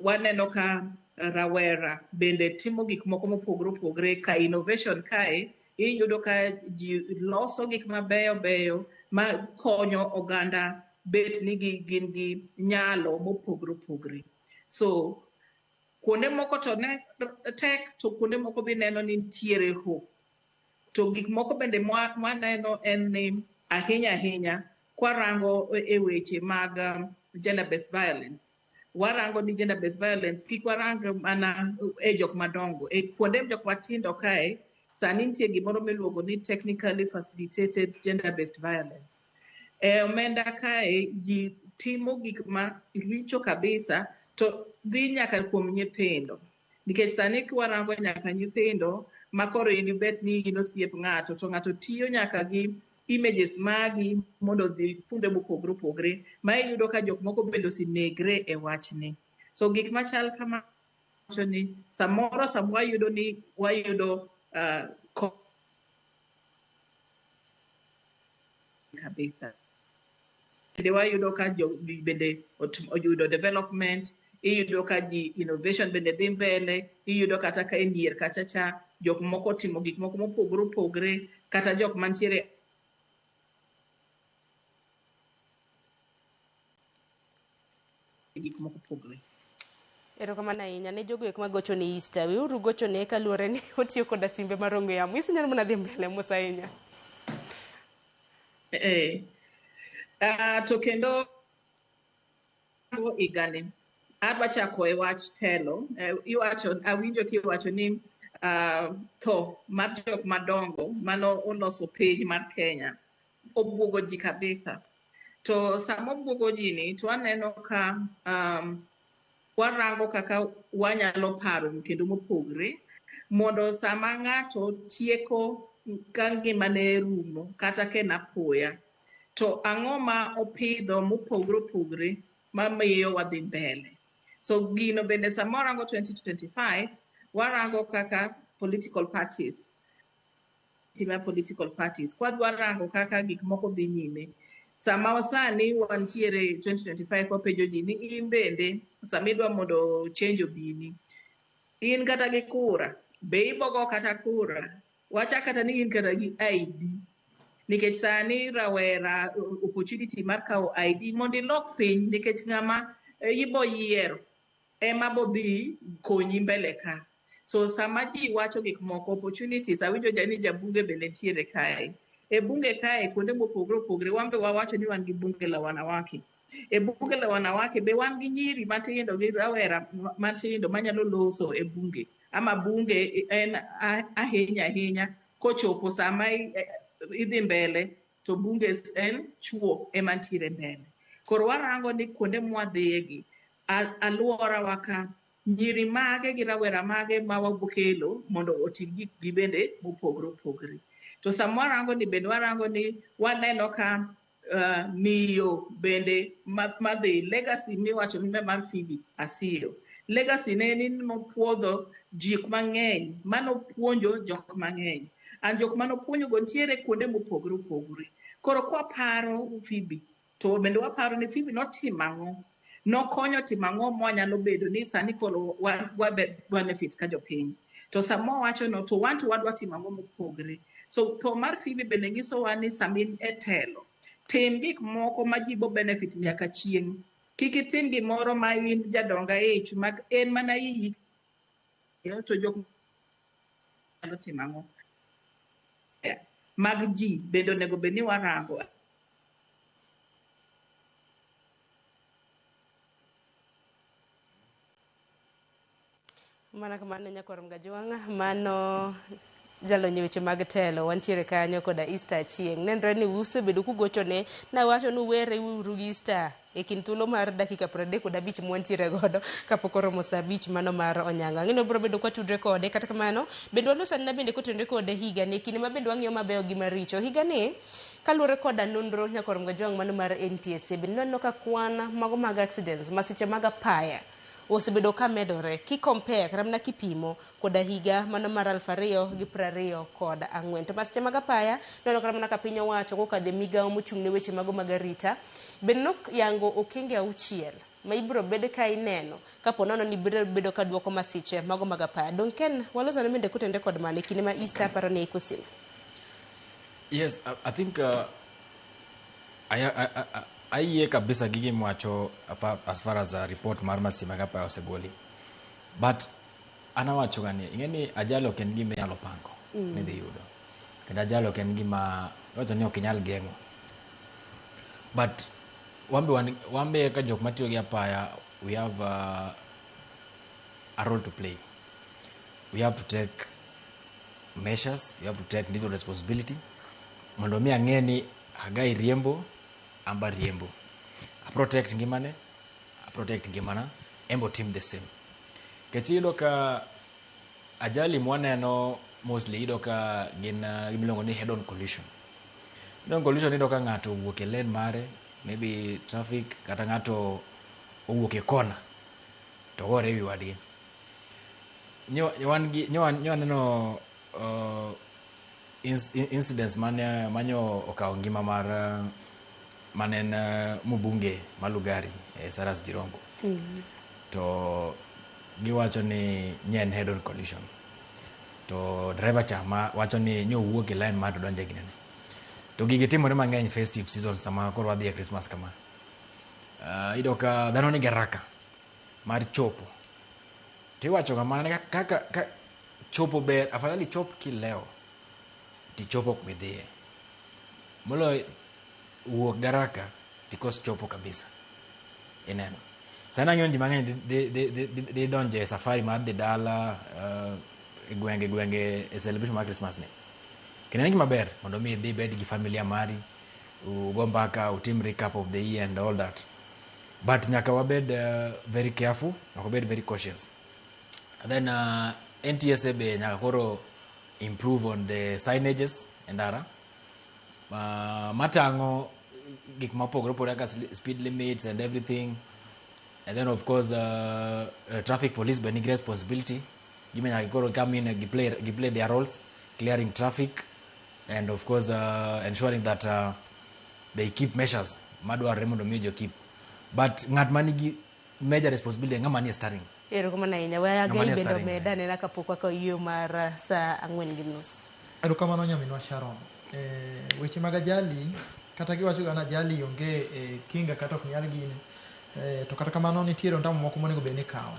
Waneno ka rawera bende timo gik moko mopogore opogore ka innovation kae iyudo ka ji loso gik mabeyo beyo ma konyo oganda bet ni gin gi nyalo mopogore opogore. So kuonde moko to ne tek to kuonde moko be neno ni nitiere hope. To gik moko bende mwaneno en ni ahinya ahinya kwarango e weche mag gender based violence. Warango ni gender based violence kik warang mana e jok madongo. E kuonde jok matindo kae sani nitie gimoro miluongo ni technically facilitated gender based violence. E omenda kae ji timo gik ma richo kabisa to dhi nyaka kuom nyithindo. Nikech sani kwarango nyaka nyithindo ma koro in ibet ni in osiep ng'ato to ng'ato tiyo nyaka gi images magi mondo odhi kuonde mopogore opogore ma iyudo ka jok moko bende osenegre e wachni. So gik machal kama wacho ni samoro sama wayudo ni wayudo kabisa. Bende wayudo ka jo bende oyudo development, iyudo ka ji innovation bende dhi mbele, iyudo kata ka e mier kacha cha jok moko otimo gik moko mopogore opogore kata jok mantiere gik moko opogore. Erokamano ahinya ne jogo eko magocho ne Easter. Weuru gocho ne kaluwore ni otiyo koda simbe mar ong'we yamo. Isi nyalo mana dhi mbele mos ahinya. To kendo higani adwa chako e wach telo. Iwacho awinjo kiwacho ni tho mar jok madongo mano oloso piny mar Kenya obwogo ji kabisa. To sama obwogo ji ni to aneno ka warango kaka wanyalo paro kendo mopogre mondo sama ng'ato tieko ka ngimane rumo kata ka en apoya to ang'o ma opidho mopogore opogore mamiyo wadhi mbele. So gino bende sama warango 2025 warango kaka political parties tima political parties kwadwa rango kaka gik moko dhi nyime. Sama sani wantiere 2025 wapenjo ji ni in bende sama idwa mondo change obini in kata gi kura be ibogo kata kura wacha kata ni in kata gi ID nikech sani rawera opportunity mar kawo ID mondo ilok piny nikech ng'ama ibo yiero ema bodhi konyi mbele ka. So sama ji wacho gik moko opportunities awinjo ni jabunge bende nitiere kae. E bunge kae kuonde mopogore opogore wan be wawacho ni wan gi bunge la wanawake. E bunge la wanawake be wan gi nyiri matindo gi rawera matindo manyalo loso e bunge. Ama bunge en ahinya ahinya kochopo sama idhi mbele to bunge en chuo ema nitiere mbele. Koro warango ni kuonde mwadhiye gi alworawa ka nyiri mage gi rawera mage ma wabokelo mondo otim gik gi bende mopogore opogore. To sama warango ni bende warango ni waneno ka miyo bende madhi legacy miwacho ni mar Phoebe Asiyo. Legacy ne ni nopuodho jik mang'eny manopuonjo jok mang'eny. And jok manopuonjo go nitiere kuonde mopogore opogore. Koro kwaparo Phoebe to bende waparo ni Phoebe notimo ang'o? Nokonyo timo ang'o mwanyalo bedo ni sani koro wa benefit ka jopiny. To sama wawacho no to wan to wadwa timo ang'o mopogore. So tho mar Phoebe bende nyisowa ni sama in e telo, tim gik moko ma ji bo benefit nyaka chieng'. Kik itim gimoro ma in jadonga ich ma en mana iyi to jok nyalo timo ang'o. Mag ji bende onego bed ni warango. Mana kamano nyakwar Mgajwang', mano jalony e weche mag telo wantiere kanyo koda Easter chieng'. Nenre ni usebedo kugochone nawacho ni uwere uru gi Easter e kind thuolo mar dakika 35 mwantiere godo kapok oromo saa 5 mano mar onyango. Ang'e ni wabiro bedo kwatudre kode, kata kamano bende walos anena bende kotenore kode higani, kinde ma bende wang'iyo mabeyo gi maricho. Higani kaluwore koda nonro nyakwar Mgajwang' mano mar NTSA bende waneno ka kwan mago mag accidents, masiche mag apaya osebedo ka medore ki compare kata mana kipimo koda higa mano mar 2024. To masiche mag apaya neno kata mana ka piny owacho kokadho e migawo mochung' ne weche mago mag arita bende noyango okenge 6 ma ibiro bed ka ineno kapo nono ni biro bedo ka duoko masiche mago mag apaya. Dong Ken walosane bende kotende kod mano e kinde ma Easter aparo ni iko sime. Yes, I think ayie kabisa gi gima wacho as far as a report mar masiche mag apaya osegoli. But an awacho ga ni ing'e ni ajali ok en gima inyalo pango ni dhi yudo. Kendo ajali ok en gima iwacho ni ok inyal geng'o. But wan be ka jok matiyo gi apaya, we have a role to play. We have to take measures, we have to take individual responsibility mondo mi ang'e ni Hagai riembo, amba riembo. A protect ngimane, a protect ngimana, embo tim the same. Nikech iyudo ka ajali mwaneno mostly iyudo ka gin gimiluongo ni head on collision. Head on collision iyudo ka ng'ato owuok e lane mare, maybe traffic, kata ng'ato owuok e corner to gore ewi wadgi. Nyo wan gi nyo waneno incidents mane manyo okawo ngima mar mane en mbunge ma Lugari, Cyrus Jirongo. To giwacho ni nye en head on collision. To driver cha ma wacho ni nyo owuok e line mar to donjo e ginene. To gigi timore mang'eny festive season sama koro wadhi e Christmas kama. Iyudo ka dhano nigi haraka mar chopo. To iwacho ga mana kaka ka chopo ber, afadhali chop kilewo tichopo kumidhiye. Moloyo wuok gi haraka tikos chopo kabisa. Ineno. Sani ang'eyo ji mang'eny dhi donjo e safari mar dhi dala e gwenge gwenge e celebration mar Christmas ni. Kendo en gima ber mondo mi idhi ibed gi familia mari, ugo mbaka, utim recap of the year and all that. But nyaka wabed very careful, nyaka wabed very cautious. And then NTSA be nyaka koro improve on the signages e ndara. Matang'o gik mopogore opogore kaka speed limits and everything. And then of course traffic police be nigi responsibility. Gima nyaka koro come in and play their roles, clearing traffic and of course ensuring that they keep measures madwarore mondo mi jo keep. But ng'at manigi major responsibility ng'ama nie steering. Erokamano ahinya. We Ng'ama agai nie bende steering. omeda anena kapok wakawo yweyo mar saa 4:30. Erokamano nyaminwa Sharon. Weche mag ajali kata giwacho ga ni ajali onge kinga kata ok nyal gine. To kata kamano nitiere ondamo moko monego bed ni ikawo.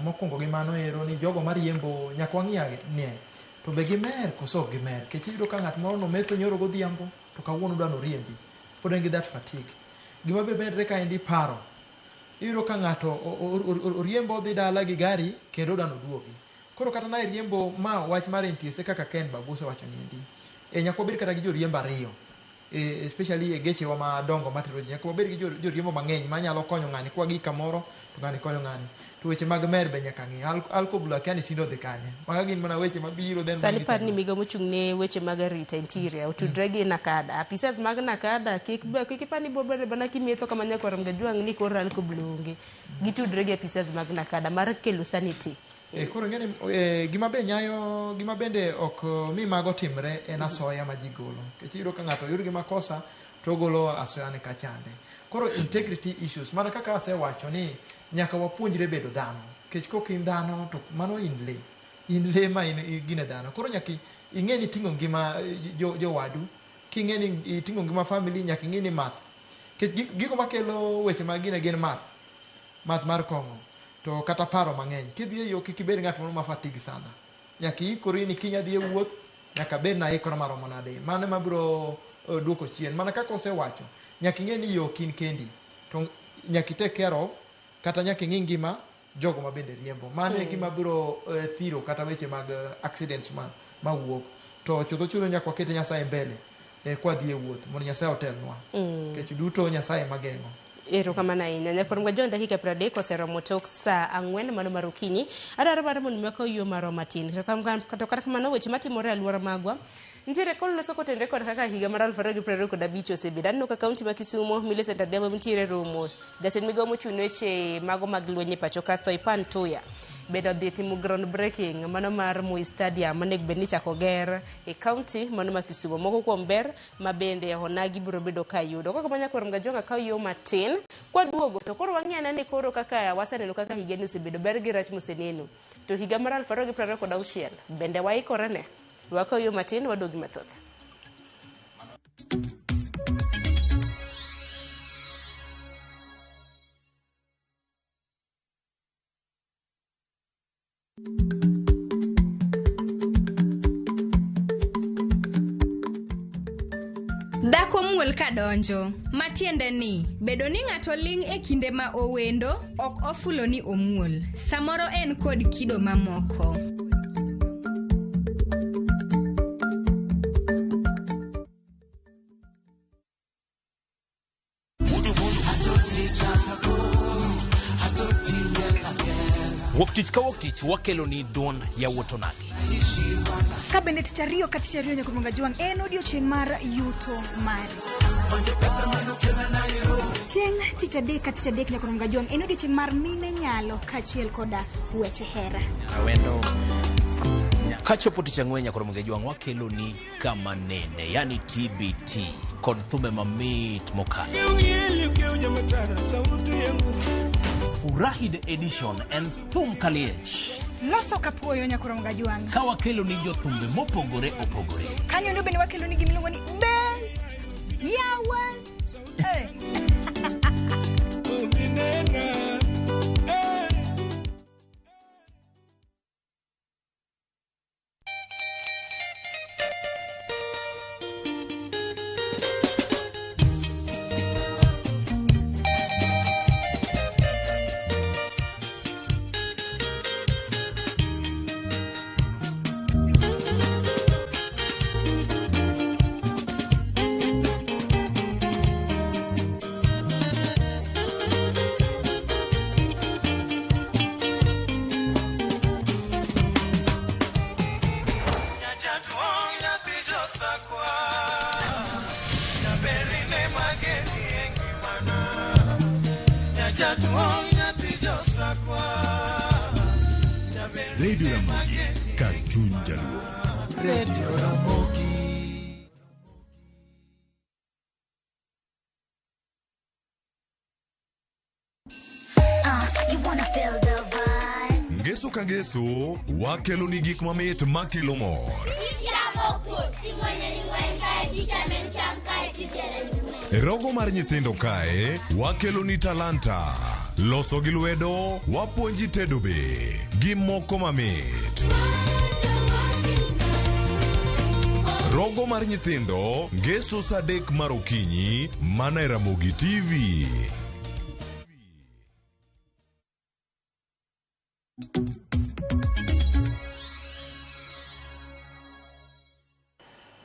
Mokwongo gi mano ero ni jogo mariembo nyaka wang'i nie to be gimer koso ok gimer. Nikech iyudo ka ng'at moro nometho nyoro godhiambo to kawuono odwa noriembi. Pod en gi that fatigue. Gima be medre kaendi paro. Iyudo ka ng'ato oriembo odhi dala gi gari kendo odwa noduogi. Koro kata na iriembo ma wach mar NTSA kaka Ken Babu osewacho niendi. Nyaka wabed kata gi joriembo ariyo. Especially e gechewa madongo matero ji. Nyaka wabed gi joriembo mang'eny manyalo konyo ng'ani kwa gi kamoro to ng'ani konyo ng'ani. To weche mag mer be nyaka ng'i. Alcohol akia ni tinde odhi kanye. Maga gin mana weche mabiro then Sani bang'e par ni migawo mochung' ne weche mag arita interior otudre gi Nakada. Apisas mag Nakada kik kik ipar ni bobedo mana kimetho kama nyakwar Mgajwang' ni koro alcohol onge. Gitudre gi apisas mag Nakada mar kelo sanity. Koro ing'eni gima be nyayo gima bende ok mi mago timre en asoya ma ji golo. Nikech iyudo ka ng'ato oyud gi makosa to ogolo asoya ne kachande. Koro integrity issues mana kaka asewacho ni nyaka wapuonjre bedo dhano. Nikech kok in dhano to mano in lee. In lee ma in gine dhano. Koro nyaka ing'e ni iting'o ngima jowadu. King'e ni iting'o ngima family nyaka ing'e ni math. Nikech gigo makelo weche mag gine gin math. Math mar kong'o to kata paro mang'eny. Kidhi e yo kik ibed ng'at moro ma fatigue sana. Nyaka iikori ni kiny adhi e wuoth, nyaka abed naikora maromo nade. Mano ema biro duoko chien. Mana kaka osewacho, nyaka ing'e ni yo ok in kendi. To nyaka i take care of kata nyaka ing'i ngima jogo ma bende riembo. Mano e gima biro thiro kata weche mag accidents ma mawuok. To chutho chutho nyaka waket Nyasaye mbele kwadhi e wuoth mondo Nyasaye otelnwa. Nikech duto Nyasaye ema geng'o. Erokamano ahinya. Nyakwar Mgajwang' dakika 30 oseromo tok saa 4 mano mar okinyi. Adwaro mar mondo mi wakaw yo marwa matin. To kata kamano weche matimore e alwora magwa nitiere kod loso kotenore kod kaka higa mar 2025 osebedo. Aneno ka kaunti ma Kisumo, Millicent Adhiambo nitiere romo. Jatend migawo mochung' ne weche mago mag lweny e pacho ka Soipan Tuya bende odhi timo ground breaking mano mar Moi Stadium monego bed ni ichako ger e kaunti mano ma Kisumo. Moko kuom ber ma bende onagi biro bedo ka yudo. Kaka manya kwar Mgajwang' akaw yo matin kwaduogo to koro wang'i ane ni koro kaka waseneno kaka higani osebedo ber gi rach moseneno. To higa mar 2026 bende waikore ne? Wakaw yo matin waduogi mathoth. Dhako muol ka donjo, matiende ni bedo ni ng'ato ling' e kinde ma owendo ok ofulo ni omuol. Samoro en kod kido mamoko. Wuok tich ka wuok tich wakelo ni duond yawuot onagi. Ka bende tich ariyo ka tich ariyo nyaka Juang en odiochieng' mar yuto mari. Chieng' tich adek ka tich adek nyaka Juang en odiochieng' mar mine nyalo kaachiel koda weche hera. Awendo. Kachopo tich ang'wen nyaka Juang wakelo ni kama nene, yani TBT kod thumbe mamit mokalo. Furahi the edition en thum kaliech. Loso kapuoyo nyaka Juang. Ka wakelo ni jothumbe mopogore opogore. Kanyo ndo bende wakelo ni gimiluongo ni be yawa. Radio Ramogi, kar chuny jaluo. Radio Ramogi. You wanna feel the vibe. Ngeso ka ngeso, wakelo ni gik mamit makelo mor. E rogo mar nyithindo kae, wakelo ni talanta. Loso gi lwedo, wapuonji tedo be, gi moko mamit. Rogo mar nyithindo, ngeso saa 3 mar okinyi, mana e Ramogi TV.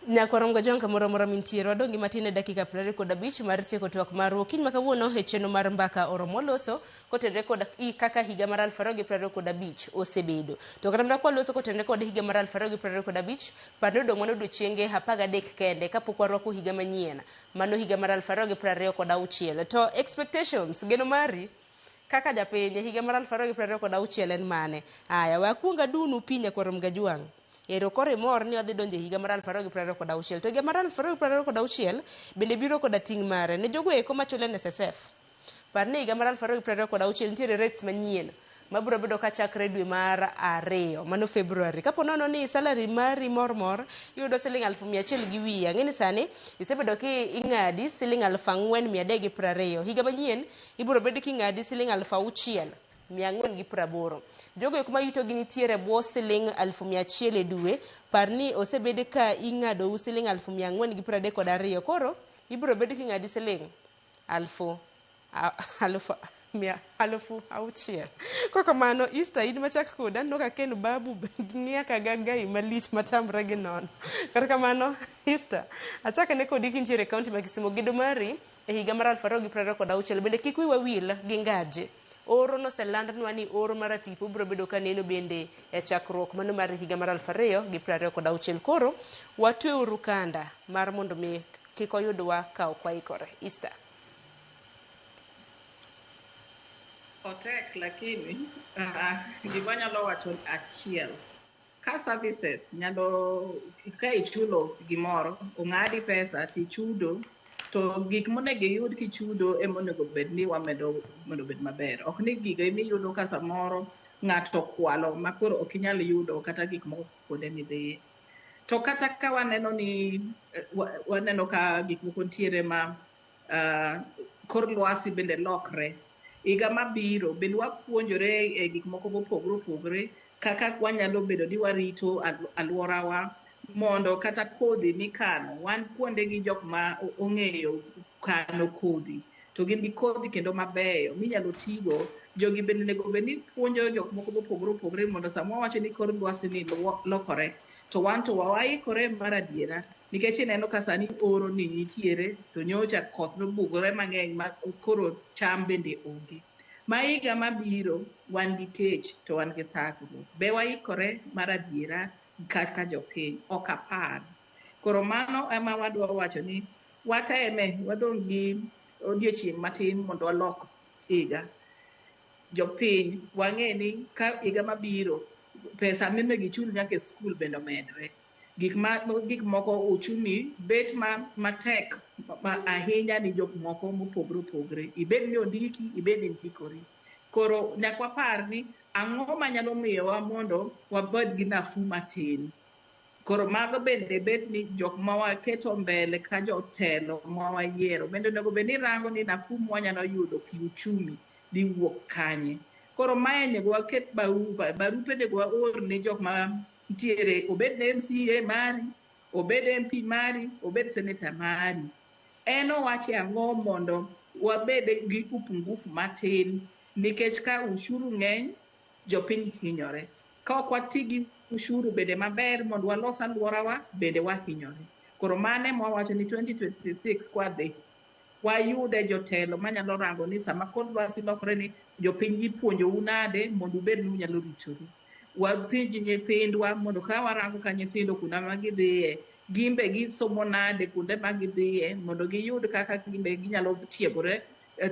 Nyakwar Mgajwang' kamoro amora mintiere wadong' gi matin e dakika 25 mar tieko twak marwa okinyi ma kawuono e chenro mar mbaka oromo loso kotenore kod kaka higa mar 2025 osebedo. To kata mana kwaloso kotenore kod higa mar 2025 par ni odong' mana odiochienge 13 kende kapok warwako higa manyien mano higa mar 2026. To expectations geno mari kaka japiny e higa mar 2026 en mane? Aya we akuong adunu pi nyakwar Mgajwang'. Ero koro imor ni wadhi donjo e higa mar 2026. To higa mar 2026 bende biro koda ting' mare ne jogo eko machulo NSSF. Par ni higa mar 2026 nitiere rates manyien mabiro bedo ka chakre dwe mar 2, mano February. Kapo nono ni salary mari mormor iyudo siling 1,100 gi wiye, ang'e ni sani isebedo ki ing'adi siling 4,320. Higa manyien ibiro bedo king'adi siling 6,480. Jogo eko ma yutogi nitiere bwo siling 100,000 e dwe, par ni osebed ka ing'adou siling 4,432. Koro ibiro bedo king'adi siling 6,000. Kokamano, Easter in machak koda aneno ka Ken Babu ng'iya ka gagai malich matamre gi nono. Kata kamano, Easter, achak ane kodi kintiere e kaunti ma Kisumu. Gedo mari e higa mar 2026 bende kik wiwa wil gi ngaje. Oro noselandnwa ni oro mar tipo biro bedo ka neno bende e chakruok mano mar higa mar 2026. Koro watweuru kanda mar mondo mi kik oyudwa ka ok waikore. Easter. Otek lakini gima anyalo wacho achiel, ka services nyalo ka ichulo gimoro ong'adi pesa tichudo, to gik monego iyud kichudo ema onego bed ni wamedo mondo obed maber. Ok ni gigo emiyudo ka samoro ng'ato okwalo ma koro ok inyal yudo kata gik moko kuonde midhiye. To kata ka waneno ni waneno ka gik moko nitiere ma kor lwasi bende lokre. Higa mabiro bende wapuonjore e gik moko mopogore opogore kaka wanyalo bedo ni warito alworawa mondo kata kodhi mikano, wan kuonde gi jok ma ong'eyo kano kodhi to gin gi kodhi kendo mabeyo minyalo tigo. Jogi bende onego bed ni puonjo jok moko mopogore opogore mondo sama wawacho ni kor lwasi ni lokore to wan to waikore mar adiera, nikech ineno ka sani oro ni nitiere to nyocha koth nobugore mang'eny ma koro cham bende onge. Ma higa mabiro wan gi kech to wan gi thagruok. Be waikore mar adiera kaka jopiny? Ok apar. Koro mano ema wadwa wacho ni wateme, wadong' gi odiochieng' matin mondo walok higa. Jopiny wang'e ni ka higa mabiro pesa monego ichul nyaka e skul bende omedre. Gik moko uchumi bet matek ahinya ni jok moko mopogore opogore. Ibed ni ondiki, ibed ni indikori. Koro nyaka wapar ni ang'o manyalo miyowa mondo wabed gi nafuu matin. Koro mago bende bet ni jok ma waketo mbele ka jotelo ma wayiero bende onego bed ni rango ni nafuu mwanyalo yudo kiuchumi dhi wuok kanye. Koro mae onego waket barupe onego waor ne jok ma nitiere, obed ne MCA mari, obed MP mari, obed senator mari. En owacho ang'o mondo wabed gi upungufu matin, nikech ka ushuru ng'eny, jopiny hinyore. Ka ok wati gi ushuru bende maber mondo walos alworawa, bende wahinyore. Koro mano ema wawacho ni 2026 kwadhi, wayude jotelo manyalo rango ni sama kor lwasi lokore ni jopiny ipuonjou nade mondo ubed ni unyalo ritoru. Wapuonj nyithindwa mondo ka warango ka nyithindo kuonde ma gidhiye, gimbe gisomo nade kuonde ma gidhiye mondo giyud kaka gimbe ginyalo tiegore.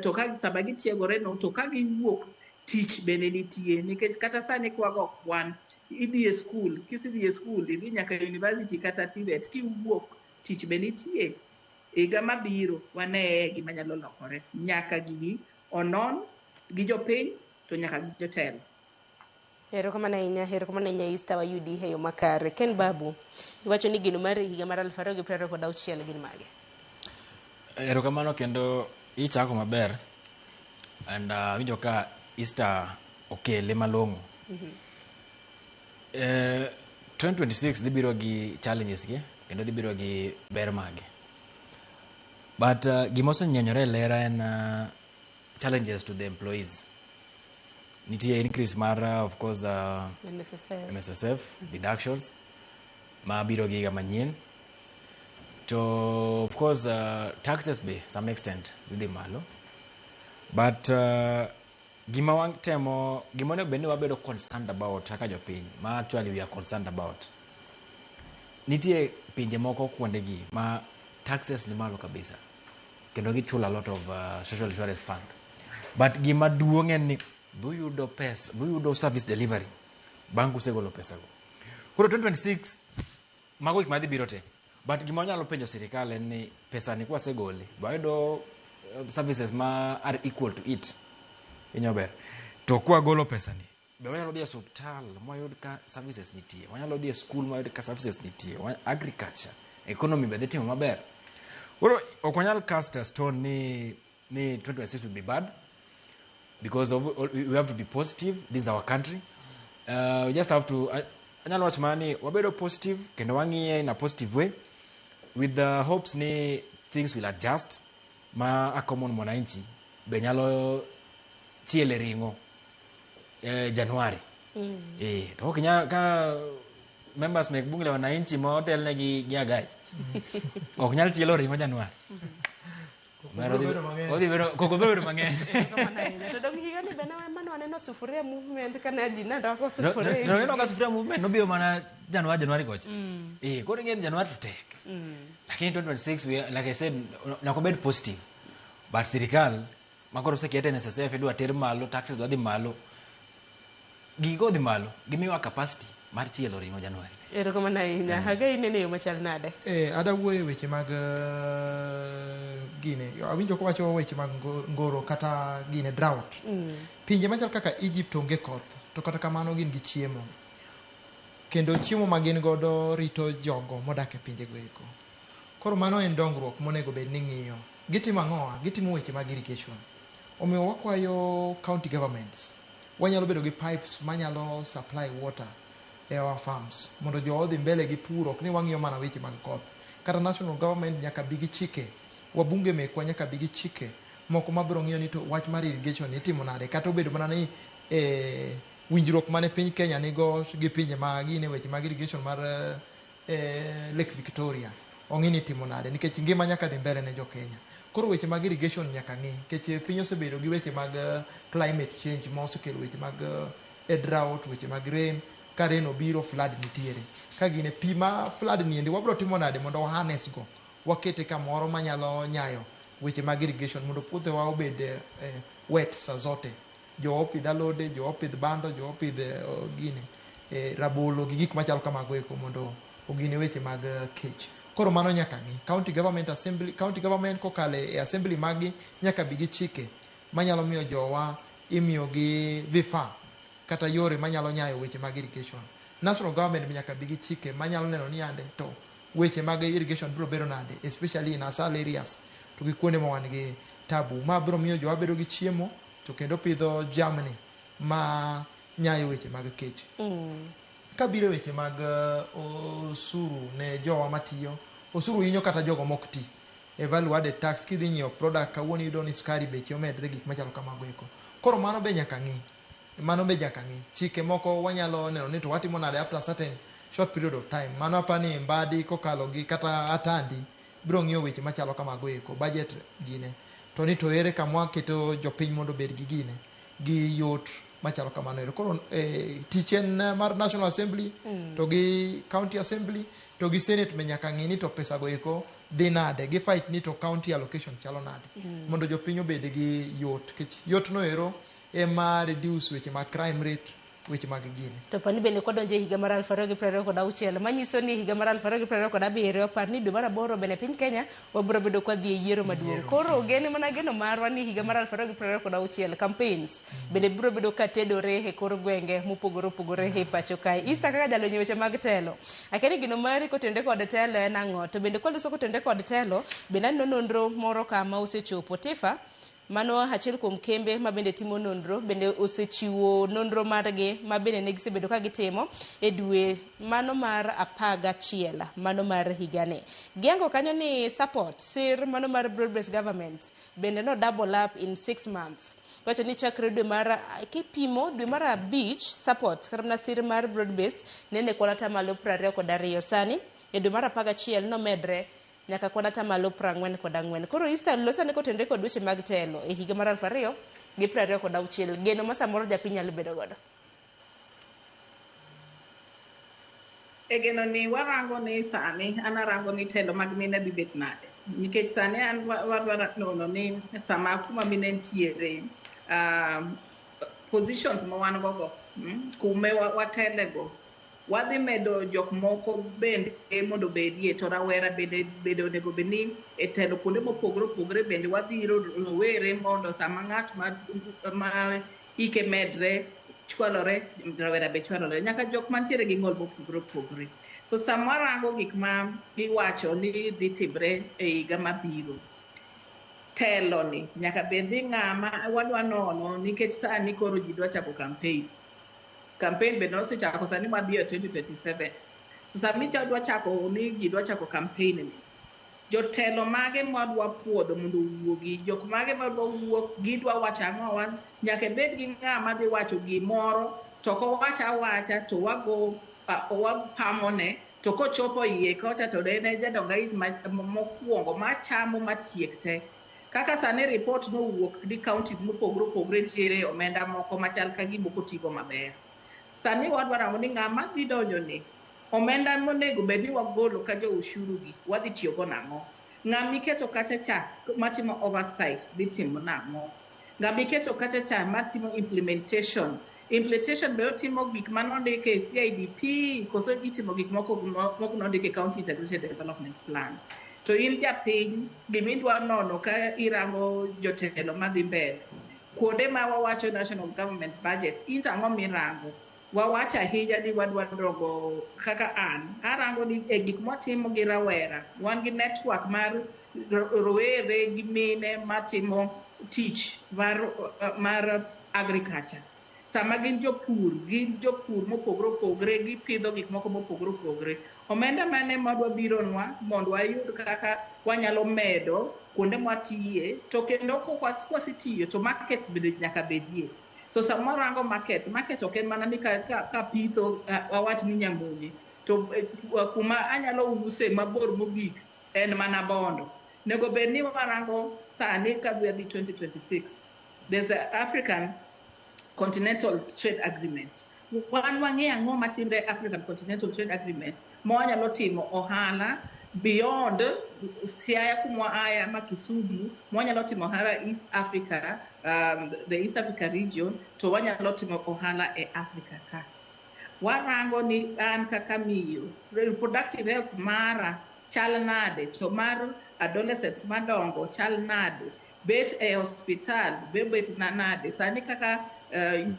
To ka sama gitiegore no to ka giwuok tich bende nitie, nikech kata sani kwago kwan idhi e skul, kisedhi e skul idhi nyaka university kata TVET, kiwuok tich be nitie. Higa mabiro waneye gima nyalo lokore. Nyaka gigi onon gi jopiny to nyaka gi jotelo. Erokamano ahinya Easter, wayudi e yo makare. Ken Babu, iwacho ni geno mar higa mar 2026 gin mage? Erokamano kendo ichako maber and winjo ka Easter okele malong'o. 2026 dhi biro gi challenges gi kendo dhi biro gi ber mage. But gima osenyenyore e lera en challenges to the employees. Nitie increase mar of course NSSF. NSSF deductions ma biro gi higa manyien. To of course taxes be some extent dhi malo. But gima watemo, gima onego bed ni wabedo concerned about kaka jopiny, ma actually we are concerned about. Nitie pinje moko kuondegi ma taxes ni malo kabisa kendo gichulo a lot of social insurance fund. But gima duong' en ni buyudo pesa, buyudo service delivery bang' kusegolo pesago. Koro 2026 mago gik madhi biro te. But gima wanyalo penjo sirikal en ni pesa ni kwasegole, wayudo services ma are equal to it. Winjo ber. To kwagolo pesani, be wanyalo dhi e osuptal mwayud ka services nitie, wanyalo dhi e skul mwayud ka services nitie, agriculture, economy be dhi timo maber. Koro ok wanyal cast a stone ni 2026 will be bad because we have to be positive. This is our country. We just have to anyalo wacho mana ni wabedo positive kendo wang'iye in a positive way with the hopes ni things will adjust ma a common mwananchi be nyalo chiele ring'o Januari. To ok nyal ka members mek bunge la wananchi ma otelnegi gi Agai ok nyal chielo ring'o Januari. Omera Koko bedo mang'eny. Odhi bedo koko bedo mang'eny. To dong higani be mane waneno sufuria movement kane ji ne rwako No, sufuria. no, neno ka sufuria movement nobiro mana Januari kocha. Koro ing'e ni Januari to tek. Lakini 2026 we, like I said, nyaka obed positive. But sirikal makoro osekete NSSF idwa ter malo, taxes dwa dhi malo. Gigi kodhi malo, gimiyowa capacity mar chielo ring'o Januari. Erokamano ahinya. Hagai inene yo machal nade? Ada wuoyo e weche mag gine. Awinjo kowacho weche mag ngoro kata gine drought. Pinje machal kaka Egypt onge koth, to kata kamano gin gi chiemo. Kendo chiemo ma gin godo rito jogo modak e pinjego eko. Koro mano en dongruok monego bed ni ng'iyo. Gitimo ang'owa? Gitimo weche mag irrigation. Omiyo wakwayo county governments, wanyalo bedo gi pipes manyalo supply water e our farms mondo jowa odhi mbele gi pur, ok ni wang'iyo mana weche mag koth. Kata national government nyaka bi gi chike, wabunge mekwa nyaka bi gi chike moko mabiro ng'iyo ni to wach mar irrigation itimo nade, kata obedo mana ni winjruok mane piny Kenya nigo gi pinje ma gine weche mag irrigation mar Lake Victoria ong'i ni itimo nade, nikech ngima nyaka dhi mbele ne jo Kenya. Koro weche mag irrigation nyaka ng'i, nikech piny osebedo gi weche mag climate change ma osekelo weche mag drought, weche mag rain. Ka rain obiro, flood nitiere. Ka gine pi ma flood ni endi wabiro timo nade mondo wa harness go, wakete kamoro manyalo nyayo weche mag irrigation mondo puothewa obed wet sa zote. Jowa opidh alode, jowa opidh bando, jowa opidh gine rabolo gi gik machalo kamago eko mondo ogine weche mag kech. Koro mano nyaka ng'i. County government assembly, county government kokalo e assembly maggi nyaka bi gi chike manyalo miyo jowa imiyo gi vifaa kata yore manyalo nyayo weche mag irrigation. National government nyaka bi gi chike manyalo neno ni ande to weche mag irrigation biro bedo nade, especially in asal areas to gi kuonde ma wan gi tabu. Ma biro miyo jowa bedo gi chiemo to kendo pidho jamni ma nyayo weche mag kech. Kabiro weche mag osuru ne jowa matiyo, osuru hinyo kata jogo mok ti. E value added tax kidhi nyiewo product kawuono iyudo ni sukari beche omedre, gik machalo kamago eko. Koro mano be nyaka ng'i. Mano be nyaka ng'i. Chike moko wanyalo neno ni to watimo nade after a certain short period of time. Mano apani Mbadi kokalo gi kata Atandi biro ng'iyo weche machalo kamago eko, budget gine. To ni to ere kama waketo jopiny mondo obed gi gine, gi yot machalo kamano ero. Koro tich en mar National Assembly to gi County Assembly to gi Senate be nyaka ng'i ni to pesa go eko dhi nade, gi fight ni to county allocation chalo nade mondo jopiny obed gi yot, nikech yot no ero ema reduce weche mag crime rate, weche mag gine. To pani bende kwadonjo e higa mar 2026, manyiso ni higa mar 2027, par ni dwe mar aboro bende piny Kenya wabiro bedo kwa dhi e yiero maduong'. Koro gen mana geno marwa ni higa mar 2026 campaigns bende biro bedo ka tedore e kor gwenge mopogore opogore e pacho kae. Easter kaka jalony e weche mag telo. Akia ni gino mari kotenore kod telo en ang'o? To bende kwaloso kotenore kod telo, bende aneno nonro moro kama osechopo. Tifa, mano achiel kuom kembe ma bende timo nonro, bende osechiwo nonro margi ma bende ne gisebedo ka gitimo e dwe mano mar 11 mano mar higani. Giango kanyo ni support sir mano mar broad based government bende no double up in 6 months. Wacho ni chakre dwe mar kipimo dwe mar 5 support kata mana sir mar broad based nene kwan atamalo 22, sani e dwe mar 11 nomedre nyaka kwan atamalo 44. Koro Easter losa ne kotenore kod weche mag telo e higa mar 2026, geno ma samoro japiny nyalo bedo godo. E geno ni warango ni sani, an arango ni telo mag mine dhi bet nade. Nikech sani an wadwaro nono ni sama kuma mine nitiere, positions ma wan go go, kume watele go, wadhi medo jok moko bende mondo obedie, to rawera bende onego bed ni e telo kuonde mopogore opogore, bende wadhi iro rowere mondo sama ng'at ma Ike medre, chwalore, rawera be chwalore, nyaka jok mantiere gi ng'ol mopogore opogore. So sama warango gik ma iwacho ni dhi timre e higa mabiro, telo ni nyaka bed ni ng'ama wadwa nono nikech sani koro ji dwa chako campaign. Campaign bende osechako sani wadhi e 2027. So sami dwa chako ni ji dwa chako campaign ni, jotelo mage mwadwa puodho mondo owuogi, jok mage madwa wuok, gidwa wacho ang'o, nyaka ibed gi ng'ama dhi wacho gimoro to kowach awacha to wago wapamone to kochopo iye kocha to en e jadong ait mokwongo machamo matiek te. Kaka sani report nowuok ni counties mopogore opogore nitiere omenda moko machal ka gima ok otigo maber. Sani wadwa rango ni ng'ama dhi donjo ni omenda monego bed ni wagolo ka jo ushuru gi wadhi tiyogo nang'o? Ng'ama iketo kacha cha matimo oversight dhi timo nang'o? Ng'ama iketo kacha cha matimo implementation. Implementation be otimo gik manondik e CIDP koso itimo gik moko mok nondik e County Integrated Development Plan. To in japiny gimidwa nono ka irango jotelo madhi mbele. Kuonde ma wawacho national government budget, in to ang'o mirango? Wawacho ahinya ni wadwa dongo kaka an. Arango ni e gik mwatimo gi rawera, wan gi network mar rowere gi mine matimo tich mar agriculture. Sama gin jopur mopogore opogore, gipidho gik moko mopogore opogore. Omenda mane madwa bironwa mondo wayud kaka wanyalo medo kuonde mwatiye, to kendo kwasetiyo to markets bende nyaka bedie. So sama warango market ok en mana ni ka pitho wawach ni Nyamonye, to kuma anyalo use mabor mogik en mana Bondo. Nego bed ni warango sani ka dhi 2026, there's the African Continental Trade Agreement. Wan wang'e ang'o matimre African Continental Trade Agreement ma wanyalo timo ohala beyond Siaya kumwa aya ma Kisumu, ma wanyalo timo ohala East Africa, the East Africa region, to wanyalo timo ohala e Africa ka. Warango ni an kaka miyo, reproductive health mara chal nade, to mar adolescents madongo chal nade, bet e hospital be bet nade. Sani kaka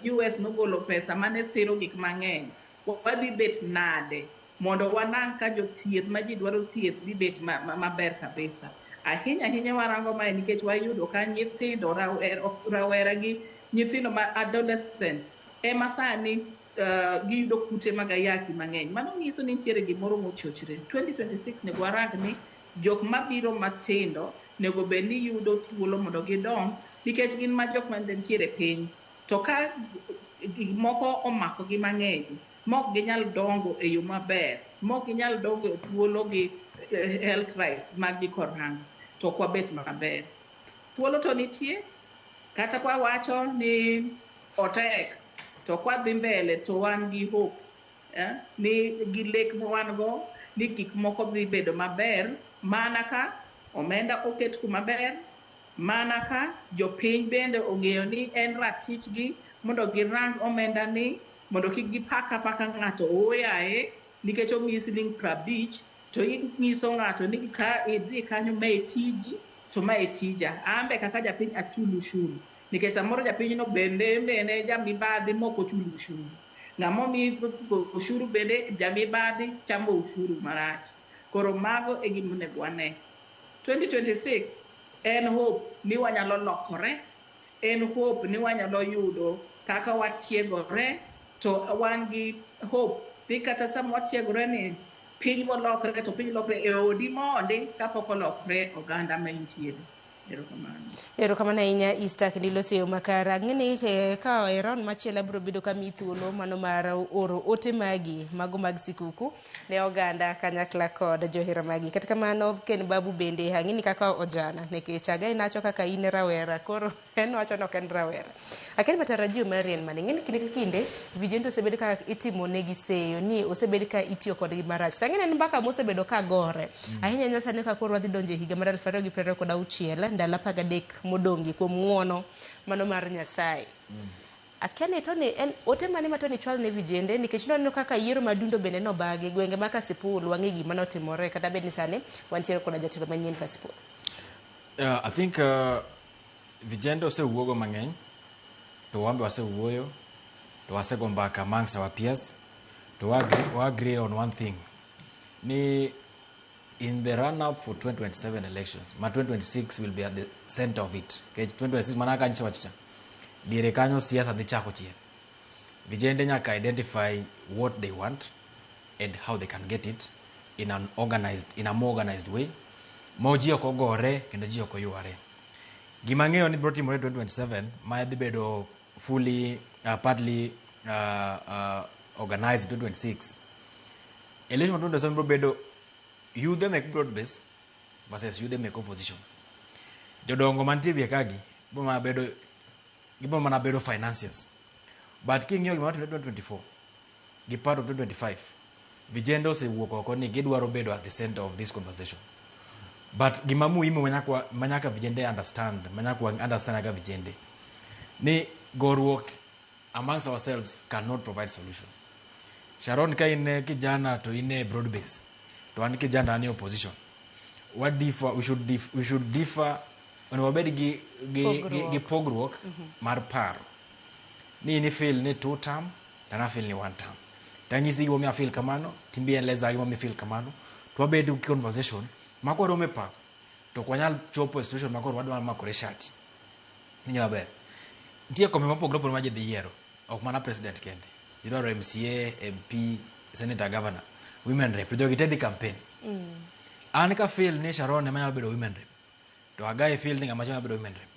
US nogolo pesa mane siro gik mang'eny, wadhi bet nade mondo wanang' ka jothieth ma ji dwaro thieth dhi bet maber kabisa. Ahinya ahinya warango mae nikech wayudo ka nyithindo rawera gi nyithindo ma adolescents ema sani giyudo kute mag ayaki mang'eny. Mano nyiso ni nitiere gimoro mochochre. 2026 nego warang ni jok mabiro matindo nego bed ni yudo thuolo mondo gidong nikech gin ma jok mantiere piny. To ka gik moko omako gi mang'eny, mok ginyal dongo e yo maber, mok ginyal dongo e thuolo gi health rights mag gi korango, to ok wabet maber. Thuolo to nitie, kata kwa wacho ni otek, to kwa dhi mbele to wan gi hope, ni gi lek ma wan go, ni gik moko dhi bedo maber, mana ka omenda oket kuma ber, mana ka jopiny bende ong'eyo ni en ratichgi mondo girang omenda ni, mondo kik gipak apaka ng'ato oyaye nikech omiyi siling 50 to inyiso ng'ato ni ka idhi kanyo ma e tiji to ma e tija. An be kaka japiny achul ushuru nikech samoro japinyno bende jamibadhi mok ochul ushuru. Ng'ama omi ushuru bende jamibadhi chamo ushuru marach. Koro mago e gima onego wane. 2026 en hope ni wanyalo lokore, en hope ni wanyalo yudo kaka watiegore, to wan gi hope ni kata sama watiegore ni piny bolokre to piny lokre e odi mondi kapok olokre oganda ma intiere. Erokamano. Erokamano ahinya Easter kendo iloso e yo makare. Ang'e ni ka e round machielo abiro bedo ka miyi thuolo mano mar oro ote magi mago mag sikuku ne oganda kanyakla kod johera magi. Kata kamano Ken Babu bende ang'e ni kaka ojana nikech agai nacho kaka in rawera koro en wacho ni ok en rawera. Akia matarajio mari en mane? Ing'e ni kinde ka kinde vijende osebed ka itimo negi seyo ni osebed ka itiyo kodgi marach. To ang'e ni en mbaka mosebedo ka gore. Ahinya ahinya sani ka koro wadhi donjo e higa mar 2026 ndalo 13 modong'gi kuom ng'uono mano mar Nyasaye. Akia ni Tony en ote mane ma Tony chwalo ne vijende nikech noneno kaka yiero madundo bende nobagi gwenge ma Kasipul wang'e gima notimore kata bed ni sani wantiere koda jatelo manyien Kasipul. I think vijende osewuogo mang'eny To wan be wasewuoyo, to wasego mbaka amongst our peers, to wa agree on one thing ni in the run up for 2027 elections, ma 2026 will be at the center of it. Nikech 2026 mana kaka nyiso wacho cha, diere kanyo siasa dhi chako chien. Vijende nyaka identify what they want and how they can get it in a more organized way ma ji ok ogore kendo ji ok oyware. Gima ang'eyo ni biro timore 2027 ma dhi bedo fully partly organized 2026, election ma 2027 biro bedo yudhe mek broad base versus yudhe mek opposition. Jodongo mantie wiye kagi biro mana bedo, gibiro mana bedo financiers. But king'iyo gima notimore 2024 gi part of 2025, vijende osewuok oko ni gidwaro bedo at the center of this conversation. But gima muhimu manyaka vijende understand, manyaka wa understand kaka vijende, ni goruok amongst ourselves cannot provide solution. Sharon, ka in kijana to in e broad base, to an kijana an e opposition, what differ, we should differ, onego wabed gi pogruok mar paro ni in ifeel ni two term to an afeel ni one term, tanyisi gimomiyo afeel kamano, timbe eleza gimomiyo ifeel kamano, to wabed gi conversation ma kwaromo e pap to ok wanyal chopo e situation ma koro wadwa makore shati. Winjo maber, nitie kombe mopogore opogore ma ji dhi yiero, ok mana president kende. Idwaro MCA, MP, senator, governor, women rep, to jogi te dhi campaign. An ka feel ni Sharon ema nyalo bedo women rep, to Agai feel ni ng'ama chielo nyalo bedo women rep,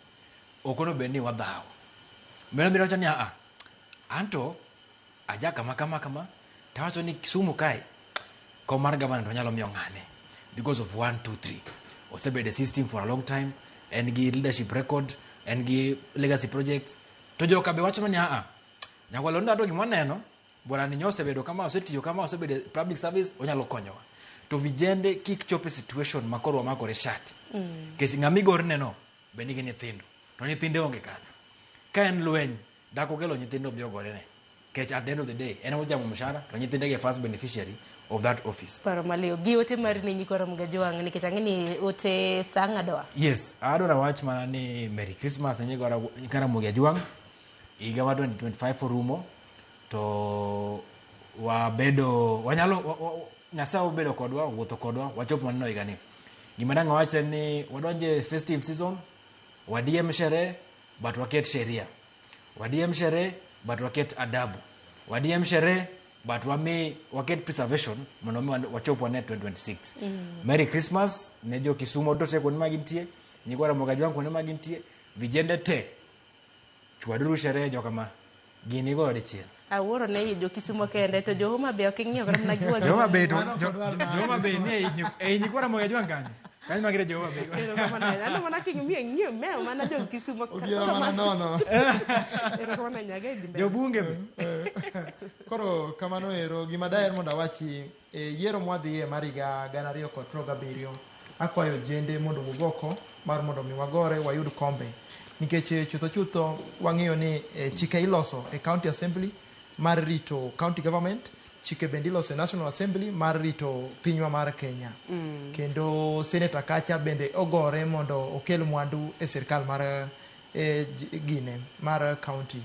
ok onego bed ni wadhawo. Mano biro wacho ni aa, anto aja kama kama kama, tawacho ni Kisumu kae kom mar governor to nyalo miyo ng'ane because of 1 2 3, osebedo e system for a long time, en gi leadership record, en gi legacy projects. To joka be wacho ni aa, Nyakwalonda to gima waneno bwana ni osebedo kama, osetiyo kama, osebedo e public service, onyalo konyowa. To vijende kik chop e situation ma koro wamakore shati, nikech ng'ama igorne no be nigi nyithindo, to nyithinde onge kanyo. Ka en lweny dak okelo nyithindo bi ogorene, nikech at the end of the day en ema ochamo mshahara, to nyithinde ge first beneficiary of that office. Paro maliw gi ote mari ne nyikwa Ramogi Ajwang', nikech ang'e ni ote sa ng'adowa. Yes, adwaro wach mana ni Merry Christmas ne nyikwa Ramogi Ajwang'. Higa mar 2025 orumo to wabedo wanyalo Nyasaye obedo kodwa, owuotho kodwa, wachopo maneno higani. Gima dang' awach en ni wadonjo e festive season, wadiem sherehe but waket sheria, wadiem sherehe but waket adabu, wadiem sherehe but wami waket preservation mondo mi wachop wane 2026. Merry Christmas ne jo Kisumo duto te kuonde ma gintie, nyikwa Ramogi Ajwang' kuonde ma gintie, vijende te, chwaduru sherehe jokama, gini igoyo dichiel. Awuoro ne jo Kisumo kende, to jo Homa Bay ok ing'iyo kata mana giwacho. Jo Homa Bay to jo Homa Bay ni ei nyikwa Ramogi Ajwang' kanyo. Kanyo magire jo Homa Bay. Erokamano ahinya. Aneno mana king'iyo ng'iyo mewo mana jo Kisumo. Odhiero mana nono. Erokamano ahinya, Gai dhi mbele. Jobunge be. Koro kamano ero, gima daher mondo awachi e yiero mwadhiye mar higa 2027, akwayo jende mondo owuog oko mar mondo mi wagore wayud kombe, nikech chutho chutho wang'eyo ni chike iloso e county assembly mar rito county government, chike bende iloso e national assembly mar rito pinywa mar Kenya. Kendo senator kacha bende ogore mondo okel mwandu e sirkal mar gine mar county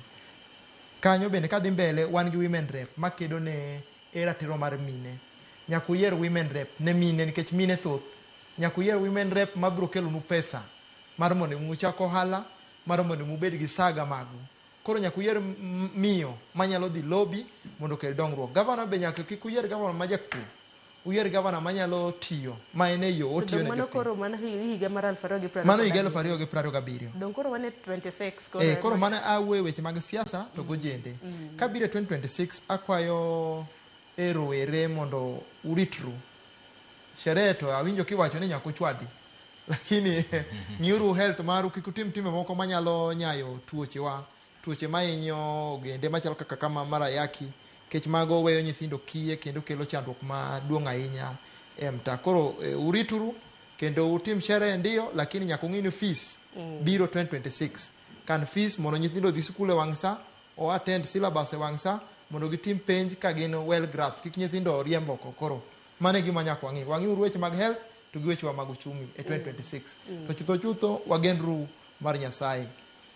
kanyo. Bende kadhi mbele, wan gi women rep makedo ne e ratiro mar mine. Nyaka uyier women rep ne mine, nikech mine thoth. Nyaka uyier women rep mabiro kelonu pesa mar mondo mi uchak ohala, mar mondo mi ubed gi saga magu. Koro nyaka uyier miyo manyalo dhi lobby mondo okel dongruok. Gavana be nyaka kik uyier gavana ma jakuo, uyier gavana manyalo tiyo ma en e yo To otiyo dong ne mano jopiny. Koro mano higa mar 2027. Mano higa 2027. Dong koro wan e 26 koro. Koro mano awuoyo weche mag siasa to gojende. Kabiro e 2026, akwayo e rowere mondo uritru. Sherehe to awinjo kiwacho ni nyaka uchwadi. Lakini ng'iuru health maru, kik utim timbe moko manyalo nyayo tuochewa, tuoche mahinyo ogende machalo kaka kama mar ayaki, kech mago weyo nyithindo kiye kendo kelo chandruok maduong' ahinya e mtaa. Koro urituru kendo utim sherehe ndiyo, lakini nyaka ung'i ni fees biro 2026. Kan fees mondo nyithindo odhi sikul e wang' sa, o attend syllabus e wang' sa, mondo gitim penj ka gin well grasped, kik nyithindo riemb oko. Koro mano e gima nyaka wang'i. Wang'iuru weche mag health to gi wechewa mag uchumi e 2026. To chutho chutho wagenru mar Nyasaye.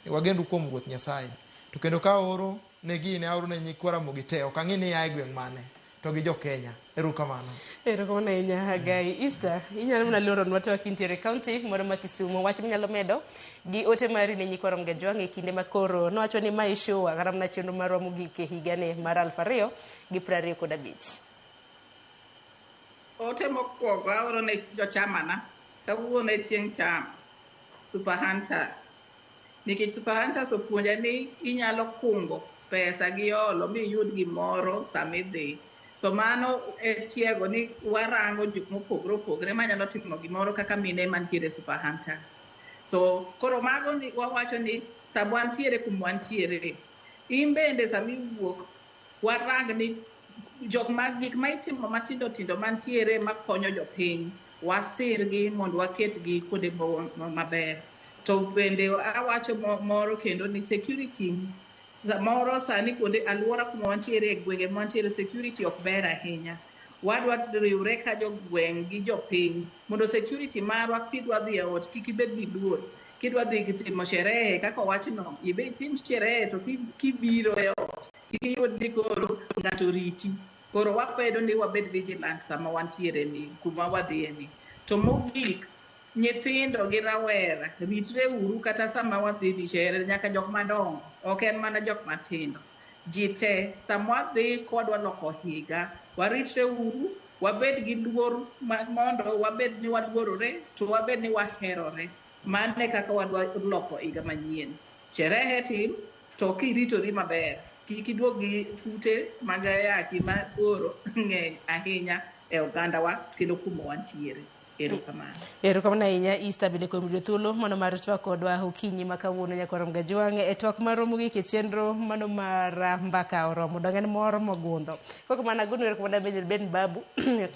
Wagenru kuom Ruoth Nyasaye. To kendo ka aoro ne gini, aoro ne nyikwa Ramogi te, ok ang'i ni a e gweng' mane, to gi jo Kenya. Erokamano. Erokamano ahinya Hagai. Easter, inyalo mana loronwa to kintiere e kaunti moro ma Kisumu. Wach minyalo medo gi ote mari ne nyikwa Ramogi Ajwang' e kinde ma koro nowacho ni mae show kata mana chenro marwa mogik e higani mar 2025. Ote mokwongo aoro ne jochamana kawuono e chieng' chama Super Hunters. Nikech Super Hunters opuonja ni inyalo kungo pesa gi olo miyud gimoro samidhi. So mano e tiego ni warango jok mopogore opogore manyalo timo gimoro kaka mine mantiere Super Hunters. So koro mago ni wawacho ni sama wantiere kuma wantiere, in bende sama iwuok warang ni jok ma gik ma itimo matindo tindo mantiere makonyo jopiny wasirgi mondo waketgi kuonde maber. To bende awacho moro kendo ni security samoro sani kuonde alwora kuma wantiere e gwenge ma wantiere security ok ber ahinya. Wadwa riwre ka jogweng' gi jopiny mondo security marwa kidwa dhi e ot kik ibed gi luor. Kidwa dhi timo sherehe kaka owachno, ibe itim sherehe to kibiro e ot kik iyud ni koro ng'ato riti. Koro wakwedo ni wabed vigilant sama wantiere ni kuma wadhiye ni. To mogik, nyithindo gi rawera ritre uru kata sama wadhi dhi sherehe nyaka jok madongo, ok en mana jok matindo. Ji te sama wadhi kwadwa loko higa, waritre uru, wabed gi luor mondo wabed ni waluorore to wabed ni waherore. Mano e kaka wadwa loko higa manyien. Sherehe tim to kiritori maber, kik iduog gi kute mag ayaki ma koro ng'eny ahinya e ogandawa kendo kuma wantiere. Erokamano. Erokamano ahinya Easter bende kuom yudo thuolo mano mar twak kodwa okinyi ma kawuono nyakwar Ramogi Ajwang' e twak marwa mogik e chenro mano mar mbaka oromo dong' en mor mogundho. Kokamano agonu erokamano bende Ben Babu,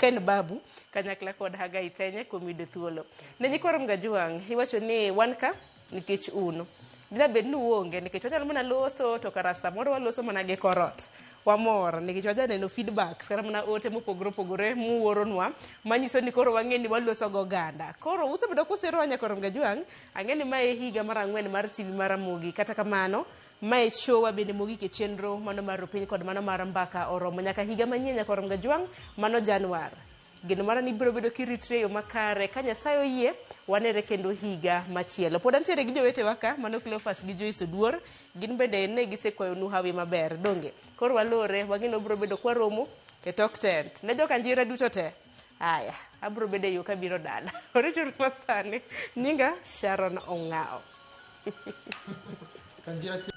Ken Babu kanyakla kod Hagai Thenye kuom yudo thuolo. Ne nyikwa Ramogi Ajwang' iwacho ni wan ka nikech un. Dina bed ni uonge nikech wanyalo mana loso to kara samoro waloso mana gi korot. Wamor nikech wajaneno feedbacks kata mana ote mopogore opogore muoronwa manyiso ni koro wang'e ni waloso gi oganda. Koro usebedo kusirowa nyaka Ramogi Ajwang', ang'e ni mae higa mar 4 mar TV mar Ramogi. Kata kamano, mae showa bende mogik e chenro mano mar Rupiny kod mano mar Mbaka Oromo. Nyaka higa manyien nyaka Ramogi Ajwang', mano Januar. Geno mara ni ibiro bedo kiritri e yo makare. Ka Nyasaye oyie, wanere kendo higa machielo. Pod antiere gi jowetewa ka, mano Cleophas gi Joyce Oduor. Gin bende ne gisekwayonu hawi maber, donge? Koro walore, wang'e ni wabiro bedo kwaromo e tok tent. Ne joka njira duto te. Aya, abiro bedo e yo kabiro dala. Orituru masani. Nyinga Sharon Ong'ao. Kanjira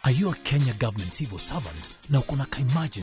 Are you a Kenya government civil servant na uko na ka emergency?